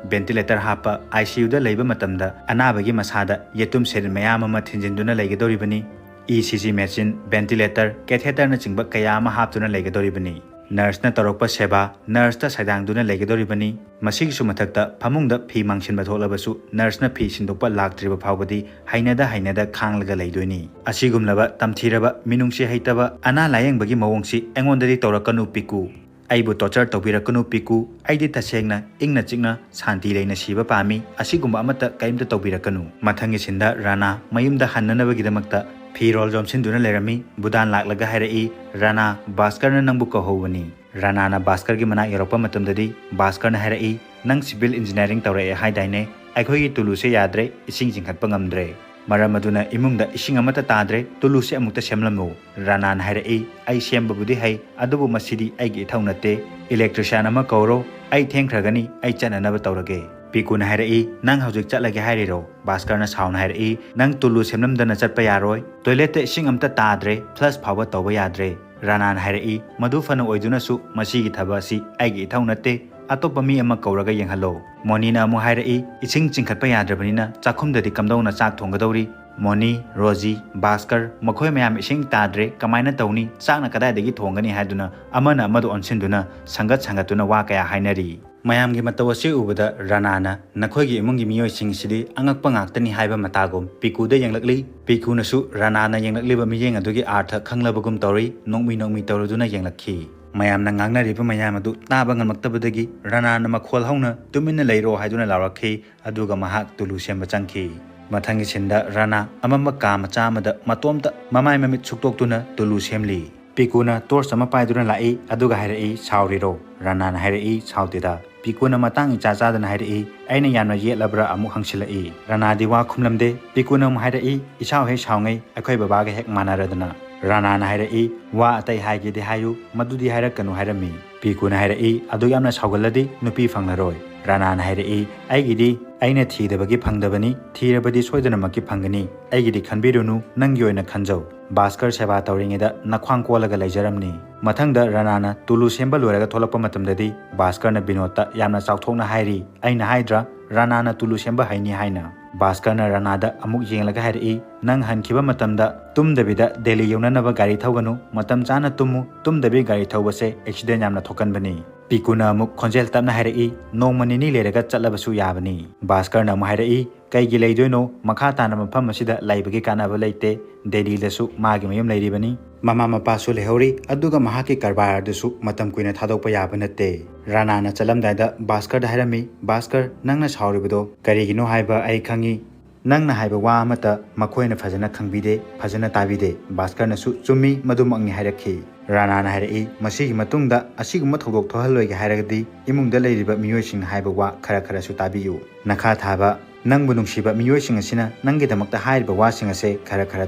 ꯚꯦꯟꯇꯤꯂꯦꯇꯔ ꯍꯥꯞꯄ, ꯑꯥꯏ ꯁꯤ ꯌꯨꯗ ꯂꯩꯕ ꯃꯇꯝꯗ ꯑꯅꯥꯕꯒꯤ ꯃꯁꯥꯗ ꯌꯦꯇꯨꯝ ꯁꯦꯔꯤꯟ ꯃꯌꯥꯝ ꯑꯃ ꯊꯤꯟꯖꯤꯟꯗꯨꯅ ꯂꯩꯒꯗꯧꯔꯤꯕꯅꯤ꯫ E C G machine, ventilator, ꯀꯦꯊꯦꯇꯔꯅꯆꯤꯡꯕ ꯀꯌꯥ ꯑꯃ ꯍꯥꯞꯇꯨꯅ ꯂꯩꯒꯗꯧꯔꯤꯕꯅꯤ꯫ ꯅꯔꯁꯅ ꯇꯧꯔꯛꯄ ꯁꯦꯕꯥ, ꯅꯔꯁꯇ ꯁꯩꯗꯥꯡꯗꯨꯅ ꯂꯩꯒꯗꯧꯔꯤꯕꯅꯤ꯫ ꯃꯁꯤꯒꯤꯁꯨ ꯃꯊꯛꯇ ꯐꯃꯨꯡꯗ ꯐꯤ ꯃꯥꯡꯁꯤꯟꯕ ꯊꯣꯛꯂꯕꯁꯨ ꯅꯔꯁꯅ ꯐꯤ ꯁꯤꯟꯗꯣꯛꯄ ꯂꯥꯛꯇ꯭ꯔꯤꯕ ꯐꯥꯎꯕꯗꯤ ꯍꯩꯅꯗ ꯍꯩꯅꯗ ꯈꯥꯡꯂꯒ ꯂꯩꯗꯣꯏꯅꯤ꯫ ꯑꯁꯤꯒꯨꯝꯂꯕ ꯇꯝꯊꯤꯔꯕ, ꯃꯤꯅꯨꯡꯁꯤ ꯍꯩꯇꯕ, ꯑꯅꯥ ꯂꯥꯌꯦꯡꯕꯒꯤ ꯃꯑꯣꯡꯁꯤ ꯑꯩꯉꯣꯟꯗꯗꯤ ꯇꯧꯔꯛꯀꯅꯨ ꯄꯤꯀꯨ꯫ ꯑꯩꯕꯨ ꯇꯣꯔꯆꯔ ꯇꯧꯕꯤꯔꯛꯀꯅꯨ ꯄꯤꯀꯨ꯫ ꯑꯩꯗꯤ ꯇꯁꯦꯡꯅ ꯏꯪꯅ ꯆꯤꯛꯅ ꯁꯥꯟꯇꯤ ꯂꯩꯅ ꯁꯤꯕ ꯄꯥꯝꯃꯤ꯫ ꯑꯁꯤꯒꯨꯝꯕ ꯑꯃꯠꯇ ꯀꯔꯤꯝꯇ ꯇꯧꯕꯤꯔꯛꯀꯅꯨ꯫" ꯃꯊꯪꯒꯤ ꯁꯤꯟꯗ ꯔꯥꯅꯥ ꯃꯌꯨꯝꯗ ꯍꯟꯅꯅꯕꯒꯤꯗꯃꯛꯇ ꯐꯤꯔꯣꯜ ꯌꯣꯝꯁꯤꯟꯗꯨꯅ ꯂꯩꯔꯝꯃꯤ꯫ ꯕꯨꯗꯥꯟ ꯂꯥꯛꯂꯒ ꯍꯥꯏꯔꯛꯏ, "ꯔꯥꯅꯥ, ꯚꯥꯁꯀꯔꯅ ꯅꯪꯕꯨ ꯀꯧꯍꯧꯕꯅꯤ꯫" ꯔꯥꯅꯥꯅ ꯚꯥꯁꯀꯔꯒꯤ ꯃꯅꯥꯛ ꯌꯧꯔꯛꯄ ꯃꯇꯝꯗꯗꯤ ꯚꯥꯁꯀꯔꯅ ꯍꯥꯏꯔꯛꯏ, "ꯅꯪ ꯁꯤꯚꯤꯜ ꯏꯟꯖꯤꯅꯤꯌꯥꯔꯤꯡ ꯇꯧꯔꯛꯑꯦ ꯍꯥꯏꯗꯥꯏꯅꯦ? ꯑꯩꯈꯣꯏꯒꯤ ꯇꯨꯂꯨꯁꯦ ꯌꯥꯗ꯭ꯔꯦ, ꯏꯁꯤꯡ ꯆꯤꯡꯈꯠꯄ ꯉꯝꯗ꯭ꯔꯦ꯫ ꯃꯔꯝ ꯑꯗꯨꯅ ꯏꯃꯨꯡꯗ ꯏꯁꯤꯡ ꯑꯃꯠꯇ ꯇꯥꯗ꯭ꯔꯦ, ꯇꯨꯂꯨꯁꯦ ꯑꯃꯨꯛꯇ ꯁꯦꯝꯂꯝꯃꯨ꯫" ꯔꯥꯅꯥꯅ ꯍꯥꯏꯔꯛꯏ, "ꯑꯩ ꯁꯦꯝꯕꯕꯨꯗꯤ ꯍꯩ, ꯑꯗꯨꯕꯨ ꯃꯁꯤꯗꯤ ꯑꯩꯒꯤ ꯏꯊꯧ ꯅꯠꯇꯦ꯫ ꯏꯂꯦꯛꯇ꯭ꯔꯤꯁꯤꯌꯥꯟ ꯑꯃ ꯀꯧꯔꯣ, ꯑꯩ ꯊꯦꯡꯈ꯭ꯔꯒꯅꯤ, ꯑꯩ ꯆꯠꯅꯅꯕ ꯇꯧꯔꯒꯦ꯫" ꯄꯤꯀꯨꯅ ꯍꯥꯏꯔꯛꯏ, "ꯅꯪ ꯍꯧꯖꯤꯛ ꯆꯠꯂꯒꯦ ꯍꯥꯏꯔꯤꯔꯣ?" ꯚꯥꯁꯀꯔꯅ ꯁꯥꯎꯅ ꯍꯥꯏꯔꯛꯏ, "ꯅꯪ ꯇꯨꯂꯨ ꯁꯦꯝꯂꯝꯗꯅ ꯆꯠꯄ ꯌꯥꯔꯣꯏ꯫ ꯇꯣꯏꯂꯦꯠꯇ ꯏꯁꯤꯡ ꯑꯝꯇ ꯇꯥꯗ꯭ꯔꯦ, ꯐ꯭ꯂꯁ ꯐꯥꯎꯕ ꯇꯧꯕ ꯌꯥꯗ꯭ꯔꯦ꯫" ꯔꯥꯅꯥꯅ ꯍꯥꯏꯔꯛꯏ, "ꯃꯗꯨ ꯐꯅ ꯑꯣꯏꯗꯨꯅꯁꯨ ꯃꯁꯤꯒꯤ ꯊꯕꯛ ꯑꯁꯤ ꯑꯩꯒꯤ ꯏꯊꯧ ꯅꯠꯇꯦ, ꯑꯇꯣꯞꯄ ꯃꯤ ꯑꯃ ꯀꯧꯔꯒ ꯌꯦꯡꯍꯜꯂꯣ꯫" ꯃꯣꯅꯤꯅ ꯑꯃꯨꯛ ꯍꯥꯏꯔꯛꯏ, "ꯏꯁꯤꯡ ꯆꯤꯡꯈꯠꯄ ꯌꯥꯗ꯭ꯔꯕꯅꯤꯅ ꯆꯥꯛꯈꯨꯝꯗꯗꯤ ꯀꯝꯗꯧꯅ ꯆꯥꯛ ꯊꯣꯡꯒꯗꯧꯔꯤ? ꯃꯣꯅꯤ, ꯔꯣꯖꯤ, ꯚꯥꯁꯀꯔ, ꯃꯈꯣꯏ ꯃꯌꯥꯝ ꯏꯁꯤꯡ ꯇꯥꯗ꯭ꯔꯦ, ꯀꯃꯥꯏꯅ ꯇꯧꯅꯤ? ꯆꯥꯛꯅ ꯀꯗꯥꯏꯗꯒꯤ ꯊꯣꯡꯒꯅꯤ?" ꯍꯥꯏꯗꯨꯅ ꯑꯃꯅ ꯑꯃꯗ ꯑꯣꯟꯁꯤꯟꯗꯨꯅ ꯁꯪꯒꯠ ꯁꯪꯒꯠꯇꯨꯅ ꯋꯥ ꯀꯌꯥ ꯍꯥꯏꯅꯔꯤ꯫ ꯃꯌꯥꯝꯒꯤ ꯃꯇꯧ ꯑꯁꯤ ꯎꯕꯗ ꯔꯥꯅꯥꯅ, "ꯅꯈꯣꯏꯒꯤ ꯏꯃꯨꯡꯒꯤ ꯃꯤꯑꯣꯏꯁꯤꯡꯁꯤꯗꯤ ꯑꯉꯛꯄ ꯉꯥꯛꯇꯅꯤ" ꯍꯥꯏꯕ ꯃꯇꯥꯒꯨꯝ ꯄꯤꯀꯨꯗ ꯌꯦꯡꯂꯛꯂꯤ꯫ ꯄꯤꯀꯨꯅꯁꯨ ꯔꯥꯅꯥꯅ ꯌꯦꯡꯂꯛꯂꯤꯕ ꯃꯤꯠꯌꯦꯡ ꯑꯗꯨꯒꯤ ꯑꯥꯔꯊ ꯈꯪꯂꯕꯒꯨꯝ ꯇꯧꯔꯤ, ꯅꯣꯛꯃꯤ ꯅꯣꯛꯃꯤ ꯇꯧꯔꯗꯨꯅ ꯌꯦꯡꯂꯛꯈꯤ꯫ ꯃꯌꯥꯝꯅ ꯉꯥꯡꯅꯔꯤꯕ ꯃꯌꯥꯝ ꯑꯗꯨ ꯇꯥꯕ ꯉꯝꯂꯛꯇꯕꯗꯒꯤ ꯔꯥꯅꯥꯅ ꯃꯈꯣꯜ ꯍꯧꯅ "ꯇꯨꯃꯤꯟꯅ ꯂꯩꯔꯣ" ꯍꯥꯏꯗꯨꯅ ꯂꯥꯎꯔꯛꯈꯤ, ꯑꯗꯨꯒ ꯃꯍꯥꯛ ꯇꯨꯂꯨ ꯁꯦꯝꯕ ꯆꯪꯈꯤ꯫ ꯃꯊꯪꯒꯤ ꯁꯤꯟꯗ ꯔꯥꯅꯥ ꯑꯃꯝꯕ ꯀꯥ ꯃꯆꯥ ꯑꯃꯗ ꯃꯇꯣꯝꯇ ꯃꯃꯥꯏ ꯃꯃꯤꯠ ꯁꯨꯛꯇꯣꯛꯇꯨꯅ ꯇꯨꯂꯨ ꯁꯦꯝꯂꯤ꯫ ꯄꯤꯀꯨꯅ ꯇꯣꯔꯆ ꯑꯃ ꯄꯥꯏꯗꯨꯅ ꯂꯥꯛꯏ, ꯑꯗꯨꯒ ꯍꯥꯏꯔꯛꯏ, "ꯁꯥꯎꯔꯤꯔꯣ?" ꯔꯥꯅꯥꯅ ꯍꯥꯏꯔꯛꯏ, "ꯁꯥꯎꯗꯦꯗ꯫" ꯄꯤꯀꯨꯅ ꯃꯇꯥꯡ ꯏꯆꯥ ꯆꯥꯗꯅ ꯍꯥꯏꯔꯛꯏ, "ꯑꯩꯅ ꯌꯥꯝꯅ ꯌꯦꯠꯂꯕ꯭ꯔꯥ?" ꯑꯃꯨꯛ ꯍꯪꯁꯤꯜꯂꯛꯏ꯫ ꯔꯥꯅꯥꯗꯤ ꯋꯥ ꯈꯨꯝꯂꯝꯗꯦ꯫ ꯄꯤꯀꯨꯅ ꯑꯃꯨꯛ ꯍꯥꯏꯔꯛꯏ, "ꯏꯁꯥꯎ ꯍꯦꯛ ꯁꯥꯎꯉꯩ ꯑꯩꯈꯣꯏ ꯕꯕꯥꯒ ꯍꯦꯛ ꯃꯥꯟꯅꯔꯗꯅ꯫" ꯔꯥꯅꯥꯅ ꯍꯥꯏꯔꯛꯏ, "ꯋꯥ ꯑꯇꯩ ꯍꯥꯏꯒꯦꯗꯤ ꯍꯥꯏꯌꯨ, ꯃꯗꯨꯗꯤ ꯍꯥꯏꯔꯛꯀꯅꯨ" ꯍꯥꯏꯔꯝꯃꯤ꯫ ꯄꯤꯀꯨꯅ ꯍꯥꯏꯔꯛꯏ, "ꯑꯗꯨ ꯌꯥꯝꯅ ꯁꯥꯎꯒꯜꯂꯗꯤ ꯅꯨꯄꯤ ꯐꯪꯂꯔꯣꯏ"꯫ ꯔꯥꯅꯥꯅ ꯍꯥꯏꯔꯛꯏ, "ꯑꯩꯒꯤꯗꯤ ꯑꯩꯅ ꯊꯤꯗꯕꯒꯤ ꯐꯪꯗꯕꯅꯤ, ꯊꯤꯔꯕꯗꯤ ꯁꯣꯏꯗꯅꯃꯛꯀꯤ ꯐꯪꯒꯅꯤ꯫ ꯑꯩꯒꯤꯗꯤ ꯈꯟꯕꯤꯔꯨꯅꯨ, ꯅꯪꯒꯤ ꯑꯣꯏꯅ ꯈꯟꯖꯧ"꯫ ꯚꯥꯁꯀꯔ ꯁꯦꯕꯥ ꯇꯧꯔꯤꯉꯩꯗ ꯅꯈ꯭ꯋꯥꯡ ꯀꯣꯜꯂꯒ ꯂꯩꯖꯔꯝꯅꯤ꯫ ꯃꯊꯪꯗ ꯔꯥꯅꯥꯅ ꯇꯨꯂꯨ ꯁꯦꯝꯕ ꯂꯣꯏꯔꯒ ꯊꯣꯛꯂꯛꯄ ꯃꯇꯝꯗꯗꯤ ꯚꯥꯁꯀꯔꯅ ꯕꯤꯅꯣꯗꯇ ꯌꯥꯝꯅ ꯆꯥꯎꯊꯣꯛꯅ ꯍꯥꯏꯔꯤ, "ꯑꯩꯅ ꯍꯥꯏꯗ꯭ꯔꯥ ꯔꯥꯅꯥꯅ ꯇꯨꯂꯨ ꯁꯦꯝꯕ ꯍꯩꯅꯤ ꯍꯥꯏꯅ?" ꯚꯥꯁꯀꯔꯅ ꯔꯥꯅꯥꯗ ꯑꯃꯨꯛ ꯌꯦꯡꯂꯒ ꯍꯥꯏꯔꯛꯏ, "ꯅꯪ ꯍꯟꯈꯤꯕ ꯃꯇꯝꯗ ꯇꯨꯝꯗꯕꯤꯗ ꯗꯦꯜꯂꯤ ꯌꯧꯅꯅꯕ ꯒꯥꯔꯤ ꯊꯧꯒꯅꯨ, ꯃꯇꯝ ꯆꯥꯅ ꯇꯨꯝꯃꯨ, ꯇꯨꯝꯗꯕꯤ ꯒꯥꯔꯤ ꯊꯧꯕꯁꯦ ꯑꯦꯛꯁꯤꯗꯦꯟ ꯌꯥꯝꯅ ꯊꯣꯛꯀꯟꯕꯅꯤ"꯫ ꯄꯤꯀꯨꯅ ꯑꯃꯨꯛ ꯈꯣꯟꯖꯦꯜ ꯇꯞꯅ ꯍꯥꯏꯔꯛꯏ, "ꯅꯣꯡꯃ ꯅꯤꯅꯤ ꯂꯩꯔꯒ ꯆꯠꯂꯕꯁꯨ ꯌꯥꯕꯅꯤ"꯫ ꯚꯥꯁꯀꯔꯅ ꯑꯃꯨꯛ ꯍꯥꯏꯔꯛꯏ, "ꯀꯩꯒꯤ ꯂꯩꯗꯣꯏꯅꯣ? ꯃꯈꯥ ꯇꯥꯅ ꯃꯐꯝ ꯑꯁꯤꯗ ꯂꯩꯕꯒꯤ ꯀꯥꯟꯅꯕ ꯂꯩꯇꯦ꯫ ꯗꯦꯜꯂꯤꯗꯁꯨ ꯃꯥꯒꯤ ꯃꯌꯨꯝ ꯂꯩꯔꯤꯕꯅꯤ, ꯃꯃꯥ ꯃꯄꯥꯁꯨ ꯂꯩꯍꯧꯔꯤ, ꯑꯗꯨꯒ ꯃꯍꯥꯛꯀꯤ ꯀꯔꯕꯥꯔ ꯑꯗꯨꯁꯨ ꯃꯇꯝ ꯀꯨꯏꯅ ꯊꯥꯗꯣꯛꯄ ꯌꯥꯕ ꯅꯠꯇꯦ"꯫ ꯔꯥꯅꯥꯅ ꯆꯠꯂꯝꯗꯥꯏꯗ ꯚꯥꯁꯀꯔꯗ ꯍꯥꯏꯔꯝꯃꯤ, "ꯚꯥꯁꯀꯔ, ꯅꯪꯅ ꯁꯥꯎꯔꯤꯕꯗꯣ ꯀꯔꯤꯒꯤꯅꯣ ꯍꯥꯏꯕ ꯑꯩ ꯈꯪꯉꯤ꯫ ꯅꯪꯅ ꯍꯥꯏꯕ ꯋꯥ ꯑꯃꯠꯇ ꯃꯈꯣꯏꯅ ꯐꯖꯅ ꯈꯪꯕꯤꯗꯦ, ꯐꯖꯅ ꯇꯥꯕꯤꯗꯦ"꯫ ꯚꯥꯁꯀꯔꯅꯁꯨ "ꯆꯨꯝꯃꯤ, ꯃꯗꯨꯃꯛꯅꯤ" ꯍꯥꯏꯔꯛꯈꯤ꯫ ꯔꯥꯅꯥꯅ ꯍꯥꯏꯔꯛꯏ, "ꯃꯁꯤꯒꯤ ꯃꯇꯨꯡꯗ ꯑꯁꯤꯒꯨꯝꯕ ꯊꯧꯗꯣꯛ ꯊꯣꯛꯍꯜꯂꯣꯏꯒꯦ ꯍꯥꯏꯔꯒꯗꯤ ꯏꯃꯨꯡꯗ ꯂꯩꯔꯤꯕ ꯃꯤꯑꯣꯏꯁꯤꯡꯅ ꯍꯥꯏꯕ ꯋꯥ ꯈꯔ ꯈꯔꯁꯨ ꯇꯥꯕꯤꯌꯨ꯫ ꯅꯈꯥ ꯊꯥꯕ, ꯅꯪꯕꯨ ꯅꯨꯡꯁꯤꯕ ꯃꯤꯑꯣꯏꯁꯤꯡ ꯑꯁꯤꯅ ꯅꯪꯒꯤꯗꯃꯛꯇ ꯍꯥꯏꯔꯤꯕ ꯋꯥꯁꯤꯡ ꯑꯁꯦ ꯈꯔ ꯈꯔ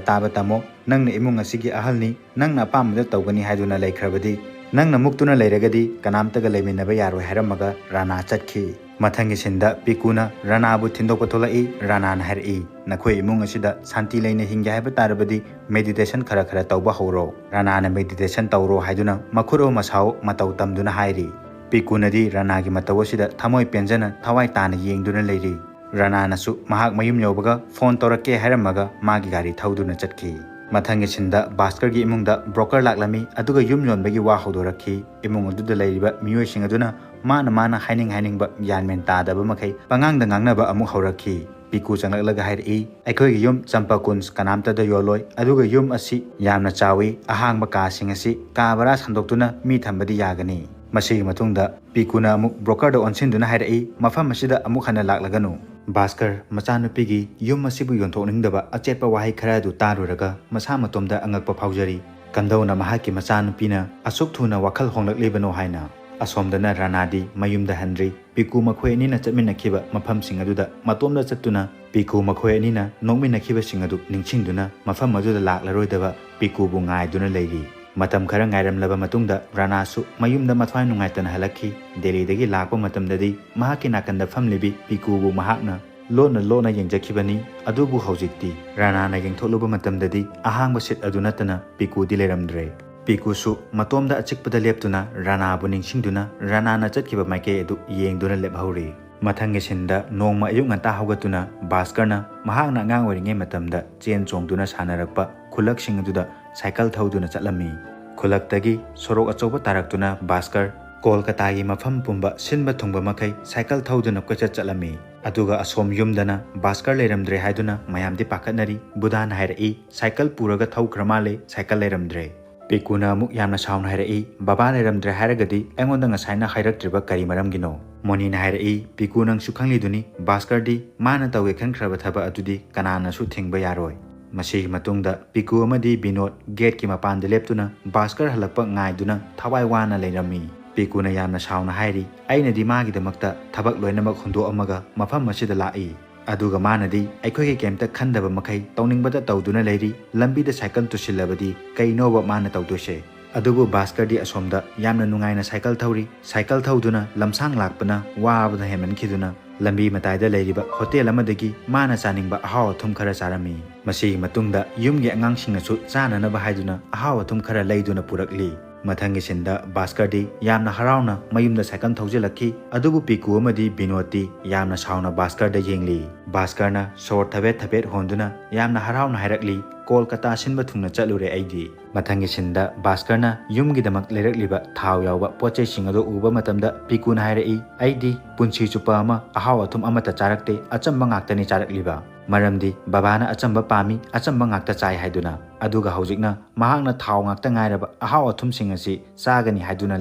ꯇꯥꯕ ꯇꯝꯃꯣ꯫ ꯅꯪꯅ ꯏꯃꯨꯡ ꯑꯁꯤꯒꯤ ꯑꯍꯜꯅꯤ, ꯅꯪꯅ ꯑꯄꯥꯝꯕꯗ ꯇꯧꯒꯅꯤ ꯍꯥꯏꯗꯨꯅ ꯂꯩꯈ꯭ꯔꯕꯗꯤ, ꯅꯪꯅ ꯃꯨꯛꯇꯨꯅ ꯂꯩꯔꯒꯗꯤ ꯀꯅꯥꯝꯇꯒ ꯂꯩꯃꯤꯟꯅꯕ ꯌꯥꯔꯣꯏ" ꯍꯥꯏꯔꯝꯃꯒ ꯔꯥꯅꯥ ꯆꯠꯈꯤ꯫ ꯃꯊꯪꯒꯤ ꯁꯤꯟꯗ ꯄꯤꯀꯨꯅ ꯔꯥꯅꯥꯕꯨ ꯊꯤꯟꯗꯣꯛꯄ ꯊꯣꯛꯂꯛꯏ꯫ ꯔꯥꯅꯥꯅ ꯍꯥꯏꯔꯛꯏ, "ꯅꯈꯣꯏ ꯏꯃꯨꯡ ꯑꯁꯤꯗ ꯁꯥꯟꯇꯤ ꯂꯩꯅ ꯍꯤꯡꯒꯦ ꯍꯥꯏꯕ ꯇꯥꯔꯕꯗꯤ ꯃꯦꯗꯤꯇꯦꯁꯟ ꯈꯔ ꯈꯔ ꯇꯧꯕ ꯍꯧꯔꯣ"꯫ ꯔꯥꯅꯥꯅ ꯃꯦꯗꯤꯇꯦꯁꯟ ꯇꯧꯔꯣ ꯍꯥꯏꯗꯨꯅ ꯃꯈꯨꯠ ꯑꯃ ꯁꯥꯎ ꯃꯇꯧ ꯇꯝꯗꯨꯅ ꯍꯥꯏꯔꯤ꯫ ꯄꯤꯀꯨꯅꯗꯤ ꯔꯥꯅꯥꯒꯤ ꯃꯇꯧ ꯑꯁꯤꯗ ꯊꯃꯣꯏ ꯄꯦꯟꯖꯅ ꯊꯋꯥꯏ ꯇꯥꯅ ꯌꯦꯡꯗꯨꯅ ꯂꯩꯔꯤ꯫ ꯔꯥꯅꯥꯅꯁꯨ ꯃꯍꯥꯛ ꯃꯌꯨꯝ ꯌꯧꯕꯒ ꯐꯣꯟ ꯇꯧꯔꯛꯀꯦ ꯍꯥꯏꯔꯝꯃꯒ ꯃꯥꯒꯤ ꯒꯥꯔꯤ ꯊꯧꯗꯨꯅ ꯆꯠꯈꯤ꯫ ꯃꯊꯪꯒꯤ ꯁꯤꯟꯗ ꯚꯥꯁꯀꯔꯒꯤ ꯏꯃꯨꯡꯗ ꯕ꯭ꯔꯣꯀꯔ ꯂꯥꯛꯂꯝꯃꯤ, ꯑꯗꯨꯒ ꯌꯨꯝ ꯌꯣꯟꯕꯒꯤ ꯋꯥ ꯍꯧꯗꯣꯔꯛꯈꯤ꯫ ꯏꯃꯨꯡ ꯑꯗꯨꯗ ꯂꯩꯔꯤꯕ ꯃꯤꯑꯣꯏꯁꯤꯡ ꯑꯗꯨꯅ ꯃꯥꯅ ꯃꯥꯅ ꯍꯥꯏꯅꯤꯡ ꯍꯥꯏꯅꯤꯡꯕ ꯒ꯭ꯌꯥꯟ ꯃꯦꯟ ꯇꯥꯗꯕ ꯃꯈꯩ ꯄꯉꯥꯡꯗ ꯉꯥꯡꯅꯕ ꯑꯃꯨꯛ ꯍꯧꯔꯛꯈꯤ꯫ ꯄꯤꯀꯨ ꯆꯪꯂꯛꯂꯒ ꯍꯥꯏꯔꯛꯏ, "ꯑꯩꯈꯣꯏꯒꯤ ꯌꯨꯝ ꯆꯝꯄꯥꯀꯨꯟꯖ ꯀꯅꯥꯝꯇꯗ ꯌꯣꯜꯂꯣꯏ, ꯑꯗꯨꯒ ꯌꯨꯝ ꯑꯁꯤ ꯌꯥꯝꯅ ꯆꯥꯎꯏ, ꯑꯍꯥꯡꯕ ꯀꯥꯁꯤꯡ ꯑꯁꯤ ꯀꯥ ꯕꯔꯥ ꯁꯟꯗꯣꯛꯇꯨꯅ ꯃꯤ ꯊꯝꯕꯗꯤ ꯌꯥꯒꯅꯤ"꯫ ꯃꯁꯤꯒꯤ ꯃꯇꯨꯡꯗ ꯄꯤꯀꯨꯅ ꯑꯃꯨꯛ ꯕ꯭ꯔꯣꯀꯔꯗ ꯑꯣꯟꯁꯤꯟꯗꯨꯅ ꯍꯥꯏꯔꯛꯏ, "ꯃꯐꯝ ꯑꯁꯤꯗ ꯑꯃꯨꯛ ꯍꯟꯅ ꯂꯥꯛꯂꯒꯅꯨ"꯫ ꯚꯥꯁꯀꯔ ꯃꯆꯥꯅꯨꯄꯤꯒꯤ ꯌꯨꯝ ꯑꯁꯤꯕꯨ ꯌꯣꯟꯊꯣꯛꯅꯤꯡꯗꯕ ꯑꯆꯦꯠꯄ ꯋꯥꯍꯩ ꯈꯔ ꯑꯗꯨ ꯇꯥꯔꯨꯔꯒ ꯃꯁꯥ ꯃꯇꯣꯝꯗ ꯑꯉꯛꯄ ꯐꯥꯎꯖꯔꯤ꯫ ꯀꯝꯗꯧꯅ ꯃꯍꯥꯛꯀꯤ ꯃꯆꯥꯅꯨꯄꯤꯅ ꯑꯁꯨꯛ ꯊꯨꯅ ꯋꯥꯈꯜ ꯍꯣꯡꯂꯛꯂꯤꯕꯅꯣ ꯍꯥꯏꯅ꯫ ꯑꯁꯣꯝꯗꯅ ꯔꯥꯅꯥꯗꯤ ꯃꯌꯨꯝꯗ ꯍꯟꯗ꯭ꯔꯤ꯫ ꯄꯤꯀꯨ ꯃꯈꯣꯏ ꯑꯅꯤꯅ ꯆꯠꯃꯤꯟꯅꯈꯤꯕ ꯃꯐꯝꯁꯤꯡ ꯑꯗꯨꯗ ꯃꯇꯣꯝꯗ ꯆꯠꯇꯨꯅ ꯄꯤꯀꯨ ꯃꯈꯣꯏ ꯑꯅꯤꯅ ꯅꯣꯛꯃꯤꯟꯅꯈꯤꯕꯁꯤꯡ ꯑꯗꯨ ꯅꯤꯡꯁꯤꯡꯗꯨꯅ ꯃꯐꯝ ꯑꯗꯨꯗ ꯂꯥꯛꯂꯔꯣꯏꯗꯕ ꯄꯤꯀꯨꯕꯨ ꯉꯥꯏꯗꯨꯅ ꯂꯩꯔꯤ꯫ ꯃꯇꯝ ꯈꯔ ꯉꯥꯏꯔꯝꯂꯕ ꯃꯇꯨꯡꯗ ꯔꯥꯅꯥꯁꯨ ꯃꯌꯨꯝꯗ ꯃꯊ꯭ꯋꯥꯏ ꯅꯨꯡꯉꯥꯏꯇꯅ ꯍꯜꯂꯛꯈꯤ꯫ ꯗꯦꯜꯂꯤꯗꯒꯤ ꯂꯥꯛꯄ ꯃꯇꯝꯗꯗꯤ ꯃꯍꯥꯛꯀꯤ ꯅꯥꯀꯟꯗ ꯐꯝꯂꯤꯕꯤ ꯄꯤꯀꯨꯕꯨ ꯃꯍꯥꯛꯅ ꯂꯣꯠꯅ ꯂꯣꯠꯅ ꯌꯦꯡꯖꯈꯤꯕꯅꯤ꯫ ꯑꯗꯨꯕꯨ ꯍꯧꯖꯤꯛꯇꯤ ꯔꯥꯅꯥꯅ ꯌꯦꯡꯊꯣꯛꯂꯨꯕ ꯃꯇꯝꯗꯗꯤ ꯑꯍꯥꯡꯕ ꯁꯤꯠ ꯑꯗꯨ ꯅꯠꯇꯅ ꯄꯤꯀꯨꯗꯤ ꯂꯩꯔꯝꯗ꯭ꯔꯦ꯫ ꯄꯤꯀꯨꯁꯨ ꯃꯇꯣꯝꯗ ꯑꯆꯤꯛꯄꯗ ꯂꯦꯞꯇꯨꯅ ꯔꯥꯅꯥꯕꯨ ꯅꯤꯡꯁꯤꯡꯗꯨꯅ ꯔꯥꯅꯥꯅ ꯆꯠꯈꯤꯕ ꯃꯥꯏꯀꯩ ꯑꯗꯨ ꯌꯦꯡꯗꯨꯅ ꯂꯦꯞꯍꯧꯔꯤ꯫ ꯃꯊꯪꯒꯤ ꯁꯤꯟꯗ ꯅꯣꯡꯃ ꯑꯌꯨꯛ ꯉꯟꯇꯥ ꯍꯧꯒꯠꯇꯨꯅ ꯚꯥꯁꯀꯔꯅ ꯃꯍꯥꯛꯅ ꯑꯉꯥꯡ ꯑꯣꯏꯔꯤꯉꯩ ꯃꯇꯝꯗ ꯆꯦꯟ ꯆꯣꯡꯗꯨꯅ ꯁꯥꯟꯅꯔꯛꯄ ꯈꯨꯜꯂꯛꯁꯤꯡ ꯑꯗꯨꯗ ꯁꯥꯏꯀꯜ ꯊꯧꯗꯨꯅ ꯆꯠꯂꯝꯃꯤ꯫ ꯈꯨꯜꯂꯛꯇꯒꯤ ꯁꯣꯔꯣꯛ ꯑꯆꯧꯕ ꯇꯥꯔꯛꯇꯨꯅ ꯚꯥꯁꯀꯔ ꯀꯣꯜꯀꯇꯥꯒꯤ ꯃꯐꯝ ꯄꯨꯝꯕ ꯁꯤꯟꯕ ꯊꯨꯡꯕ ꯃꯈꯩ ꯁꯥꯏꯀꯜ ꯊꯧꯗꯨꯅ ꯀꯣꯏꯆꯠ ꯆꯠꯂꯝꯃꯤ꯫ ꯑꯗꯨꯒ ꯑꯁꯣꯝ ꯌꯨꯝꯗꯅ ꯚꯥꯁꯀꯔ ꯂꯩꯔꯝꯗ꯭ꯔꯦ ꯍꯥꯏꯗꯨꯅ ꯃꯌꯥꯝꯗꯤ ꯄꯥꯈꯠꯅꯔꯤ꯫ ꯕꯨꯙꯥꯅ ꯍꯥꯏꯔꯛꯏ, "ꯁꯥꯏꯀꯜ ꯄꯨꯔꯒ ꯊꯧꯈ꯭ꯔ ꯃꯥꯜꯂꯦ, ꯁꯥꯏꯀꯜ ꯂꯩꯔꯝꯗ꯭ꯔꯦ"꯫ ꯄꯤꯀꯨꯅ ꯑꯃꯨꯛ ꯌꯥꯝꯅ ꯁꯥꯎꯅ ꯍꯥꯏꯔꯛꯏ, "ꯕꯕꯥ ꯂꯩꯔꯝꯗ꯭ꯔꯦ ꯍꯥꯏꯔꯒꯗꯤ ꯑꯩꯉꯣꯟꯗ ꯉꯁꯥꯏꯅ ꯍꯥꯏꯔꯛꯇ꯭ꯔꯤꯕ ꯀꯔꯤ ꯃꯔꯝꯒꯤꯅꯣ?" ꯃꯣꯅꯤꯅ ꯍꯥꯏꯔꯛꯏ, "ꯄꯤꯀꯨ, ꯅꯪꯁꯨ ꯈꯪꯂꯤꯗꯨꯅꯤ, ꯚꯥꯁꯀꯔꯗꯤ ꯃꯥꯅ ꯇꯧꯒꯦ ꯈꯟꯈ꯭ꯔꯕ ꯊꯕꯛ ꯑꯗꯨꯗꯤ ꯀꯅꯥꯅꯁꯨ ꯊꯤꯡꯕ ꯌꯥꯔꯣꯏ"꯫ ꯃꯁꯤꯒꯤ ꯃꯇꯨꯡꯗ ꯄꯤꯀꯨ ꯑꯃꯗꯤ ꯕꯤꯅꯣꯗ ꯒꯦꯠꯀꯤ ꯃꯄꯥꯟꯗ ꯂꯦꯞꯇꯨꯅ ꯚꯥꯁꯀꯔ ꯍꯜꯂꯛꯄ ꯉꯥꯏꯗꯨꯅ ꯊꯋꯥꯏ ꯋꯥꯅ ꯂꯩꯔꯝꯃꯤ꯫ ꯄꯤꯀꯨꯅ ꯌꯥꯝꯅ ꯁꯥꯎꯅ ꯍꯥꯏꯔꯤ, "ꯑꯩꯅꯗꯤ ꯃꯥꯒꯤꯗꯃꯛꯇ ꯊꯕꯛ ꯂꯣꯏꯅꯃꯛ ꯍꯨꯟꯗꯣꯛꯑꯝꯃꯒ ꯃꯐꯝ ꯑꯁꯤꯗ ꯂꯥꯛꯏ꯫ ꯑꯗꯨꯒ ꯃꯥꯅꯗꯤ ꯑꯩꯈꯣꯏꯒꯤ ꯀꯩꯝꯇ ꯈꯟꯗꯕ ꯃꯈꯩ ꯇꯧꯅꯤꯡꯕꯗ ꯇꯧꯗꯨꯅ ꯂꯩꯔꯤ꯫ ꯂꯝꯕꯤꯗ ꯁꯥꯏꯀꯜ ꯇꯨꯁꯤꯜꯂꯕꯗꯤ ꯀꯩꯅꯣꯕ ꯃꯥꯅ ꯇꯧꯗꯣꯏꯁꯦ?" ꯑꯗꯨꯕꯨ ꯚꯥꯁꯀꯔꯗꯤ ꯑꯁꯣꯝꯗ ꯌꯥꯝꯅ ꯅꯨꯡꯉꯥꯏꯅ ꯁꯥꯏꯀꯜ ꯊꯧꯔꯤ꯫ ꯁꯥꯏꯀꯜ ꯊꯧꯗꯨꯅ ꯂꯝꯁꯥꯡ ꯂꯥꯛꯄꯅ ꯋꯥꯕꯅ ꯍꯦꯟꯃꯟꯈꯤꯗꯨꯅ ꯂꯝꯕꯤ ꯃꯇꯥꯏꯗ ꯂꯩꯔꯤꯕ ꯍꯣꯇꯦꯜ ꯑꯃꯗꯒꯤ ꯃꯥꯅ ꯆꯥꯅꯤꯡꯕ ꯑꯍꯥꯎ ꯑꯊꯨꯝ ꯈꯔ ꯆꯥꯔꯝꯃꯤ꯫ ꯃꯁꯤꯒꯤ ꯃꯇꯨꯡꯗ ꯌꯨꯝꯒꯤ ꯑꯉꯥꯡꯁꯤꯡꯅꯁꯨ ꯆꯥꯅꯅꯕ ꯍꯥꯏꯗꯨꯅ ꯑꯍꯥꯎ ꯑꯊꯨꯝ ꯈꯔ ꯂꯩꯗꯨꯅ ꯄꯨꯔꯛꯂꯤ꯫ ꯃꯊꯪꯒꯤ ꯁꯤꯟꯗ ꯚꯥꯁꯀꯔꯗꯤ ꯌꯥꯝꯅ ꯍꯔꯥꯎꯅ ꯃꯌꯨꯝꯗ ꯁꯥꯏꯀꯜ ꯊꯧꯖꯤꯜꯂꯛꯈꯤ꯫ ꯑꯗꯨꯕꯨ ꯄꯤꯀꯨ ꯑꯃꯗꯤ ꯕꯤꯅꯣꯗꯇꯤ ꯌꯥꯝꯅ ꯁꯥꯎꯅ ꯚꯥꯁꯀꯔꯗ ꯌꯦꯡꯂꯤ꯫ ꯚꯥꯁꯀꯔꯅ ꯁꯣꯔ ꯊꯕꯦꯠ ꯊꯕꯦꯠ ꯍꯣꯟꯗꯨꯅ ꯌꯥꯝꯅ ꯍꯔꯥꯎꯅ ꯍꯥꯏꯔꯛꯂꯤ, "ꯀꯣꯜꯀꯇꯥ ꯁꯤꯟꯕ ꯊꯨꯡꯅ ꯆꯠꯂꯨꯔꯦ ꯑꯩꯗꯤ"꯫ ꯃꯊꯪꯒꯤ ꯁꯤꯟꯗ ꯚꯥꯁꯀꯔꯅ ꯌꯨꯝꯒꯤꯗꯃꯛ ꯂꯩꯔꯛꯂꯤꯕ ꯊꯥꯎ ꯌꯥꯎꯕ ꯄꯣꯠ ꯆꯩꯁꯤꯡ ꯑꯗꯨ ꯎꯕ ꯃꯇꯝꯗ ꯄꯤꯀꯨꯅ ꯍꯥꯏꯔꯛꯏ, "ꯑꯩꯗꯤ ꯄꯨꯟꯁꯤ ꯆꯨꯞꯄ ꯑꯃ ꯑꯍꯥꯎ ꯑꯊꯨꯝ ꯑꯃꯠꯇ ꯆꯥꯔꯛꯇꯦ, ꯑꯆꯝꯕ ꯉꯥꯛꯇꯅꯤ ꯆꯥꯔꯛꯂꯤꯕ꯫ ꯃꯔꯝꯗꯤ ꯕꯕꯥꯅ ꯑꯆꯝꯕ ꯄꯥꯝꯃꯤ, ꯑꯆꯝꯕ ꯉꯥꯛꯇ ꯆꯥꯏ ꯍꯥꯏꯗꯨꯅ꯫ ꯑꯗꯨꯒ ꯍꯧꯖꯤꯛꯅ ꯃꯍꯥꯛꯅ ꯊꯥꯎ ꯉꯥꯛꯇ ꯉꯥꯏꯔꯕ ꯑꯍꯥꯎ ꯑꯊꯨꯝꯁꯤꯡ ꯑꯁꯤ ꯆꯥꯒꯅꯤ ꯍꯥꯏꯗꯨꯅ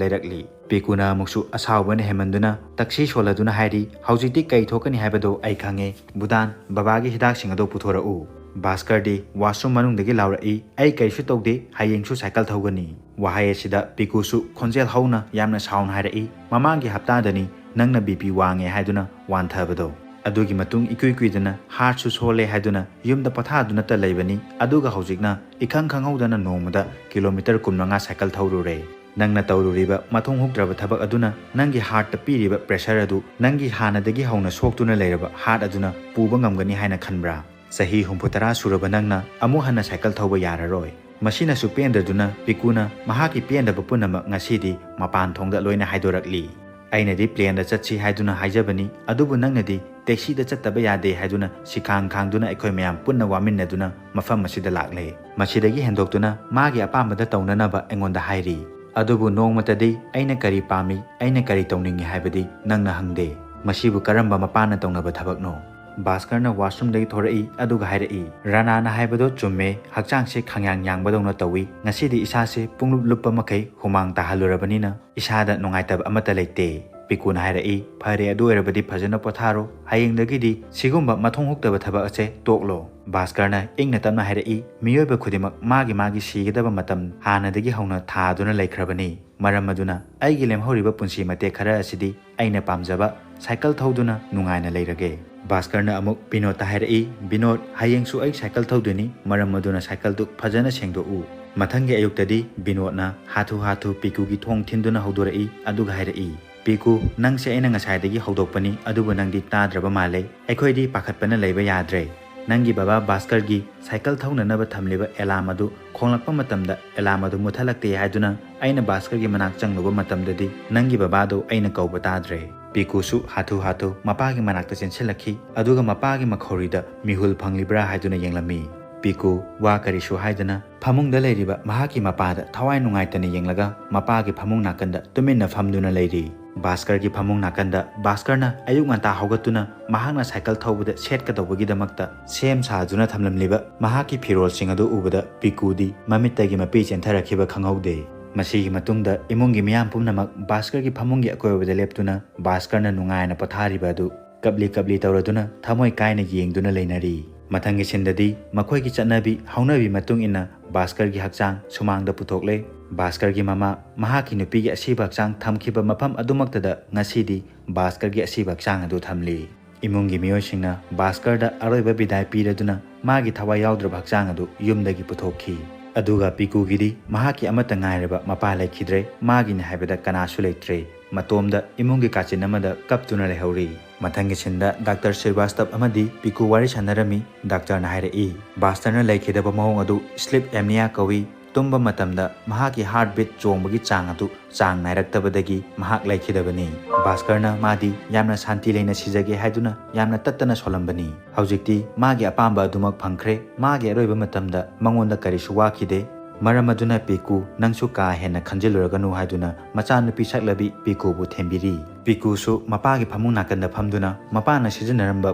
ꯂꯩꯔꯛꯂꯤ"꯫ ꯄꯤꯀꯨꯅ ꯑꯃꯨꯛꯁꯨ ꯑꯁꯥꯎꯕꯅ ꯍꯦꯟꯃꯟꯗꯨꯅ ꯇꯛꯁꯤ ꯁꯣꯜꯂꯗꯨꯅ ꯍꯥꯏꯔꯤ, "ꯍꯧꯖꯤꯛꯇꯤ ꯀꯩ ꯊꯣꯛꯀꯅꯤ ꯍꯥꯏꯕꯗꯨ ꯑꯩ ꯈꯪꯉꯦ꯫ ꯕꯨꯗꯥꯟ, ꯕꯕꯥꯒꯤ ꯍꯤꯗꯥꯛꯁꯤꯡ ꯑꯗꯨ ꯄꯨꯊꯣꯔꯛꯎ"꯫ ꯚꯥꯁꯀꯔꯗꯤ ꯋꯥꯁꯔꯨꯝ ꯃꯅꯨꯡꯗꯒꯤ ꯂꯥꯎꯔꯛꯏ, "ꯑꯩ ꯀꯔꯤꯁꯨ ꯇꯧꯗꯦ, ꯍꯌꯦꯡꯁꯨ ꯁꯥꯏꯀꯜ ꯊꯧꯒꯅꯤ"꯫ ꯋꯥꯍꯩ ꯑꯁꯤꯗ ꯄꯤꯀꯨꯁꯨ ꯈꯣꯟꯖꯦꯜ ꯍꯧꯅ ꯌꯥꯝꯅ ꯁꯥꯎꯅ ꯍꯥꯏꯔꯛꯏ, "ꯃꯃꯥꯡꯒꯤ ꯍꯞꯇꯥꯗꯅꯤ ꯅꯪꯅ ꯕꯤ ꯄꯤ ꯋꯥꯡꯉꯦ ꯍꯥꯏꯗꯨꯅ ꯋꯥꯟꯊꯕꯗꯣ꯫ ꯑꯗꯨꯒꯤ ꯃꯇꯨꯡ ꯏꯀꯨꯏ ꯀꯨꯏꯗꯅ ꯍꯥꯔꯠꯁꯨ ꯁꯣꯜꯂꯦ ꯍꯥꯏꯗꯨꯅ ꯌꯨꯝꯗ ꯄꯣꯊꯥꯗꯨꯅꯇ ꯂꯩꯕꯅꯤ, ꯑꯗꯨꯒ ꯍꯧꯖꯤꯛꯅ ꯏꯈꯪ ꯈꯪꯍꯧꯗꯅ ꯅꯣꯡꯃꯗ ꯀꯤꯂꯣꯃꯤꯇꯔ ꯀꯨꯟꯃꯉꯥ ꯁꯥꯏꯀꯜ ꯊꯧꯔꯨꯔꯦ꯫ ꯅꯪꯅ ꯇꯧꯔꯨꯔꯤꯕ ꯃꯊꯣꯡ ꯍꯨꯛꯇ꯭ꯔꯕ ꯊꯕꯛ ꯑꯗꯨꯅ ꯅꯪꯒꯤ ꯍꯥꯔꯠꯇ ꯄꯤꯔꯤꯕ ꯄ꯭ꯔꯦꯁꯔ ꯑꯗꯨ ꯅꯪꯒꯤ ꯍꯥꯟꯅꯗꯒꯤ ꯍꯧꯅ ꯁꯣꯛꯇꯨꯅ ꯂꯩꯔꯕ ꯍꯥꯔꯠ ꯑꯗꯨꯅ ꯄꯨꯕ ꯉꯝꯒꯅꯤ ꯍꯥꯏꯅ ꯈꯟꯕ꯭ꯔꯥ? ꯆꯍꯤ ꯍꯨꯝꯐꯨꯇꯔꯥ ꯁꯨꯔꯕ ꯅꯪꯅ ꯑꯃꯨꯛ ꯍꯟꯅ ꯁꯥꯏꯀꯜ ꯊꯧꯕ ꯌꯥꯔꯔꯣꯏ"꯫ ꯃꯁꯤꯅꯁꯨ ꯄꯦꯟꯗꯗꯨꯅ ꯄꯤꯀꯨꯅ ꯃꯍꯥꯛꯀꯤ ꯄꯦꯟꯗꯕ ꯄꯨꯝꯅꯃꯛ ꯉꯁꯤꯗꯤ ꯃꯄꯥꯟ ꯊꯣꯡꯗ ꯂꯣꯏꯅ ꯍꯥꯏꯗꯣꯔꯛꯂꯤ꯫ "ꯑꯩꯅꯗꯤ ꯄ꯭ꯂꯦꯟꯗ ꯆꯠꯁꯤ ꯍꯥꯏꯗꯨꯅ ꯍꯥꯏꯖꯕꯅꯤ, ꯑꯗꯨꯕꯨ ꯅꯪꯅꯗꯤ ꯇꯦꯛꯁꯤꯗ ꯆꯠꯇꯕ ꯌꯥꯗꯦ ꯍꯥꯏꯗꯨꯅ ꯁꯤꯈꯥꯡ ꯈꯥꯡꯗꯨꯅ ꯑꯩꯈꯣꯏ ꯃꯌꯥꯝ ꯄꯨꯟꯅ ꯋꯥꯃꯤꯟꯅꯗꯨꯅ ꯃꯐꯝ ꯑꯁꯤꯗ ꯂꯥꯛꯂꯦ꯫ ꯃꯁꯤꯗꯒꯤ ꯍꯦꯟꯗꯣꯛꯇꯨꯅ ꯃꯥꯒꯤ ꯑꯄꯥꯝꯕꯗ ꯇꯧꯅꯅꯕ ꯑꯩꯉꯣꯟꯗ ꯍꯥꯏꯔꯤ꯫ ꯑꯗꯨꯕꯨ ꯅꯣꯡꯃꯇꯗꯤ ꯑꯩꯅ ꯀꯔꯤ ꯄꯥꯝꯃꯤ, ꯑꯩꯅ ꯀꯔꯤ ꯇꯧꯅꯤꯡꯉꯤ ꯍꯥꯏꯕꯗꯤ ꯅꯪꯅ ꯍꯪꯗꯦ꯫ ꯃꯁꯤꯕꯨ ꯀꯔꯝꯕ ꯃꯄꯥꯅ ꯇꯧꯅꯕ ꯊꯕꯛꯅꯣ?" ꯚꯥꯁꯀꯔꯅ ꯋꯥꯁꯔꯨꯝꯗꯒꯤ ꯊꯣꯔꯛꯏ, ꯑꯗꯨꯒ ꯍꯥꯏꯔꯛꯏ, "ꯔꯅꯥꯅ ꯍꯥꯏꯕꯗꯣ ꯆꯨꯝꯃꯦ, ꯍꯛꯆꯥꯡꯁꯦ ꯈꯪꯌꯥꯡ ꯌꯥꯡꯕꯗꯧꯅ ꯇꯧꯏ꯫ ꯉꯁꯤꯗꯤ ꯏꯁꯥꯁꯦ ꯄꯨꯡꯂꯨꯞ ꯂꯨꯞꯄ ꯃꯈꯩ ꯍꯨꯃꯥꯡ ꯇꯥꯍꯜꯂꯨꯔꯕꯅꯤꯅ ꯏꯁꯥꯗ ꯅꯨꯡꯉꯥꯏꯇꯕ ꯑꯃꯠꯇ ꯂꯩꯇꯦ"꯫ ꯄꯤꯀꯨꯅ ꯍꯥꯏꯔꯛꯏ, "ꯐꯔꯦ, ꯑꯗꯨ ꯑꯣꯏꯔꯕꯗꯤ ꯐꯖꯅ ꯄꯣꯊꯥꯔꯣ, ꯍꯌꯦꯡꯗꯒꯤꯗꯤ ꯁꯤꯒꯨꯝꯕ ꯃꯊꯣꯡ ꯍꯨꯛꯇꯕ ꯊꯕꯛ ꯑꯁꯦ ꯇꯣꯛꯂꯣ"꯫ ꯚꯥꯁꯀꯔꯅ ꯏꯪꯅ ꯇꯞꯅ ꯍꯥꯏꯔꯛꯏ, "ꯃꯤꯑꯣꯏꯕ ꯈꯨꯗꯤꯡꯃꯛ ꯃꯥꯒꯤ ꯃꯥꯒꯤ ꯁꯤꯒꯗꯕ ꯃꯇꯝ ꯍꯥꯟꯅꯗꯒꯤ ꯍꯧꯅ ꯊꯥꯗꯨꯅ ꯂꯩꯈ꯭ꯔꯕꯅꯤ꯫ ꯃꯔꯝ ꯑꯗꯨꯅ ꯑꯩꯒꯤ ꯂꯦꯝꯍꯧꯔꯤꯕ ꯄꯨꯟꯁꯤ ꯃꯇꯦꯛ ꯈꯔ ꯑꯁꯤꯗꯤ ꯑꯩꯅ ꯄꯥꯝꯖꯕ ꯁꯥꯏꯀꯜ ꯊꯧꯗꯨꯅ ꯅꯨꯡꯉꯥꯏꯅ ꯂꯩꯔꯒꯦ"꯫ ꯚꯥꯁꯀꯔꯅ ꯑꯃꯨꯛ ꯕꯤꯅꯣꯗꯇ ꯍꯥꯏꯔꯛꯏ, "ꯕꯤꯅꯣꯗ, ꯍꯌꯦꯡꯁꯨ ꯑꯩ ꯁꯥꯏꯀꯜ ꯊꯧꯗꯣꯏꯅꯤ, ꯃꯔꯝ ꯑꯗꯨꯅ ꯁꯥꯏꯀꯜꯗꯨ ꯐꯖꯅ ꯁꯦꯡꯗꯣꯛꯎ"꯫ ꯃꯊꯪꯒꯤ ꯑꯌꯨꯛꯇꯗꯤ ꯕꯤꯅꯣꯗꯅ ꯍꯥꯊꯨ ꯍꯥꯊꯨ ꯄꯤꯀꯨꯒꯤ ꯊꯣꯡ ꯊꯤꯟꯗꯨꯅ ꯍꯧꯗꯣꯔꯛꯏ, ꯑꯗꯨꯒ ꯍꯥꯏꯔꯛꯏ, "ꯄꯤꯀꯨ, ꯅꯪꯁꯦ ꯑꯩꯅ ꯉꯁꯥꯏꯗꯒꯤ ꯍꯧꯗꯣꯛꯄꯅꯤ, ꯑꯗꯨꯕꯨ ꯅꯪꯗꯤ ꯇꯥꯗ꯭ꯔꯕ ꯃꯥꯜꯂꯦ꯫ ꯑꯩꯈꯣꯏꯗꯤ ꯄꯥꯈꯠꯄꯅ ꯂꯩꯕ ꯌꯥꯗ꯭ꯔꯦ꯫ ꯅꯪꯒꯤ ꯕꯕꯥ ꯚꯥꯁꯀꯔꯒꯤ ꯁꯥꯏꯀꯜ ꯊꯧꯅꯅꯕ ꯊꯝꯂꯤꯕ ꯑꯦꯂꯥꯔꯝ ꯑꯗꯨ ꯈꯣꯡꯂꯛꯄ ꯃꯇꯝꯗ ꯑꯦꯂꯥꯔꯝ ꯑꯗꯨ ꯃꯨꯊꯠꯂꯛꯇꯦ ꯍꯥꯏꯗꯨꯅ ꯑꯩꯅ ꯚꯥꯁꯀꯔꯒꯤ ꯃꯅꯥꯛ ꯆꯪꯂꯨꯕ ꯃꯇꯝꯗꯗꯤ ꯅꯪꯒꯤ ꯕꯕꯥꯗꯨ ꯑꯩꯅ ꯀꯧꯕ ꯇꯥꯗ꯭ꯔꯦ"꯫ ꯄꯤꯀꯨꯁꯨ ꯍꯥꯊꯨ ꯍꯥꯊꯨ ꯃꯄꯥꯒꯤ ꯃꯅꯥꯛꯇ ꯆꯦꯟꯁꯤꯜꯂꯛꯈꯤ, ꯑꯗꯨꯒ ꯃꯄꯥꯒꯤ ꯃꯈꯧꯔꯤꯗ ꯃꯤꯍꯨꯜ ꯐꯪꯂꯤꯕ꯭ꯔꯥ ꯍꯥꯏꯗꯨꯅ ꯌꯦꯡꯂꯝꯃꯤ꯫ ꯄꯤꯀꯨ ꯋꯥ ꯀꯔꯤꯁꯨ ꯍꯥꯏꯗꯅ ꯐꯃꯨꯡꯗ ꯂꯩꯔꯤꯕ ꯃꯍꯥꯛꯀꯤ ꯃꯄꯥꯗ ꯊꯋꯥꯏ ꯅꯨꯡꯉꯥꯏꯇꯅ ꯌꯦꯡꯂꯒ ꯃꯄꯥꯒꯤ ꯐꯃꯨꯡ ꯅꯥꯀꯟꯗ ꯇꯨꯃꯤꯟꯅ ꯐꯝꯗꯨꯅ ꯂꯩꯔꯤ꯫ ꯚꯥꯁꯀꯔꯒꯤ ꯐꯃꯨꯡ ꯅꯥꯀꯟꯗ ꯚꯥꯁꯀꯔꯅ ꯑꯌꯨꯛ ꯉꯟꯇꯥ ꯍꯧꯒꯠꯇꯨꯅ ꯃꯍꯥꯛꯅ ꯁꯥꯏꯀꯜ ꯊꯧꯕꯗ ꯁꯦꯠꯀꯗꯧꯕꯒꯤꯗꯃꯛꯇ ꯁꯦꯝ ꯁꯥꯗꯨꯅ ꯊꯝꯂꯝꯂꯤꯕ ꯃꯍꯥꯛꯀꯤ ꯐꯤꯔꯣꯜꯁꯤꯡ ꯑꯗꯨ ꯎꯕꯗ ꯄꯤꯀꯨꯗꯤ ꯃꯃꯤꯠꯇꯒꯤ ꯃꯄꯤ ꯆꯦꯟꯊꯔꯛꯈꯤꯕ ꯈꯪꯍꯧꯗꯦ꯫ ꯃꯁꯤꯒꯤ ꯃꯇꯨꯡꯗ ꯏꯃꯨꯡꯒꯤ ꯃꯤꯌꯥꯝ ꯄꯨꯝꯅꯃꯛ ꯚꯥꯁꯀꯔꯒꯤ ꯐꯃꯨꯡꯒꯤ ꯑꯀꯣꯏꯕꯗ ꯂꯦꯞꯇꯨꯅ ꯚꯥꯁꯀꯔꯅ ꯅꯨꯡꯉꯥꯏꯅ ꯄꯣꯊꯥꯔꯤꯕ ꯑꯗꯨ ꯀꯞꯂꯤ ꯀꯞꯂꯤ ꯇꯧꯔꯗꯨꯅ ꯊꯃꯣꯏ ꯀꯥꯏꯅ ꯌꯦꯡꯗꯨꯅ ꯂꯩꯅꯔꯤ꯫ ꯃꯊꯪꯒꯤ ꯁꯤꯟꯗꯗꯤ ꯃꯈꯣꯏꯒꯤ ꯆꯠꯅꯕꯤ ꯍꯧꯅꯕꯤ ꯃꯇꯨꯡ ꯏꯟꯅ ꯚꯥꯁꯀꯔꯒꯤ ꯍꯛꯆꯥꯡ ꯁꯨꯃꯥꯡꯗ ꯄꯨꯊꯣꯛꯂꯦ꯫ ꯚꯥꯁꯀꯔꯒꯤ ꯃꯃꯥ ꯃꯍꯥꯛꯀꯤ ꯅꯨꯄꯤꯒꯤ ꯑꯁꯤꯕ ꯍꯛꯆꯥꯡ ꯊꯝꯈꯤꯕ ꯃꯐꯝ ꯑꯗꯨꯃꯛꯇꯗ ꯉꯁꯤꯗꯤ ꯚꯥꯁꯀꯔꯒꯤ ꯑꯁꯤꯕ ꯍꯛꯆꯥꯡ ꯑꯗꯨ ꯊꯝꯂꯤ꯫ ꯏꯃꯨꯡꯒꯤ ꯃꯤꯑꯣꯏꯁꯤꯡꯅ ꯚꯥꯁꯀꯔꯗ ꯑꯔꯣꯏꯕ ꯕꯤꯗꯥꯏ ꯄꯤꯔꯗꯨꯅ ꯃꯥꯒꯤ ꯊꯋꯥꯏ ꯌꯥꯎꯗ꯭ꯔꯕ ꯍꯛꯆꯥꯡ ꯑꯗꯨ ꯌꯨꯝꯗꯒꯤ ꯄꯨꯊꯣꯛꯈꯤ꯫ ꯑꯗꯨꯒ ꯄꯤꯀꯨꯒꯤꯗꯤ ꯃꯍꯥꯛꯀꯤ ꯑꯃꯠꯇ ꯉꯥꯏꯔꯕ ꯃꯄꯥ ꯂꯩꯈꯤꯗ꯭ꯔꯦ꯫ ꯃꯥꯒꯤꯅꯤ ꯍꯥꯏꯕꯗ ꯀꯅꯥꯁꯨ ꯂꯩꯇ꯭ꯔꯦ꯫ ꯃꯇꯣꯝꯗ ꯏꯃꯨꯡꯒꯤ ꯀꯥꯆꯤꯟ ꯑꯃꯗ ꯀꯞꯇꯨꯅ ꯂꯩꯍꯧꯔꯤ꯫ ꯃꯊꯪꯒꯤ ꯁꯤꯟꯗ ꯗꯥꯛꯇꯔ ꯁ꯭ꯔꯤꯋꯥꯁꯇꯕ ꯑꯃꯗꯤ ꯄꯤꯀꯨ ꯋꯥꯔꯤ ꯁꯥꯟꯅꯔꯝꯃꯤ꯫ ꯗꯥꯛꯇꯔꯅ ꯍꯥꯏꯔꯛꯏ, ꯚꯥꯁꯀꯔꯅ ꯂꯩꯈꯤꯗꯕ ꯃꯑꯣꯡ ꯑꯗꯨ ꯁ꯭ꯂꯤꯞ ꯑꯦꯝꯅꯤꯌꯥ ꯀꯧꯏ꯫ ꯇꯨꯝꯕ ꯃꯇꯝꯗ ꯃꯍꯥꯛꯀꯤ ꯍꯥꯔꯠ ꯕꯤꯠ ꯆꯣꯡꯕꯒꯤ ꯆꯥꯡ ꯑꯗꯨ ꯆꯥꯡ ꯅꯥꯏꯔꯛꯇꯕꯗꯒꯤ ꯃꯍꯥꯛ ꯂꯩꯈꯤꯗꯕꯅꯤ꯫ ꯚꯥꯁꯀꯔꯅ ꯃꯥꯗꯤ ꯌꯥꯝꯅ ꯁꯥꯟꯇꯤ ꯂꯩꯅ ꯁꯤꯖꯒꯦ ꯍꯥꯏꯗꯨꯅ ꯌꯥꯝꯅ ꯇꯠꯇꯅ ꯁꯣꯜꯂꯝꯕꯅꯤ꯫ ꯍꯧꯖꯤꯛꯇꯤ ꯃꯥꯒꯤ ꯑꯄꯥꯝꯕ ꯑꯗꯨꯃꯛ ꯐꯪꯈ꯭ꯔꯦ꯫ ꯃꯥꯒꯤ ꯑꯔꯣꯏꯕ ꯃꯇꯝꯗ ꯃꯉꯣꯟꯗ ꯀꯔꯤꯁꯨ ꯋꯥꯈꯤꯗꯦ꯫ ꯃꯔꯝ ꯑꯗꯨꯅ ꯄꯤꯀꯨ, ꯅꯪꯁꯨ ꯀꯥ ꯍꯦꯟꯅ ꯈꯟꯖꯤꯜꯂꯨꯔꯒꯅꯨ ꯍꯥꯏꯗꯨꯅ ꯃꯆꯥꯅꯨꯄꯤ ꯁꯛꯂꯕꯤ ꯄꯤꯀꯨꯕꯨ ꯊꯦꯝꯕꯤꯔꯤ꯫ ꯄꯤꯀꯨꯁꯨ ꯃꯄꯥꯒꯤ ꯐꯃꯨꯡ ꯅꯥꯀꯟꯗ ꯐꯝꯗꯨꯅ ꯃꯄꯥꯅ ꯁꯤꯖꯤꯟꯅꯔꯝꯕ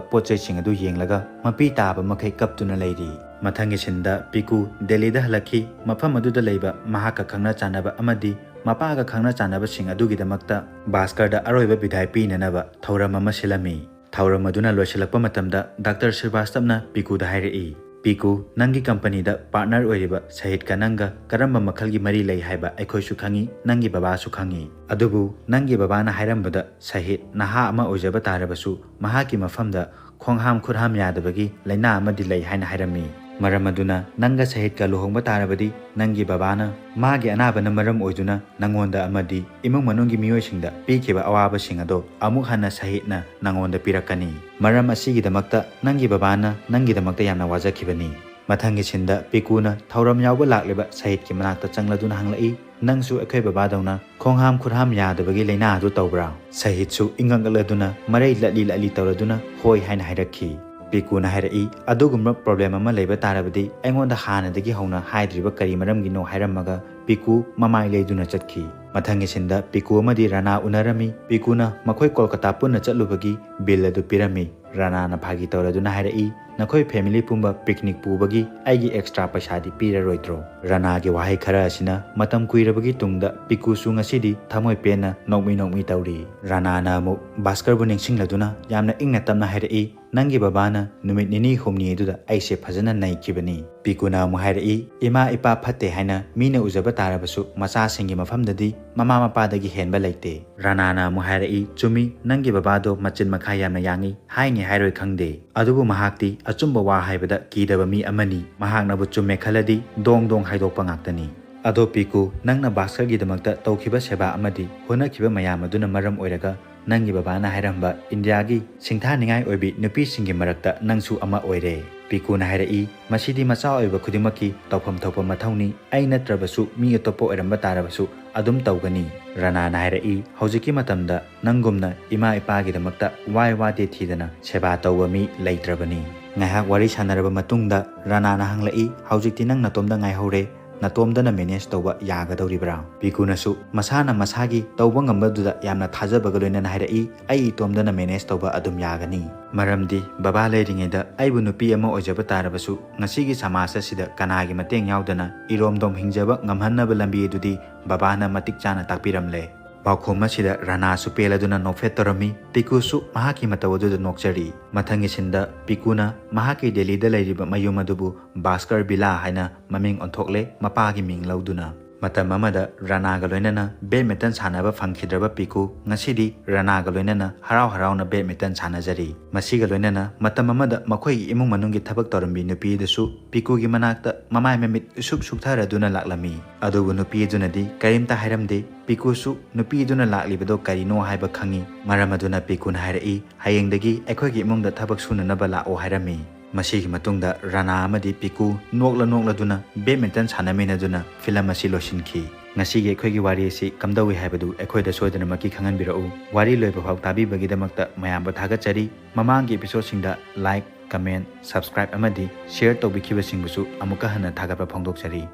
ꯄꯣꯠ ꯆꯩꯁꯤꯡ ꯑꯗꯨ ꯌꯦꯡꯂꯒ ꯃꯄꯤ ꯇꯥꯕ ꯃꯈꯩ ꯀꯞꯇꯨꯅ ꯂꯩꯔꯤ꯫ ꯃꯊꯪꯒꯤ ꯁꯤꯟꯗ ꯄꯤꯀꯨ ꯗꯦꯜꯂꯤꯗ ꯍꯜꯂꯛꯈꯤ꯫ ꯃꯐꯝ ꯑꯗꯨꯗ ꯂꯩꯕ ꯃꯍꯥꯛꯀ ꯈꯪꯅ ꯆꯥꯟꯅꯕ ꯑꯃꯗꯤ ꯃꯄꯥꯒ ꯈꯪꯅ ꯆꯥꯟꯅꯕꯁꯤꯡ ꯑꯗꯨꯒꯤꯗꯃꯛꯇ ꯚꯥꯁꯀꯔꯗ ꯑꯔꯣꯏꯕ ꯕꯤꯗꯥꯏ ꯄꯤꯅꯅꯕ ꯊꯧꯔꯝ ꯑꯃ ꯁꯤꯜꯂꯝꯃꯤ꯫ ꯊꯧꯔꯝ ꯑꯗꯨꯅ ꯂꯣꯏꯁꯤꯜꯂꯛꯄ ꯃꯇꯝꯗ ꯗꯥꯛꯇꯔ ꯁ꯭ꯔꯤꯋꯥꯁꯇꯕꯅ ꯄꯤꯀꯨꯗ ꯍꯥꯏꯔꯛꯏ, "ꯄꯤꯀꯨ, ꯅꯪꯒꯤ ꯀꯝꯄꯅꯤꯗ ꯄꯥꯔꯠꯅꯔ ꯑꯣꯏꯔꯤꯕ ꯁꯍꯤꯗꯀ ꯅꯪꯒ ꯀꯔꯝꯕ ꯃꯈꯜꯒꯤ ꯃꯔꯤ ꯂꯩ ꯍꯥꯏꯕ ꯑꯩꯈꯣꯏꯁꯨ ꯈꯪꯏ, ꯅꯪꯒꯤ ꯕꯕꯥꯁꯨ ꯈꯪꯏ꯫ ꯑꯗꯨꯕꯨ ꯅꯪꯒꯤ ꯕꯕꯥꯅ ꯍꯥꯏꯔꯝꯕꯗ ꯁꯍꯤꯗ ꯅꯍꯥ ꯑꯃ ꯑꯣꯏꯖꯕ ꯇꯥꯔꯕꯁꯨ ꯃꯍꯥꯛꯀꯤ ꯃꯐꯝꯗ ꯈꯣꯡꯍꯥꯝ ꯈꯨꯠꯍꯥꯝ ꯌꯥꯗꯕꯒꯤ ꯂꯥꯏꯅꯥ ꯑꯃꯗꯤ ꯂꯩ ꯍꯥꯏꯅ ꯍꯥꯏꯔꯝꯃꯤ꯫ ꯃꯔꯝ ꯑꯗꯨꯅ ꯅꯪꯒ ꯁꯍꯤꯗꯀ ꯂꯨꯍꯣꯡꯕ ꯇꯥꯔꯕꯗꯤ ꯅꯪꯒꯤ ꯕꯕꯥꯅ ꯃꯥꯒꯤ ꯑꯅꯥꯕꯅ ꯃꯔꯝ ꯑꯣꯏꯗꯨꯅ ꯅꯪꯉꯣꯟꯗ ꯑꯃꯗꯤ ꯏꯃꯨꯡ ꯃꯅꯨꯡꯒꯤ ꯃꯤꯑꯣꯏꯁꯤꯡꯗ ꯄꯤꯈꯤꯕ ꯑꯋꯥꯕꯁꯤꯡ ꯑꯗꯣ ꯑꯃꯨꯛ ꯍꯟꯅ ꯁꯍꯤꯗꯅ ꯅꯪꯉꯣꯟꯗ ꯄꯤꯔꯛꯀꯅꯤ꯫ ꯃꯔꯝ ꯑꯁꯤꯒꯤꯗꯃꯛꯇ ꯅꯪꯒꯤ ꯕꯕꯥꯅ ꯅꯪꯒꯤꯗꯃꯛꯇ ꯌꯥꯝꯅ ꯋꯥꯖꯈꯤꯕꯅꯤ꯫" ꯃꯊꯪꯒꯤ ꯁꯤꯟꯗ ꯄꯤꯀꯨꯅ ꯊꯧꯔꯝ ꯌꯥꯎꯕ ꯂꯥꯛꯂꯤꯕ ꯁꯍꯤꯗꯀꯤ ꯃꯅꯥꯛꯇ ꯆꯪꯂꯗꯨꯅ ꯍꯪꯂꯛꯏ, "ꯅꯪꯁꯨ ꯑꯩꯈꯣꯏ ꯕꯕꯥꯗꯧꯅ ꯈꯣꯡꯍꯥꯝ ꯈꯨꯠꯍꯥꯝ ꯌꯥꯗꯕꯒꯤ ꯂꯥꯏꯅꯥ ꯑꯗꯨ ꯇꯧꯕ꯭ꯔꯥ?" ꯁꯍꯤꯗꯁꯨ ꯏꯪꯉꯛꯂꯗꯨꯅ ꯃꯔꯩ ꯂꯠꯂꯤ ꯂꯠꯂꯤ ꯇꯧꯔꯗꯨꯅ "ꯍꯣꯏ" ꯍꯥꯏꯅ ꯍꯥꯏꯔꯛꯈꯤ꯫ ꯄꯤꯀꯨꯅ ꯍꯥꯏꯔꯛꯏ, "ꯑꯗꯨꯒꯨꯝꯕ ꯄ꯭ꯔꯣꯕ꯭ꯂꯦꯝ ꯑꯃ ꯂꯩꯕ ꯇꯥꯔꯕꯗꯤ ꯑꯩꯉꯣꯟꯗ ꯍꯥꯟꯅꯗꯒꯤ ꯍꯧꯅ ꯍꯥꯏꯗ꯭ꯔꯤꯕ ꯀꯔꯤ ꯃꯔꯝꯒꯤꯅꯣ?" ꯍꯥꯏꯔꯝꯃꯒ ꯄꯤꯀꯨ ꯃꯃꯥꯏ ꯂꯩꯗꯨꯅ ꯆꯠꯈꯤ꯫ ꯃꯊꯪꯒꯤ ꯁꯤꯟꯗ ꯄꯤꯀꯨ ꯑꯃꯗꯤ ꯔꯥꯅꯥ ꯎꯅꯔꯝꯃꯤ꯫ ꯄꯤꯀꯨꯅ ꯃꯈꯣꯏ ꯀꯣꯜꯀꯇꯥ ꯄꯨꯟꯅ ꯆꯠꯂꯨꯕꯒꯤ ꯕꯤꯜ ꯑꯗꯨ ꯄꯤꯔꯝꯃꯤ꯫ ꯔꯥꯅꯥꯅ ꯐꯥꯒꯤ ꯇꯧꯔꯗꯨꯅ ꯍꯥꯏꯔꯛꯏ, ꯅꯈꯣꯏ family ꯄꯨꯝꯕ picnic ꯄꯨꯕꯒꯤ ꯑꯩꯒꯤ extra ꯄꯩꯁꯥꯗꯤ ꯄꯤꯔꯔꯣꯏꯗ꯭ꯔꯣ?" ꯔꯅꯥꯒꯤ ꯋꯥꯍꯩ ꯈꯔ ꯑꯁꯤꯅ ꯃꯇꯝ ꯀꯨꯏꯔꯕꯒꯤ ꯇꯨꯡꯗ ꯄꯤꯀꯨꯁꯨ ꯉꯁꯤꯗꯤ ꯊꯃꯣꯏ ꯄꯦꯟꯅ ꯅꯣꯛꯃꯤ ꯅꯣꯛꯃꯤ ꯇꯧꯔꯤ꯫ ꯔꯅꯥꯅ ꯑꯃꯨꯛ ꯚꯥꯁꯀꯔꯕꯨ ꯅꯤꯡꯁꯤꯡꯂꯗꯨꯅ ꯌꯥꯝꯅ ꯏꯪꯅ ꯇꯞꯅ ꯍꯥꯏꯔꯛꯏ, "ꯅꯪꯒꯤ ꯕꯕꯥꯅ ꯅꯨꯃꯤꯠ ꯅꯤꯅꯤ ꯍꯨꯝꯅꯤ ꯑꯗꯨꯗ ꯑꯩꯁꯦ ꯐꯖꯅ ꯅꯩꯈꯤꯕꯅꯤ꯫" ꯄꯤꯀꯨꯅ ꯑꯃꯨꯛ ꯍꯥꯏꯔꯛꯏ, "ꯏꯃꯥ ꯏꯄꯥ ꯐꯠꯇꯦ ꯍꯥꯏꯅ ꯃꯤꯅ ꯎꯖꯕ ꯇꯥꯔꯕꯁꯨ ꯃꯆꯥꯁꯤꯡꯒꯤ ꯃꯐꯝꯗꯗꯤ ꯃꯃꯥ ꯃꯄꯥꯗꯒꯤ ꯍꯦꯟꯕ ꯂꯩꯇꯦ꯫" ꯔꯅꯥꯅ ꯑꯃꯨꯛ ꯍꯥꯏꯔꯛꯏ, "ꯆꯨꯝꯃꯤ, ꯅꯪꯒꯤ ꯕꯕꯥꯗꯣ ꯃꯆꯤꯟ ꯃꯈꯥ ꯌꯥꯝꯅ ꯌꯥꯡꯉꯤ, ꯍꯥꯏꯅꯤ ꯍꯥꯏꯔꯣꯏ ꯈꯪꯗꯦ꯫ ꯑꯗꯨꯕꯨ ꯃꯍꯥꯛꯇꯤ ꯑꯆꯨꯝꯕ ꯋꯥ ꯍꯥꯏꯕꯗ ꯀꯤꯗꯕ ꯃꯤ ꯑꯃꯅꯤ꯫ ꯃꯍꯥꯛꯅꯕꯨ ꯆꯨꯝꯃꯦ ꯈꯜꯂꯗꯤ ꯗꯣꯡ ꯗꯣꯡ ꯍꯥꯏꯗꯣꯛꯄ ꯉꯥꯛꯇꯅꯤ꯫ ꯑꯗꯣ ꯄꯤꯀꯨ, ꯅꯪꯅ ꯚꯥꯁꯀꯔꯒꯤꯗꯃꯛꯇ ꯇꯧꯈꯤꯕ ꯁꯦꯕꯥ ꯑꯃꯗꯤ ꯍꯣꯠꯅꯈꯤꯕ ꯃꯌꯥꯝ ꯑꯗꯨꯅ ꯃꯔꯝ ꯑꯣꯏꯔꯒ ꯅꯪꯒꯤ ꯕꯕꯥꯅ ꯍꯥꯏꯔꯝꯕ ꯏꯟꯗꯤꯌꯥꯒꯤ ꯁꯤꯡꯊꯥꯅꯤꯡꯉꯥꯏ ꯑꯣꯏꯕꯤ ꯅꯨꯄꯤꯁꯤꯡꯒꯤ ꯃꯔꯛꯇ ꯅꯪꯁꯨ ꯑꯃ ꯑꯣꯏꯔꯦ꯫" ꯄꯤꯀꯨꯅ ꯍꯥꯏꯔꯛꯏ, "ꯃꯁꯤꯗꯤ ꯃꯆꯥ ꯑꯣꯏꯕ ꯈꯨꯗꯤꯡꯃꯛꯀꯤ ꯇꯧꯐꯝ ꯊꯣꯛꯄ ꯃꯊꯧꯅꯤ꯫ ꯑꯩ ꯅꯠꯇ꯭ꯔꯕꯁꯨ ꯃꯤ ꯑꯇꯣꯞꯄ ꯑꯣꯏꯔꯝꯕ ꯇꯥꯔꯕꯁꯨ ꯑꯗꯨꯝ ꯇꯧꯒꯅꯤ꯫" ꯔꯅꯥꯅ ꯍꯥꯏꯔꯛꯏ, "ꯍꯧꯖꯤꯛꯀꯤ ꯃꯇꯝꯗ ꯅꯪꯒꯨꯝꯅ ꯏꯃꯥ ꯏꯄꯥꯒꯤꯗꯃꯛꯇ ꯋꯥꯏ ꯋꯥꯗꯦ ꯊꯤꯗꯅ ꯁꯦꯕꯥ ꯇꯧꯕ ꯃꯤ ꯂꯩꯇ꯭ꯔꯕꯅꯤ꯫" ꯉꯥꯏꯍꯥꯛ ꯋꯥꯔꯤ ꯁꯥꯟꯅꯔꯕ ꯃꯇꯨꯡꯗ ꯔꯅꯥꯅ ꯍꯪꯂꯛꯏ, "ꯍꯧꯖꯤꯛꯇꯤ ꯅꯪ ꯅꯇꯣꯝꯗ ꯉꯥꯏꯍꯧꯔꯦ, ꯅꯇꯣꯝꯗꯅ manage ꯇꯧꯕ ꯌꯥꯒꯗꯧꯔꯤꯕ꯭ꯔꯥ?" ꯄꯤꯀꯨꯅꯁꯨ ꯃꯁꯥꯅ ꯃꯁꯥꯒꯤ ꯇꯧꯕ ꯉꯝꯕꯗꯨꯗ ꯌꯥꯝꯅ ꯊꯥꯖꯕꯒ ꯂꯣꯏꯅꯅ ꯍꯥꯏꯔꯛꯏ, "ꯑꯩ ꯏꯇꯣꯝꯗꯅ manage ꯇꯧꯕ ꯑꯗꯨꯝ ꯌꯥꯒꯅꯤ꯫ ꯃꯔꯝꯗꯤ ꯕꯕꯥ ꯂꯩꯔꯤꯉꯩꯗ ꯑꯩꯕꯨ ꯅꯨꯄꯤ ꯑꯃ ꯑꯣꯏꯖꯕ ꯇꯥꯔꯕꯁꯨ ꯉꯁꯤꯒꯤ ꯁꯃꯥꯖ ꯑꯁꯤꯗ ꯀꯅꯥꯒꯤ ꯃꯇꯦꯡ ꯌꯥꯎꯗꯅ ꯏꯔꯣꯝꯗꯣꯝ ꯍꯤꯡꯖꯕ ꯉꯝꯍꯟꯅꯕ ꯂꯝꯕꯤ ꯑꯗꯨꯗꯤ ꯕꯕꯥꯅ ꯃꯇꯤꯛ ꯆꯥꯅ ꯇꯥꯛꯄꯤꯔꯝꯂꯦ꯫" ꯄꯥꯎꯈꯨꯝ ꯑꯁꯤꯗ ꯔꯅꯥꯁꯨ ꯄꯦꯜꯂꯗꯨꯅ ꯅꯣꯛꯐꯦꯠ ꯇꯧꯔꯝꯃꯤ꯫ ꯄꯤꯀꯨꯁꯨ ꯃꯍꯥꯛꯀꯤ ꯃꯇꯧ ꯑꯗꯨꯗ ꯅꯣꯛꯆꯔꯤ꯫ ꯃꯊꯪꯒꯤ ꯁꯤꯟꯗ ꯄꯤꯀꯨꯅ ꯃꯍꯥꯛꯀꯤ ꯗꯦꯜꯂꯤꯗ ꯂꯩꯔꯤꯕ ꯃꯌꯨꯝ ꯑꯗꯨꯕꯨ ꯚꯥꯁꯀꯔ ꯚꯤꯂꯥ ꯍꯥꯏꯅ ꯃꯃꯤꯡ ꯑꯣꯟꯊꯣꯛꯂꯦ, ꯃꯄꯥꯒꯤ ꯃꯤꯡ ꯂꯧꯗꯨꯅ꯫ ꯃꯇꯝ ꯑꯃꯗ ꯔꯅꯥꯒ ꯂꯣꯏꯅꯅ badminton ꯁꯥꯟꯅꯕ ꯐꯪꯈꯤꯗ꯭ꯔꯕ ꯄꯤꯀꯨ ꯉꯁꯤꯗꯤ ꯔꯅꯥꯒ ꯂꯣꯏꯅꯅ ꯍꯔꯥꯎ ꯍꯔꯥꯎꯅ badminton ꯁꯥꯟꯅꯖꯔꯤ꯫ ꯃꯁꯤꯒ ꯂꯣꯏꯅꯅ ꯃꯇꯝ ꯑꯃꯗ ꯃꯈꯣꯏꯒꯤ ꯏꯃꯨꯡ ꯃꯅꯨꯡꯒꯤ ꯊꯕꯛ ꯇꯧꯔꯝꯕꯤ ꯅꯨꯄꯤ ꯑꯗꯨꯁꯨ ꯄꯤꯀꯨꯒꯤ ꯃꯅꯥꯛꯇ ꯃꯃꯥꯏ ꯃꯃꯤꯠ ꯏꯁꯨꯛ ꯁꯨꯛꯊꯔꯗꯨꯅ ꯂꯥꯛꯂꯝꯃꯤ꯫ ꯑꯗꯨꯕꯨ ꯅꯨꯄꯤ ꯑꯗꯨꯅꯗꯤ ꯀꯔꯤꯝꯇ ꯍꯥꯏꯔꯝꯗꯦ꯫ ꯄꯤꯀꯨꯁꯨ ꯅꯨꯄꯤ ꯑꯗꯨꯅ ꯂꯥꯛꯂꯤꯕꯗꯣ ꯀꯔꯤꯅꯣ ꯍꯥꯏꯕ ꯈꯪꯏ꯫ ꯃꯔꯝ ꯑꯗꯨꯅ ꯄꯤꯀꯨꯅ ꯍꯥꯏꯔꯛꯏ, "ꯍꯌꯦꯡꯗꯒꯤ ꯑꯩꯈꯣꯏꯒꯤ ꯏꯃꯨꯡꯗ ꯊꯕꯛ ꯁꯨꯅꯅꯕ ꯂꯥꯛꯑꯣ" ꯍꯥꯏꯔꯝꯃꯤ꯫ ꯃꯁꯤꯒꯤ ꯃꯇꯨꯡꯗ ꯔꯅꯥ ꯑꯃꯗꯤ ꯄꯤꯀꯨ ꯅꯣꯛꯂ ꯅꯣꯛꯂꯗꯨꯅ badminton ꯁꯥꯟꯅꯃꯤꯟꯅꯗꯨꯅ film ꯑꯁꯤ ꯂꯣꯏꯁꯤꯟꯈꯤ꯫ ꯉꯁꯤꯒꯤ ꯑꯩꯈꯣꯏꯒꯤ ꯋꯥꯔꯤ ꯑꯁꯤ ꯀꯝꯗꯧꯏ ꯍꯥꯏꯕꯗꯨ ꯑꯩꯈꯣꯏꯗ ꯁꯣꯏꯗꯅꯃꯛꯀꯤ ꯈꯪꯍꯟꯕꯤꯔꯛꯎ꯫ ꯋꯥꯔꯤ ꯂꯣꯏꯕ ꯐꯥꯎ ꯇꯥꯕꯤꯕꯒꯤꯗꯃꯛꯇ ꯃꯌꯥꯝꯕꯨ ꯊꯥꯒꯠꯆꯔꯤ꯫ ꯃꯃꯥꯡꯒꯤ episodeꯁꯤꯡꯗ like, comment, subscribe ꯑꯃꯗꯤ share ꯇꯧꯕꯤꯈꯤꯕꯁꯤꯡꯕꯨꯁꯨ ꯑꯃꯨꯛꯀ ꯍꯟꯅ ꯊꯥꯒꯠꯄ ꯐꯣꯡꯗꯣꯛꯆꯔꯤ꯫